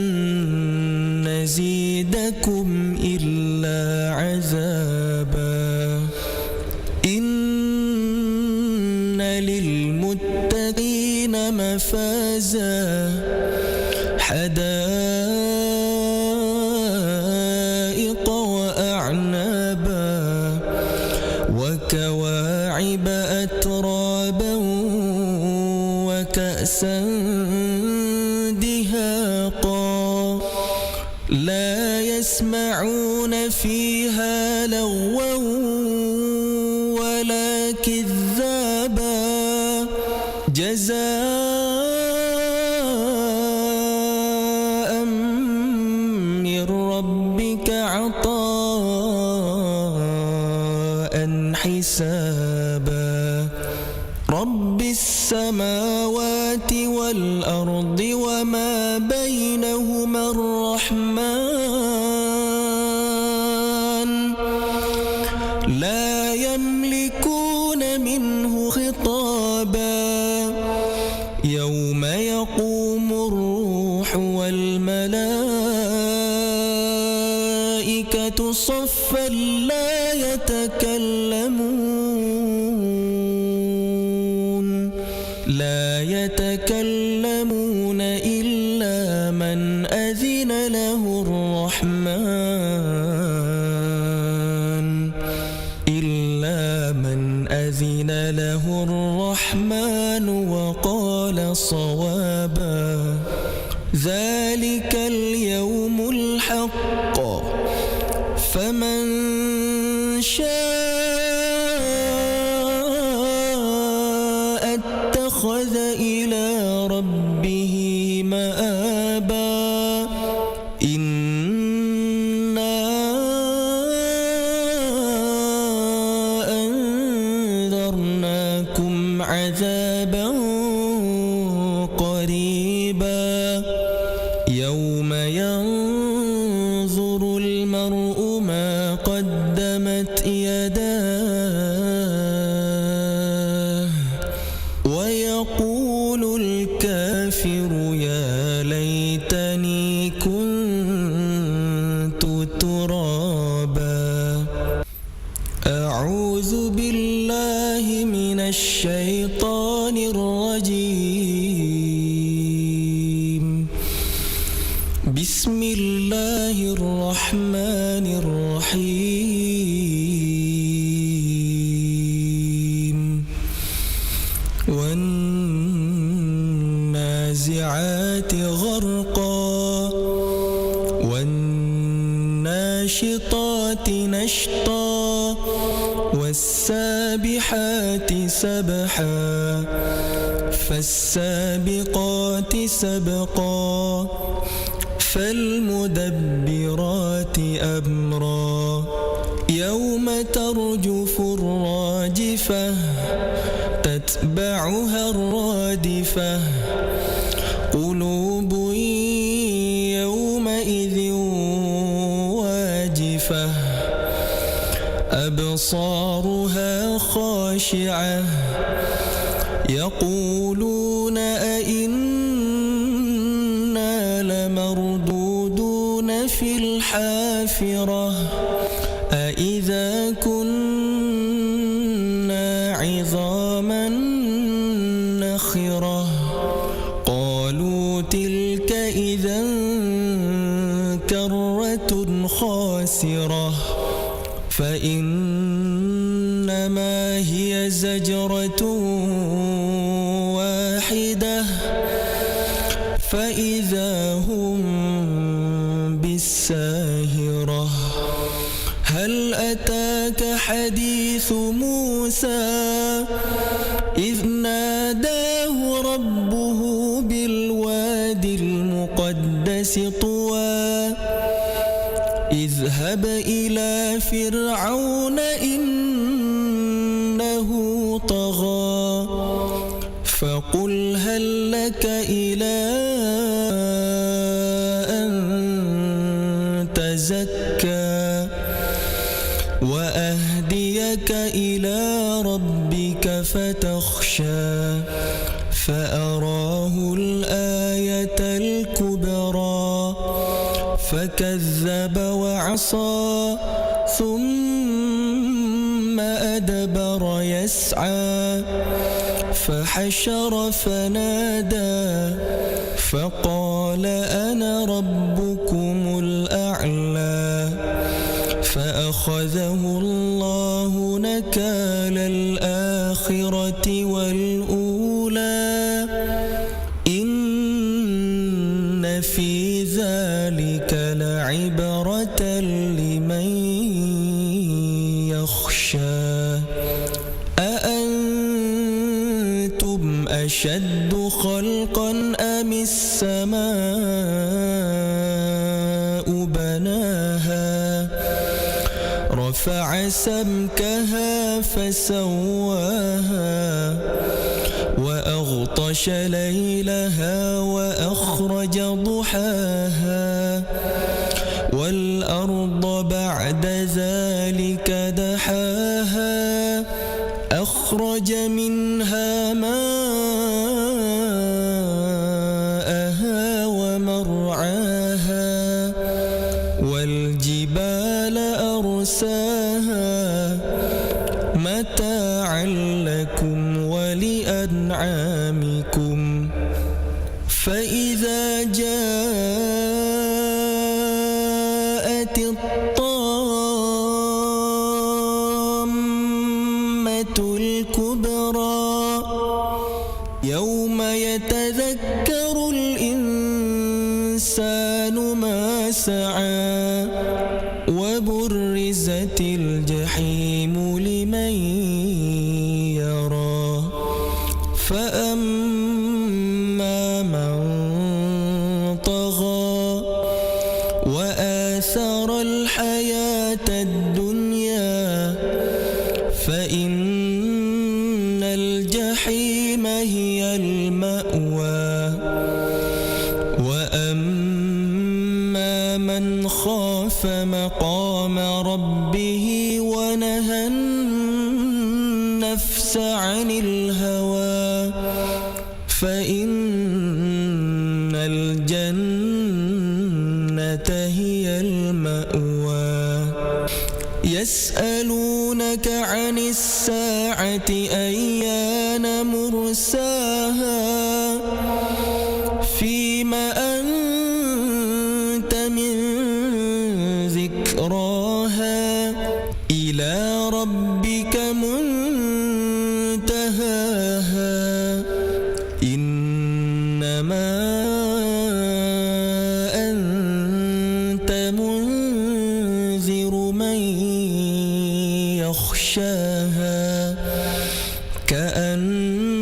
نزيدكم إلا عذابا. إن للمتقين مفازا. حدائق وأعنابا. وكواعب أترابا. وكأسا دهاقا. لا يسمعون فيها لغوا ولا كذابا. جزاء من ربك عطاء حسابا. رب السماوات والأرض وما بينهما الرحمن. لا يملكون منه خطابا. يوم يقوم الروح والملائكة صفا لا يتكلمون. لا يتكلمون إلا من أذن له الرحمن. إلا من أذن له الرحمن وقال صوابا. ذلك اليوم الحق. فمن شاء اتخذ إلى ربه مآبا. إنا أنذرناكم عذابا قريبا. يوم ينظر المرء ما قدمت يداه. ويقول الكافر يا ليتني كنت ترابا. أعوذ بالله من الشيطان الرجيم. بسم الله الرحمن الرحيم. والنازعات غرقا. والناشطات نشطا. والسابحات سبحا. فالسابقات سبقا. فالمدبرات أمرا. يوم ترجف الراجفة. تتبعها الرادفة. قلوب يومئذ واجفة. أبصارها خاشعة. يقولون أئنا لمردودون في الحافرة. أإذا كنا عظاما نخرة. قالوا تلك إذا إذا كرة خاسرة. فإنما هي زجرة واحدة. فإذا هم بالساهرة. هل أتاك حديث موسى إذ ناداه ربه بالواد المقدس طوى. اذهب إلى فرعون إنه طغى. فقل هل لك إلى أن تزكى وأهديك إلى ربك فتخشى. فأراه الآية الكبرى فكذب وعصى ثم أدبر يسعى. فحشر فنادى فقال أنا ربكم الأعلى. فأخذه الله نكال الآخرة والأولى. إن في ذلك لعبرة لمن يخشى. أأنتم أشد خلقا أم السماء بناها؟ رفع سمكها فسواها وأغطش ليلها وأخرج ضحاها والأرض بعد ذلك دحاها. أخرج منها ماءها ومرعاها والجبال أرساها متاعا لكم ولأنعامكم. فإذا جاءت الطامة الكبرى يوم يتذكر الإنسان ما سعى وبرزت الجحيم لمن يرى. فأما من طغى وآثر الحياة الدنيا فإن الجحيم هي المأوى. وأما من خاف مقام ربه ونهى النفس عن الهوى فإن الجنة هي المأوى. يسألونك عن الساعة أيان مرساها فيم أنت من ذكراها إلى ربك منتهاها. إنما أنت منذر من يخشاها كأنهم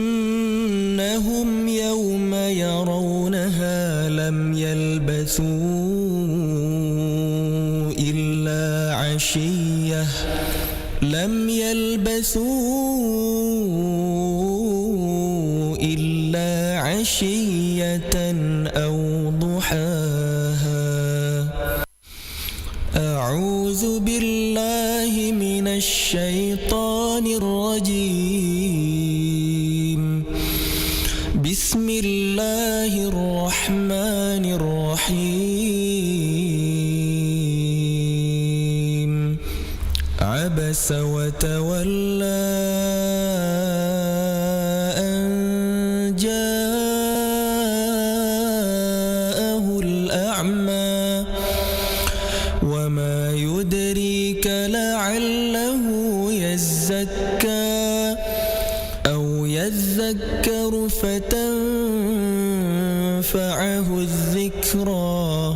يوم يرونها لم يلبثوا إلا عشية لم يلبثوا إلا عشية أو ضحاها. أعوذ بالله من الشيطان الرجيم. بسم الله الرحمن الرحيم. عبس وتولى أن جاءه أعمى. وما يدريك لعله يزكى أو يذكر فتنفعه الذكرى.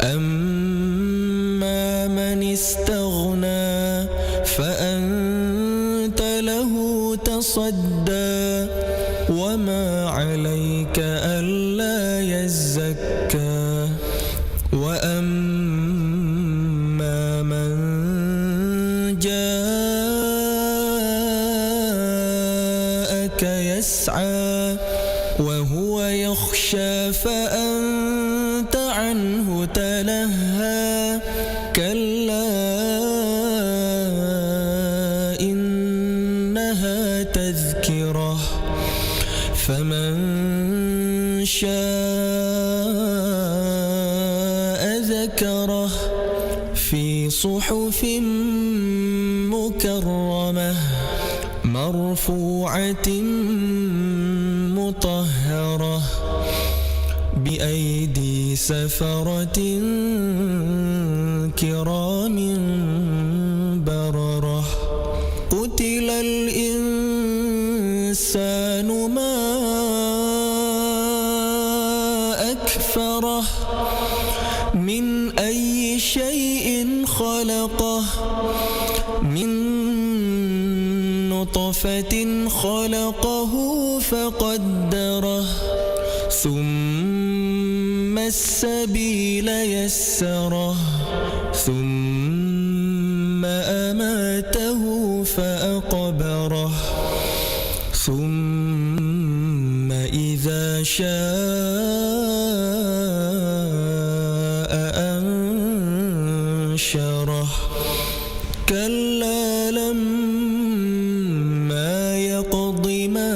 أما من استغنى فأنت له تصدى. وما عليك ألا يزكى. وأما من جاءك يسعى وهو يخشى فأنت عنه تلهى. كلا إنها تذكرة فمن شاء ذكره في صحف مكرمة مرفوعة مطهرة بأيدي سفرة كرام بررة. قتل الإنسان ما أكفره. من أي شيء خلقه. من نطفة خلقه فقدره. ثم السبيل يسره. ثم أماته فأقبره. ثم إذا شاء أنشره. كلا لما يقض ما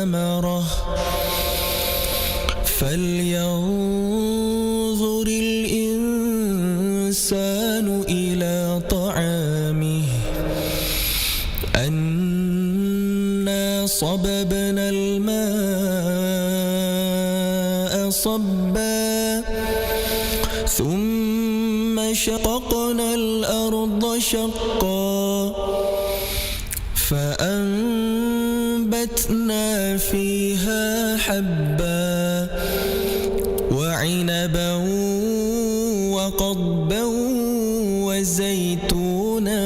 أمره. فلينظر الإنسان إلى طعامه. أنا صببنا الماء صبا. ثم شققنا الأرض شقا. فأنبتنا فيها حبا وعنبا وقضبا وزيتونا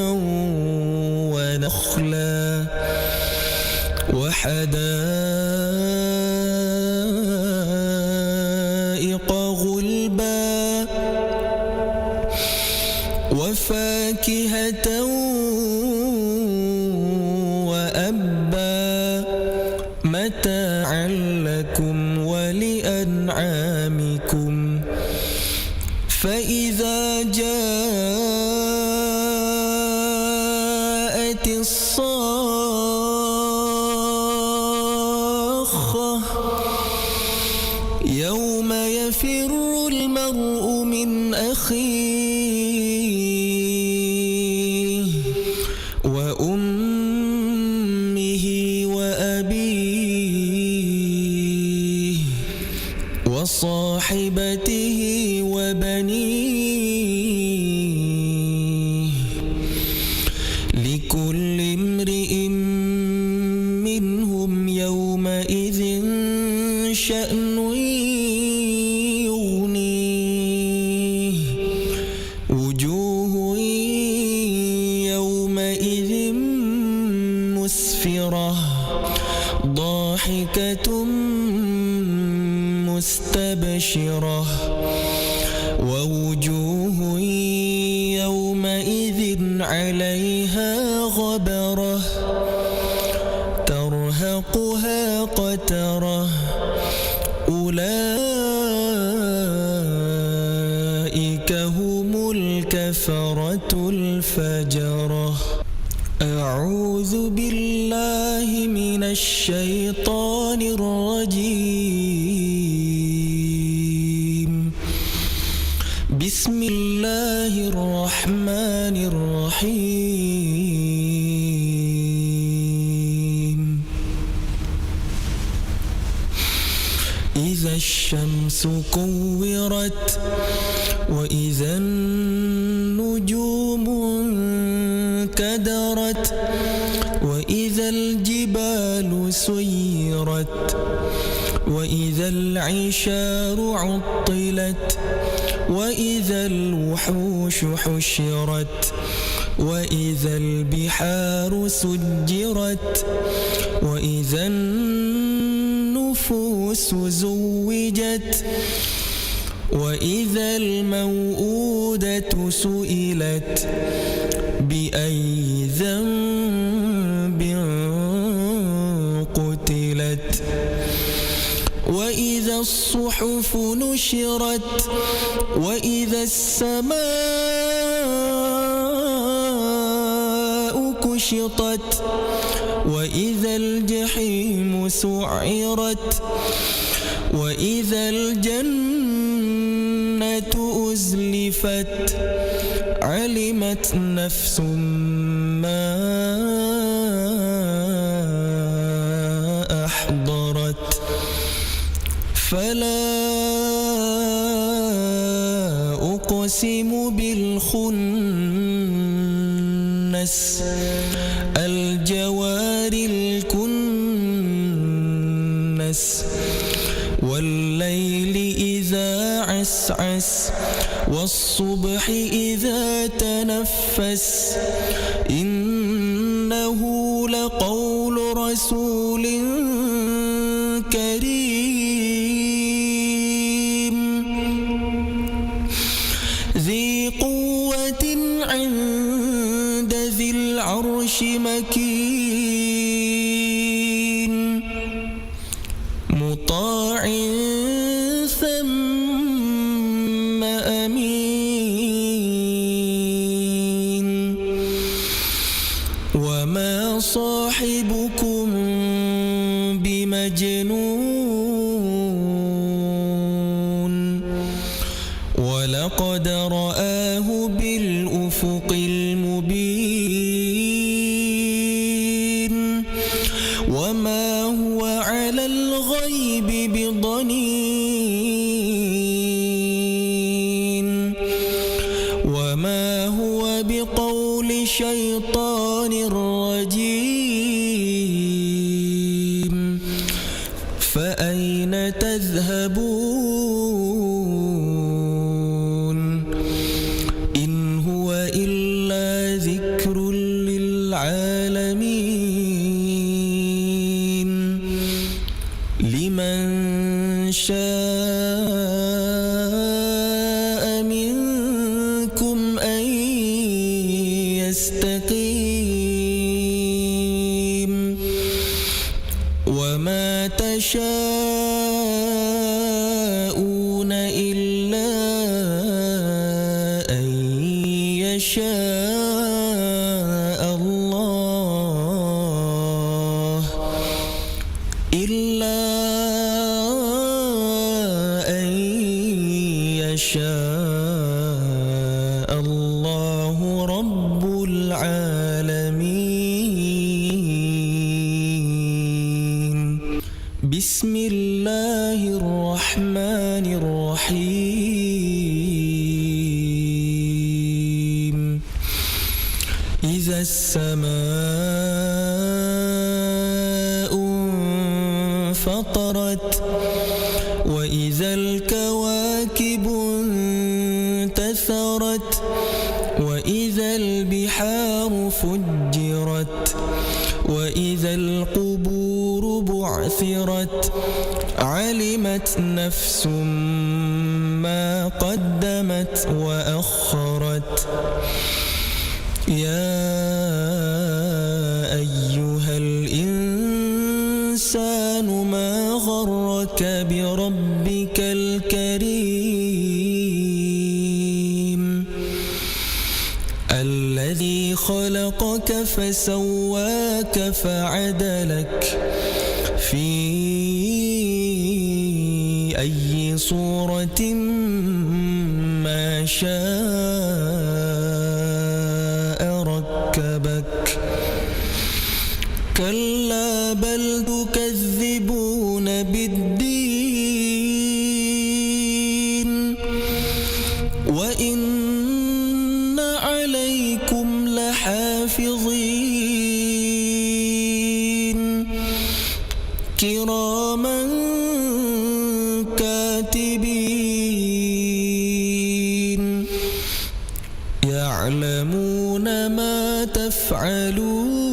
ونخلا وحدائق غلبا وفاكهة وأبا متاعا لكم ولأنعامكم. فإذا جاءت الصاخة يوم يفر المرء من أخيه وأمه وأبيه وصاحبته وبنيه لكل امرئ منهم يومئذ شأن يغنيه. وجوه يومئذ مسفرة ضاحكة مستبشرة ووجوه يومئذ عليها غبرة ترهقها قترة أولئك هم الكفرة الفجرة. أعوذ بالله من الشيطان الرجيم. بسم الله الرحمن الرحيم. إذا الشمس كورت، وإذا النجوم انكدرت، وإذا الجبال سيرت، وإذا العشار عطلت، وإذا الوحوش حشرت، وإذا البحار سجرت، وإذا النفوس زوجت، وإذا الموءودة سئلت، بأي ذنب قتلت، وإذا الصحف نشرت، وإذا السماء كشطت، وإذا الجحيم سعرت، وإذا الجنة أزلفت، علمت نفس ما أحضرت. فلا أقسم بالخنس، الجوار الكنس، والليل إذا عسعس، والصبح إذا تنفس، إنه لقول رسول كريم، ذي قوة عند ذي العرش مكين، مطاع ثم أمين. وما صاحبكم بمجنون، ولقد رآه بالأفق المبين، وما هو على الغيب بضنين، وما هو بقول شيطان رجيم. فأين تذهبون؟ إن هو إلا ذكر للعالمين. لمن شاء منكم أن يستقيم. وما تشاءون إلا أن يشاء الله، إلا أن يشاء الله رب العالمين. بسم الله الرحمن الرحيم. إذا السماء انفطرت، وإذا الكواكب انتثرت، وإذا البحار فجرت، وإذا القبور بعثرت، علمت نفس ما قدمت وأخرت. يا أيها الإنسان ما غرك بربك الكريم، الذي خلقك فسواك فعدلك في أي صورة ما شاء ركبك. كلا بل تكذبون بالدين. الكاتبين. يعلمون ما تفعلون.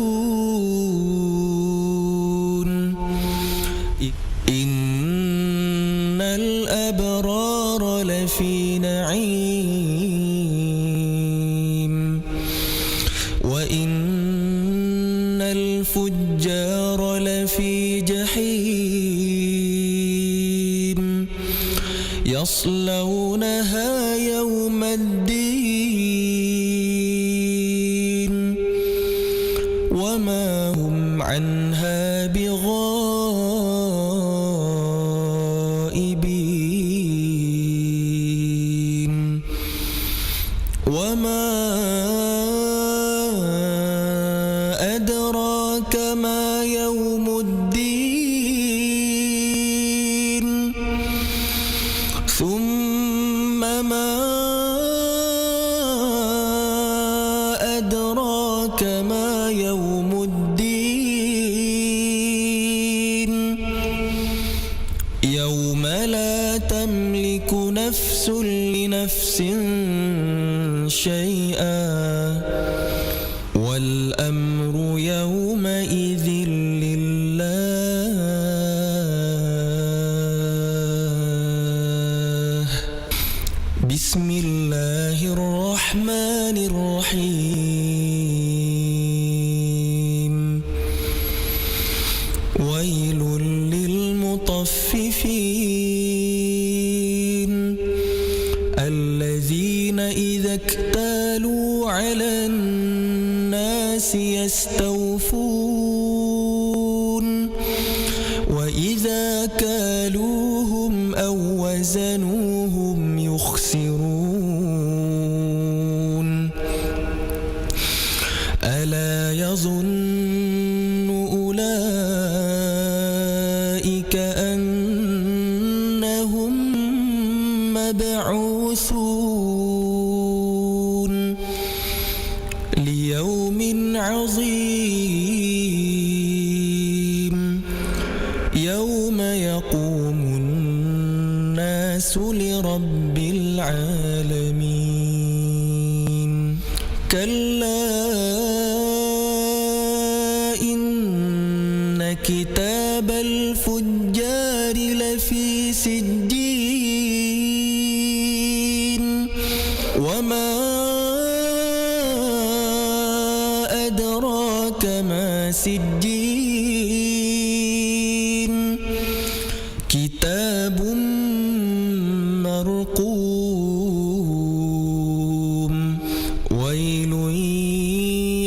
إن الأبرار لفي نعيم. وإن الفجار لفي جحيم. يصلونها يوم الدين. وما هم عنها بغائبين. وما أدراك ما يوم الدين. ثم ما أدراك ما يوم الدين. يوم لا تملك نفس لنفس شيئا والأمر يومئذ لله. بسم الله الرحمن الرحيم. ويل للمطففين الذين إذا اكتالوا على الناس يستوفون وإذا كالوهم أو وزنوهم يخسرون. ألا يظن أولئك أنهم مبعوثون ليوم عظيم يوم يقوم الناس لرب العالمين. كلا إن كتاب الفجار لفي سجين. وما أدراك ما سجين. كتاب مرقوم. ويل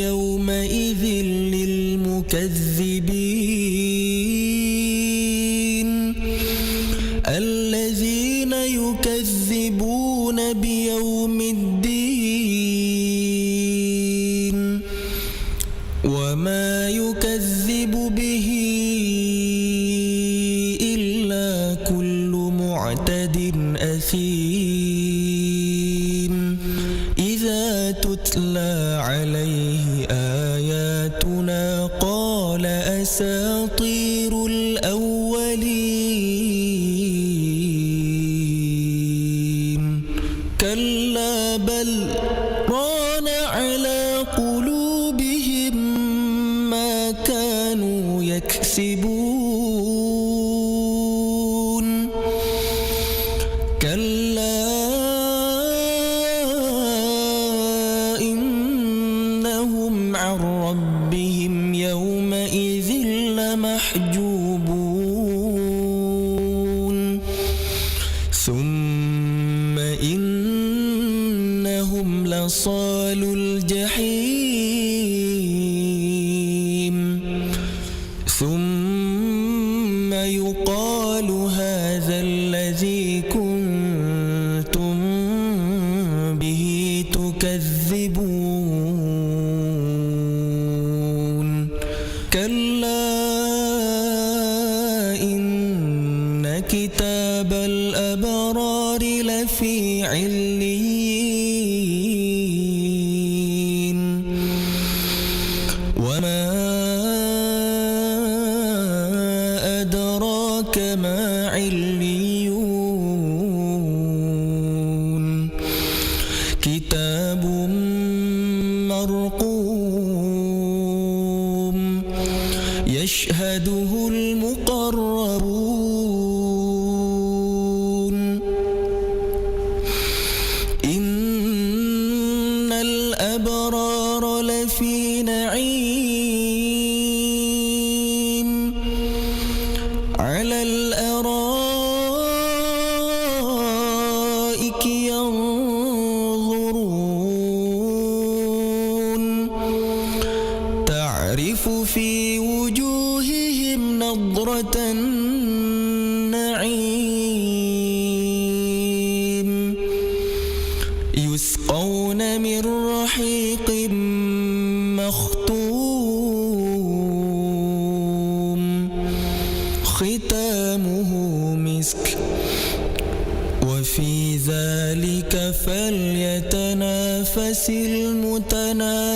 يومئذ للمكذبين الذين يكذبون بيوم الدين. وما يكذب به إلا كل معتد أثيم. إذا تتلى عليه آياتنا قال أساطير الأولين. كلا بل ران على قلوبهم ما كانوا يكسبون. كلا إنهم عن ربهم يومئذ لمحجوبون. ثم إنهم لصالو الجحيم. ثم يقال هذا الذي كنتم به تكذبون. كلا إن كتاب الأبرار لفي عليين. وما أدراك ما عليون. تعرف في وجوههم نضرة النعيم، يسقون من رحيق مختوم، ختامه مسك، وفي ذلك فليتنافس المتنافسون.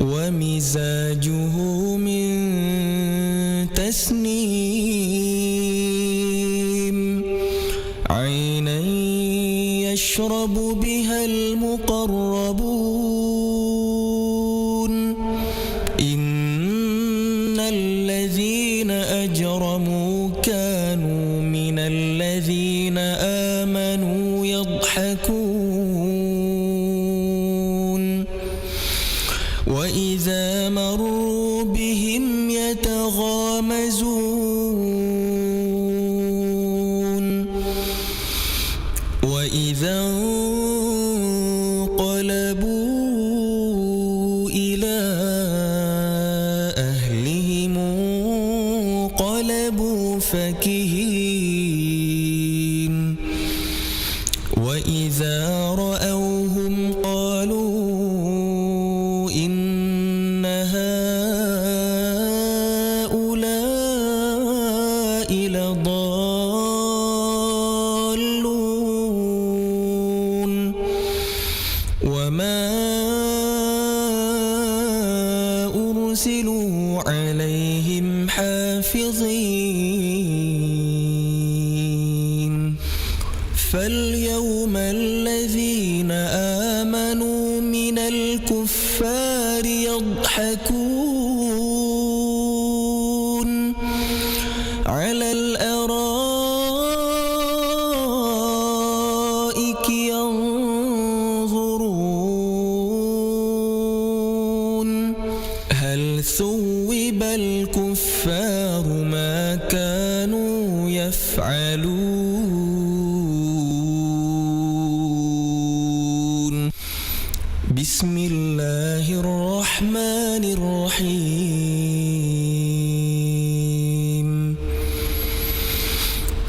ومزاجه من تسنيم، عينا يشرب بها المقربون. إن الذين أجرموا كانوا من الذين آمنوا يضحكون. وإذا مروا بهم يتغامزون. وإذا انقلبوا إلى أهلهم انقلبوا فكهين. وإذا رأوهم قالوا إن هؤلاء لضالون. وما أرسلوا عليهم حافظين. فاليوم الذين آمنوا من الكفار يضحكون على الأرائك ينظرون. هل ثوب الكفار ما كانوا يفعلون. بسم الله الرحمن الرحيم.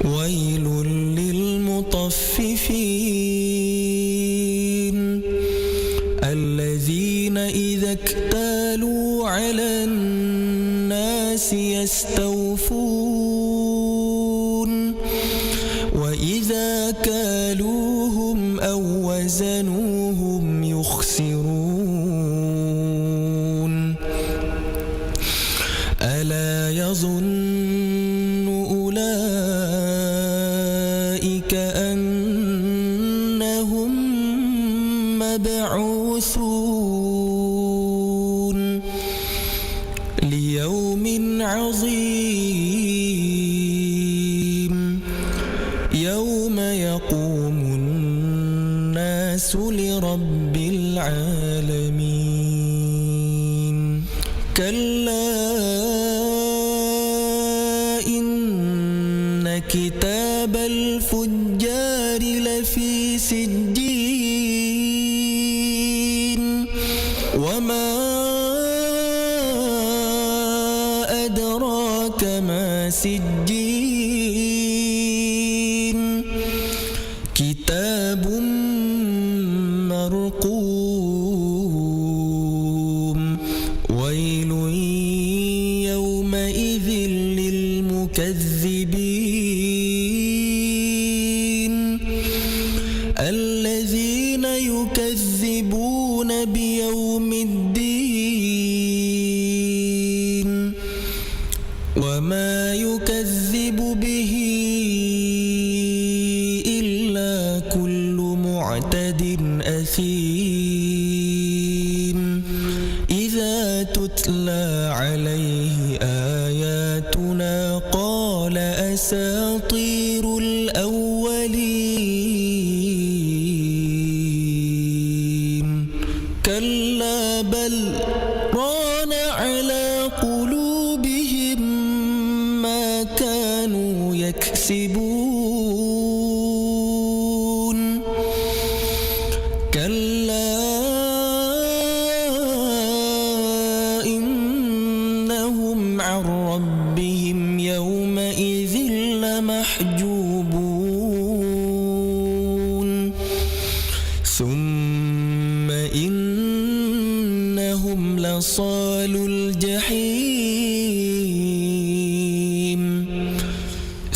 ويل للمطففين الذين إذا اكتالوا على الناس يستوفون وإذا كالوهم أو وزنوهم يخسرون. ألا يظن أولئك أنهم مبعوثون ليوم عظيم يوم يقوم الناس لرب العالمين. كلا إن كتاب الفجار لفي سجين. وما أدراك ما سجين. كتاب مرقوم. ويل يومئذ للمكذبين الذين يكذبون بيوم الدين. وما يكذب به إلا كل معتد أثيم. إذا تتلى عليه آياتنا قال أساطير الأولين. كلا بل ران على قلوبهم ما كانوا يكسبون. كلا ربهم يومئذ لمحجوبون. ثم إنهم لصالو الجحيم.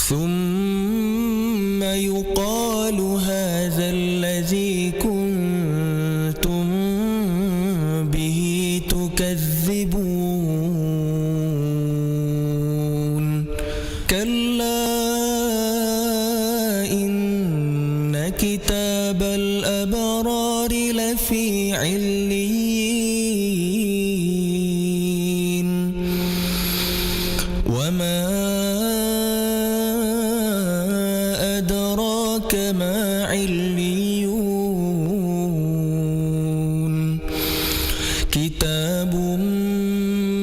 ثم يقال هذا الذي كنتم به تكذبون. كلا إن كتاب الأبرار لفي عليين. وما أدراك ما عليون. كتاب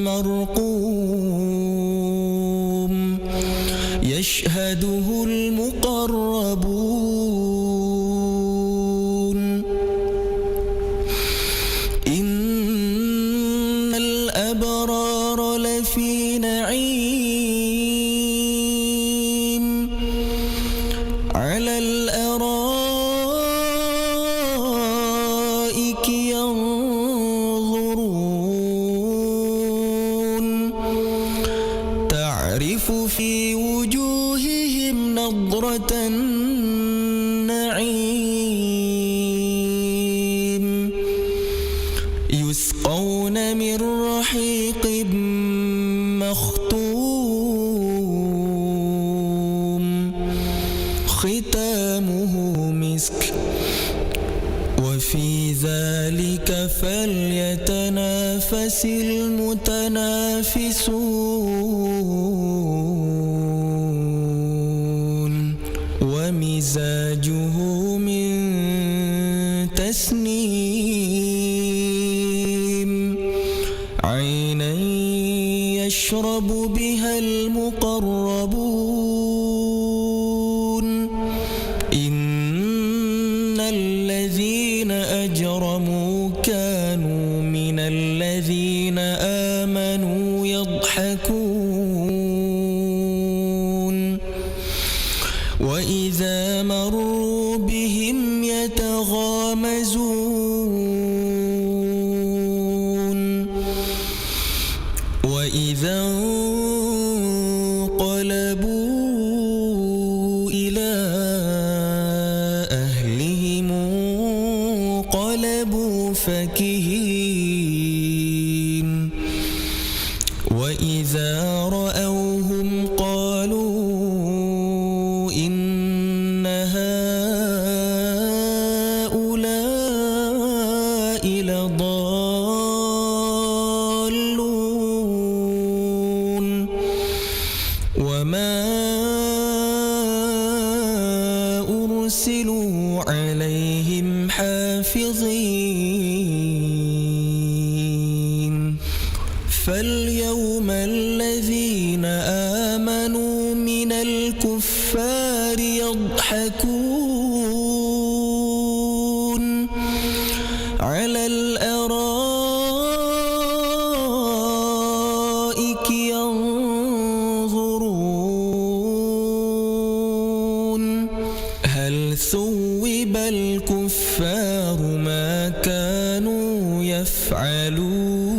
مرقوم. يشهده المقربون. إن الأبرار لفي نعيم. على الأرائك ينظرون. تعرف في وجوههم نضرة النعيم. يسقون من رحيق مختوم. ختامه مسك. وفي ذلك فليتنافس المتنافسون. ومزاجه من تسنيم. عينا يشرب بها المقربون. إن الذين أجرموا كانوا من الذين آمنوا يضحكون. وإذا مروا بهم يتغامزون. وإذا انقلبوا إلى أهلهم انقلبوا فكهين. وإذا رأوهم قالوا إن هؤلاء لضالون. وما أرسلوا عليهم حافظين. فاليوم الذين آمنوا من الكفار يضحكون على الأرائك ينظرون. هل ثوب الكفار ما كانوا يفعلون.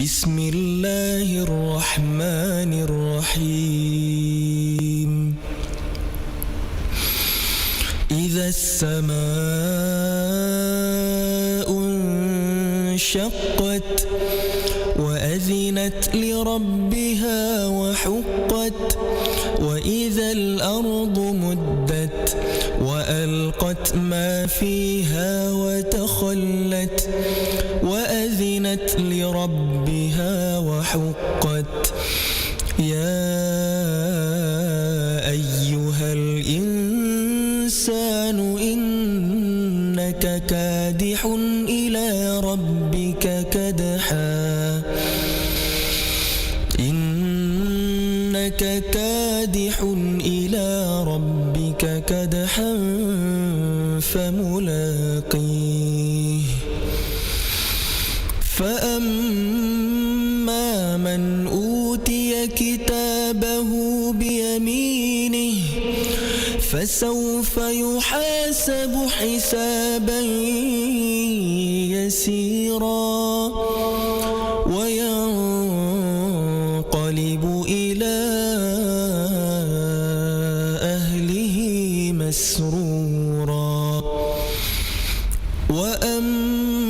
بسم الله الرحمن الرحيم. إذا السماء انشقت وأذنت لربها وحقت. وإذا الأرض مدت وألقت ما فيها وتخلت. وأذنت لربها وحقت. يا أيها الإنسان إنك كادح إلى ربك كدحا. إنك كادح إلى ربك كدحا فملاقيه. فأما من أوتي كتابه بيمينه فسوف يحاسب حسابا يسيرا وينقلب إلى أهله مسرورا. وأما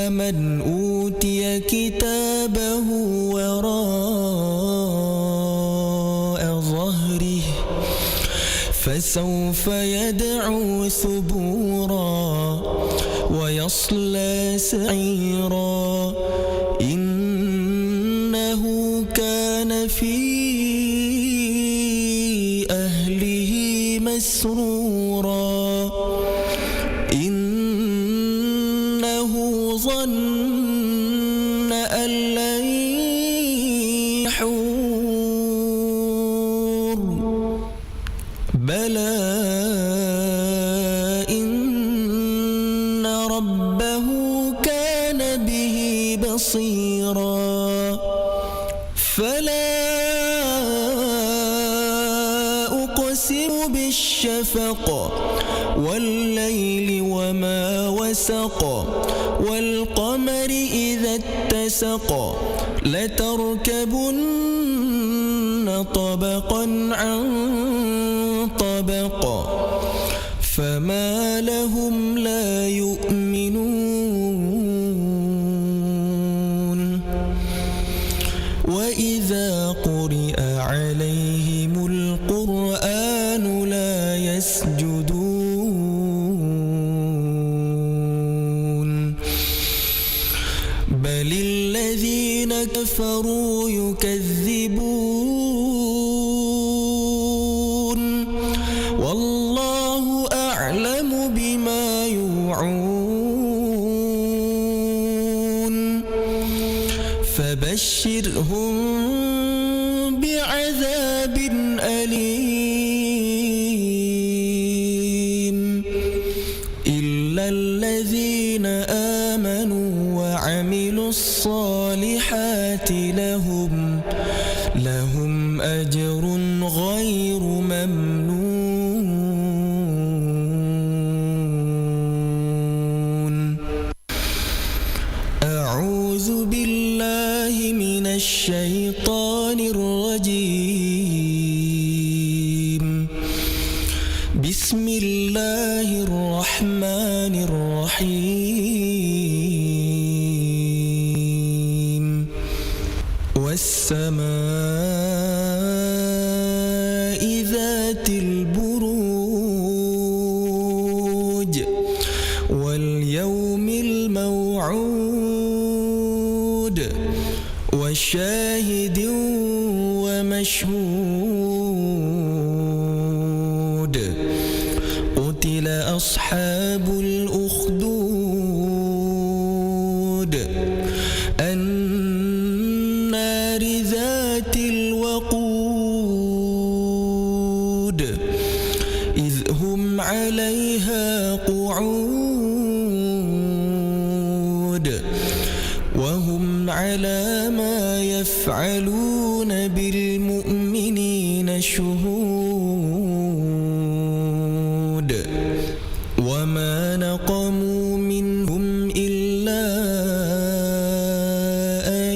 من أوتي كتابه وراء ظهره فسوف يدعو ثبورا ويصلى سعيرا. إنه كان في أهله مسرورا. إنه ظن أن لن يحور. بلى إن ربه كان به بصيرا. فلا أقسم بالشفق والليل وما وسق والقمر إذا اتسق لتركبن طبقا عن طبق فما لهم لا يؤمنون. وإذا قرئ عليهم القرآن لا يسجدون. بل الذين كفروا يكذبون. والله أعلم بما يوعون. فبشرهم بعذاب أليم. إلا الذين آمنوا وعملوا الصالحات لهم، لهم أجر غير ممنون. أعوذ بالله من الشيطان الرجيم. بسم الله الرحمن الرحيم. والسماء ذات البروج. واليوم الموعود. وشاهد ومشهود. قتل أصحاب الأخدود. النار ذات الوقود. إذ هم عليها قعود. وهم على ما يفعلون بالمؤمنين شهود. وما نقموا منهم إلا أن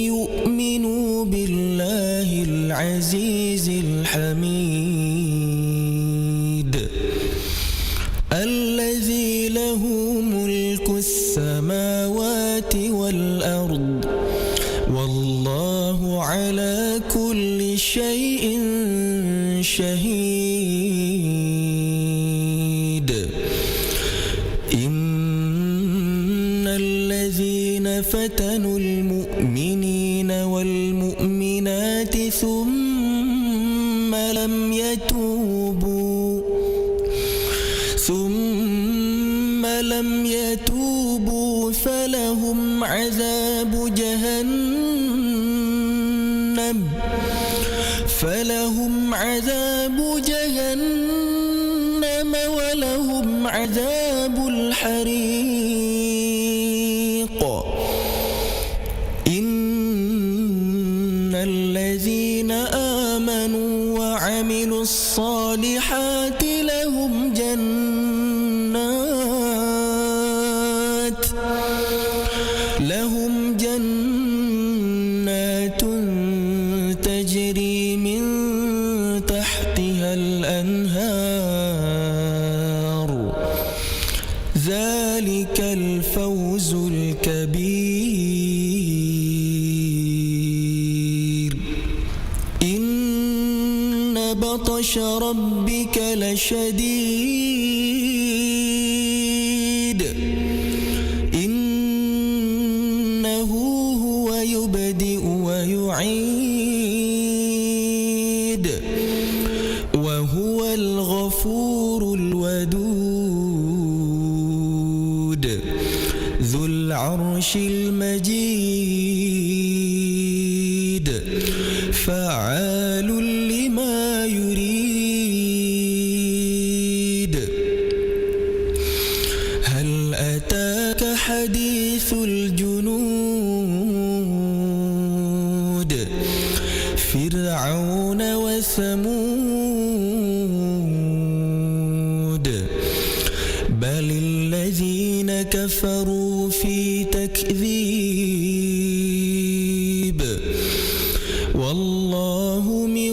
يؤمنوا بالله العزيز الحميد. الذي له ملك السماوات والأرض، والله على كل شيء شهيد. إن الذين فتنوا المؤمنين والمؤمنات ثم لم يتوبوا، ثم لم يتوبوا فلهم عذاب جهنم، فلهم عذاب جهنم ولهم عذاب الحريق. الصالحات لهم جنات، لهم جنات تجري من تحتها الأنهار، ذلك الفوز الكبير. إن بطش ربك لشديد. إنه هو يبدئ ويعيد. وهو الغفور الودود. ذو العرش المجيد. فعال لما يريد. هل أتاك حديث الجنود. فرعون وثمود. بل الذين كفروا في تكذيب. والله من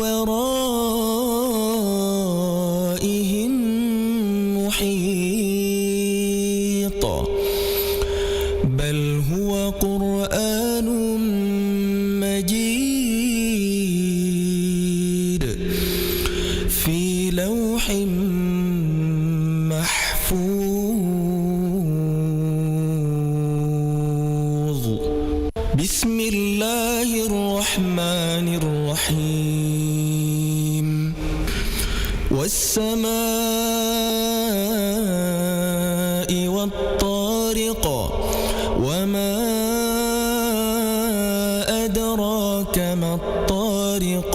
ورائهم محيط. بل هو قرآن مجيد. في لوح محفوظ. بسم الله الرحمن الرحيم. والسماء والطارق. وما أدراك ما الطارق.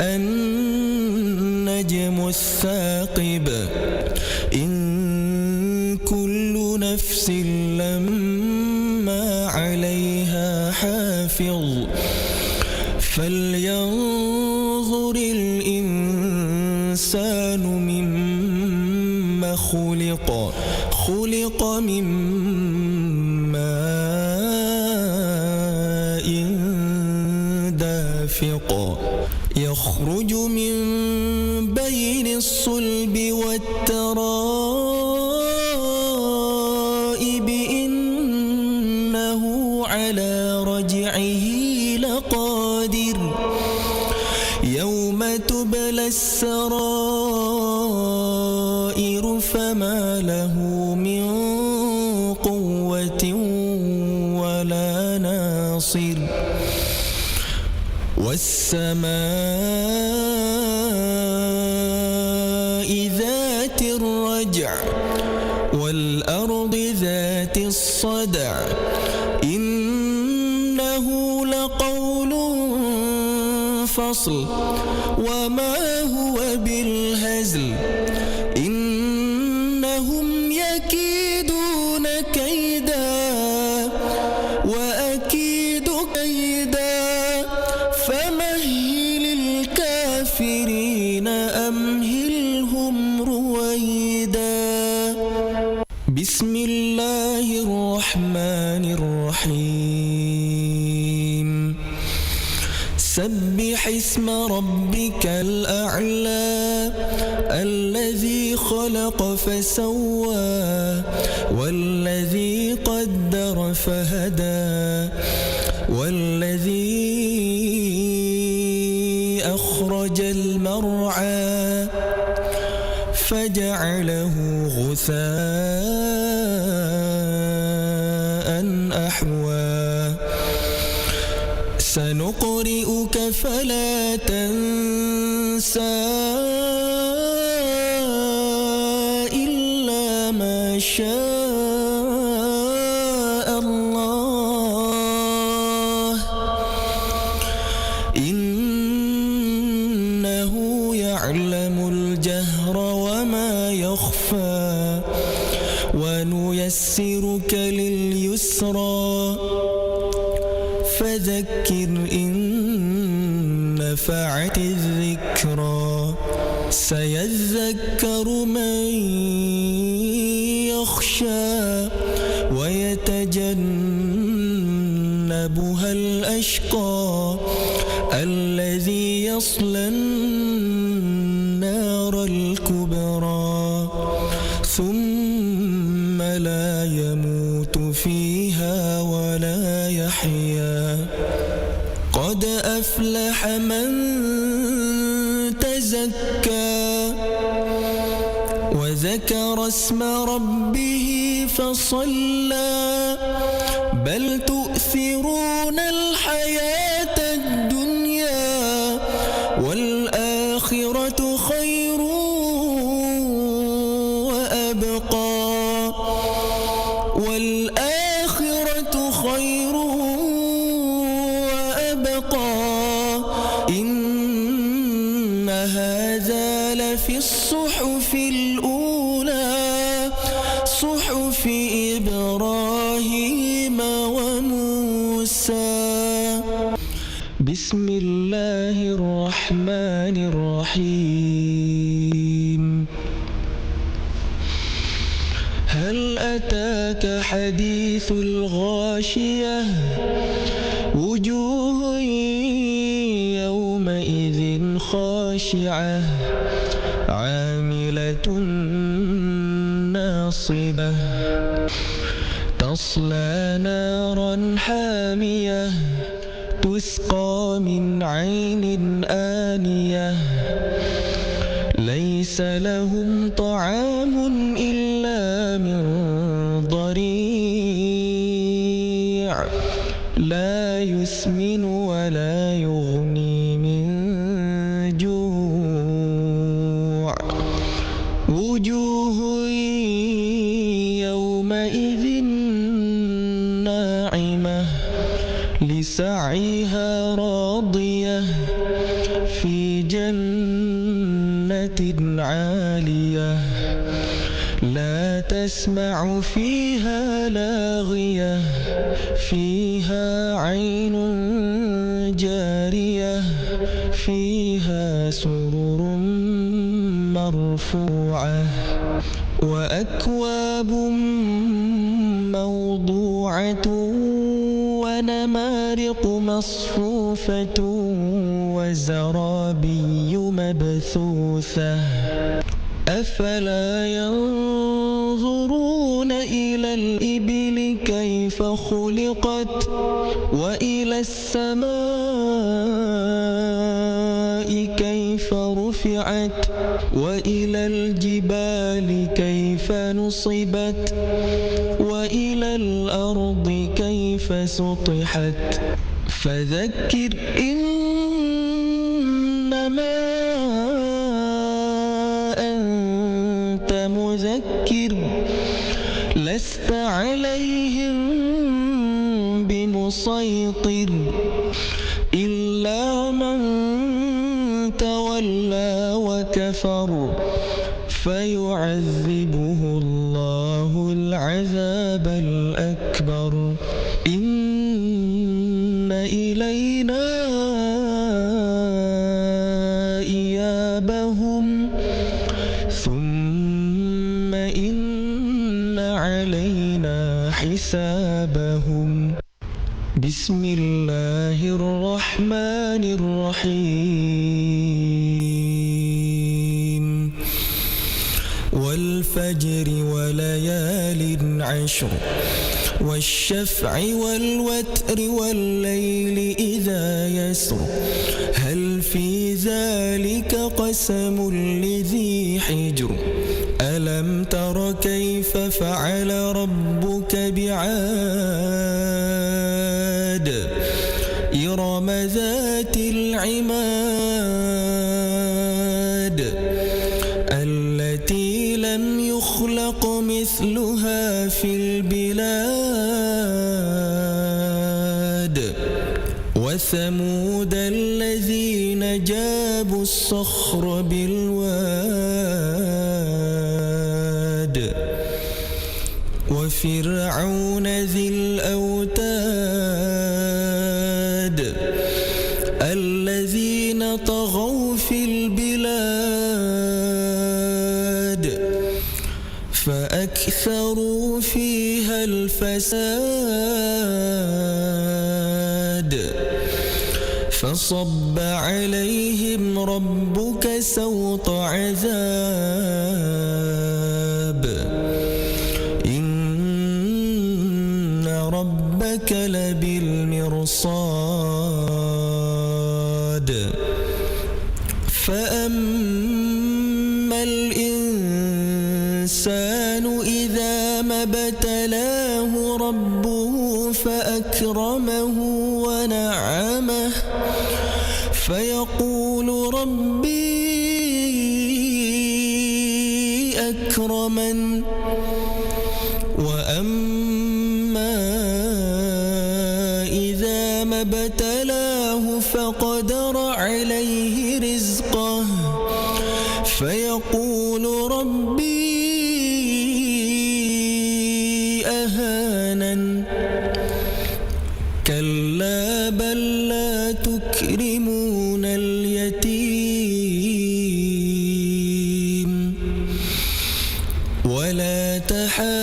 النجم الثاقب. إن كل نفس لما عليها حافظ. فلينظر الإنسان مم خلق. خلق من ماء دافق. يخرج من بين الصلب والترائب. إنه على رجعه لقادر. يوم تبلى السرائر. فما له من قوة ولا ناصر. والسماء ذات الرجع. والأرض ذات الصدع. إنه لقول فصل. وما هو بالهزل. إنهم يكيدون كيدا. وأكيد كيدا. فمهل الكافرين أمهلهم رويدا. بسم الله الرحمن الرحيم. سبح اسم ربك الأعلى. الذي خلق فسوى. والذي قدر فهدى. والذي أخرج المرعى. فجعله غثاء أحوى. سنقرئك فلا تنسى. إلا ما شاء الله. إنه يعلم الجهر وما يخفى. ونيسرك لليسرى. فذكر إن نفعت الذكرى سيذكر من يخشى ويتجنبها الأشقى الذي يصلى النار الكبرى ثم لا يموت فيها ولا يحيا قد أفلح من تزكى وذكر اسم ربه فصلى بل تؤثرون الحياة الدنيا والآخرة خير وأبقى والآخرة خير وأبقى إن هذا لفي الصحف الأولى صحف إبراهيم وموسى. بسم الله الرحمن الرحيم. هل أتاك حديث الغاشية؟ وجوه يومئذ خاشعة عاملة ناصبة تصلى نارا حامية تسقى من عين آنية ليس لهم طعام إلا من ضريع لا يسمن ولا يغني من جوع وجوه يومئذ ناعمة لسعيها راضية في جنة عالية لا تسمع فيها لاغية فيها عين جارية فيها سرر مرفوعة وأكواب موضوعة ونمارق مصفوفة وزرابي مبثوثة أفلا ينظرون إلى الإبل كيف خلقت وإلى السماء كيف رفعت وإلى الجبال كيف نصبت وإلى الأرض كيف سطحت فذكر إنما أنت مذكر لست عليهم بمسيطر إلا من تولى وكفر فيعذبه الله العذاب الأكبر إن إلينا إيابهم ثم إن علينا حسابهم بسم الله الرحمن الرحيم والفجر وليال عشر والشفع والوتر والليل إذا يسر هل في ذلك قسم لذي حجر ألم تر كيف فعل ربك بعاد إرم ذات العماد التي لم يخلق مثلها في البلاد وثمود الذين جابوا الصخر بالواد وفرعون ذي الأوتاد الذين الفساد فصب عليهم ربك سوط عذاب إن ربك لبالمرصاد فأما الإنسان إذا ما ابتلاه ربه فأكرمه ونعمه فيقول ربي أكرمن وأما إذا ما ابتلاه فقدر عليه رزقه فيقول ربي أهانن كلا بل لا تكرمون اليتيم ولا تحاضون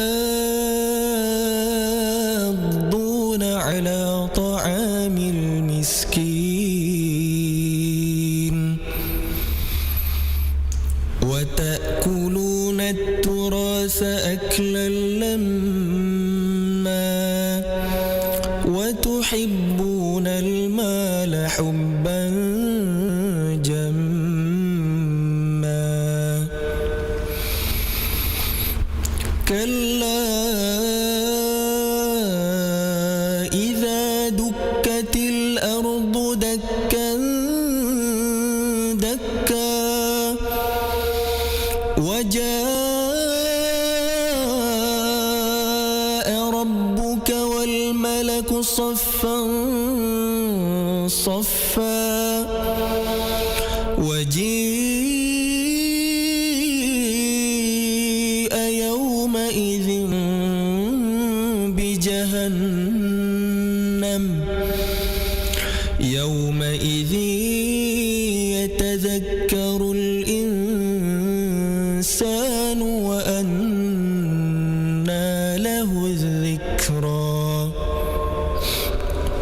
على طعام المسكين وتأكلون التراث أكلا لما وتحبون المال حبا جما كلا إذا دكت الأرض دكا دكا وجاء ربك والملك صفا صفا وجيء يومئذ بجهنم يومئذ يتذكر الإنسان وأنى له الذكرى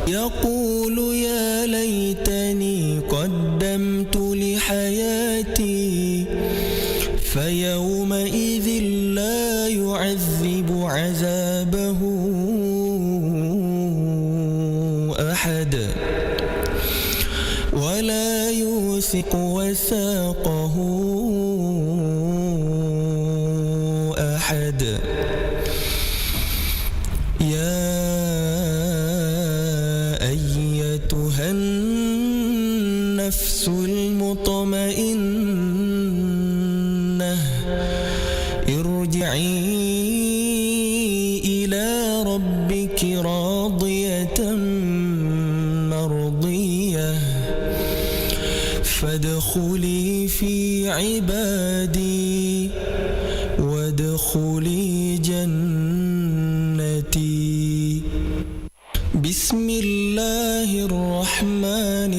يقول يا ليتني قدمت لحياتي فيومئذ لا يعذب عذابه أحد ولا يوثق وثاقه أحد يا أيتها النفس المطمئنة ارجعي إلى ربك راضية مرضية فادخلي في عبادي وادخلي جنتي. بسم الله الرحمن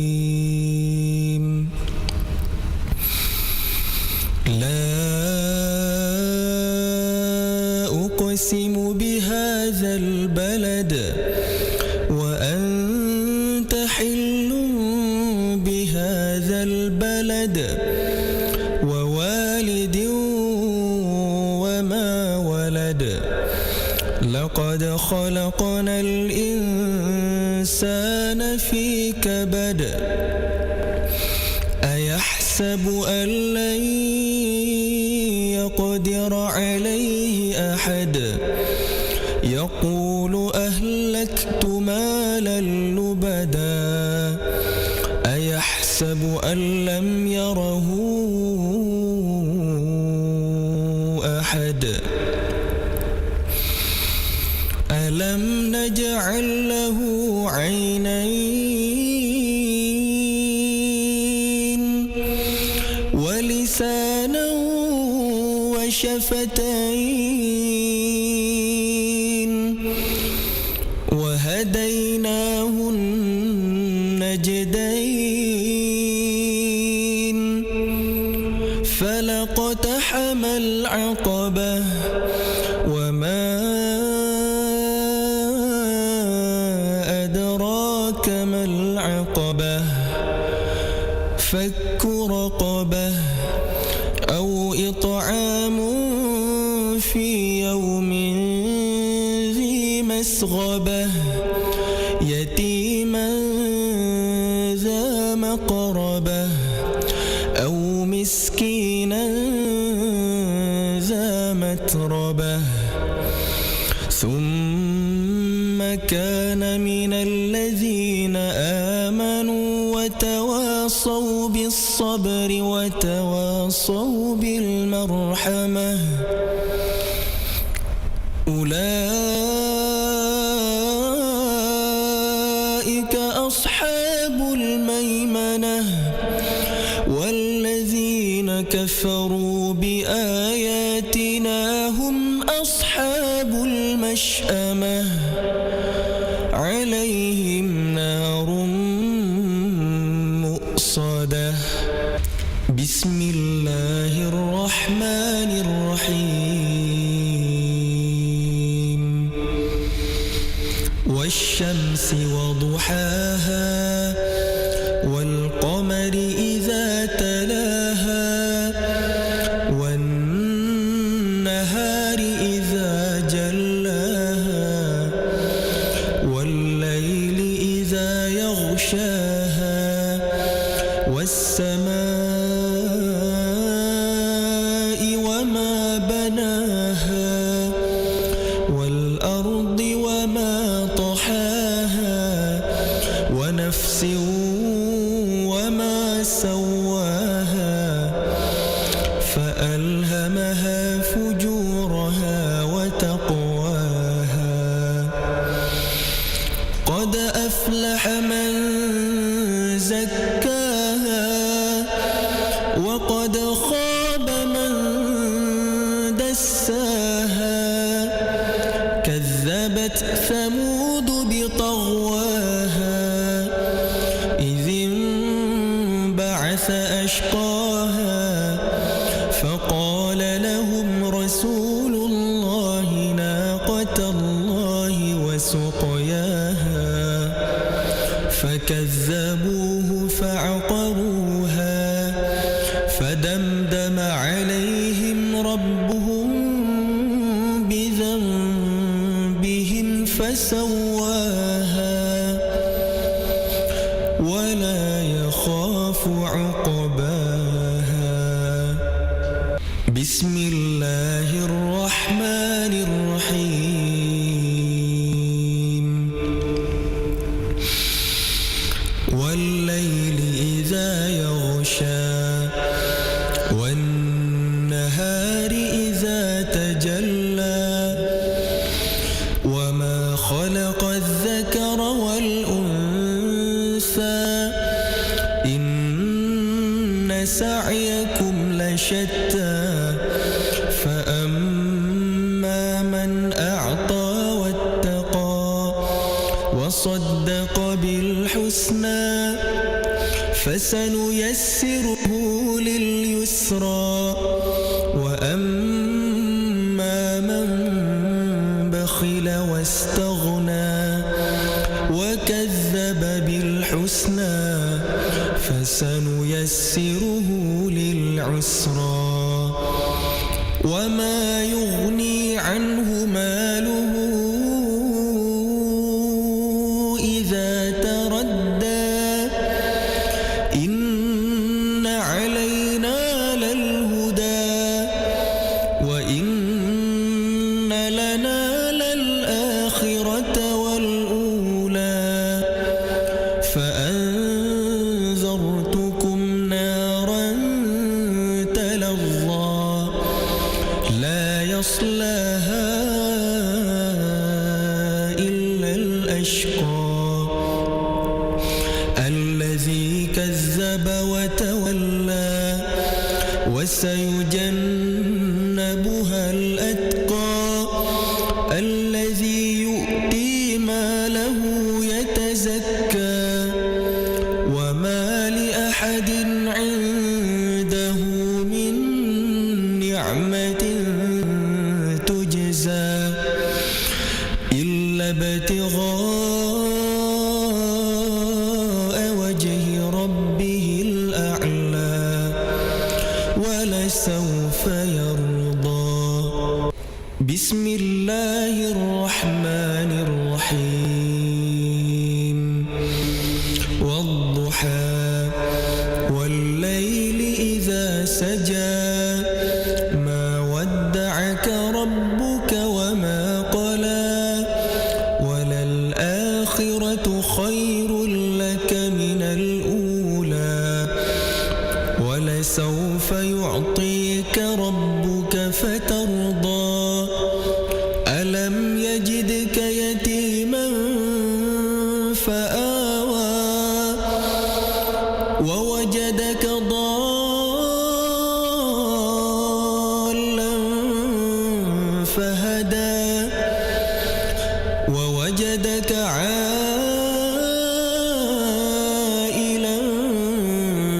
الرحيم. لا أقسم بهذا البلد وأنت حل بهذا البلد ووالد وما ولد لقد خلقنا الإنسان في كبد أيحسب أن لن يقدر عليه أحد يقول أهلكت مالا لبدا أيحسب أن لم يره أحد ألم نجعل له عينين ولسانا وشفتين وهديناه النجدين فلا اقتحم العقبة في يوم ذي مسغبة، يتيما ذا مقربة، أو مسكينا ذا متربة، ثم كان من الذين آمنوا وتواصوا بالصبر وتواصوا بالمرحمة، أولئك أصحاب الميمنة، والذين كفروا بآياتنا هم أصحاب المشأمة، عليهم نار مؤصدة. بسم الله الرحمن الرحيم. والشمس وضحاها، والقمر إذا تلاها، والنهار إذا جلاها، والليل إذا يغشاها، والسماء وما بناها، والأرض وما طحاها، ونفس وما سواها، فألهمها فجورها وتقواها. قد أفلح من زكاها، وقد خاب من دساها. كذبت ثمود بطغواها، إذ انبعث أشقاها. فقال لهم رسول الله ناقة الله وسقياها، فكذبوه فعقروها، فدمدم عليهم ربهم بذنبهم فسواها، ولا يخاف عقباها. بسم الله الرحمن الرحيم. والليل إذا يغشى، والنهار إذا تجلى، وما خلق الذكر والأنثى، إن سعيكم لشتى، فأما من أعطى واتقى، وصدق بالحسنى، فسنيسره لليسرى، وأما من بخل واستغنى، وكذب بالحسنى، فسنيسره للعسرى، وما يغني عنه ماله إذا تردى، إن علينا للهدى، وإن لنا للآخرة والأولى، فأنذرتكم نارا تلظى، لا يصلاها إلا الأشقى، الذي كذب وتولى، وسيجنبها الأتقى، الذي يؤتي ماله يتزكى، وما لأحد عنده من نعمة تجزى إلا ابتغاء وجه ربه الأعلى، ولسوف يرضى. بسم الله الرحمن الرحيم. والضحى. والليل إذا سجى. ما ودعك ربك وما قلى. وللآخرة خير لك من الأولى. ولسوف يعطيك ربك فترضى. ألم يجدك يتيما فآوى. ووجدك ضالا فهدى. ووجدك عائلا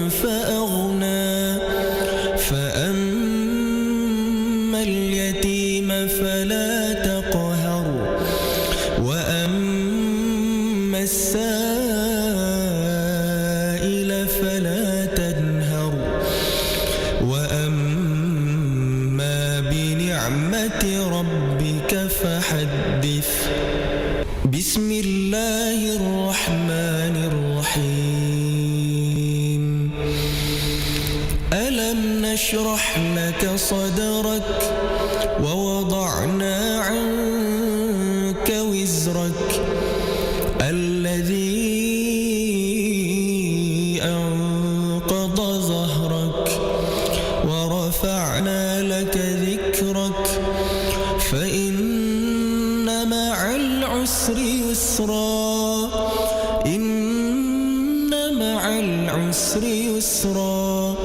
فأغنى. فأما اليتيم فلا تقهر. وأما السائل فلا تنهر. وأما بنعمة ربك فحدث. بسم الله الرحمن الرحيم. ألم نشرح لك صدرك ووضعنا عنك وزرك الذي أنقض ظهرك ورفعنا لك ذكرك فإن مع العسر يسرا. إن مع العسر يسرا.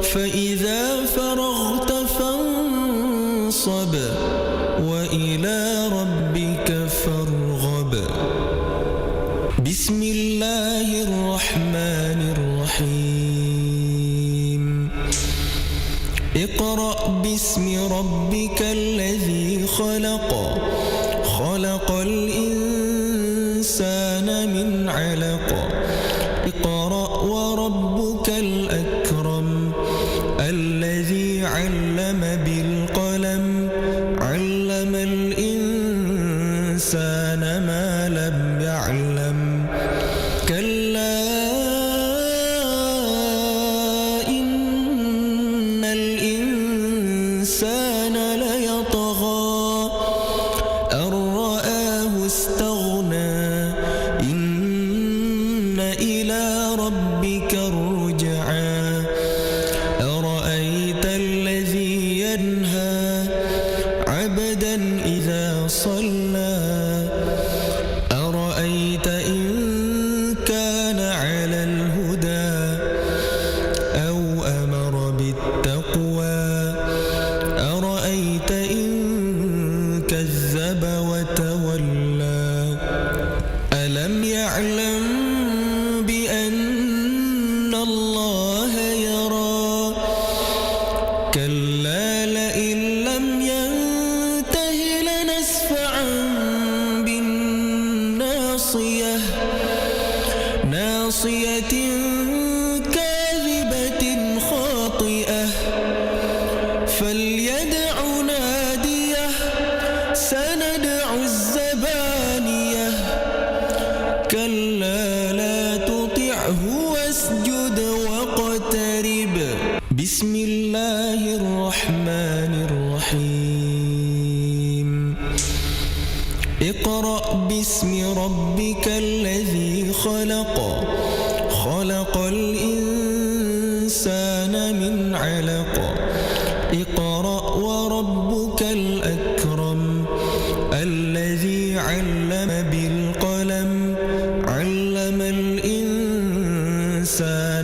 فإذا فرغت فانصب وإلى ربك فارغب. بسم الله الرحمن الرحيم. اقرأ باسم ربك الذي خلق. خلق الإنسان من علق. اقرأ وربك الأكرم. الذي علم بالقلم. علم الإنسان ما لم يعلم. كلا إن الإنسان ليطغى. أن رآه استغنى. إن إلى ربك الرجعى. أرأيت الذي ينهى عبدا إذا صلى. أرأيت إن كان على الهدى أو أمر بالتقوى. أرأيت إن كذب وتولى. ألم يعلم بأن الله يرى. كلا لئن لم ينته لنسفعا بالناصية. ناصية كاذبة خاطئة. فليدع ناديه. سندع الزبانية. كلا لا تطعه واسجد واقترب. بسم الله الرحمن الرحيم. اقرأ باسم ربك الذي خلق. خلق الإنسان من علق. اقرأ وربك الأكرم. الذي علم بالقلم. علم الإنسان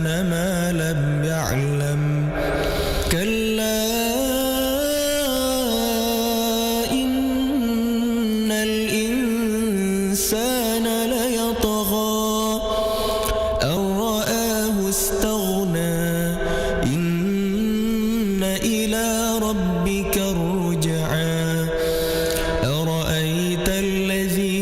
ما لم يعلم. كلا إن الإنسان ليطغى. أن رآه استغنى. إن إلى ربك الرجعى. أرأيت الذي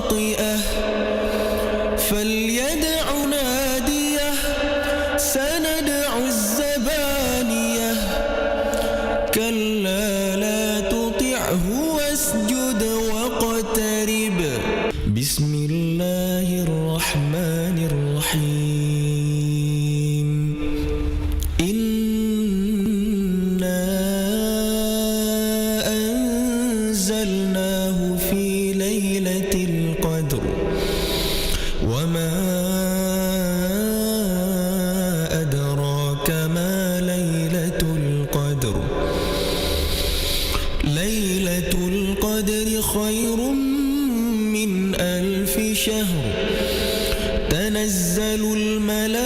خاطئة فليدع ناديه سندع الزبانية كلا لا تطعه واسجد واقترب. بسم الله الرحمن الرحيم. إنا أنزلناه في ليلة القدر. وما أدراك ما ليلة القدر. ليلة القدر خير من ألف شهر. تنزل الملائكة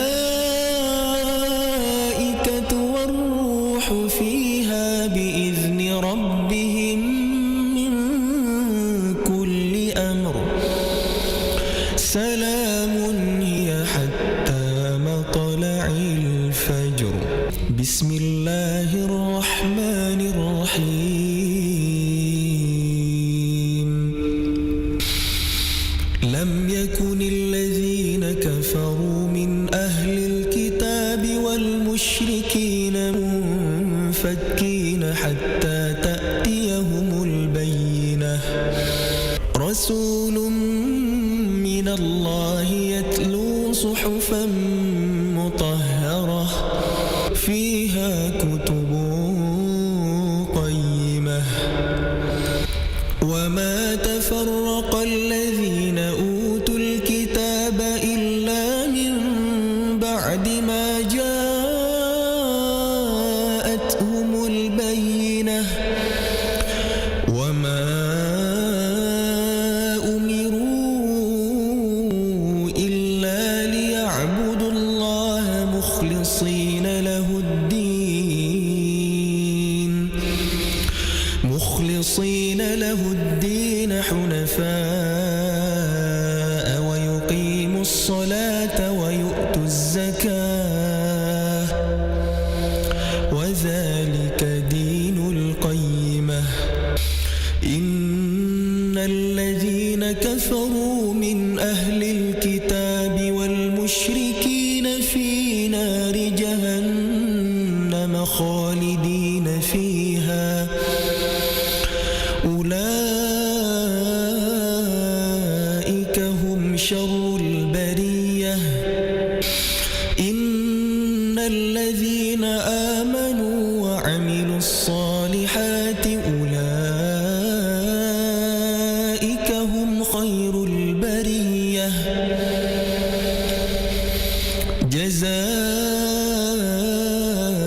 والروح فيها بإذن ربهم من كل أمر. سلام هي حتى مطلع الفجر. بسم الله الرحمن الرحيم. لم يكن الذين كفروا من أهل الكتاب والمشركين منفكين حتى تأتيهم البينة. رسول من الله يتلو صحفا مطهرة فيها كتب قيمة. وما تفرق الذين أوتوا الكتاب إلا من بعد ما جاءتهم البينة. وما أمروا إلا ليعبدوا الله مخلصين له الدين، مخلصين له الدين حنفاء ويقيموا الصلاة ويؤتوا الزكاة وذلك دين القيمة. إن الذين كفروا من أهل الكتاب والمشركين في نار جهنم خالدين فيها أولئك هم شر البرية. إن الذين آمنوا وعملوا الصالحات أولئك هم خير البرية.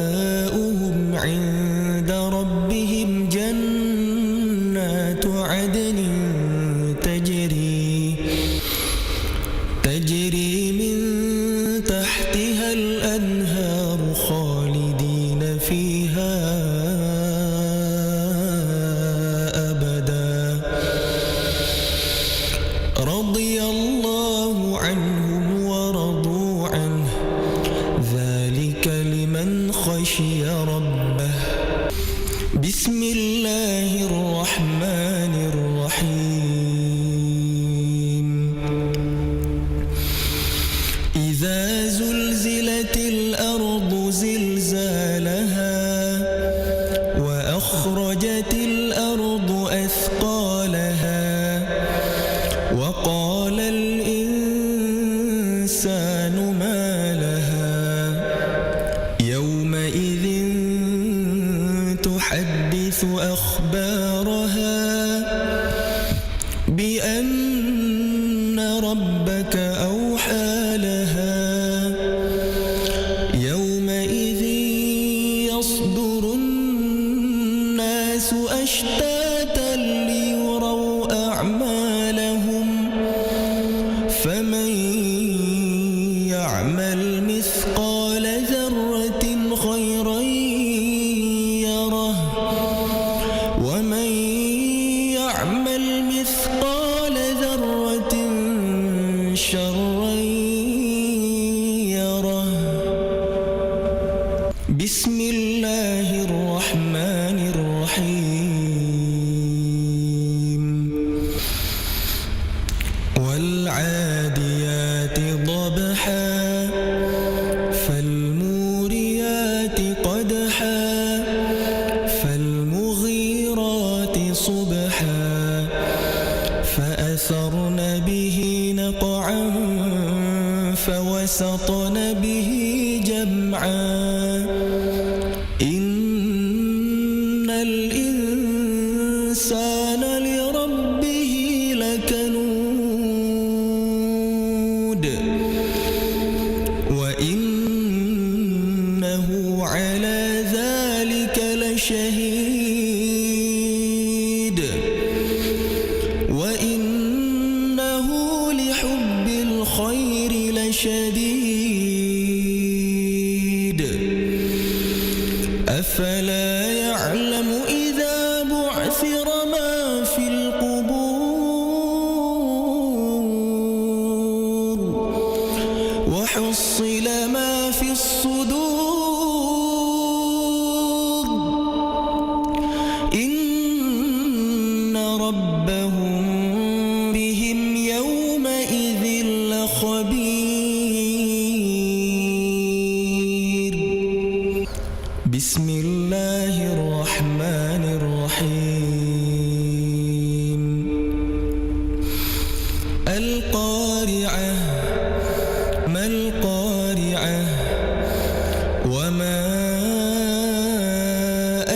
جزاؤهم عند ربهم جنات عدن تجري تجري من تحتها الأنهار خالدين فيها أبدا. رضي الله عنهم ورضوا عنه. ذلك لمن خشي ربه. بسم الله الرحمن الرحيم. إذا زلزلت الأرض زلزالها وأخرجت الأرض أثقالها وقال الإنسان ما لها يومئذ تحدث أخبارها بأن ربك أوحى لها يومئذ يصدر الناس أشتاتا ليروا أعمالهم فمن يعمل مثقال ذرة خيرا يره ومن يعمل مثقال ذرة شرا يره. بسم الله الرحمن الرحيم. فأثرن به نقعا فوسطن به جمعا. إن الإنسان لربه لكنود. وإنه على ذلك لشهيد. وإنه لحب الخير لشديد. أفلا يعلم إذا بعثر ما في القبور وحصل ما في الصدور. إن ربهم بهم يومئذ لخبير. بسم الله الرحمن الرحيم. القارعة. ما القارعة؟ وما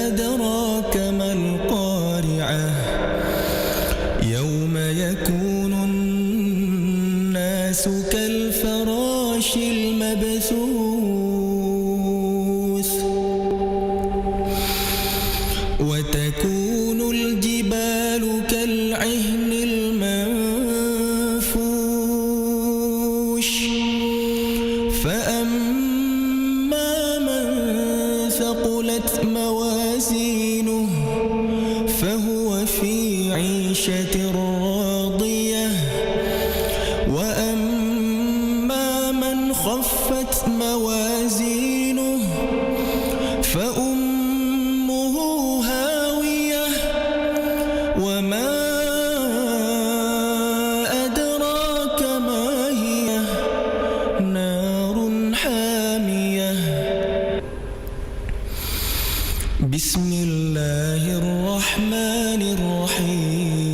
أدراك ما القارعة؟ يوم يكون الناس كالفراش المبثوث. وتكون الجبال كالعهن المنفوش. فأما من ثقلت موازينه فهو في عيشة راضية. وأما من خفت موازينه فأمه هاوية. وما أدراك ما هي. نار حامية. بسم الله الرحمن الرحيم.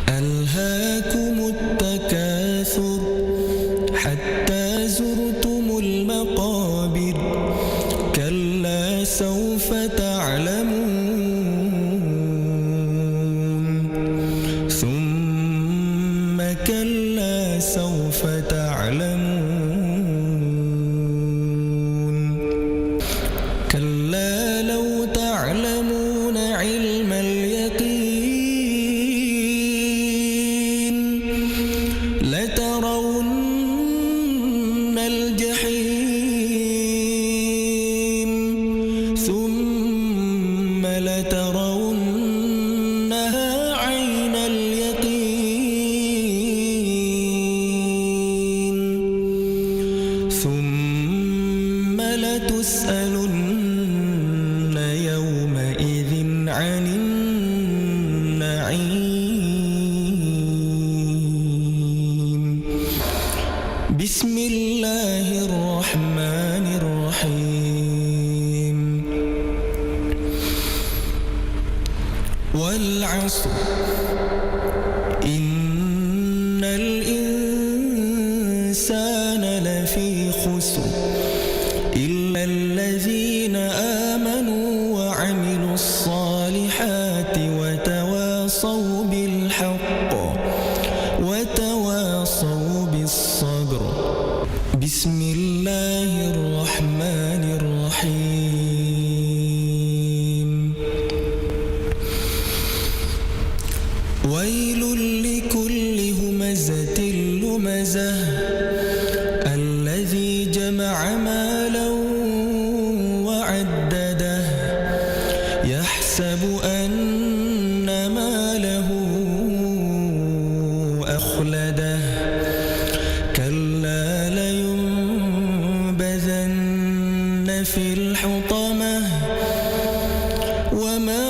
ألهاكم التكاثر حتى زرتم المقابر. كلا سوف تعلمون. ثم كلا سوف تعلمون. كلا لو تعلمون علم اليقين لترون الجحيم ثم لترونها عين اليقين ثم لتسألن يومئذ عن النعيم. بسم الله الرحمن الرحيم. والعصر. إن الإنسان لفي خسر. إلا الذين آمنوا وعملوا الصالحات وتواصوا بالحق وتواصوا بالصبر. بسم الله الرحمن الرحيم. ويل لكل همزة لمزة. الذي جمع مالا وعدده. يحسب أن ماله أخلده. كلا لينبذن في الحطمة. وما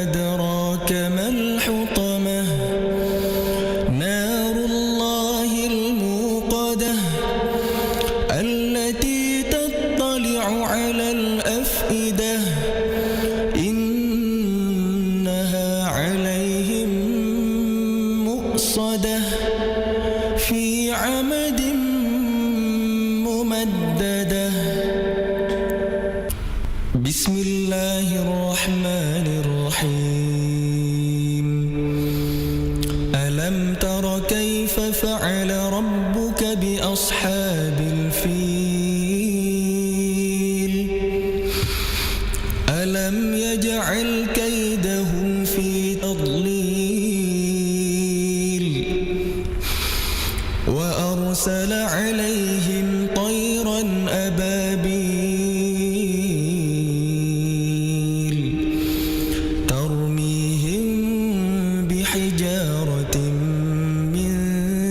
أدراك ما الحطمة. نار الله الموقدة. التي تطلع على الأفئدة. الله الرحمن الرحيم. ألم تر كيف فعل ربك بأصحاب الفيل؟ ألم يجعل كيدهم في تضليل؟ وأرسل عليهم طيرا أبابيل ترميهم بحجارة من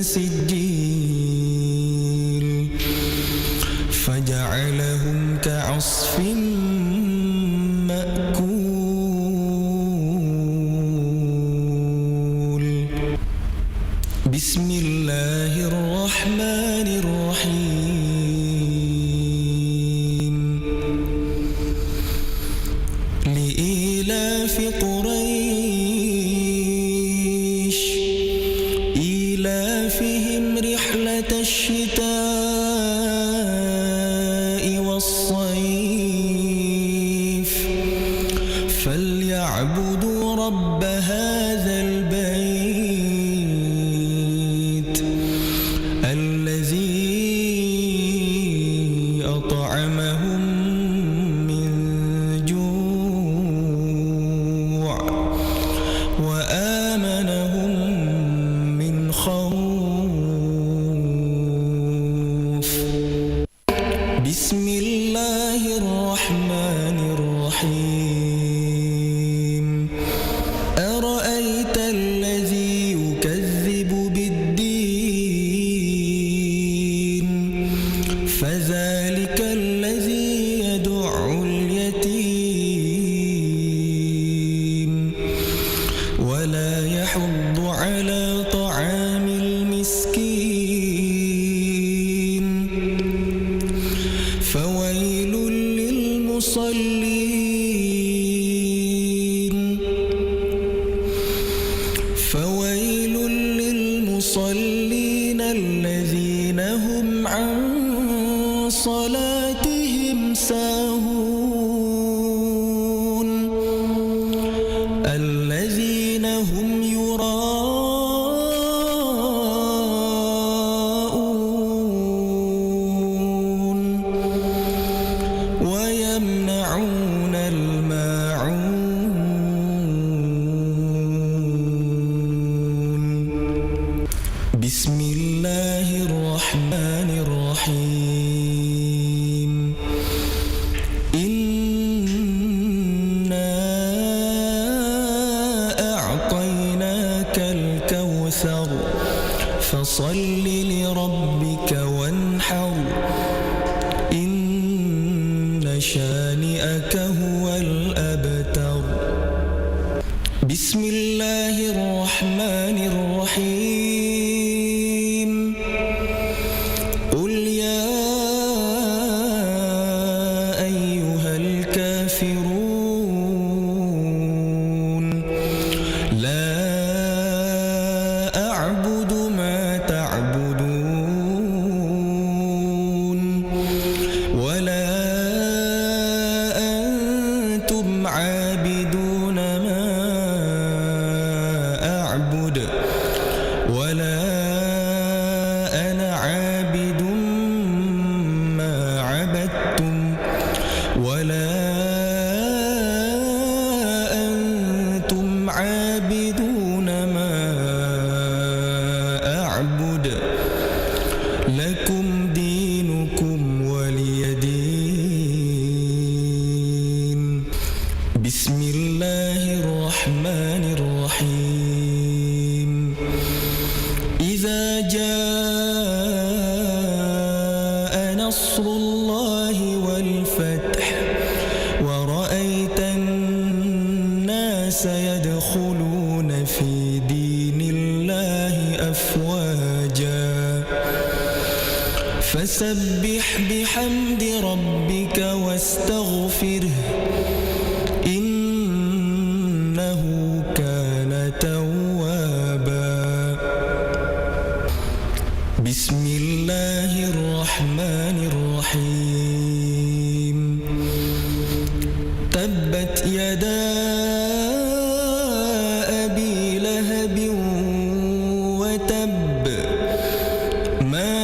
سجيل فجعلهم كعصف مأكول. بسم الله الرحمن الرحيم. لإيلاف قريش إيلافهم رحلة الشتاء والصيف فليعبدوا رب هذا البيت الذي أطعمهم من جوع وآمنهم من خوف. بسم الله الرحمن الرحيم. أرأيت الذي يكذب بالدين فذلك الذي يدع اليتيم ولا يحض على طعام المسكين فويل للمصلين فويل للمصلين الذين هم عن صلاتهم ساهون الذين هم يراءون ويمنعون الماعون. بسم الله الرحمن الرحيم. إنا أعطيناك الكوثر فصل لربك وانحر إن شانئك هو الأبتر. بسم الله الرحمن الرحيم. قل يا أيها الكافرون لا أعبد ما تعبدون ولا أنتم عابدون ما أعبد ولا أنا عابد ما عبدتم ولا أنتم عابدون ما أعبد لكم دينكم ولي دين. بسم الله الرحمن الرحيم. إذا جاء نصر الله والفتح ورأيت الناس يدخلون في دين الله أفواجا فسبح بحمد ربك واستغفره إنه كان توابا. بسم الله الرحمن الرحيم. تبت يدا أبي لهب وتب. ما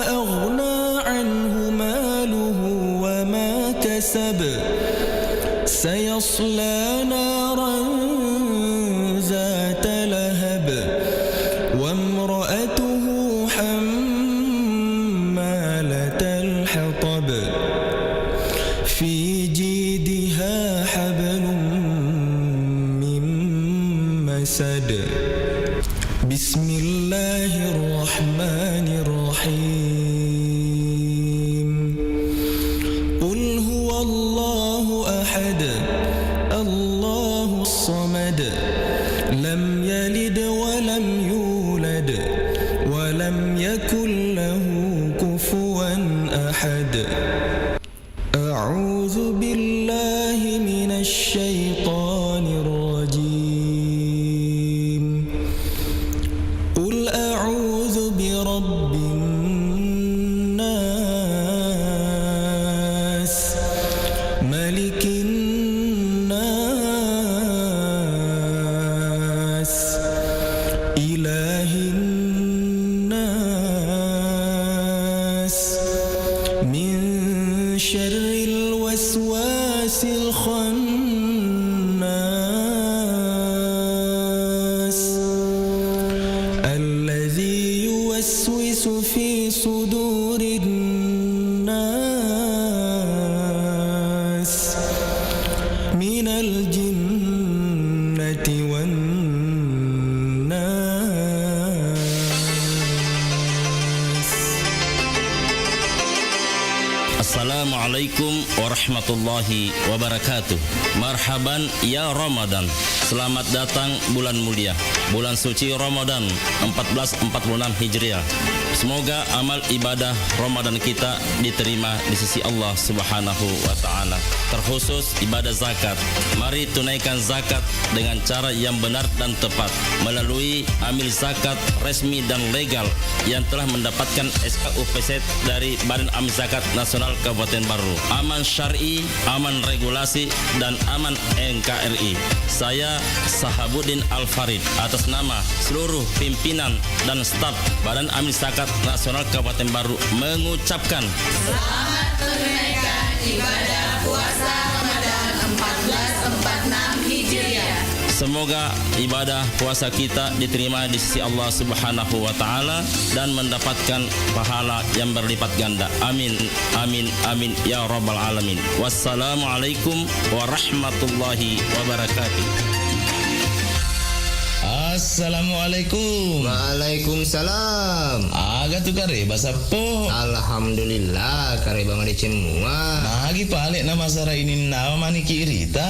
أغنى عنه ماله وما كسب. سيصلى نارا ذات لهب. وامرأته حمالة الحطب. في جيدها حبل من مسد. بسم الله الرحمن الرحيم. قل هو الله أحد، الله الصمد، لم يلد ولم يولد، ولم يكن له كفوا أحد. أعوذ بالله من الشيطان الرجيم. قل أعوذ برب الناس، ملك الناس، إله الناس، من شر الوسواس الخناس، الذي يوسوس في صدور الناس، من الجنة والناس. Assalamualaikum warahmatullahi wabarakatuh. Marhaban ya Ramadan. Selamat datang bulan mulia, bulan suci Ramadan empat belas empat puluh enam Hijriah. Semoga amal ibadah Ramadan kita diterima di sisi Allah Subhanahu wa Ta'ala, terkhusus ibadah zakat. Mari tunaikan zakat dengan cara yang benar dan tepat melalui amil zakat resmi dan legal yang telah mendapatkan S K U P Z dari Badan Amil Zakat Nasional Kabupaten Barru. Aman syar'i, aman regulasi, dan aman N K R I. Saya Sahabuddin Al-Farid, atas nama seluruh pimpinan dan staf Badan Amil Zakat Nasional Kabupaten Barru, mengucapkan selamat menunaikan ibadah puasa Ramadan empat belas empat enam Hijriah. Semoga ibadah puasa kita diterima di sisi Allah Subhanahu wa Ta'ala dan mendapatkan pahala yang berlipat ganda. Amin, amin, amin, ya Rabbal Alamin. Wassalamualaikum warahmatullahi wabarakatuh. Assalamualaikum. Waalaikumsalam. Aga tu kareba, Sappo? Alhamdulillah, kareba madeceng mua. Magi pale na masara ininnawa maniki irita?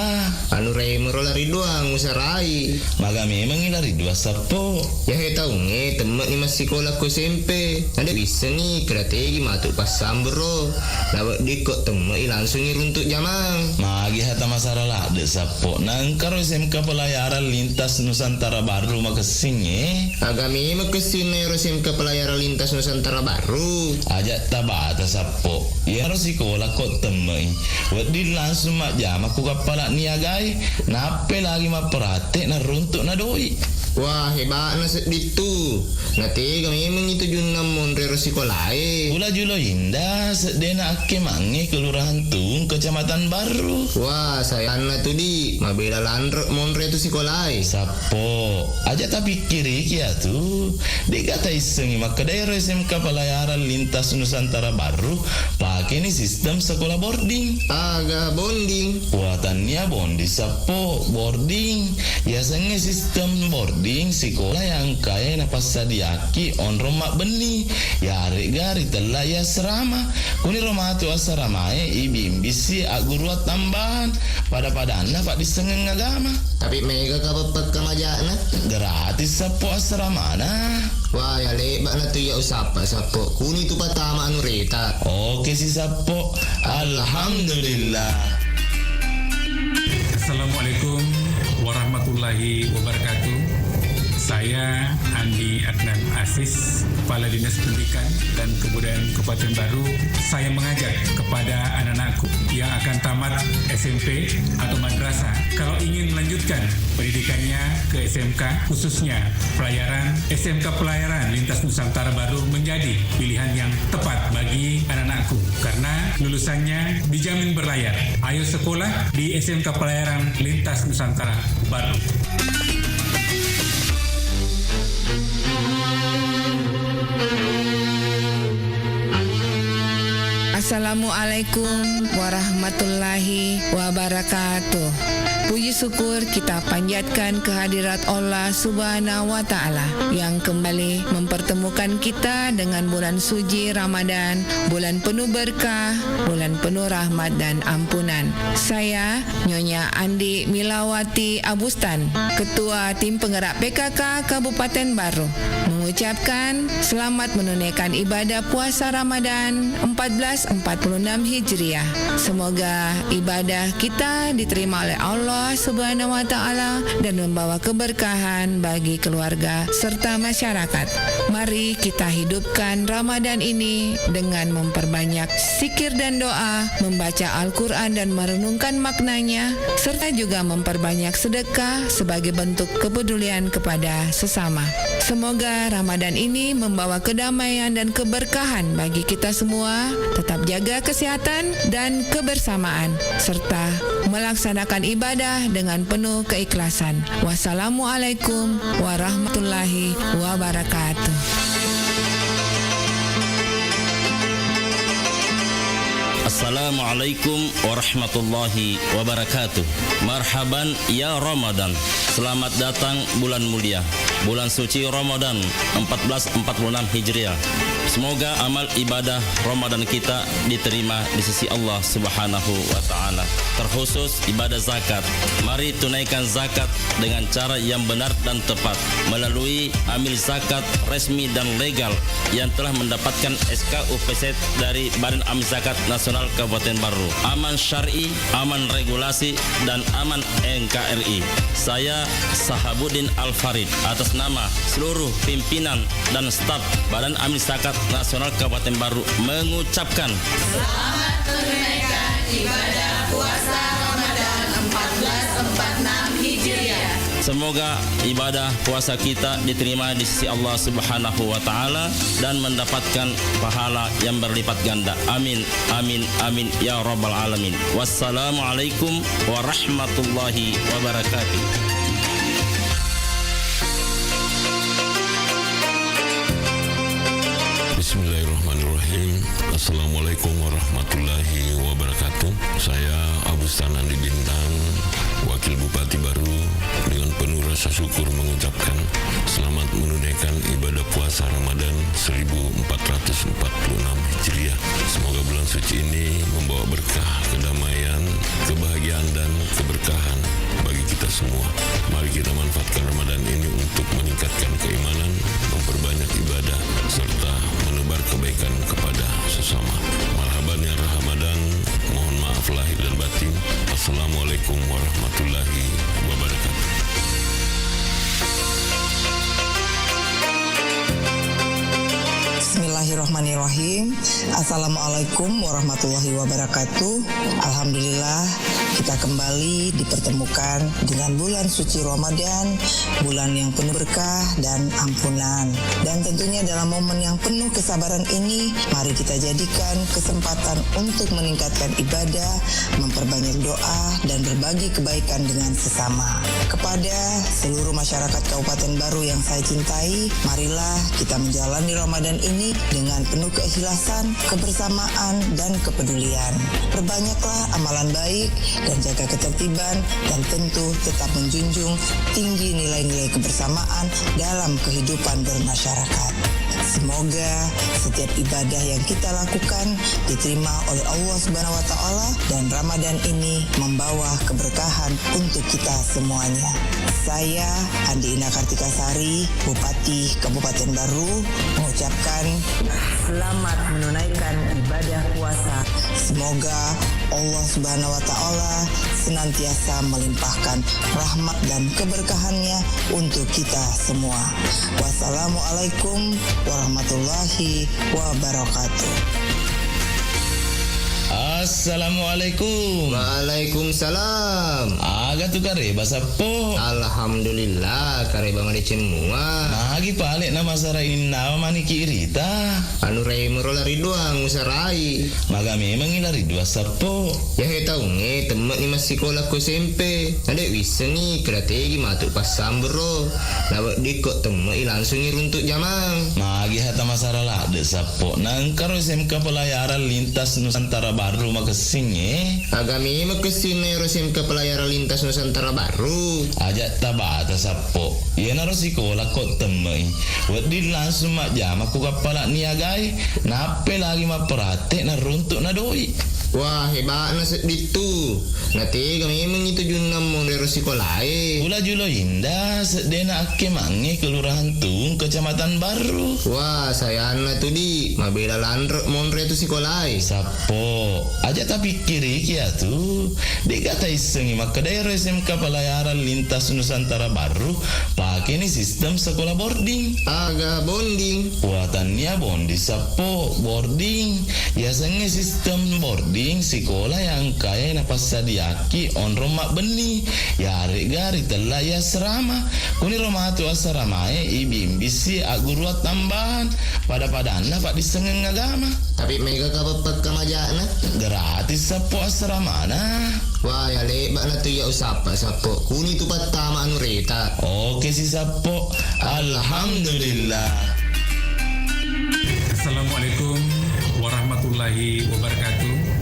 Anu remero lari doang usarai. Maga memengngi lari dua, Sappo? Yahe taungnge temme'ni massikola ko S M P. Nade wissengngi krategi matu passambro. Naweddikko temme'i langsungngi runtuk jamang. Magi hata masara ladde, Sappo? Nangkaro S M K Pelayaran Lintas Nusantara Barru makessingnge? Aga memeng kessinna ero S M K Pelayaran Lintas Nusantara Barru? Aja tabata, Sappo. Iyaro sikola ko temme'i, wedding langsung majjama ku kappala niagae, nappe lagi mapprate naruntuk nadoi. Wah, heba'na sedding tu. Natega memeng itu junna monre ro sikolae. Pula Julo Indah, seddena akkemangnge Kelurahan Tung, Kecamatan Barru. Wah, sayanna tu, di, mabela lanre monre tu sikolae. Sappo, aja tapikkiriki atu. De'ga taissengngi makkeda ero S M K Pelayaran Lintas Nusantara Barru pakeni sistem sekolah boarding. Aga bonding? Wa, tannia bonding, Sappo, boarding. Yasengnge sistem boarding sikola yang kae napassadiaki onrong mabbenni, yaregga ritella i asrama. Kuniro matu asramae ibimbisi agguruang tambahan, pada-padanna paddissengeng agama. Tapi mega kapang pakkamajana? Gratis, Sappo, asramana. Wah, ya lebba'na tu iya usappa, Sappo. Kuni tu patama anu reta. Oke si, Sappo. Alhamdulillah. Assalamualaikum warahmatullahi wabarakatuh. Saya Andi Adnan Aziz, Kepala Dinas Pendidikan dan Kebudayaan Kabupaten Baru, saya mengajak kepada anak-anakku yang akan tamat S M P atau madrasah, kalau ingin melanjutkan pendidikannya ke S M K, khususnya pelayaran, S M K Pelayaran Lintas Nusantara Baru menjadi pilihan yang tepat bagi anak-anakku, karena lulusannya dijamin berlayar. Ayo sekolah di S M K Pelayaran Lintas Nusantara Baru. Assalamualaikum warahmatullahi wabarakatuh. Puji syukur kita panjatkan kehadirat Allah Subhanahu wa Ta'ala yang kembali mempertemukan kita dengan bulan suci Ramadan, bulan penuh berkah, bulan penuh rahmat dan ampunan. Saya, Nyonya Andi Milawati Abustan, Ketua Tim Penggerak P K K Kabupaten Baru, mengucapkan selamat menunaikan ibadah puasa Ramadan empat belas empat puluh enam Hijriah. Semoga ibadah kita diterima oleh Allah Subhanahu wa Ta'ala dan membawa keberkahan bagi keluarga serta masyarakat. Mari kita hidupkan Ramadan ini dengan memperbanyak zikir dan doa, membaca Al-Quran dan merenungkan maknanya, serta juga memperbanyak sedekah sebagai bentuk kepedulian kepada sesama. Semoga Ramadan ini membawa kedamaian dan keberkahan bagi kita semua. Tetap jaga kesehatan dan kebersamaan, serta melaksanakan ibadah dengan penuh keikhlasan. Wassalamualaikum warahmatullahi wabarakatuh. Assalamualaikum warahmatullahi wabarakatuh. Marhaban ya Ramadan. Selamat datang bulan mulia, bulan suci Ramadan empat belas empat puluh enam Hijriah. Semoga amal ibadah Ramadan kita diterima di sisi Allah Subhanahu wa Ta'ala, terkhusus ibadah zakat. Mari tunaikan zakat dengan cara yang benar dan tepat melalui amil zakat resmi dan legal yang telah mendapatkan S K U P Z dari Badan Amil Zakat Nasional Kabupaten Baru. Aman syar'i, aman regulasi, dan aman N K R I. Saya, Sahabuddin Al-Farid, atas nama seluruh pimpinan dan staf Badan Amil Zakat Nasional Kabupaten Baru, mengucapkan selamat menunaikan ibadah puasa Ramadan empat belas empat enam Hijriah. Semoga ibadah puasa kita diterima di sisi Allah Subhanahu wa Ta'ala dan mendapatkan pahala yang berlipat ganda. Amin, amin, amin, ya Rabbal Alamin. Wassalamualaikum warahmatullahi wabarakatuh. Bismillahirrahmanirrahim. Assalamualaikum warahmatullahi wabarakatuh. Saya Abustan Andi Bintang, Wakil Bupati Baru, dengan penuh rasa syukur mengucapkan selamat menunaikan ibadah puasa Ramadan seribu empat ratus empat puluh enam Hijriah. Semoga bulan suci ini membawa berkah, kedamaian, kebahagiaan, dan keberkahan bagi kita semua. Mari kita manfaatkan Ramadan ini untuk meningkatkan keimanan, memperbanyak ibadah, serta menebar kebaikan kepada sesama. Marhaban ya Ramadan, mohon maaf lahir dan batin. Assalamualaikum warahmatullahi wabarakatuh. Bismillahirrahmanirrahim. Assalamualaikum warahmatullahi wabarakatuh. Alhamdulillah, kita kembali dipertemukan dengan bulan suci Ramadan, bulan yang penuh berkah dan ampunan. Dan tentunya dalam momen yang penuh kesabaran ini, mari kita jadikan kesempatan untuk meningkatkan ibadah, memperbanyak doa, dan berbagi kebaikan dengan sesama. Kepada seluruh masyarakat Kabupaten Baru yang saya cintai, marilah kita menjalani Ramadan ini dengan penuh keikhlasan, kebersamaan, dan kepedulian. Perbanyaklah amalan baik dan jaga ketertiban, dan tentu tetap menjunjung tinggi nilai-nilai kebersamaan dalam kehidupan bermasyarakat. Semoga setiap ibadah yang kita lakukan diterima oleh Allah Subhanahu wa Ta'ala dan Ramadan ini membawa keberkahan untuk kita semuanya. Saya, Andi Ina Kartika Sari, Bupati Kabupaten Baru, mengucapkan selamat menunaikan ibadah puasa. Semoga Allah Subhanahu wa Ta'ala senantiasa melimpahkan rahmat dan keberkahannya untuk kita semua. Wassalamualaikum warahmatullahi wabarakatuh. Assalamualaikum. Waalaikumsalam. Aga tu kareba, Sappo? Alhamdulillah, kareba madeceng mua. Magi pale na masara innawa maniki irita? Anu raimero lari duang usarai. Maga memengngi lari dua, Sappo? Yahe taungnge temme'ni massikola ko S M P. Nade wissengngi keda tegi matu passambero. Naweddikko temme'i langsungngi runtuk jamang. Magi hata masara ladde, Sappo? Nangkaro S M K Pelayaran Lintas Nusantara Baru makessingnge. Aga memeng kessinna ero S M K Pelayaran Lintas Nusantara Baru? Aja tabata, Sappo. Iyanaro sikola ko temme'i. Wedding langsung majjama ku kappala niagae, nappe lagi mapparatte naruntuk na doi. Wah, heba'na sedding tu. Natega memeng itu junna monrero sikolae. Pula Julo Indah, seddena akkemangnge Kelurahan Tung, Kecamatan Barru. Wah, sayanna tu, Di. Mabela lanre monre tu sikolae. Sappo, aja tapikkiriki atu. De'ga taissengngi makkeda ero S M K Pelayaran Lintas Nusantara Baru pakeni sistem sekolah boarding. Aga bonding? Wah, tannia bonding, Sappo, boarding. Yasengnge sistem boarding sikola yang kae napassadiaki onrong mabbenni, yaregga ritella i asrama. Kuniro matu asramae ibimbisi agguruang tambahan, pada-padanna paddissengeng agama. Tapi mega kapang pakkamajana? Gratis, Sappo, asramana. Wah, ya lebba'na tu iya usappa, Sappo. Kuni tu pattama anu reta. Oke si, Sappo. Alhamdulillah. Assalamualaikum warahmatullahi wabarakatuh.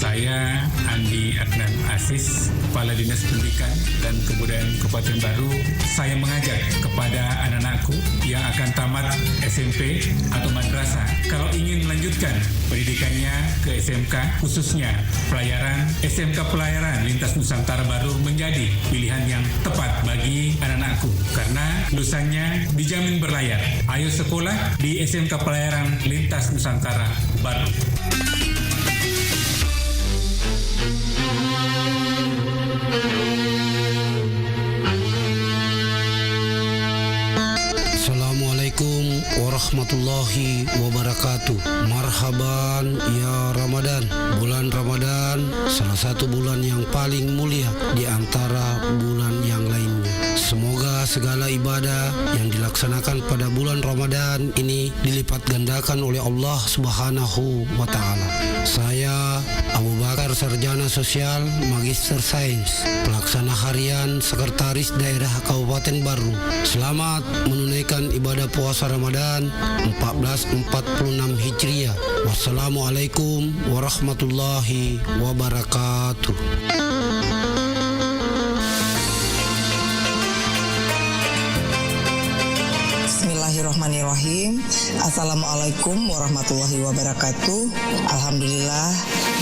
Saya Andi Adnan Aziz, Kepala Dinas Pendidikan dan Kebudayaan Kabupaten Baru. Saya mengajak kepada anak-anakku yang akan tamat S M P atau madrasah, kalau ingin melanjutkan pendidikannya ke S M K, khususnya pelayaran, S M K Pelayaran Lintas Nusantara Baru menjadi pilihan yang tepat bagi anak-anakku karena lulusannya dijamin berlayar. Ayo sekolah di S M K Pelayaran Lintas Nusantara Baru. Assalamualaikum warahmatullahi wabarakatuh. Marhaban ya Ramadan. Bulan Ramadan salah satu bulan yang paling mulia di antara bulan yang lainnya. Semoga segala ibadah yang dilaksanakan pada bulan Ramadan ini dilipat gandakan oleh Allah Subhanahu wa Ta'ala. Saya Abu Bakar, Sarjana Sosial, Magister Sains, Pelaksana Harian Sekretaris Daerah Kabupaten Barru. Selamat menunaikan ibadah puasa Ramadan empat belas empat puluh enam Hijriah. Wassalamualaikum warahmatullahi wabarakatuh. Bismillahirrahmanirrahim. Assalamualaikum warahmatullahi wabarakatuh. Alhamdulillah,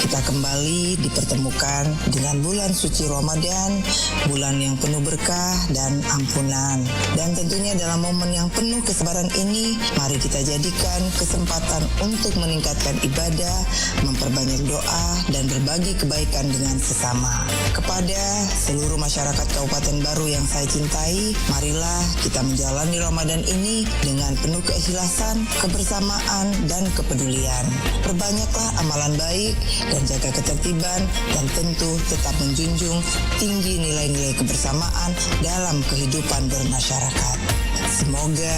kita kembali dipertemukan dengan bulan suci Ramadan, bulan yang penuh berkah dan ampunan. Dan tentunya dalam momen yang penuh kesabaran ini, mari kita jadikan kesempatan untuk meningkatkan ibadah, memperbanyak doa, dan berbagi kebaikan dengan sesama. Kepada seluruh masyarakat Kabupaten Baru yang saya cintai, marilah kita menjalani Ramadan ini dengan penuh keikhlasan, kebersamaan, dan kepedulian. Perbanyaklah amalan baik dan jaga ketertiban, dan tentu tetap menjunjung tinggi nilai-nilai kebersamaan dalam kehidupan bermasyarakat. Semoga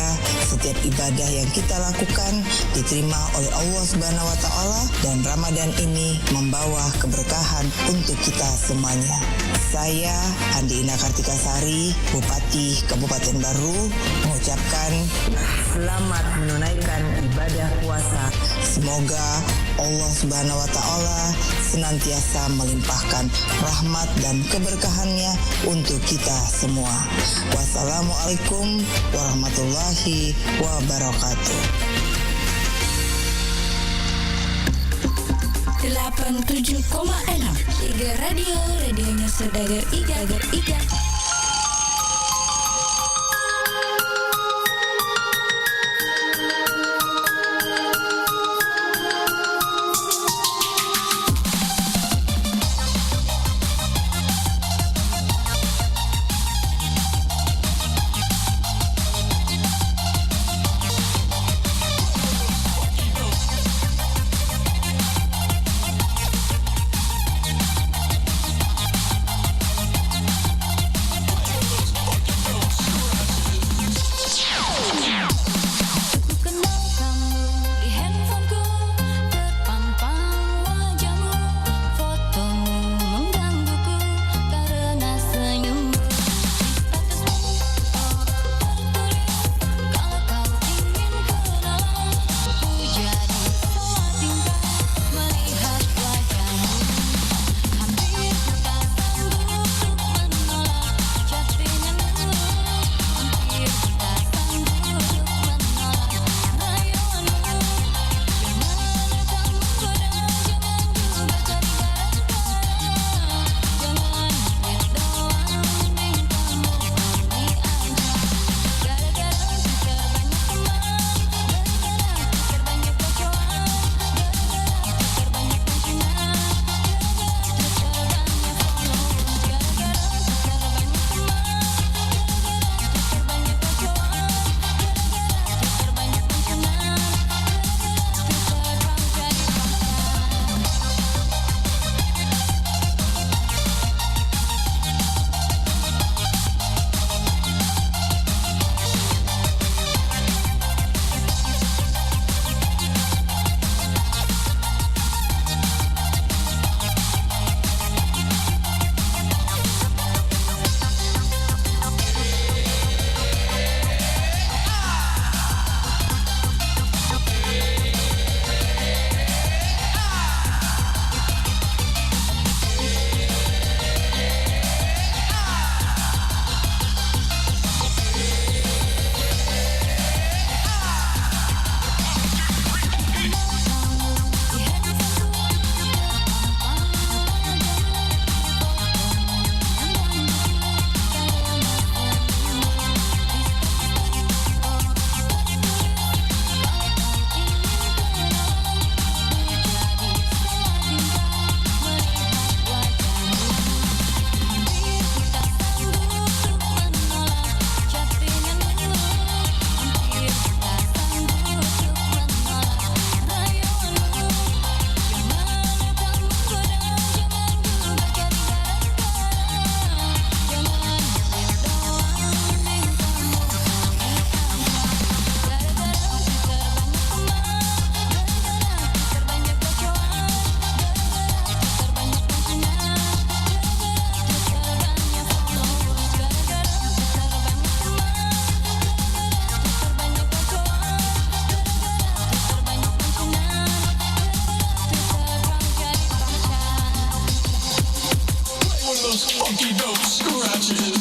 setiap ibadah yang kita lakukan diterima oleh Allah Subhanahu wa Ta'ala, dan Ramadan ini membawa keberkahan untuk kita semuanya. Saya Andi Ina Kartika Sari, Bupati Kabupaten Baru, mengucapkan selamat menunaikan ibadah puasa. Semoga Allah Subhanahu wa Ta'ala senantiasa melimpahkan rahmat dan keberkahannya untuk kita semua. Wassalamualaikum warahmatullahi wabarakatuh. Delapan tujuh koma enam Iga Radio, radionya saudagar Iga, Iga. Ku kenal kamu, di handphoneku terpampang wajahmu, fotomu menggangguku karena senyummu. Di statusmu tertulis, kalau kau ingin kenalan, ku jadi salah tingkah melihat wajahmu. Hampir ku tak sanggup untuk menolak chat denganmu. Hampir ku tak sanggup untuk menolak rayuanmu. Janganlah kamu goda, jangan juga cari gara-gara. Jangan hampir doang, mending kamu pergi aja. Gara-gara Twitter banyak teman, gara-gara Twitter banyak bacoan, gara-gara Twitter banyak pencinta. Play one of those funky dope scratches.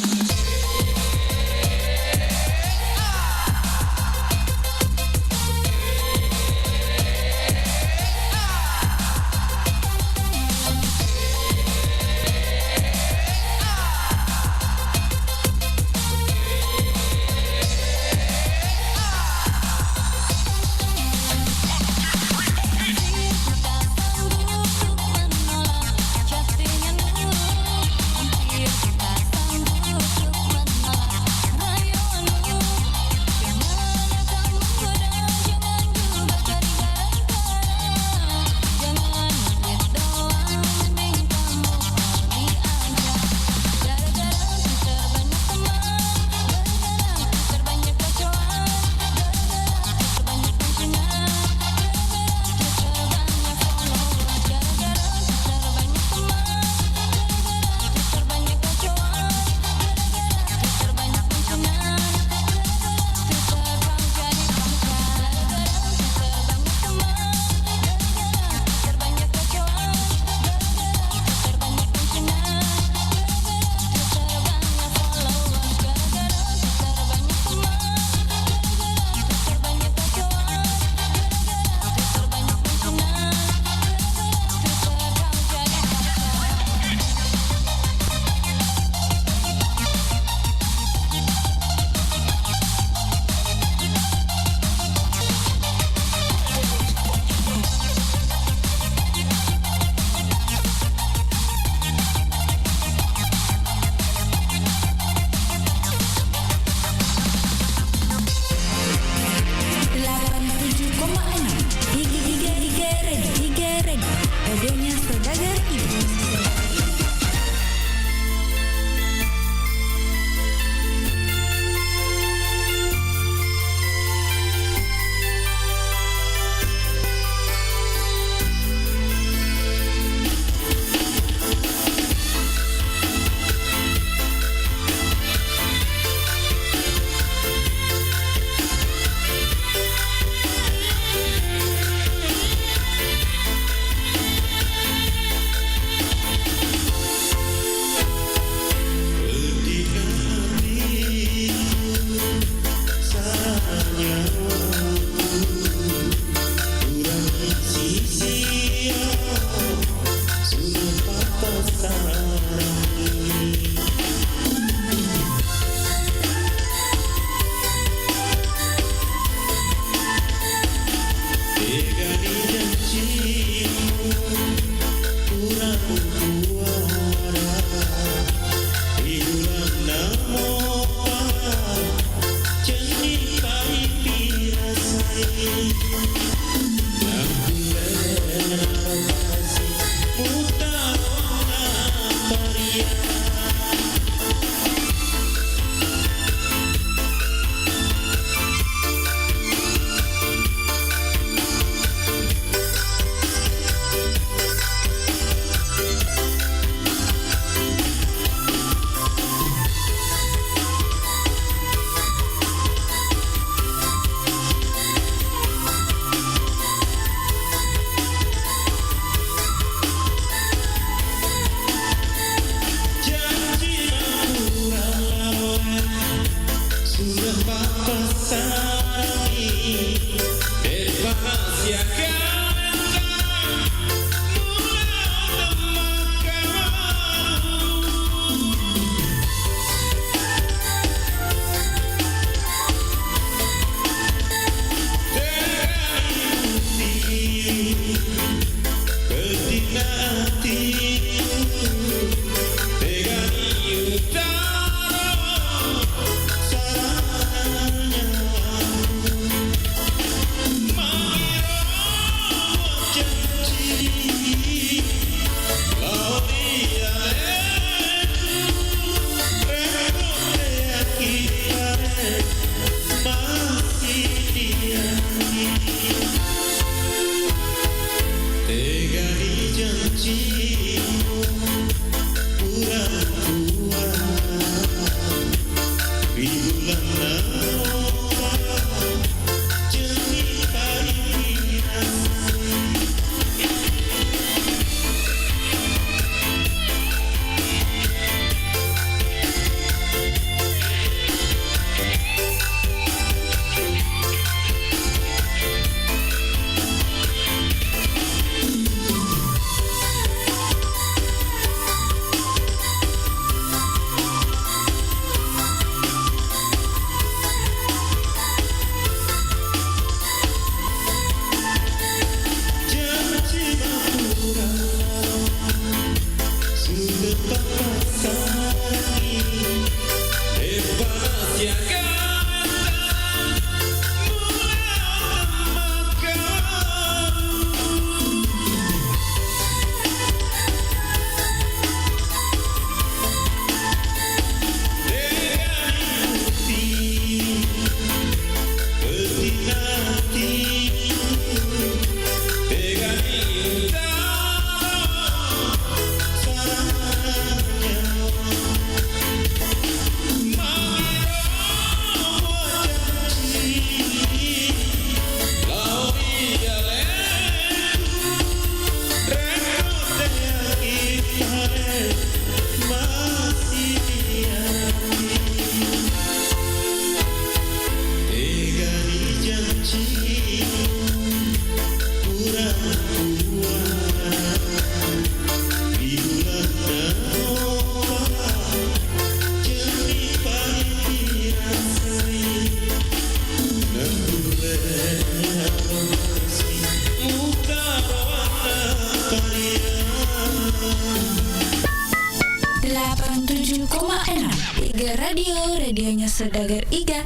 koma enam. Iga Radio, radionya saudagar Iga.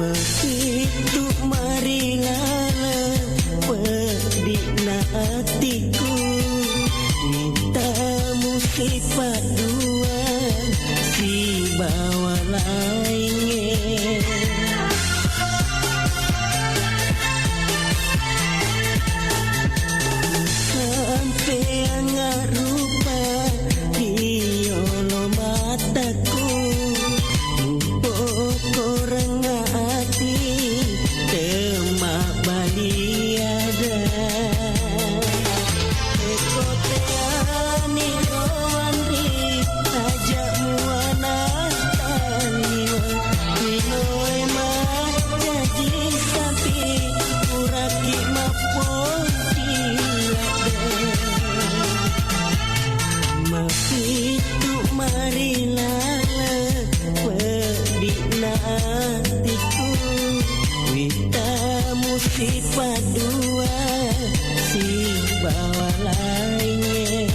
Mapittu mari laleng peddi'na atiku, mitamu sipaddua sibawa laingnge. Sampeang rupa riolo mataku, mupokoreng ati temmabbaliada. Ekoteani roanri aja muana taliwa, linoe majaji sampi puraki mappoji ladde. Mapittu mari laleng peddi'na atiku, witamu sipaddua sibawa laingnge.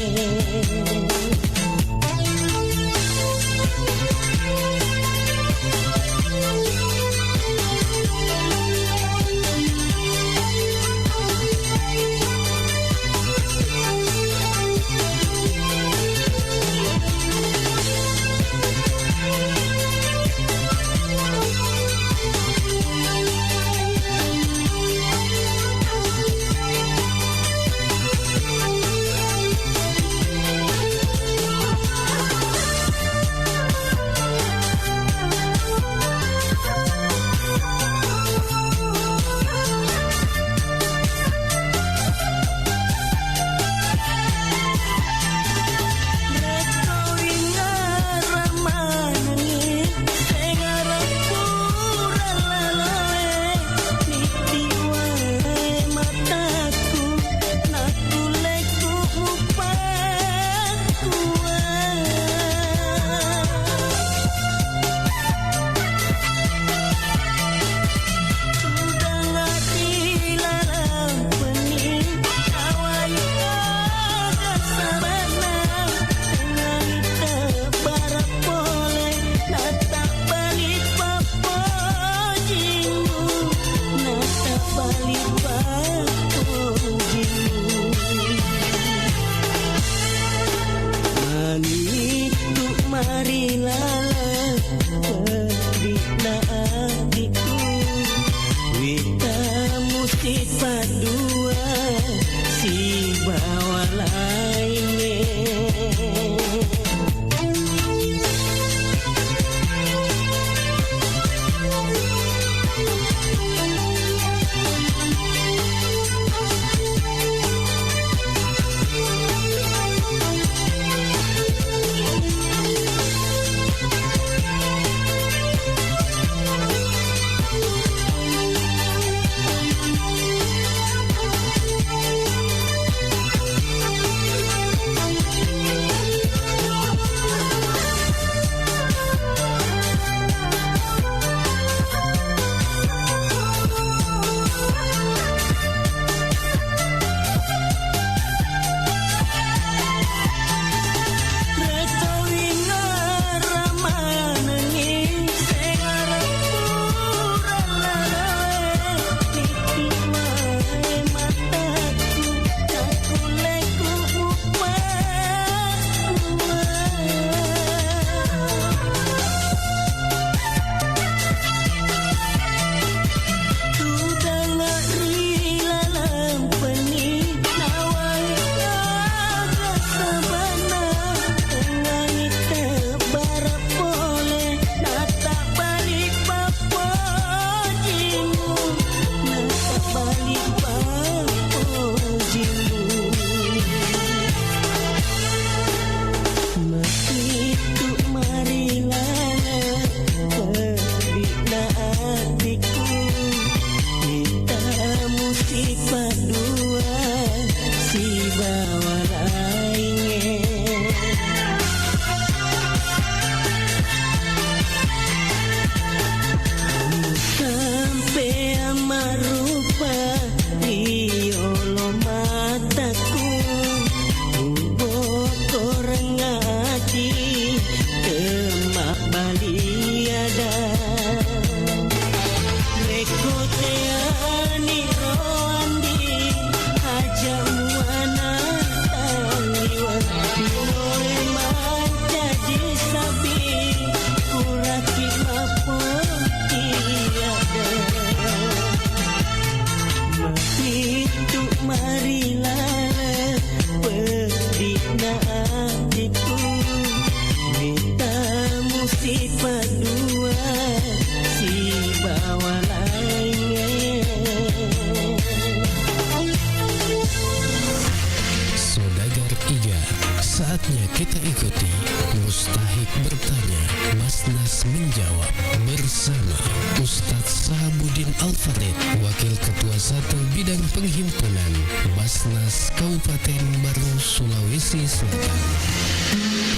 Udin Alfarid, Wakil Ketua Satu Bidang Penghimpunan Basnas Kabupaten Maros, Sulawesi Selatan.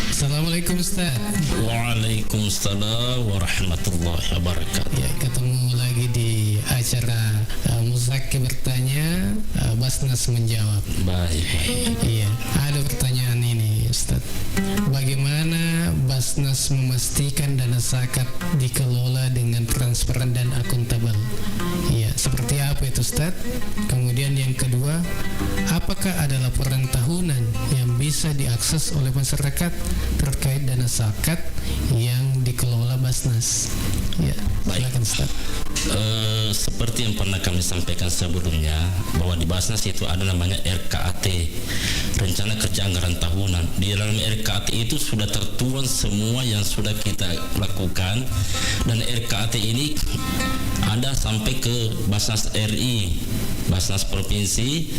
Assalamualaikum, Ustaz. Waalaikumsalam warahmatullahi wabarakatuh. Ya, ketemu lagi di acara, eh, Muzaki Bertanya, eh, Basnas Menjawab. Baik. Iya, ada pertanyaan ini, Ustaz. Bagaimana Basnas memastikan dana zakat dikelola dengan transparan dan akuntabel? Iya, seperti apa itu, Ustaz? Kemudian yang kedua, apakah ada laporan tahunan yang bisa diakses oleh masyarakat terkait dana zakat yang dikelola Basnas? Ya, Baik. Silakan, Ustaz. Eh, seperti yang pernah kami sampaikan sebelumnya, bahwa di Basnas itu ada namanya R K A T, Rencana Kerja Anggaran Tahunan. Di dalam R K A T itu sudah tertuang semua yang sudah kita lakukan, dan R K A T ini ada sampai ke Basnas R I, Basnas Provinsi,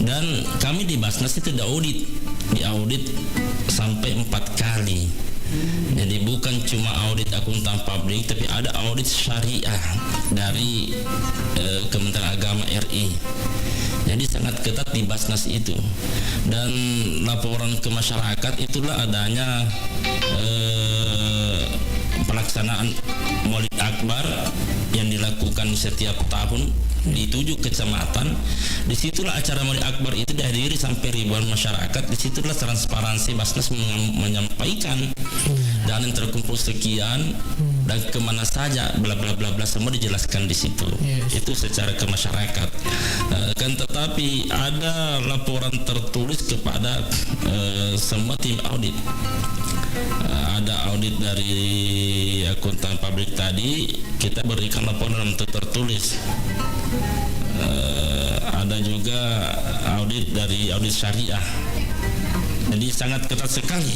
dan kami di Basnas itu diaudit, diaudit sampai empat kali. Jadi bukan cuma audit akuntan publik, tapi ada audit syariah dari, eh, Kementerian Agama R I. Jadi sangat ketat di Basnas itu. Dan laporan ke masyarakat itulah adanya, eh, pelaksanaan Maulid Akbar yang dilakukan setiap tahun di tujuh kecamatan. Disitulah acara Maulid Akbar itu dihadiri sampai ribuan masyarakat. Disitulah transparansi Basnas mengam-, menyampaikan dana yang terkumpul sekian dan kemana saja, bla bla bla bla, semua dijelaskan di situ. Yes. Itu secara ke masyarakat. Eh, kan tetapi ada laporan tertulis kepada, eh, semua tim audit. Eh, ada audit dari akuntan publik tadi, kita berikan laporan dalam bentuk tertulis. Eh, ada juga audit dari audit syariah. Jadi sangat ketat sekali.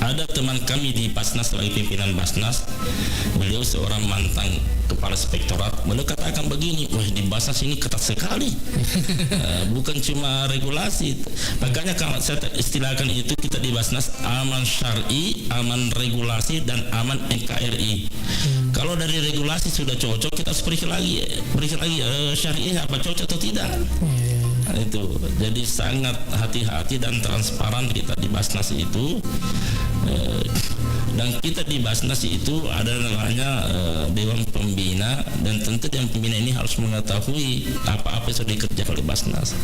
Ada teman kami di Basnas, sebagai pimpinan Basnas, beliau seorang mantan kepala inspektorat, beliau katakan begini, "Wah, di Basnas ini ketat sekali." Eh, bukan cuma regulasi. Makanya kalau saya istilahkan itu, kita di Basnas aman syar'i, aman regulasi, dan aman N K R I. Kalau dari regulasi sudah cocok, kita harus periksa lagi, periksa lagi, eh, syariah apa cocok atau tidak. Iya, iya. Nah, itu. Jadi sangat hati-hati dan transparan kita di Basnas itu. Eh, dan kita di Basnas itu ada namanya, eh, Dewan Pembina, dan tentu Dewan Pembina ini harus mengetahui apa-apa yang sudah dikerjakan oleh Basnas.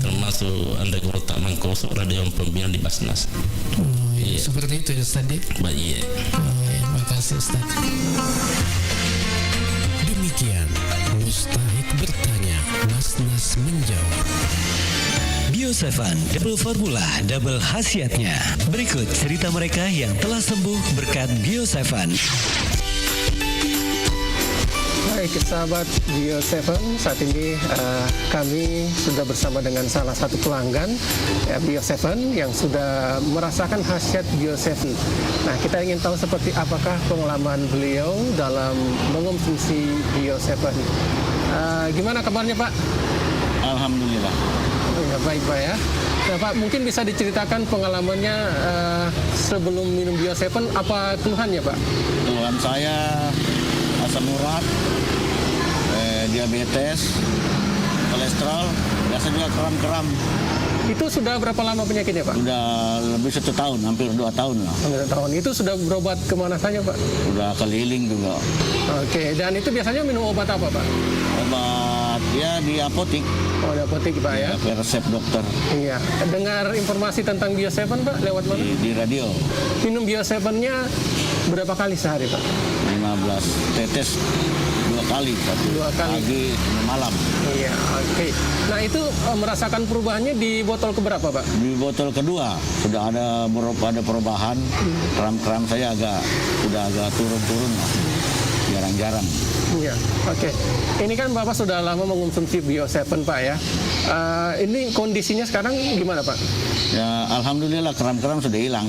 Termasuk Anda Guru Taman Koso ada Dewan Pembina di Basnas. Oh, iya. Iya. Seperti itu ya, Ustaz, ya? Ba-, iya. Oh, iya. Makasih, Ustaz. Demikian Mustahik Bertanya, Basnas Menjawab. Bio Seven, double formula, double khasiatnya. Berikut cerita mereka yang telah sembuh berkat Bio Seven. Baik, sahabat Bio Seven, saat ini, eh, kami sudah bersama dengan salah satu pelanggan, ya, Bio Seven yang sudah merasakan khasiat Bio Seven. Nah, kita ingin tahu seperti apakah pengalaman beliau dalam mengonsumsi Bio Seven. Eh, gimana kabarnya, Pak? Alhamdulillah. Oh ya, baik, Pak, ya. Nah, Pak, mungkin bisa diceritakan pengalamannya, eh, sebelum minum Bio Seven, apa keluhannya, Pak? Keluhan saya asam urat, eh, diabetes, kolesterol, biasa juga kram-kram. Itu sudah berapa lama penyakitnya, Pak? Udah lebih satu tahun, hampir dua tahun lah. Hampir satu tahun. Itu sudah berobat kemana saja, Pak? Udah keliling juga. Oke, dan itu biasanya minum obat apa, Pak? Obat, ya, di apotik. Oh, di apotik, Pak, ya? Ya, pakai resep dokter. Iya. Dengar informasi tentang Bio Seven, Pak, lewat mana? Di, di radio. Minum Bio Seven-nya berapa kali sehari, Pak? Lima belas tetes, dua kali, satu Dua kali. Pagi, satu malam. Iya, oke. Nah, itu, eh, merasakan perubahannya di botol keberapa, Pak? Di botol kedua. Sudah ada berob-, ada perubahan, kram-kram saya agak, sudah agak turun-turun lah. Jarang-jarang. Iya, oke. Ini kan Bapak sudah lama mengonsumsi Bio Seven, Pak, ya. Eh, ini kondisinya sekarang gimana, Pak? Ya, alhamdulillah, kram-kram sudah hilang.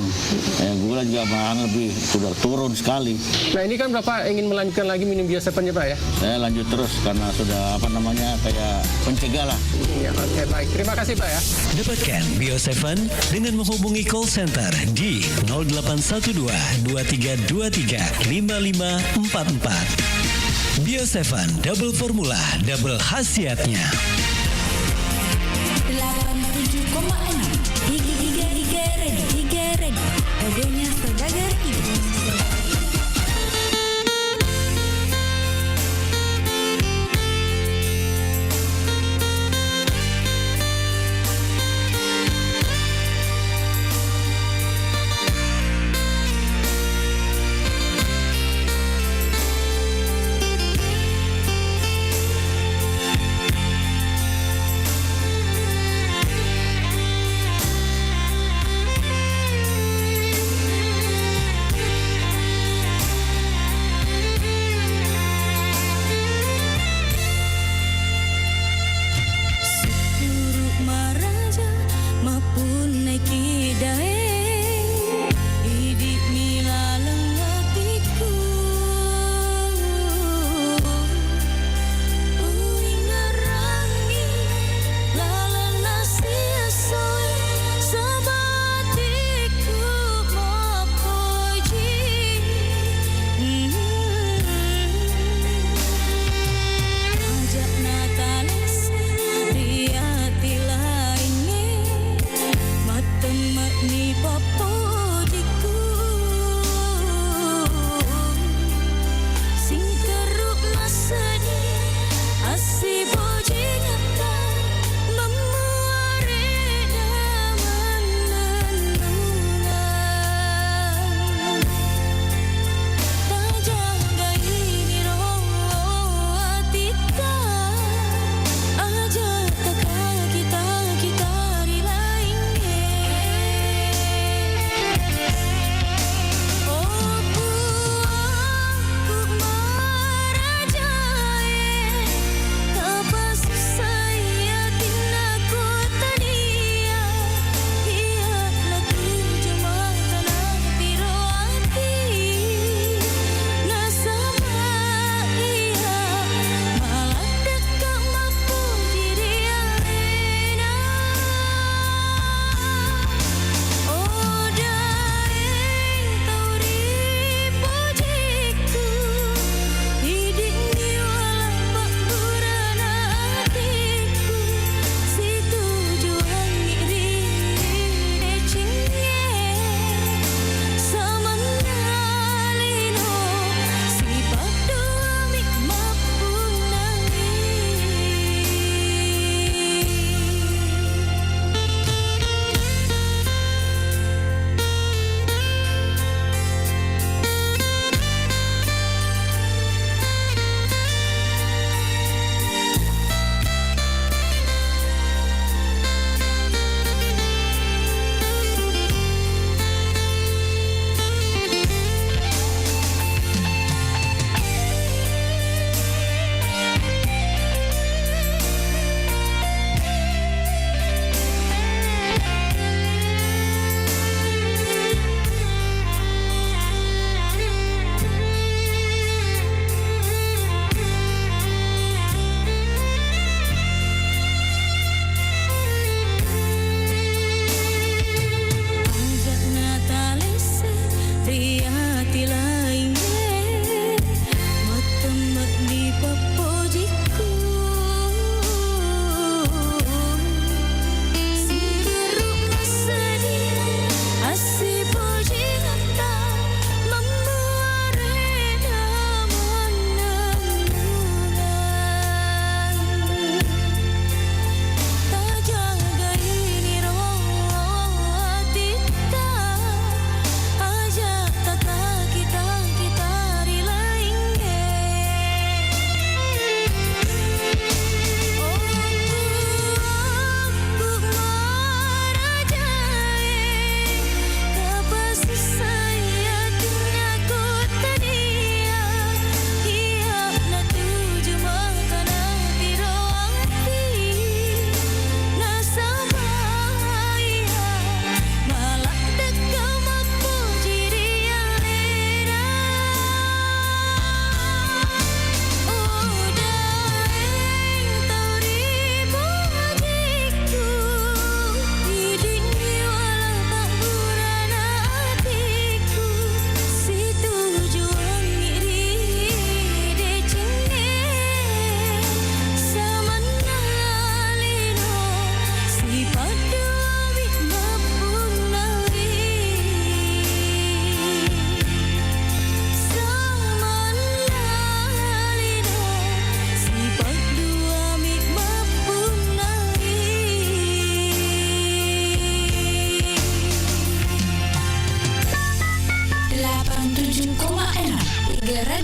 Ya, gula juga malahan lebih, sudah turun sekali. Nah, ini kan Bapak ingin melanjutkan lagi minum Bio Seven-nya, Pak, ya? Saya lanjut terus karena sudah, apa namanya, kayak pencegah lah. Iya, oke, baik. Terima kasih, Pak, ya. Dapatkan Bio Seven dengan menghubungi call center di nol delapan satu dua, dua tiga dua tiga, lima lima empat empat. Bio tujuh Double Formula, double khasiatnya. Delapan tujuh koma enam. Iga, Iga, Iga Ready, Iga Ready. Radionya Saudagar Iga.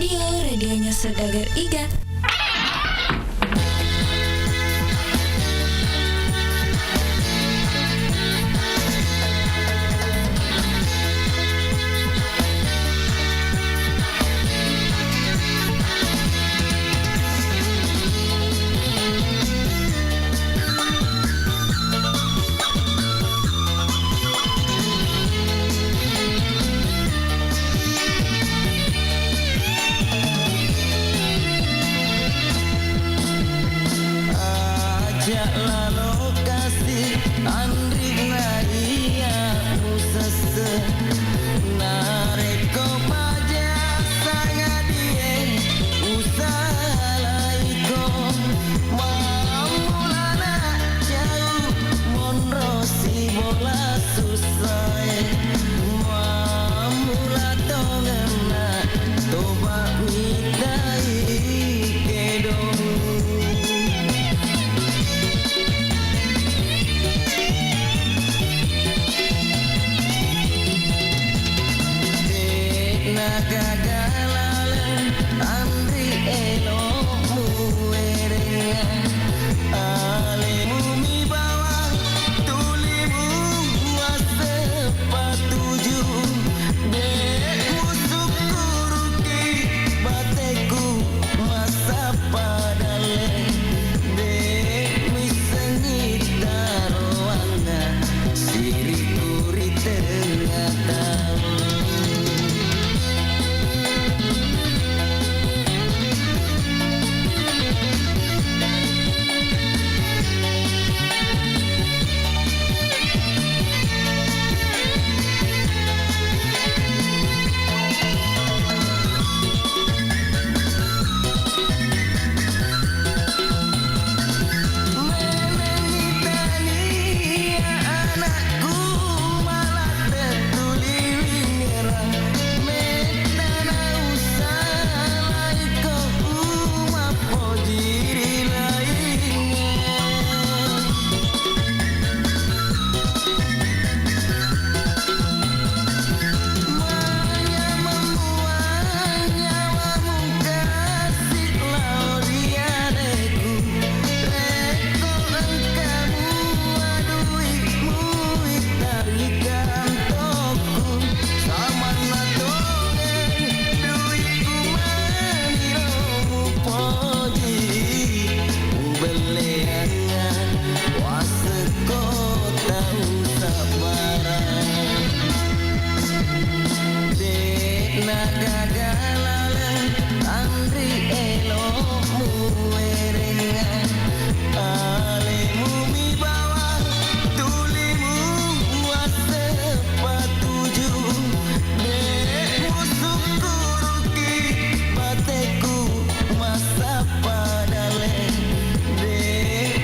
Yo, radionya saudagar Iga. Aja lalo kasi anri na iya musesse. Narekko paja sangadie usalaiko, mammulana jauh monro sibola sussae. Mammula tongenna toba mitai kedong. De'na gaga laleng anri elo muwerengnga. Alemu mi bawang tulimu waseppatuju. De' musukkuruki bateku massappa dalle. De' missengngi taroanna siriku ri tengnga taung. Menengi tania anakku maladde tuli wingerang, metta nausalaiko umappoji ri laingnge. Manyameng mua nyawamu kasi lao ri adeku. Rekko engka mua dui'mu, ittari kantokku. Samanna tongeng dui'ku maniro mupoji, ubelleangnga wasekko tau sabbarang. De'na gaga laleng anri elo muwerengnga. Alemu mi bawang tulimu waseppatuju. De' musukkuruki bateku massappa dalle. De'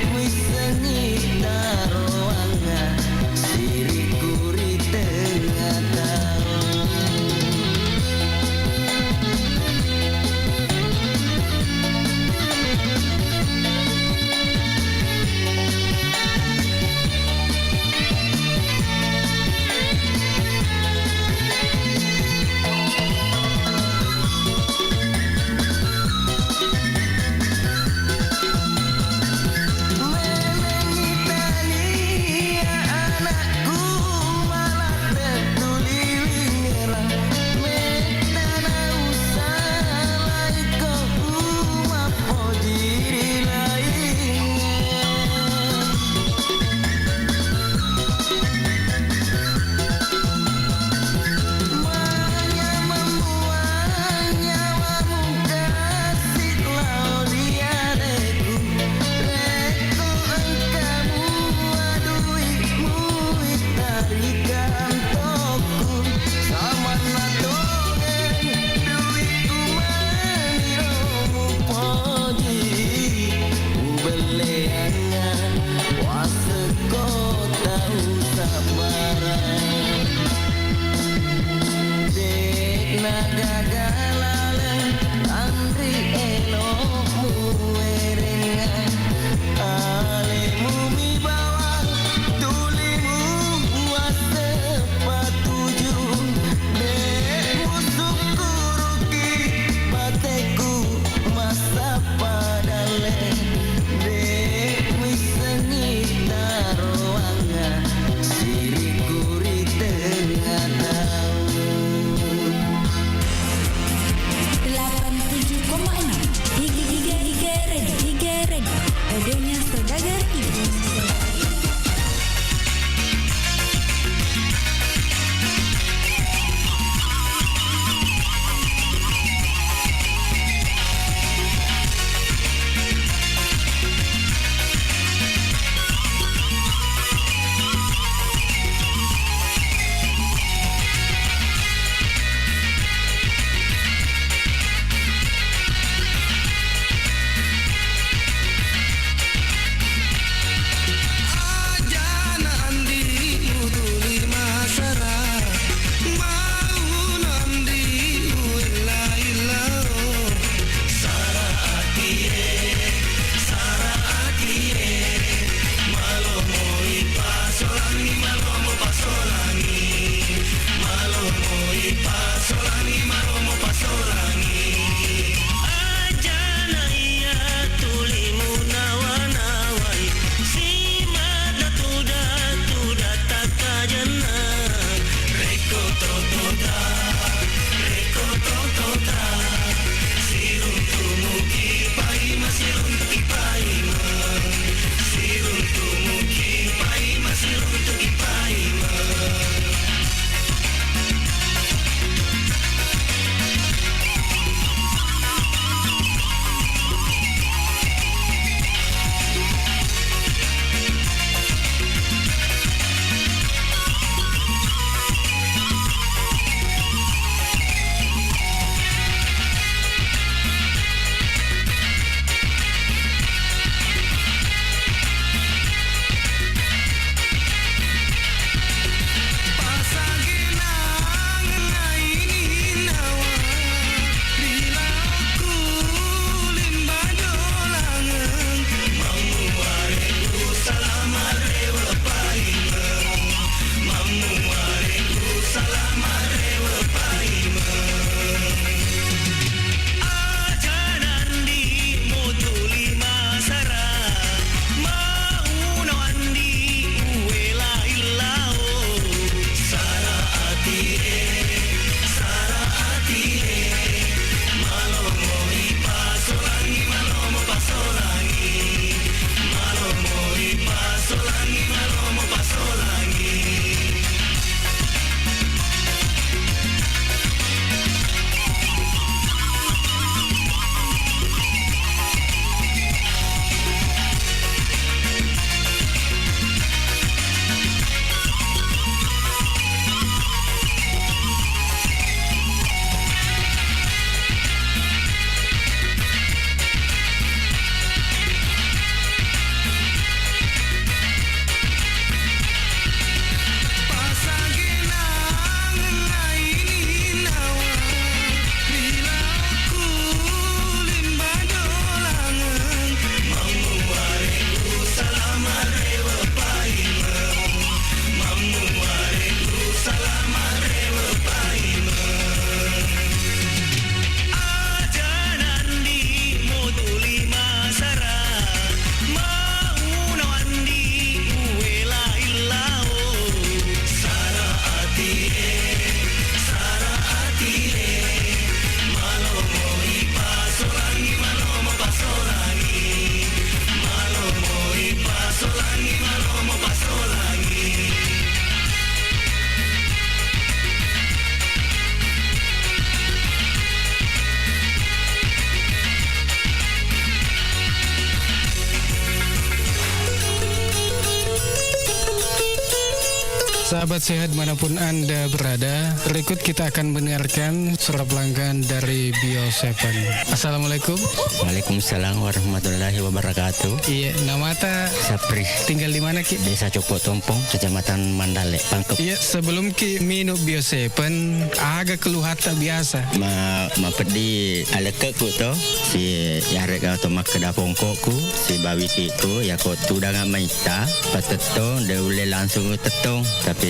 Sahabat sehat dimanapun Anda berada, berikut kita akan mendengarkan surat pelanggan dari Bio Seven. Assalamualaikum. Waalaikumsalam warahmatullahi wabarakatuh. Iya, namata? Sapri. Tinggal di mana, Ki? Desa Cokok Tompong, Kecamatan Mandale, Pangkep. Iya, sebelum Ki minum Bio Seven, aga keluhatta biasa? Ma-, mapeddi alekke'ku to, si yarega to makkeda pongko'ku, sibawa witikku, yako tudanga maitta, patettong, de ulle langsung tettong. Tapi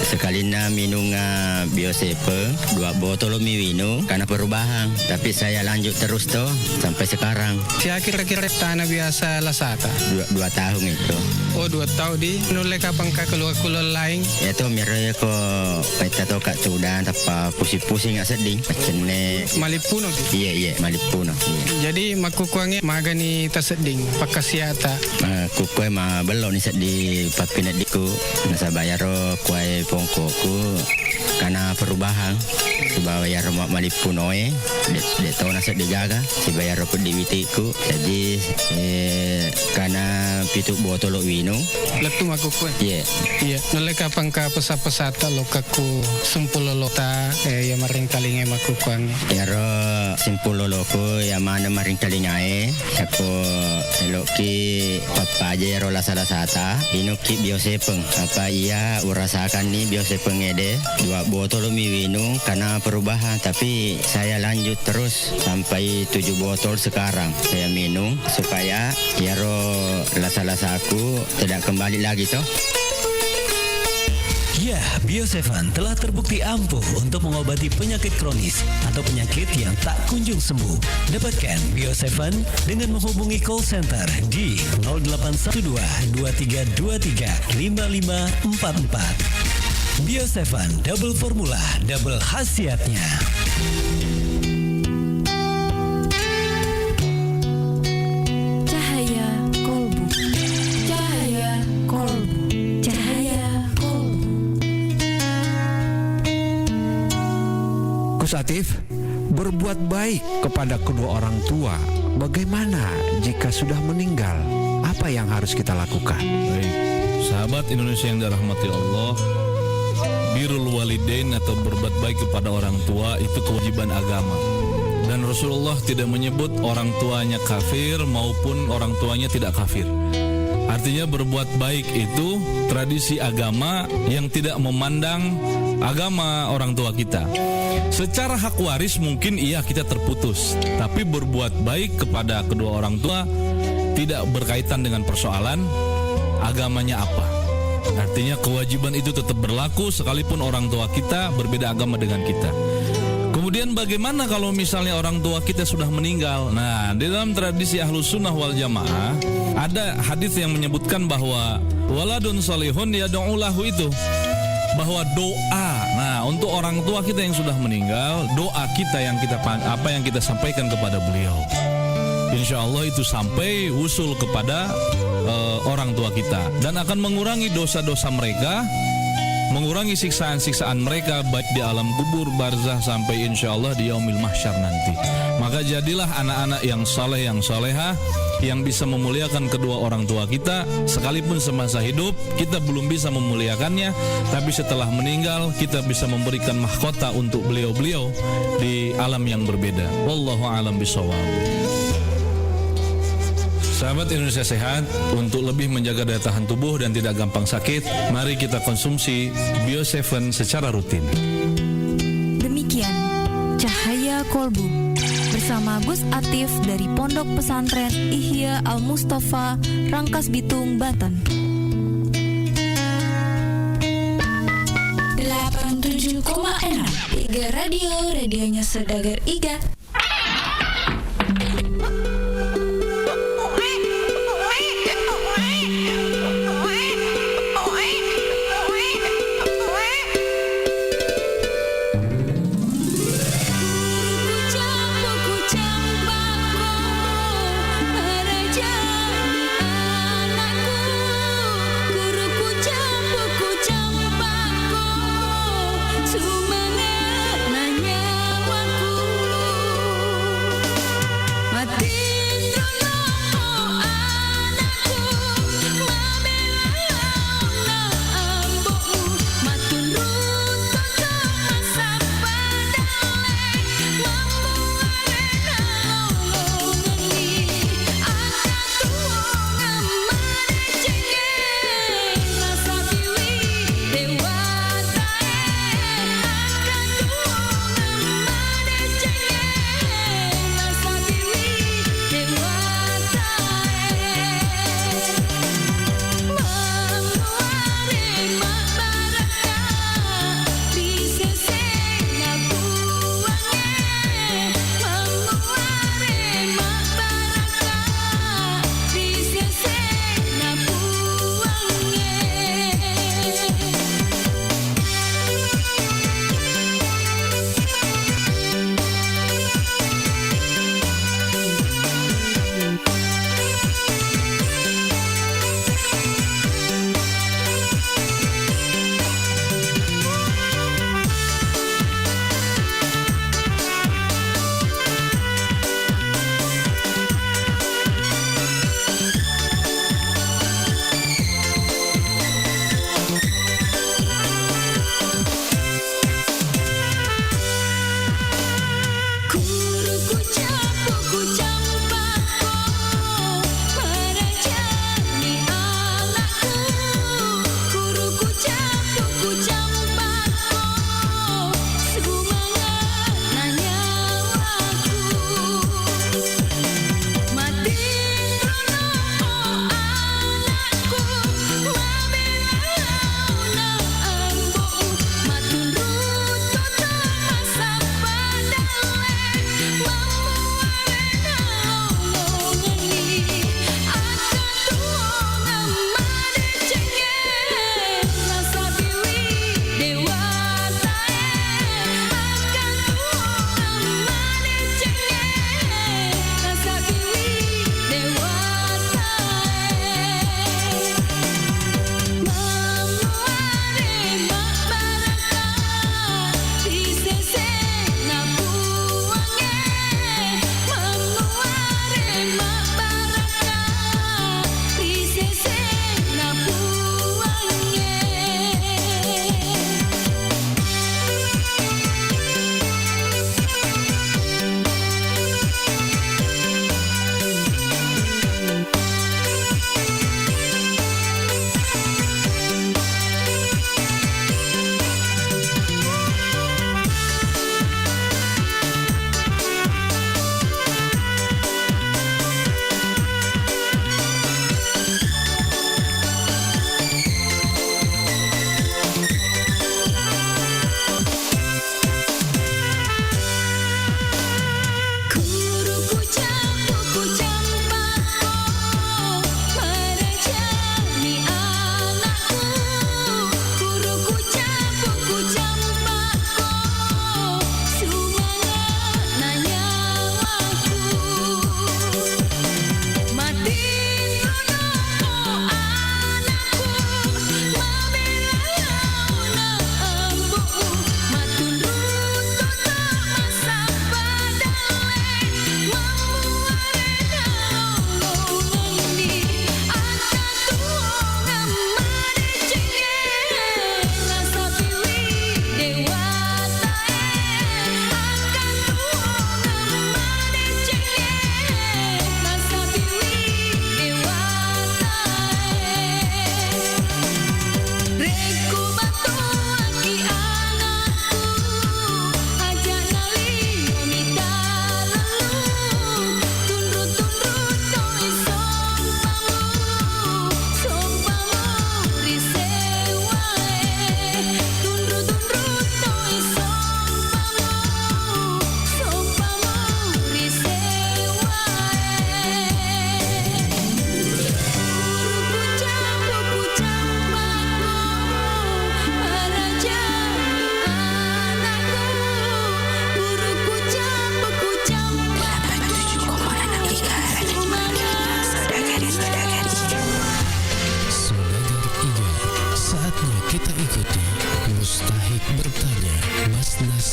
sekalinna minunga Bio Seven, dua botolo mi winung, karena perubahan. Tapi saya lanjut terus to, sampai sekarang. Sia kira-kira tana biasa lasata? Dua, dua tahun itu. Oh, dua tahun di. Nulle kapang ka keluar-keluar lain? Ya to, miro ya ko peta to ka tudang, tappa pusing-pusing nggak sedih. Cenne. Malippuno ki? Iya, iya, malippuno. Iya. Jadi, makkukuangnge magani tasedding, pakkasiata? Eh, kukue ma bello ni seddi pappineddiku, nasaba yaro kuae pongkoku kana perubahan, sibawa yaro ma-, malippunoe, de-, de tona seddi gaga, sibawa yaro peddi witikku, jadi, eh, kana pitu botolo winung. Lettu makkukue? Iya. Iya, nulle kapang ka pesa-pesata lokakku sumpulolota, eh, ya maringkalingai makkukuangnge. Yaro simpuloloku ya mana maringkalingae. Yako eloki pappaja iyaro lasa-lasata, inukki Bio Seven. Apa iya urasakanni Bio Seven ede, dua botol mi winung karena perubahan, tapi saya lanjut terus sampai tujuh botol sekarang saya minum supaya iyaro lasa-lasaku tidak kembali lagi toh. Ya, Bio Seven telah terbukti ampuh untuk mengobati penyakit kronis atau penyakit yang tak kunjung sembuh. Dapatkan Bio Seven dengan menghubungi call center di nol delapan satu dua, dua tiga dua tiga, lima lima empat empat. Bio Seven Double Formula, double khasiatnya. Cahaya Kolbu. Cahaya Kolbu. Cahaya Kolbu. Gus Atif, berbuat baik kepada kedua orang tua, bagaimana jika sudah meninggal? Apa yang harus kita lakukan? Baik, sahabat Indonesia yang dirahmati Allah, birrul walidain atau berbuat baik kepada orang tua itu kewajiban agama. Dan Rasulullah tidak menyebut orang tuanya kafir maupun orang tuanya tidak kafir. Artinya, berbuat baik itu tradisi agama yang tidak memandang agama orang tua kita. Secara hak waris mungkin iya kita terputus, tapi berbuat baik kepada kedua orang tua tidak berkaitan dengan persoalan agamanya apa. Artinya, kewajiban itu tetap berlaku sekalipun orang tua kita berbeda agama dengan kita. Kemudian, bagaimana kalau misalnya orang tua kita sudah meninggal? Nah, di dalam tradisi Ahlus Sunnah wal Jamaah, ada hadis yang menyebutkan bahwa waladun salihun yad'u lahu itu, bahwa doa, nah, untuk orang tua kita yang sudah meninggal, doa kita yang kita pan-, apa yang kita sampaikan kepada beliau, insya Allah itu sampai usul kepada, eh, orang tua kita dan akan mengurangi dosa-dosa mereka, mengurangi siksaan-siksaan mereka baik di alam kubur, barzah, sampai insya Allah di yaumil mahsyar nanti. Maka jadilah anak-anak yang saleh, yang salehah, yang bisa memuliakan kedua orang tua kita, sekalipun semasa hidup kita belum bisa memuliakannya, tapi setelah meninggal kita bisa memberikan mahkota untuk beliau-beliau di alam yang berbeda. Wallahu a'lam bishawab. Sahabat Indonesia Sehat, untuk lebih menjaga daya tahan tubuh dan tidak gampang sakit, mari kita konsumsi Bio Seven secara rutin. Demikian Cahaya Kolbu bersama Gus Atif dari Pondok Pesantren Ihya Al Mustafa, Rangkas Bitung, Banten. Delapan tujuh koma enam Iga Radio, radionya saudagar Iga.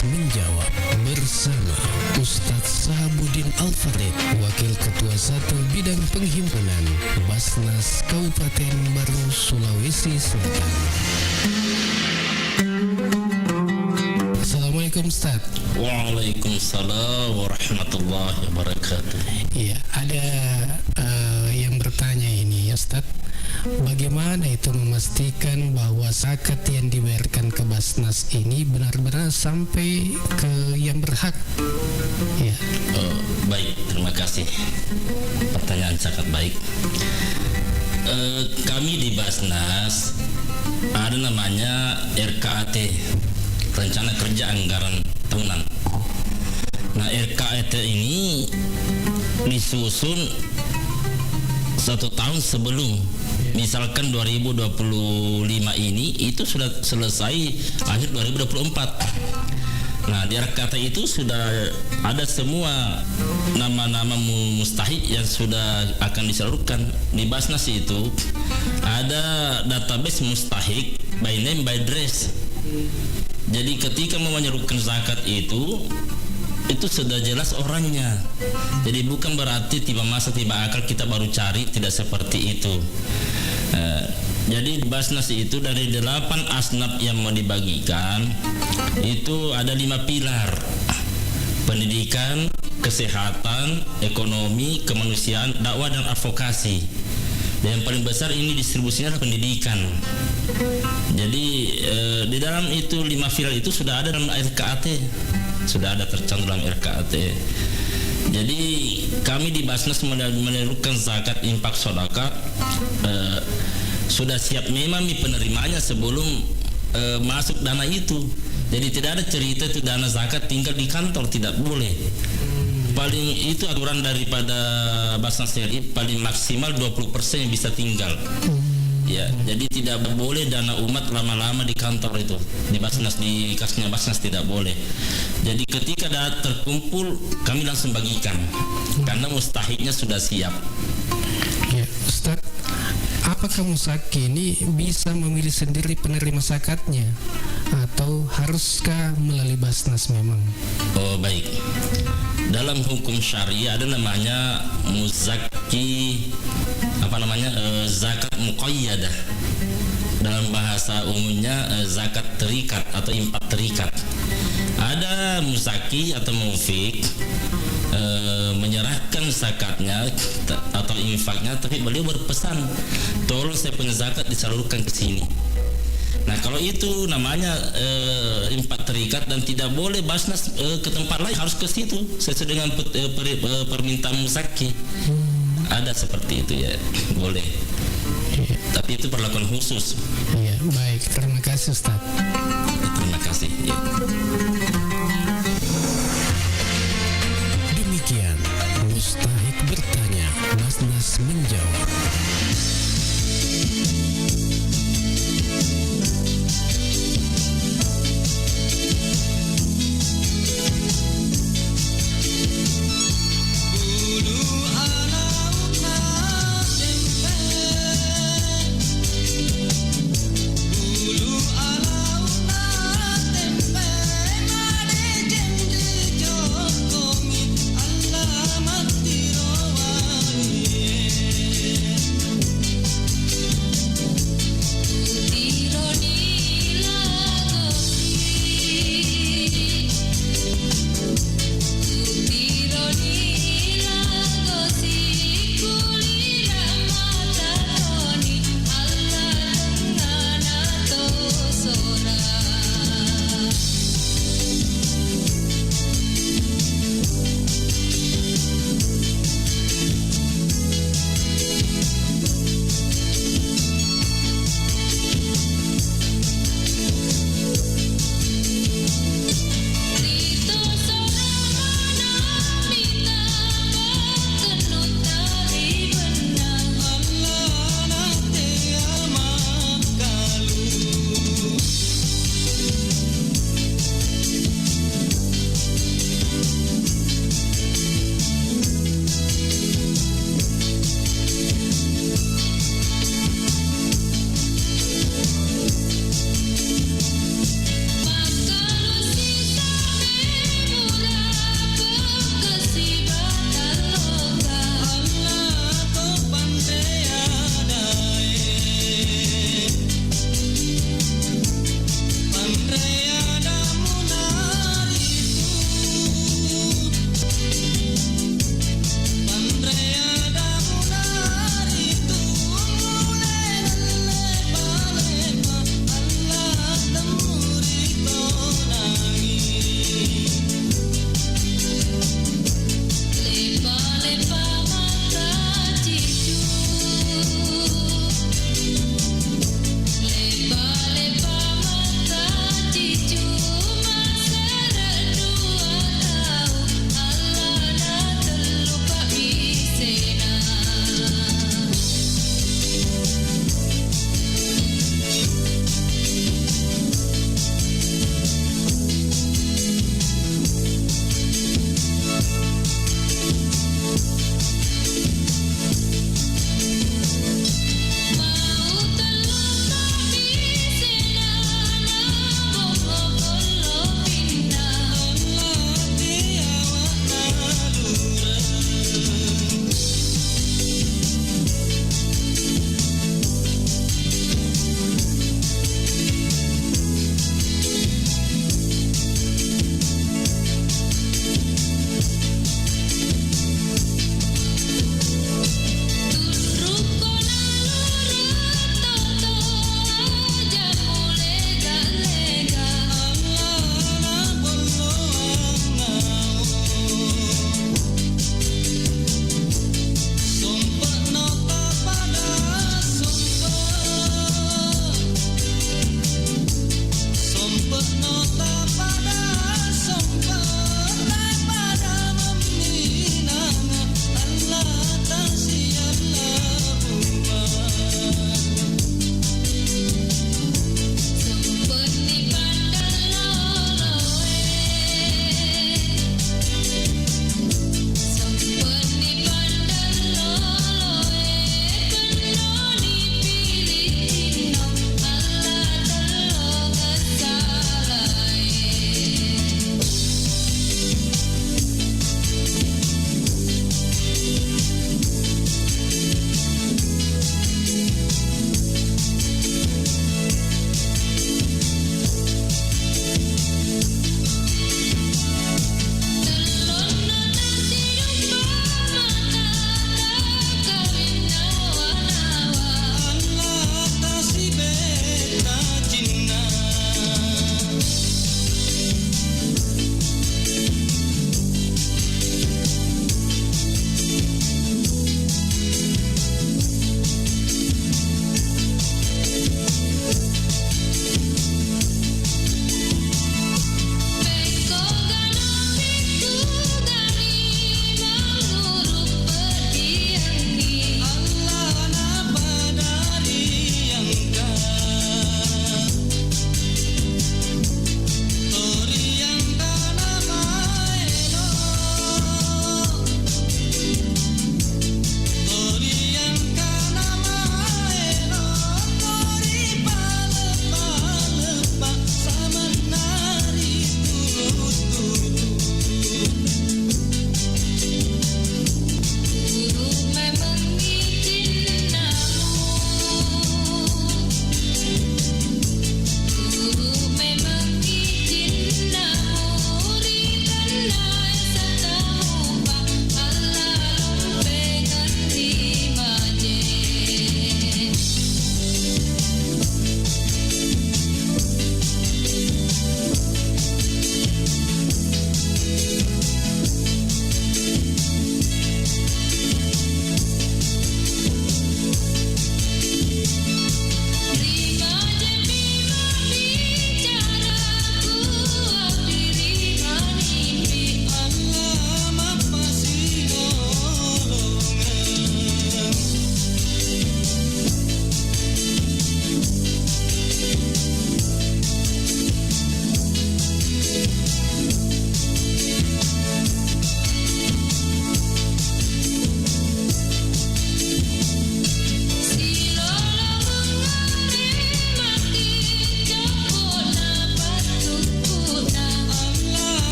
Menjawab bersama Ustadz Sahabuddin Al-Farid, Wakil Ketua Satu Bidang Penghimpunan Basnas Kabupaten Maros, Sulawesi Selatan. Assalamualaikum, Ustadz. Waalaikumsalam warahmatullahi wabarakatuh. Iya, ada, eh, yang bertanya ini, ya, Ustadz. Bagaimana itu memastikan bahwa zakat yang dibayarkan ke Basnas ini benar-benar sampai ke yang berhak? Ya. Oh, baik, terima kasih. Pertanyaan sangat baik. Eh, kami di Basnas ada namanya R K A T, Rencana Kerja Anggaran Tahunan. Nah, R K A T ini disusun satu tahun sebelum. Misalkan dua ribu dua puluh lima ini, itu sudah selesai akhir dua ribu dua puluh empat. Nah, di R K A T itu sudah ada semua nama-nama mu-, mustahik yang sudah akan disalurkan. Di Basnas itu ada database mustahik by name, by address. Jadi ketika mau menyalurkan zakat itu, itu sudah jelas orangnya. Jadi bukan berarti tiba masa, tiba akal kita baru cari, tidak seperti itu. Eh, jadi Basnas itu dari delapan asnaf yang mau dibagikan, itu ada lima pilar. Pendidikan, kesehatan, ekonomi, kemanusiaan, dakwah, dan advokasi. Dan yang paling besar ini distribusinya adalah pendidikan. Jadi, eh, di dalam itu lima pilar itu sudah ada dalam R K A T. Sudah ada tercantum dalam R K A T. Jadi, kami di Basnas mena-, menyalurkan zakat infak sedekah, eh, sudah siap memang nih penerimanya sebelum, eh, masuk dana itu. Jadi, tidak ada cerita itu dana zakat tinggal di kantor, tidak boleh. Paling itu aturan daripada Basnas R I, paling maksimal dua puluh persen yang bisa tinggal. Ya, jadi tidak boleh dana umat lama-lama di kantor itu, di Basnas, di kasnya Basnas tidak boleh. Jadi ketika ada terkumpul, kami langsung bagikan. Karena mustahiknya sudah siap. Ya, Ustaz, apakah muzakki ini bisa memilih sendiri penerima zakatnya? Atau haruskah melalui Basnas memang? Oh, baik. Dalam hukum syariah ada namanya muzakki, apa namanya, eh, zakat muqayyadah. Dalam bahasa umumnya, eh, zakat terikat atau infak terikat. Ada muzakki atau mufik, eh, menyerahkan zakatnya t-, atau infaknya, tapi beliau berpesan, "Tolong saya punya zakat disalurkan ke sini." Nah, kalau itu namanya, eh, infak terikat dan tidak boleh Basnas, eh, ke tempat lain, harus ke situ sesuai dengan pet-, eh, peri-, eh, permintaan muzakki. Ada seperti itu, ya, boleh. Iya. Tapi itu perlakuan khusus. Iya, baik. Terima kasih, Ustaz. Terima kasih. Ya. Demikian Mustahik Bertanya, Basnas Menjawab.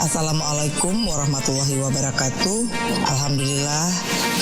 Assalamualaikum warahmatullahi wabarakatuh. Alhamdulillah,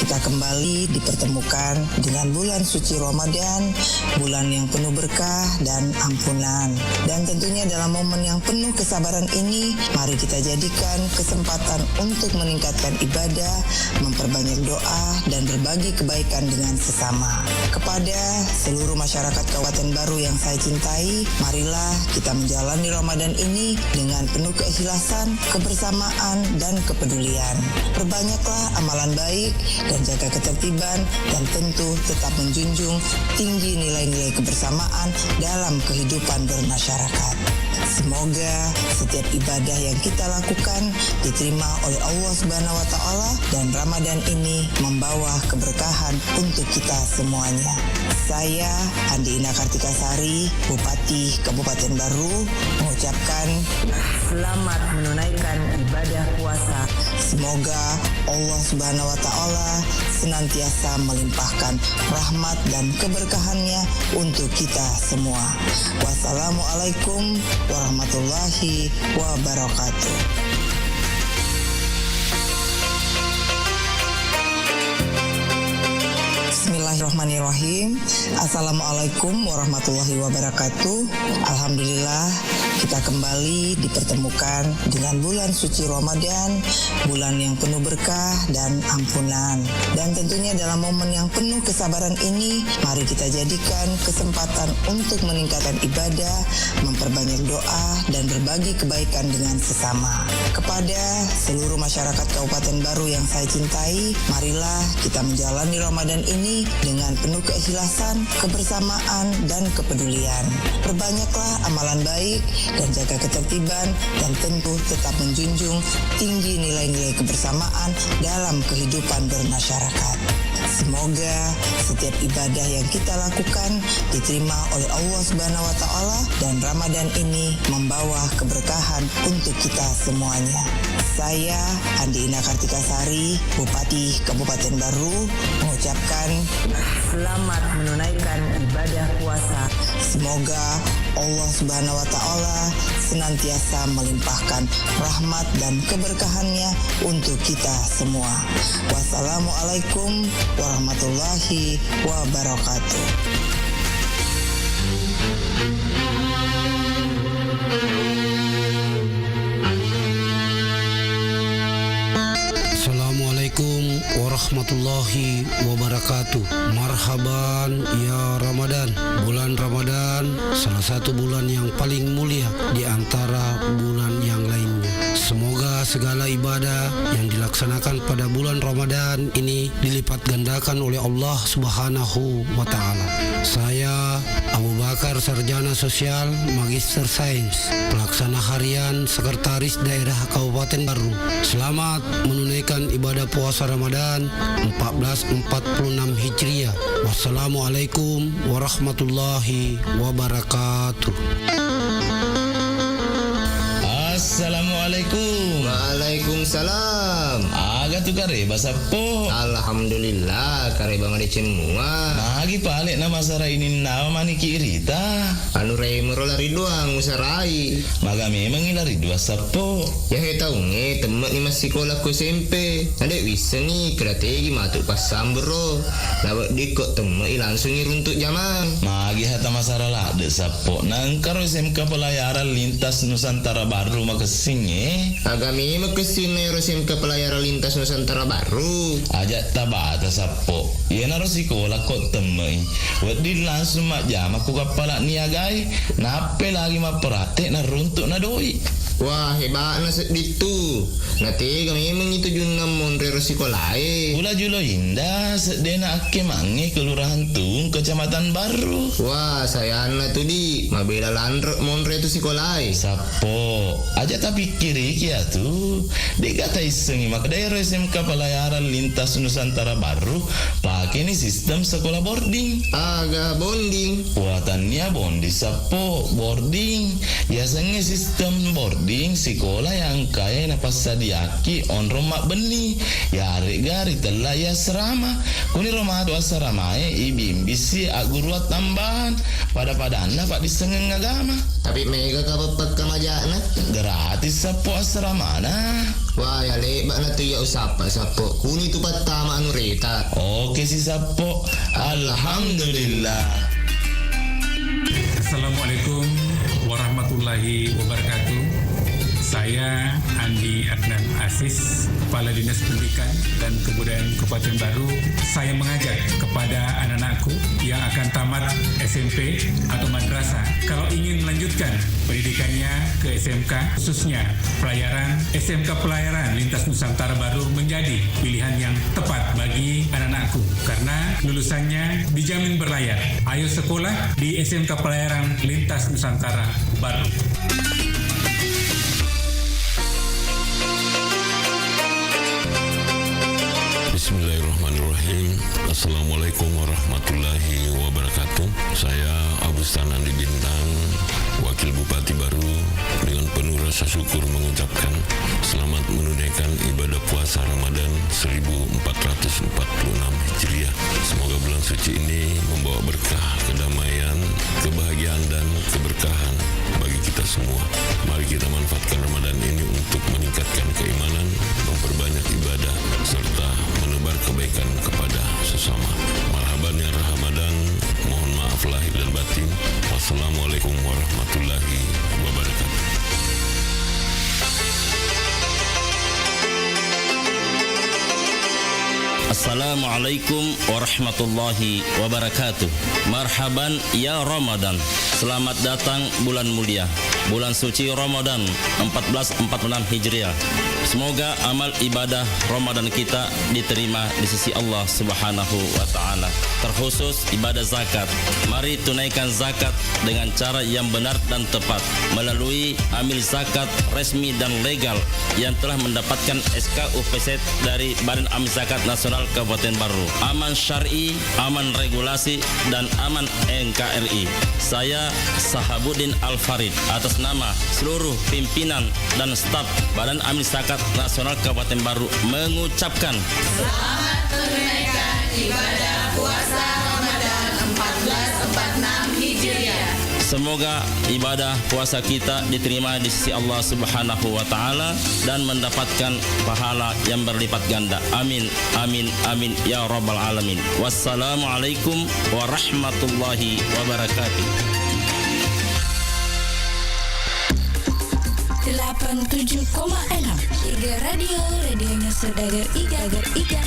kita kembali dipertemukan dengan bulan suci Ramadan, bulan yang penuh berkah dan ampunan. Dan tentunya dalam momen yang penuh kesabaran ini, mari kita jadikan kesempatan untuk meningkatkan ibadah, memperbanyak doa, dan berbagi kebaikan dengan sesama. Kepada seluruh masyarakat Kabupaten Baru yang saya cintai, marilah kita menjalani Ramadan ini dengan penuh keikhlasan, kebersamaan, dan kepedulian. Perbanyaklah amalan baik dan jaga ketertiban, dan tentu tetap menjunjung tinggi nilai-nilai kebersamaan dalam kehidupan bermasyarakat. Semoga setiap ibadah yang kita lakukan diterima oleh Allah Subhanahu wa Ta'ala, dan Ramadan ini membawa keberkahan untuk kita semuanya. Saya, Andi Ina Kartika Sari, Bupati Kabupaten Baru, mengucapkan selamat menunaikan ibadah puasa. Semoga Allah Subhanahu wa Ta'ala senantiasa melimpahkan rahmat dan keberkahannya untuk kita semua. Wassalamualaikum warahmatullahi wabarakatuh. Bismillahirrahmanirrahim. Assalamualaikum warahmatullahi wabarakatuh. Alhamdulillah, kita kembali dipertemukan dengan bulan suci Ramadan, bulan yang penuh berkah dan ampunan. Dan tentunya dalam momen yang penuh kesabaran ini, mari kita jadikan kesempatan untuk meningkatkan ibadah, memperbanyak doa, dan berbagi kebaikan dengan sesama. Kepada seluruh masyarakat Kabupaten Baru yang saya cintai, marilah kita menjalani Ramadan ini dengan penuh keikhlasan, kebersamaan, dan kepedulian. Perbanyaklah amalan baik dan jaga ketertiban, dan tentu tetap menjunjung tinggi nilai-nilai kebersamaan dalam kehidupan bermasyarakat. Semoga setiap ibadah yang kita lakukan diterima oleh Allah Subhanahu wa Ta'ala, dan Ramadan ini membawa keberkahan untuk kita semuanya. Saya, Andi Ina Kartika Sari, Bupati Kabupaten Baru, mengucapkan selamat menunaikan ibadah puasa. Semoga Allah Subhanahu wa Ta'ala senantiasa melimpahkan rahmat dan keberkahannya untuk kita semua. Wassalamualaikum warahmatullahi wabarakatuh. Assalamualaikum warahmatullahi wabarakatuh. Marhaban ya Ramadan. Bulan Ramadan salah satu bulan yang paling mulia di antara bulan yang lainnya. Semoga segala ibadah yang dilaksanakan pada bulan Ramadan ini dilipat gandakan oleh Allah Subhanahu wa Ta'ala. Saya, Abu Bakar, Sarjana Sosial, Magister Sains, Pelaksana Harian Sekretaris Daerah Kabupaten Baru, selamat menunaikan ibadah puasa Ramadan empat belas empat puluh enam Hijriah. Wassalamualaikum warahmatullahi wabarakatuh. Assalamualaikum. Waalaikumsalam. Aga tu kareba, Sappo? Alhamdulillah, kareba madeceng mua. Magi pale na masara ininnawa maniki irita? Anu remo ro lari doang usarai. Maga memengi lari dua, Sappo? Yahe taungnge temme'ni massikola ko S M P. Nade wissengi keda tegi matu passambung ro. Naweddikko temme'i langsungi runtuk jamang. Magi hata masara ladde, Sappo? Nangkaro S M K Pelayaran Lintas Nusantara Baru makessingnge? Aga memeng kessinna ero S M K Pelayaran Lintas Nusantara Baru. Aja tabata, Sappo. Iyanaro sikola ko temme'i. Wedding langsung majjama ku kappala niagai, nappe lagi mapperaktek naruntuk na doi. Wah, hebatna sedding tu. Natega memeng itu junna monre ro sikolae. Pula Julo Indah, seddena akkemangnge Kelurahan Tuung, Kecamatan Barru. Wah, sayanna tu, Di. Mabela lanre monre tu sikolae. Sappo, aja tapikkiriki atu. De'ga taissengi makkeda ero S S M K Pelayaran Lintas Nusantara Barru, pakeni sistem sekolah boarding. Aga bonding? Wa, tennia bonding, Sappo, boarding. Yasengnge sistem boarding sikola yang engkae napassadiaki onrong mabbenni, yaregga ritella i asrama. Kuniro matu asramae ibimbisi agguruang tambahan, pada-padanna paddissengeng agama. Tapi mega ka pappakkamajakna? Gratis, Sappo, asramana. Wah, ya lebba'na tu iya usappa, Sappo. Kuni tu pattama anu reta. Oke si, Sappo. Alhamdulillah. Assalamualaikum warahmatullahi wabarakatuh. Saya Andi Adnan Aziz, Kepala Dinas Pendidikan dan Kebudayaan Kabupaten Baru. Saya mengajak kepada anak-anakku yang akan tamat S M P atau madrasah, kalau ingin melanjutkan pendidikannya ke S M K, khususnya Pelayaran, S M K Pelayaran Lintas Nusantara Baru menjadi pilihan yang tepat bagi anak-anakku karena lulusannya dijamin berlayar. Ayo sekolah di S M K Pelayaran Lintas Nusantara Baru. Bismillahirrahmanirrahim. Assalamualaikum warahmatullahi wabarakatuh. Saya Agus Tanandi Bintang, Wakil Bupati Baru, dengan penuh rasa syukur mengucapkan selamat menunaikan ibadah puasa Ramadan seribu empat ratus empat puluh enam Hijriah. Semoga bulan suci ini membawa berkah, kedamaian, kebahagiaan, dan keberkahan bagi kita semua. Mari kita manfaatkan Ramadan ini untuk meningkatkan keimanan, memperbanyak ibadah, serta menebar kebaikan kepada sesama. Marhaban ya Ramadan, mohon maaf lahir dan batin. Wassalamualaikum warahmatullahi wabarakatuh. Assalamualaikum warahmatullahi wabarakatuh. Marhaban ya Ramadan. Selamat datang bulan mulia, bulan suci Ramadan empat belas empat puluh enam Hijriah. Semoga amal ibadah Ramadan kita diterima di sisi Allah Subhanahu wa Ta'ala. Terkhusus ibadah zakat. Mari tunaikan zakat dengan cara yang benar dan tepat melalui amil zakat resmi dan legal yang telah mendapatkan S K U P Z dari Badan Amil Zakat Nasional Kabupaten Baru. Aman syar'i, aman regulasi, dan aman N K R I. Saya Sahabuddin Al Farid, atas nama seluruh pimpinan dan staf Badan Amil Zakat Nasional Kabupaten Baru, mengucapkan selamat menunaikan ibadah puasa Ramadan empat belas empat enam Hijriah. Semoga ibadah puasa kita diterima di sisi Allah Subhanahu wa Ta'ala dan mendapatkan pahala yang berlipat ganda. Amin, amin, amin, ya Rabbal Alamin. Wassalamualaikum warahmatullahi wabarakatuh. Delapan tujuh koma enam Iga Radio, radionya saudagar Iga, Iga.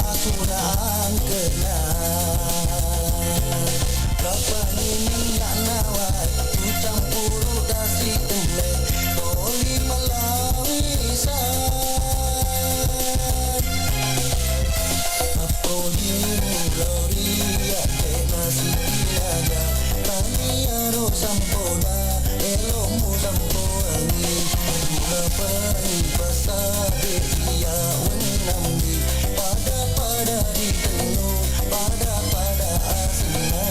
Sudah angkena. Lapani minyak nawai, kucampuru dasi ule, toli malawi sai. Appoji mulori ate nasi aja, taniaro sampoda, elomu sampoangi. Ulapai pasabe iya wennambi, pada-pada ritennu, pada-pada asenna.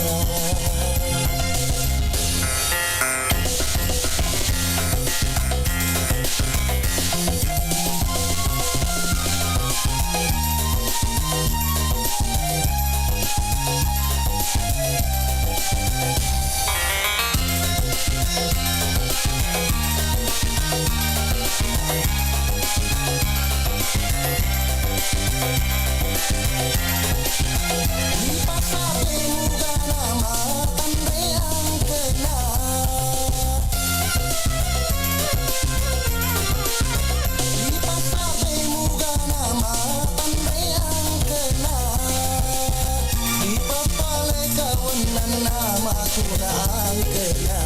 Ipappale kawennanna masuna angkena.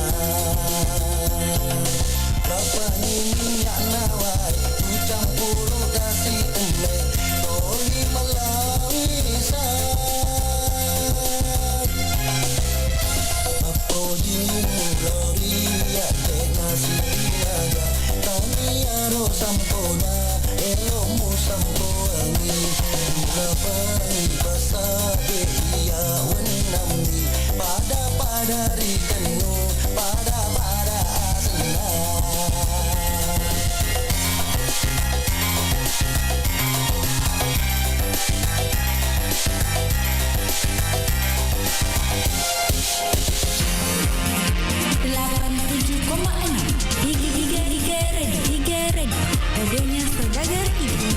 Papani minyak nawai, kucampuru dasi ule, toli malawi sai. Appoji mulori ate nasi aja, taniaro sampoda, elomu sampoangi. Ulapai pasabe iya wennambi, pada-pada ritennu, pada-pada asenna. Delapan tujuh koma enam. Hige, hige, hige radio, hige radio. Radionya Saudagar Hige.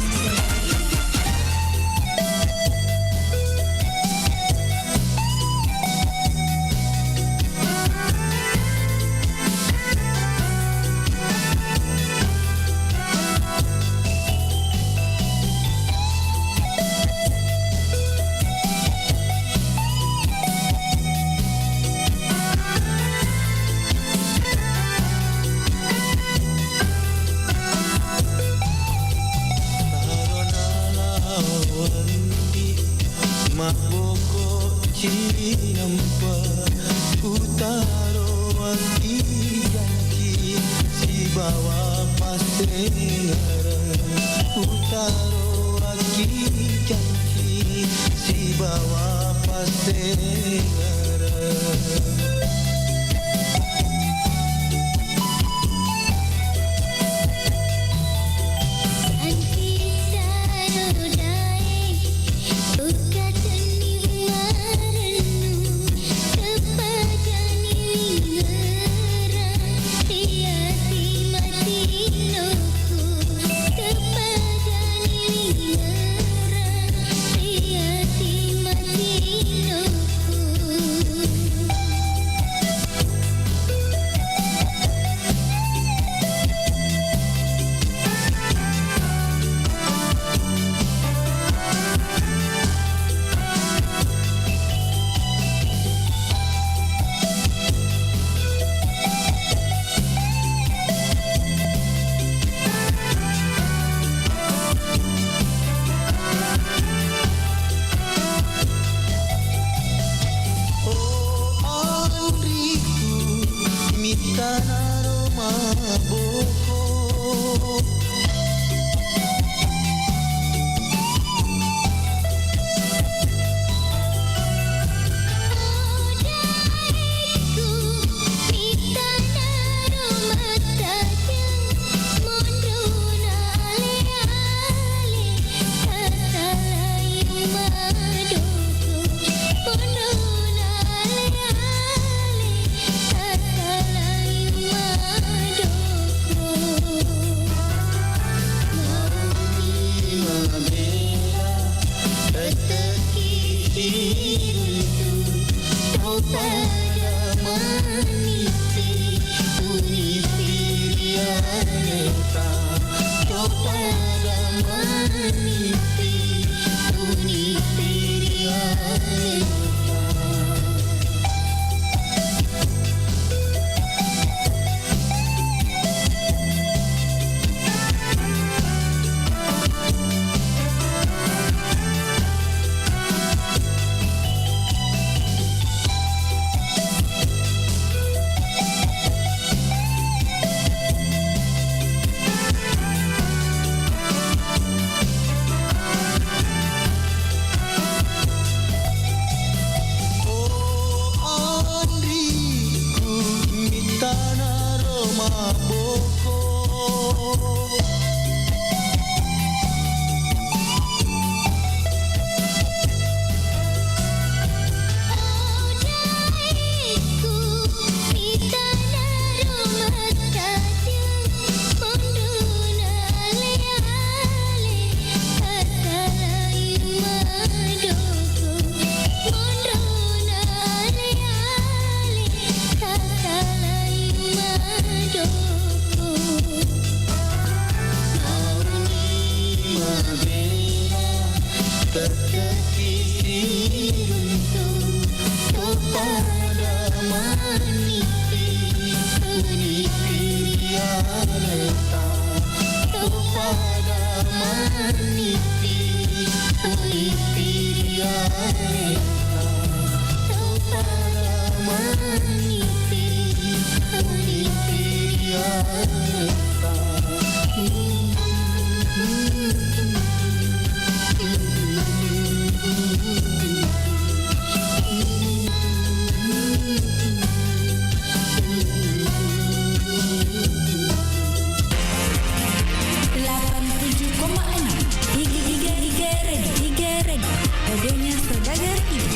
Tarona lao wendi, mabboko cinampa, utaro akki janci sibawa passengereng, utaro akki janci sibawa passengereng. Oh, anriku, mittanaro maboko. Teppe'ki siruntu, to pada manipi, unipi rialeta. To pada manipi, unipi rialeta. To pada manipi, unipi rialeta. Delapan tujuh koma enam. Ig-, Ig-, Ig-, Red, Ig-, Red. Radionya serba kreatif.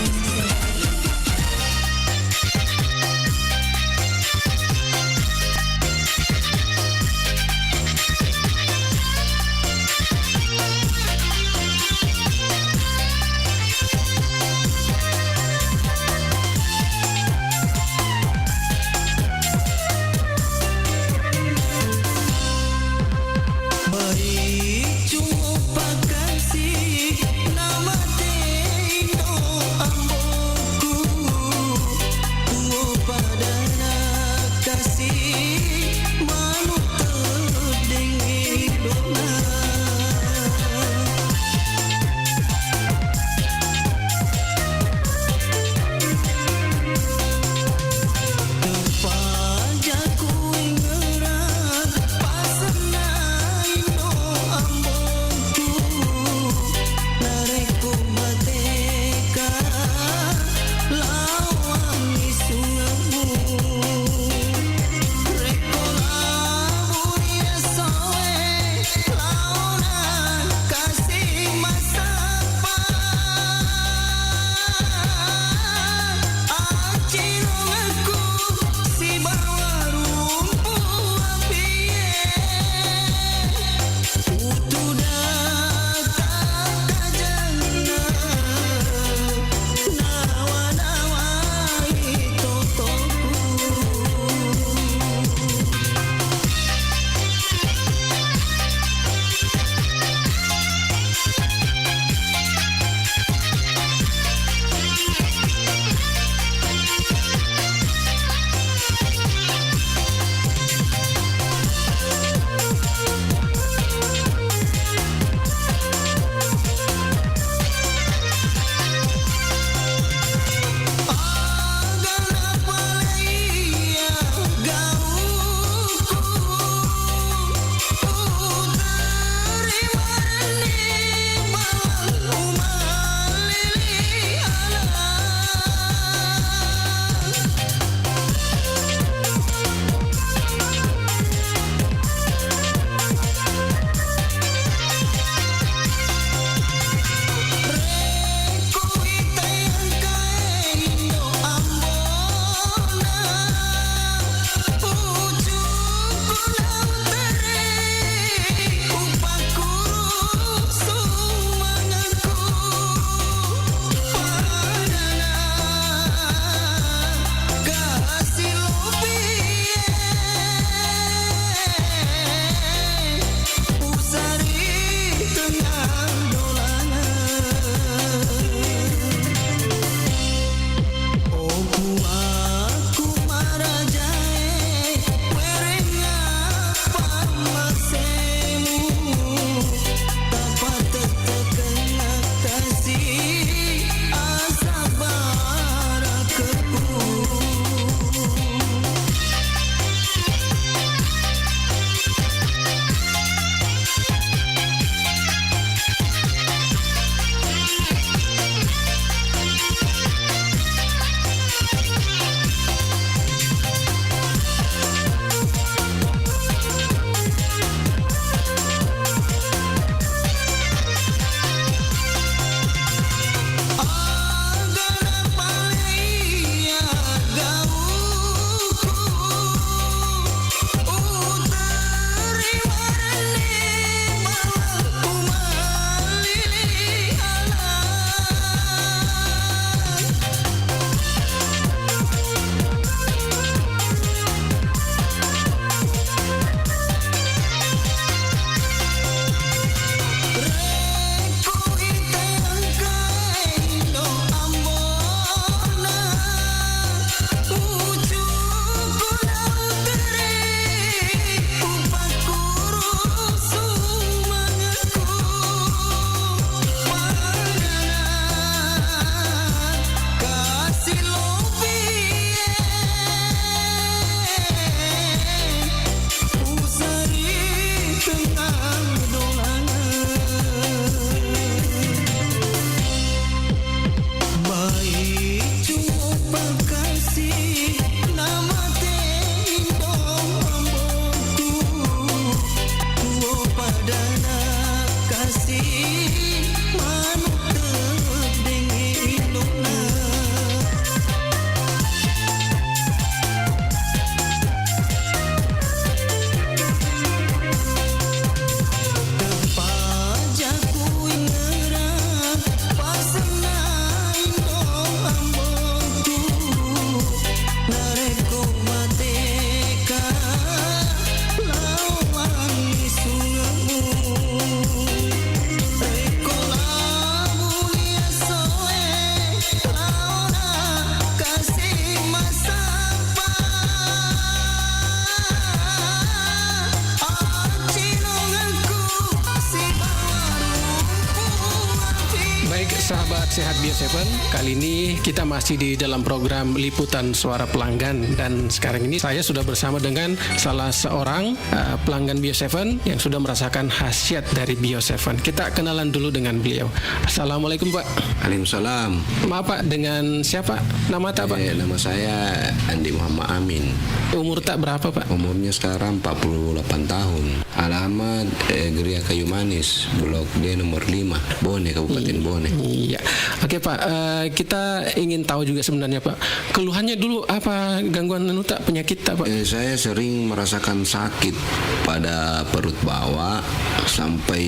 Sehat Bio Seven, kali ini kita masih di dalam program Liputan Suara Pelanggan, dan sekarang ini saya sudah bersama dengan salah seorang, eh, pelanggan Bio Seven yang sudah merasakan khasiat dari Bio Seven. Kita kenalan dulu dengan beliau. Assalamualaikum, Pak. Waalaikumsalam. Maaf, Pak, dengan siapa? Nama tak, Pak? Eh, nama saya Andi Muhammad Amin. Umur tak berapa, Pak? Umurnya sekarang empat puluh delapan tahun. Alamat, eh, Geria Kayu Manis, Blok D nomor lima, Bone, Kabupaten Bone. Iya. Oke, Pak, eh, kita ingin tahu juga sebenarnya, Pak. Keluhannya dulu apa, gangguan anu tak, penyakit tak, Pak? Eh, saya sering merasakan sakit pada perut bawah, sampai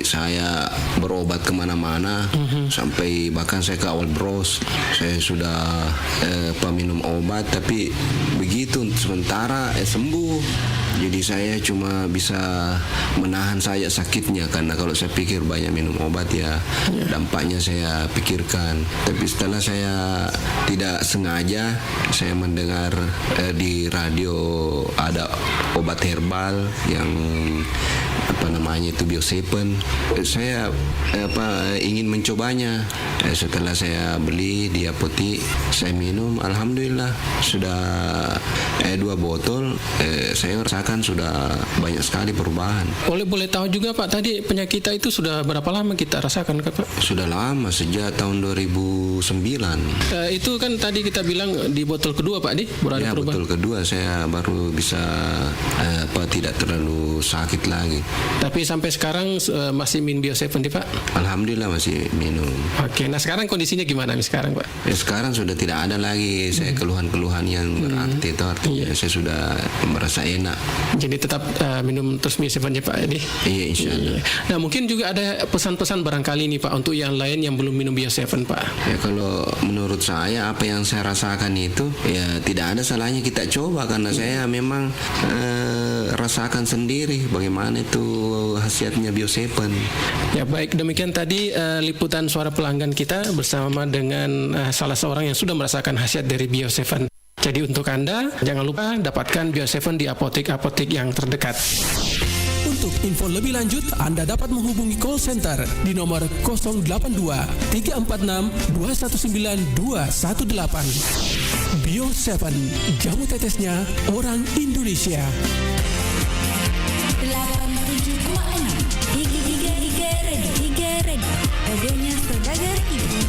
saya berobat kemana-mana, sampai bahkan saya ke Awal Bros. Saya sudah, eh, apa, minum obat, tapi begitu sementara, eh, sembuh. Jadi saya cuma bisa menahan saja sakitnya, karena kalau saya pikir banyak minum obat, ya, dampaknya saya pikirkan. Tapi setelah saya tidak sengaja, saya mendengar, eh, di radio ada obat herbal yang, apa namanya itu, Bio Seven. Eh, saya, eh, apa, ingin mencobanya. Eh, setelah saya beli di apotik, saya minum, alhamdulillah, sudah, eh, dua botol, eh, saya rasakan sudah banyak sekali perubahan. Boleh, boleh tahu juga, Pak, tadi penyakit kita itu sudah berapa lama kita rasakan, Pak? Sudah lama, sejak tahun dua ribu sembilan. Eh, itu kan tadi kita bilang di botol kedua, Pak, di baru ada perubahan. Ya, botol kedua saya baru bisa, eh, apa, tidak terlalu sakit lagi. Tapi sampai sekarang, eh, masih min Bio Seven, di, Pak? Alhamdulillah masih minum. Oke, nah, sekarang kondisinya gimana nih sekarang, Pak? Ya, sekarang sudah tidak ada lagi saya keluhan-keluhan yang berarti itu, artinya saya sudah merasa enak. Jadi tetap, eh, minum terus Bio Seven ya, Pak, ini? Iya, insya Allah. Iya. Nah, mungkin juga ada pesan-pesan barangkali nih, Pak, untuk yang lain yang belum minum Bio Seven, Pak. Ya, kalau menurut saya, apa yang saya rasakan itu, ya, tidak ada salahnya kita coba, karena saya memang, eh, rasakan sendiri bagaimana itu khasiatnya Bio Seven. Ya, baik, demikian tadi, eh, liputan suara pelanggan kita bersama dengan, eh, salah seorang yang sudah merasakan khasiat dari Bio Seven. Jadi, untuk Anda, jangan lupa dapatkan Bio Seven di apotek-apotek yang terdekat. Untuk info lebih lanjut, Anda dapat menghubungi call center di nomor kosong delapan dua tiga empat enam dua satu sembilan dua satu delapan. Bio Seven, jamu tetesnya orang Indonesia. Delapan tujuh koma enam. Higi, higi, higi, red, higi, red. Radionya Saudagar Ibu.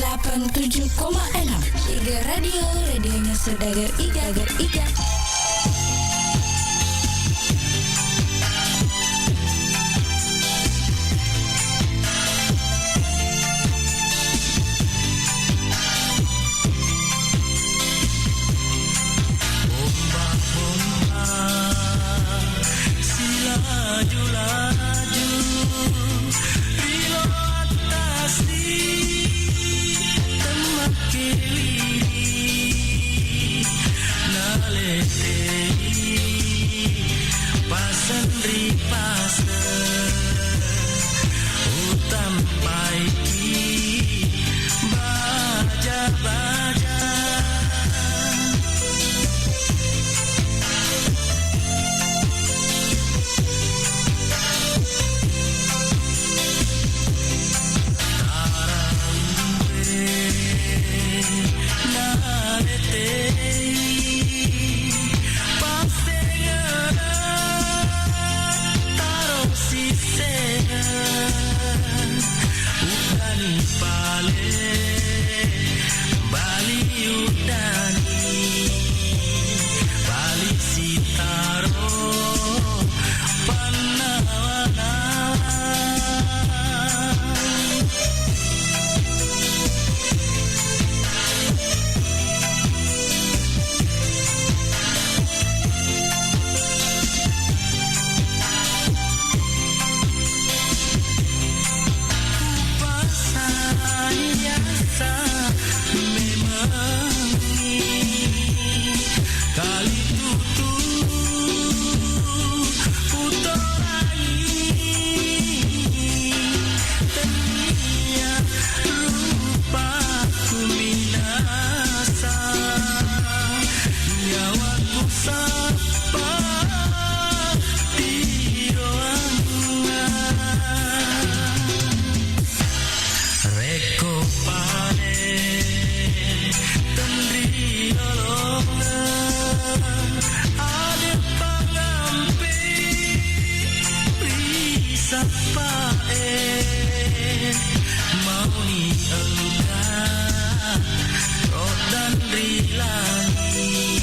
Delapan tujuh koma enam Iga Radio, radionya saudagar iga, iga. Bomba-bomba silaju-laju ri lo attasi temmakkeliwi, naletei paseng ri paseng, utampaiki baja-baja. Tarawe naletei pasengeng taro sisengeng. Uddani pale, bali uddani, bali sitaro pannawa-nawa. Upasani asa memengngi kalitutu utorangi, tennia rupaku minasa. Nyawaku sappa tiroangnga. Rekko pale tenri lolongeng, ade pangampe ri sappae. Mauni engka roddang ri langi,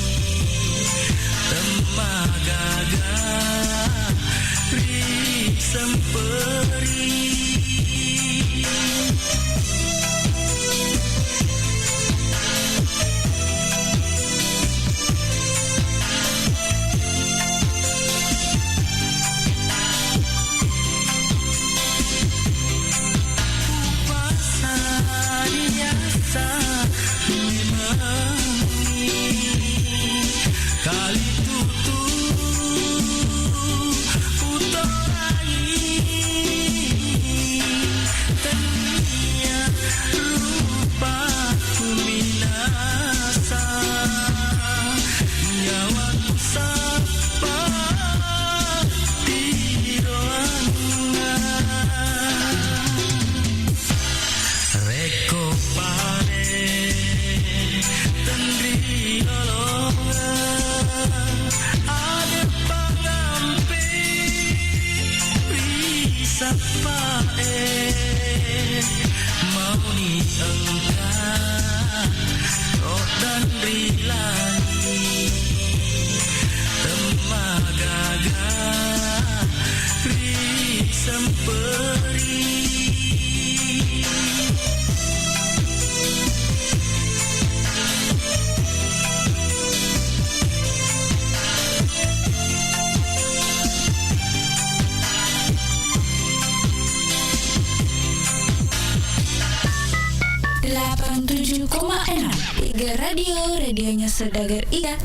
temmagaga ri semperi. Upasani asa memengngi kalitutu utorangi, tennia rupaku minasa. Nyawaku sappa tiroangnga. Rekko pale tenri lolongeng, ade pangampe ri sappae. Mauni engka roddang ri langi, temmagaga ri semperi. Delapan tujuh koma enam Iga Radio, radionya saudagar iga.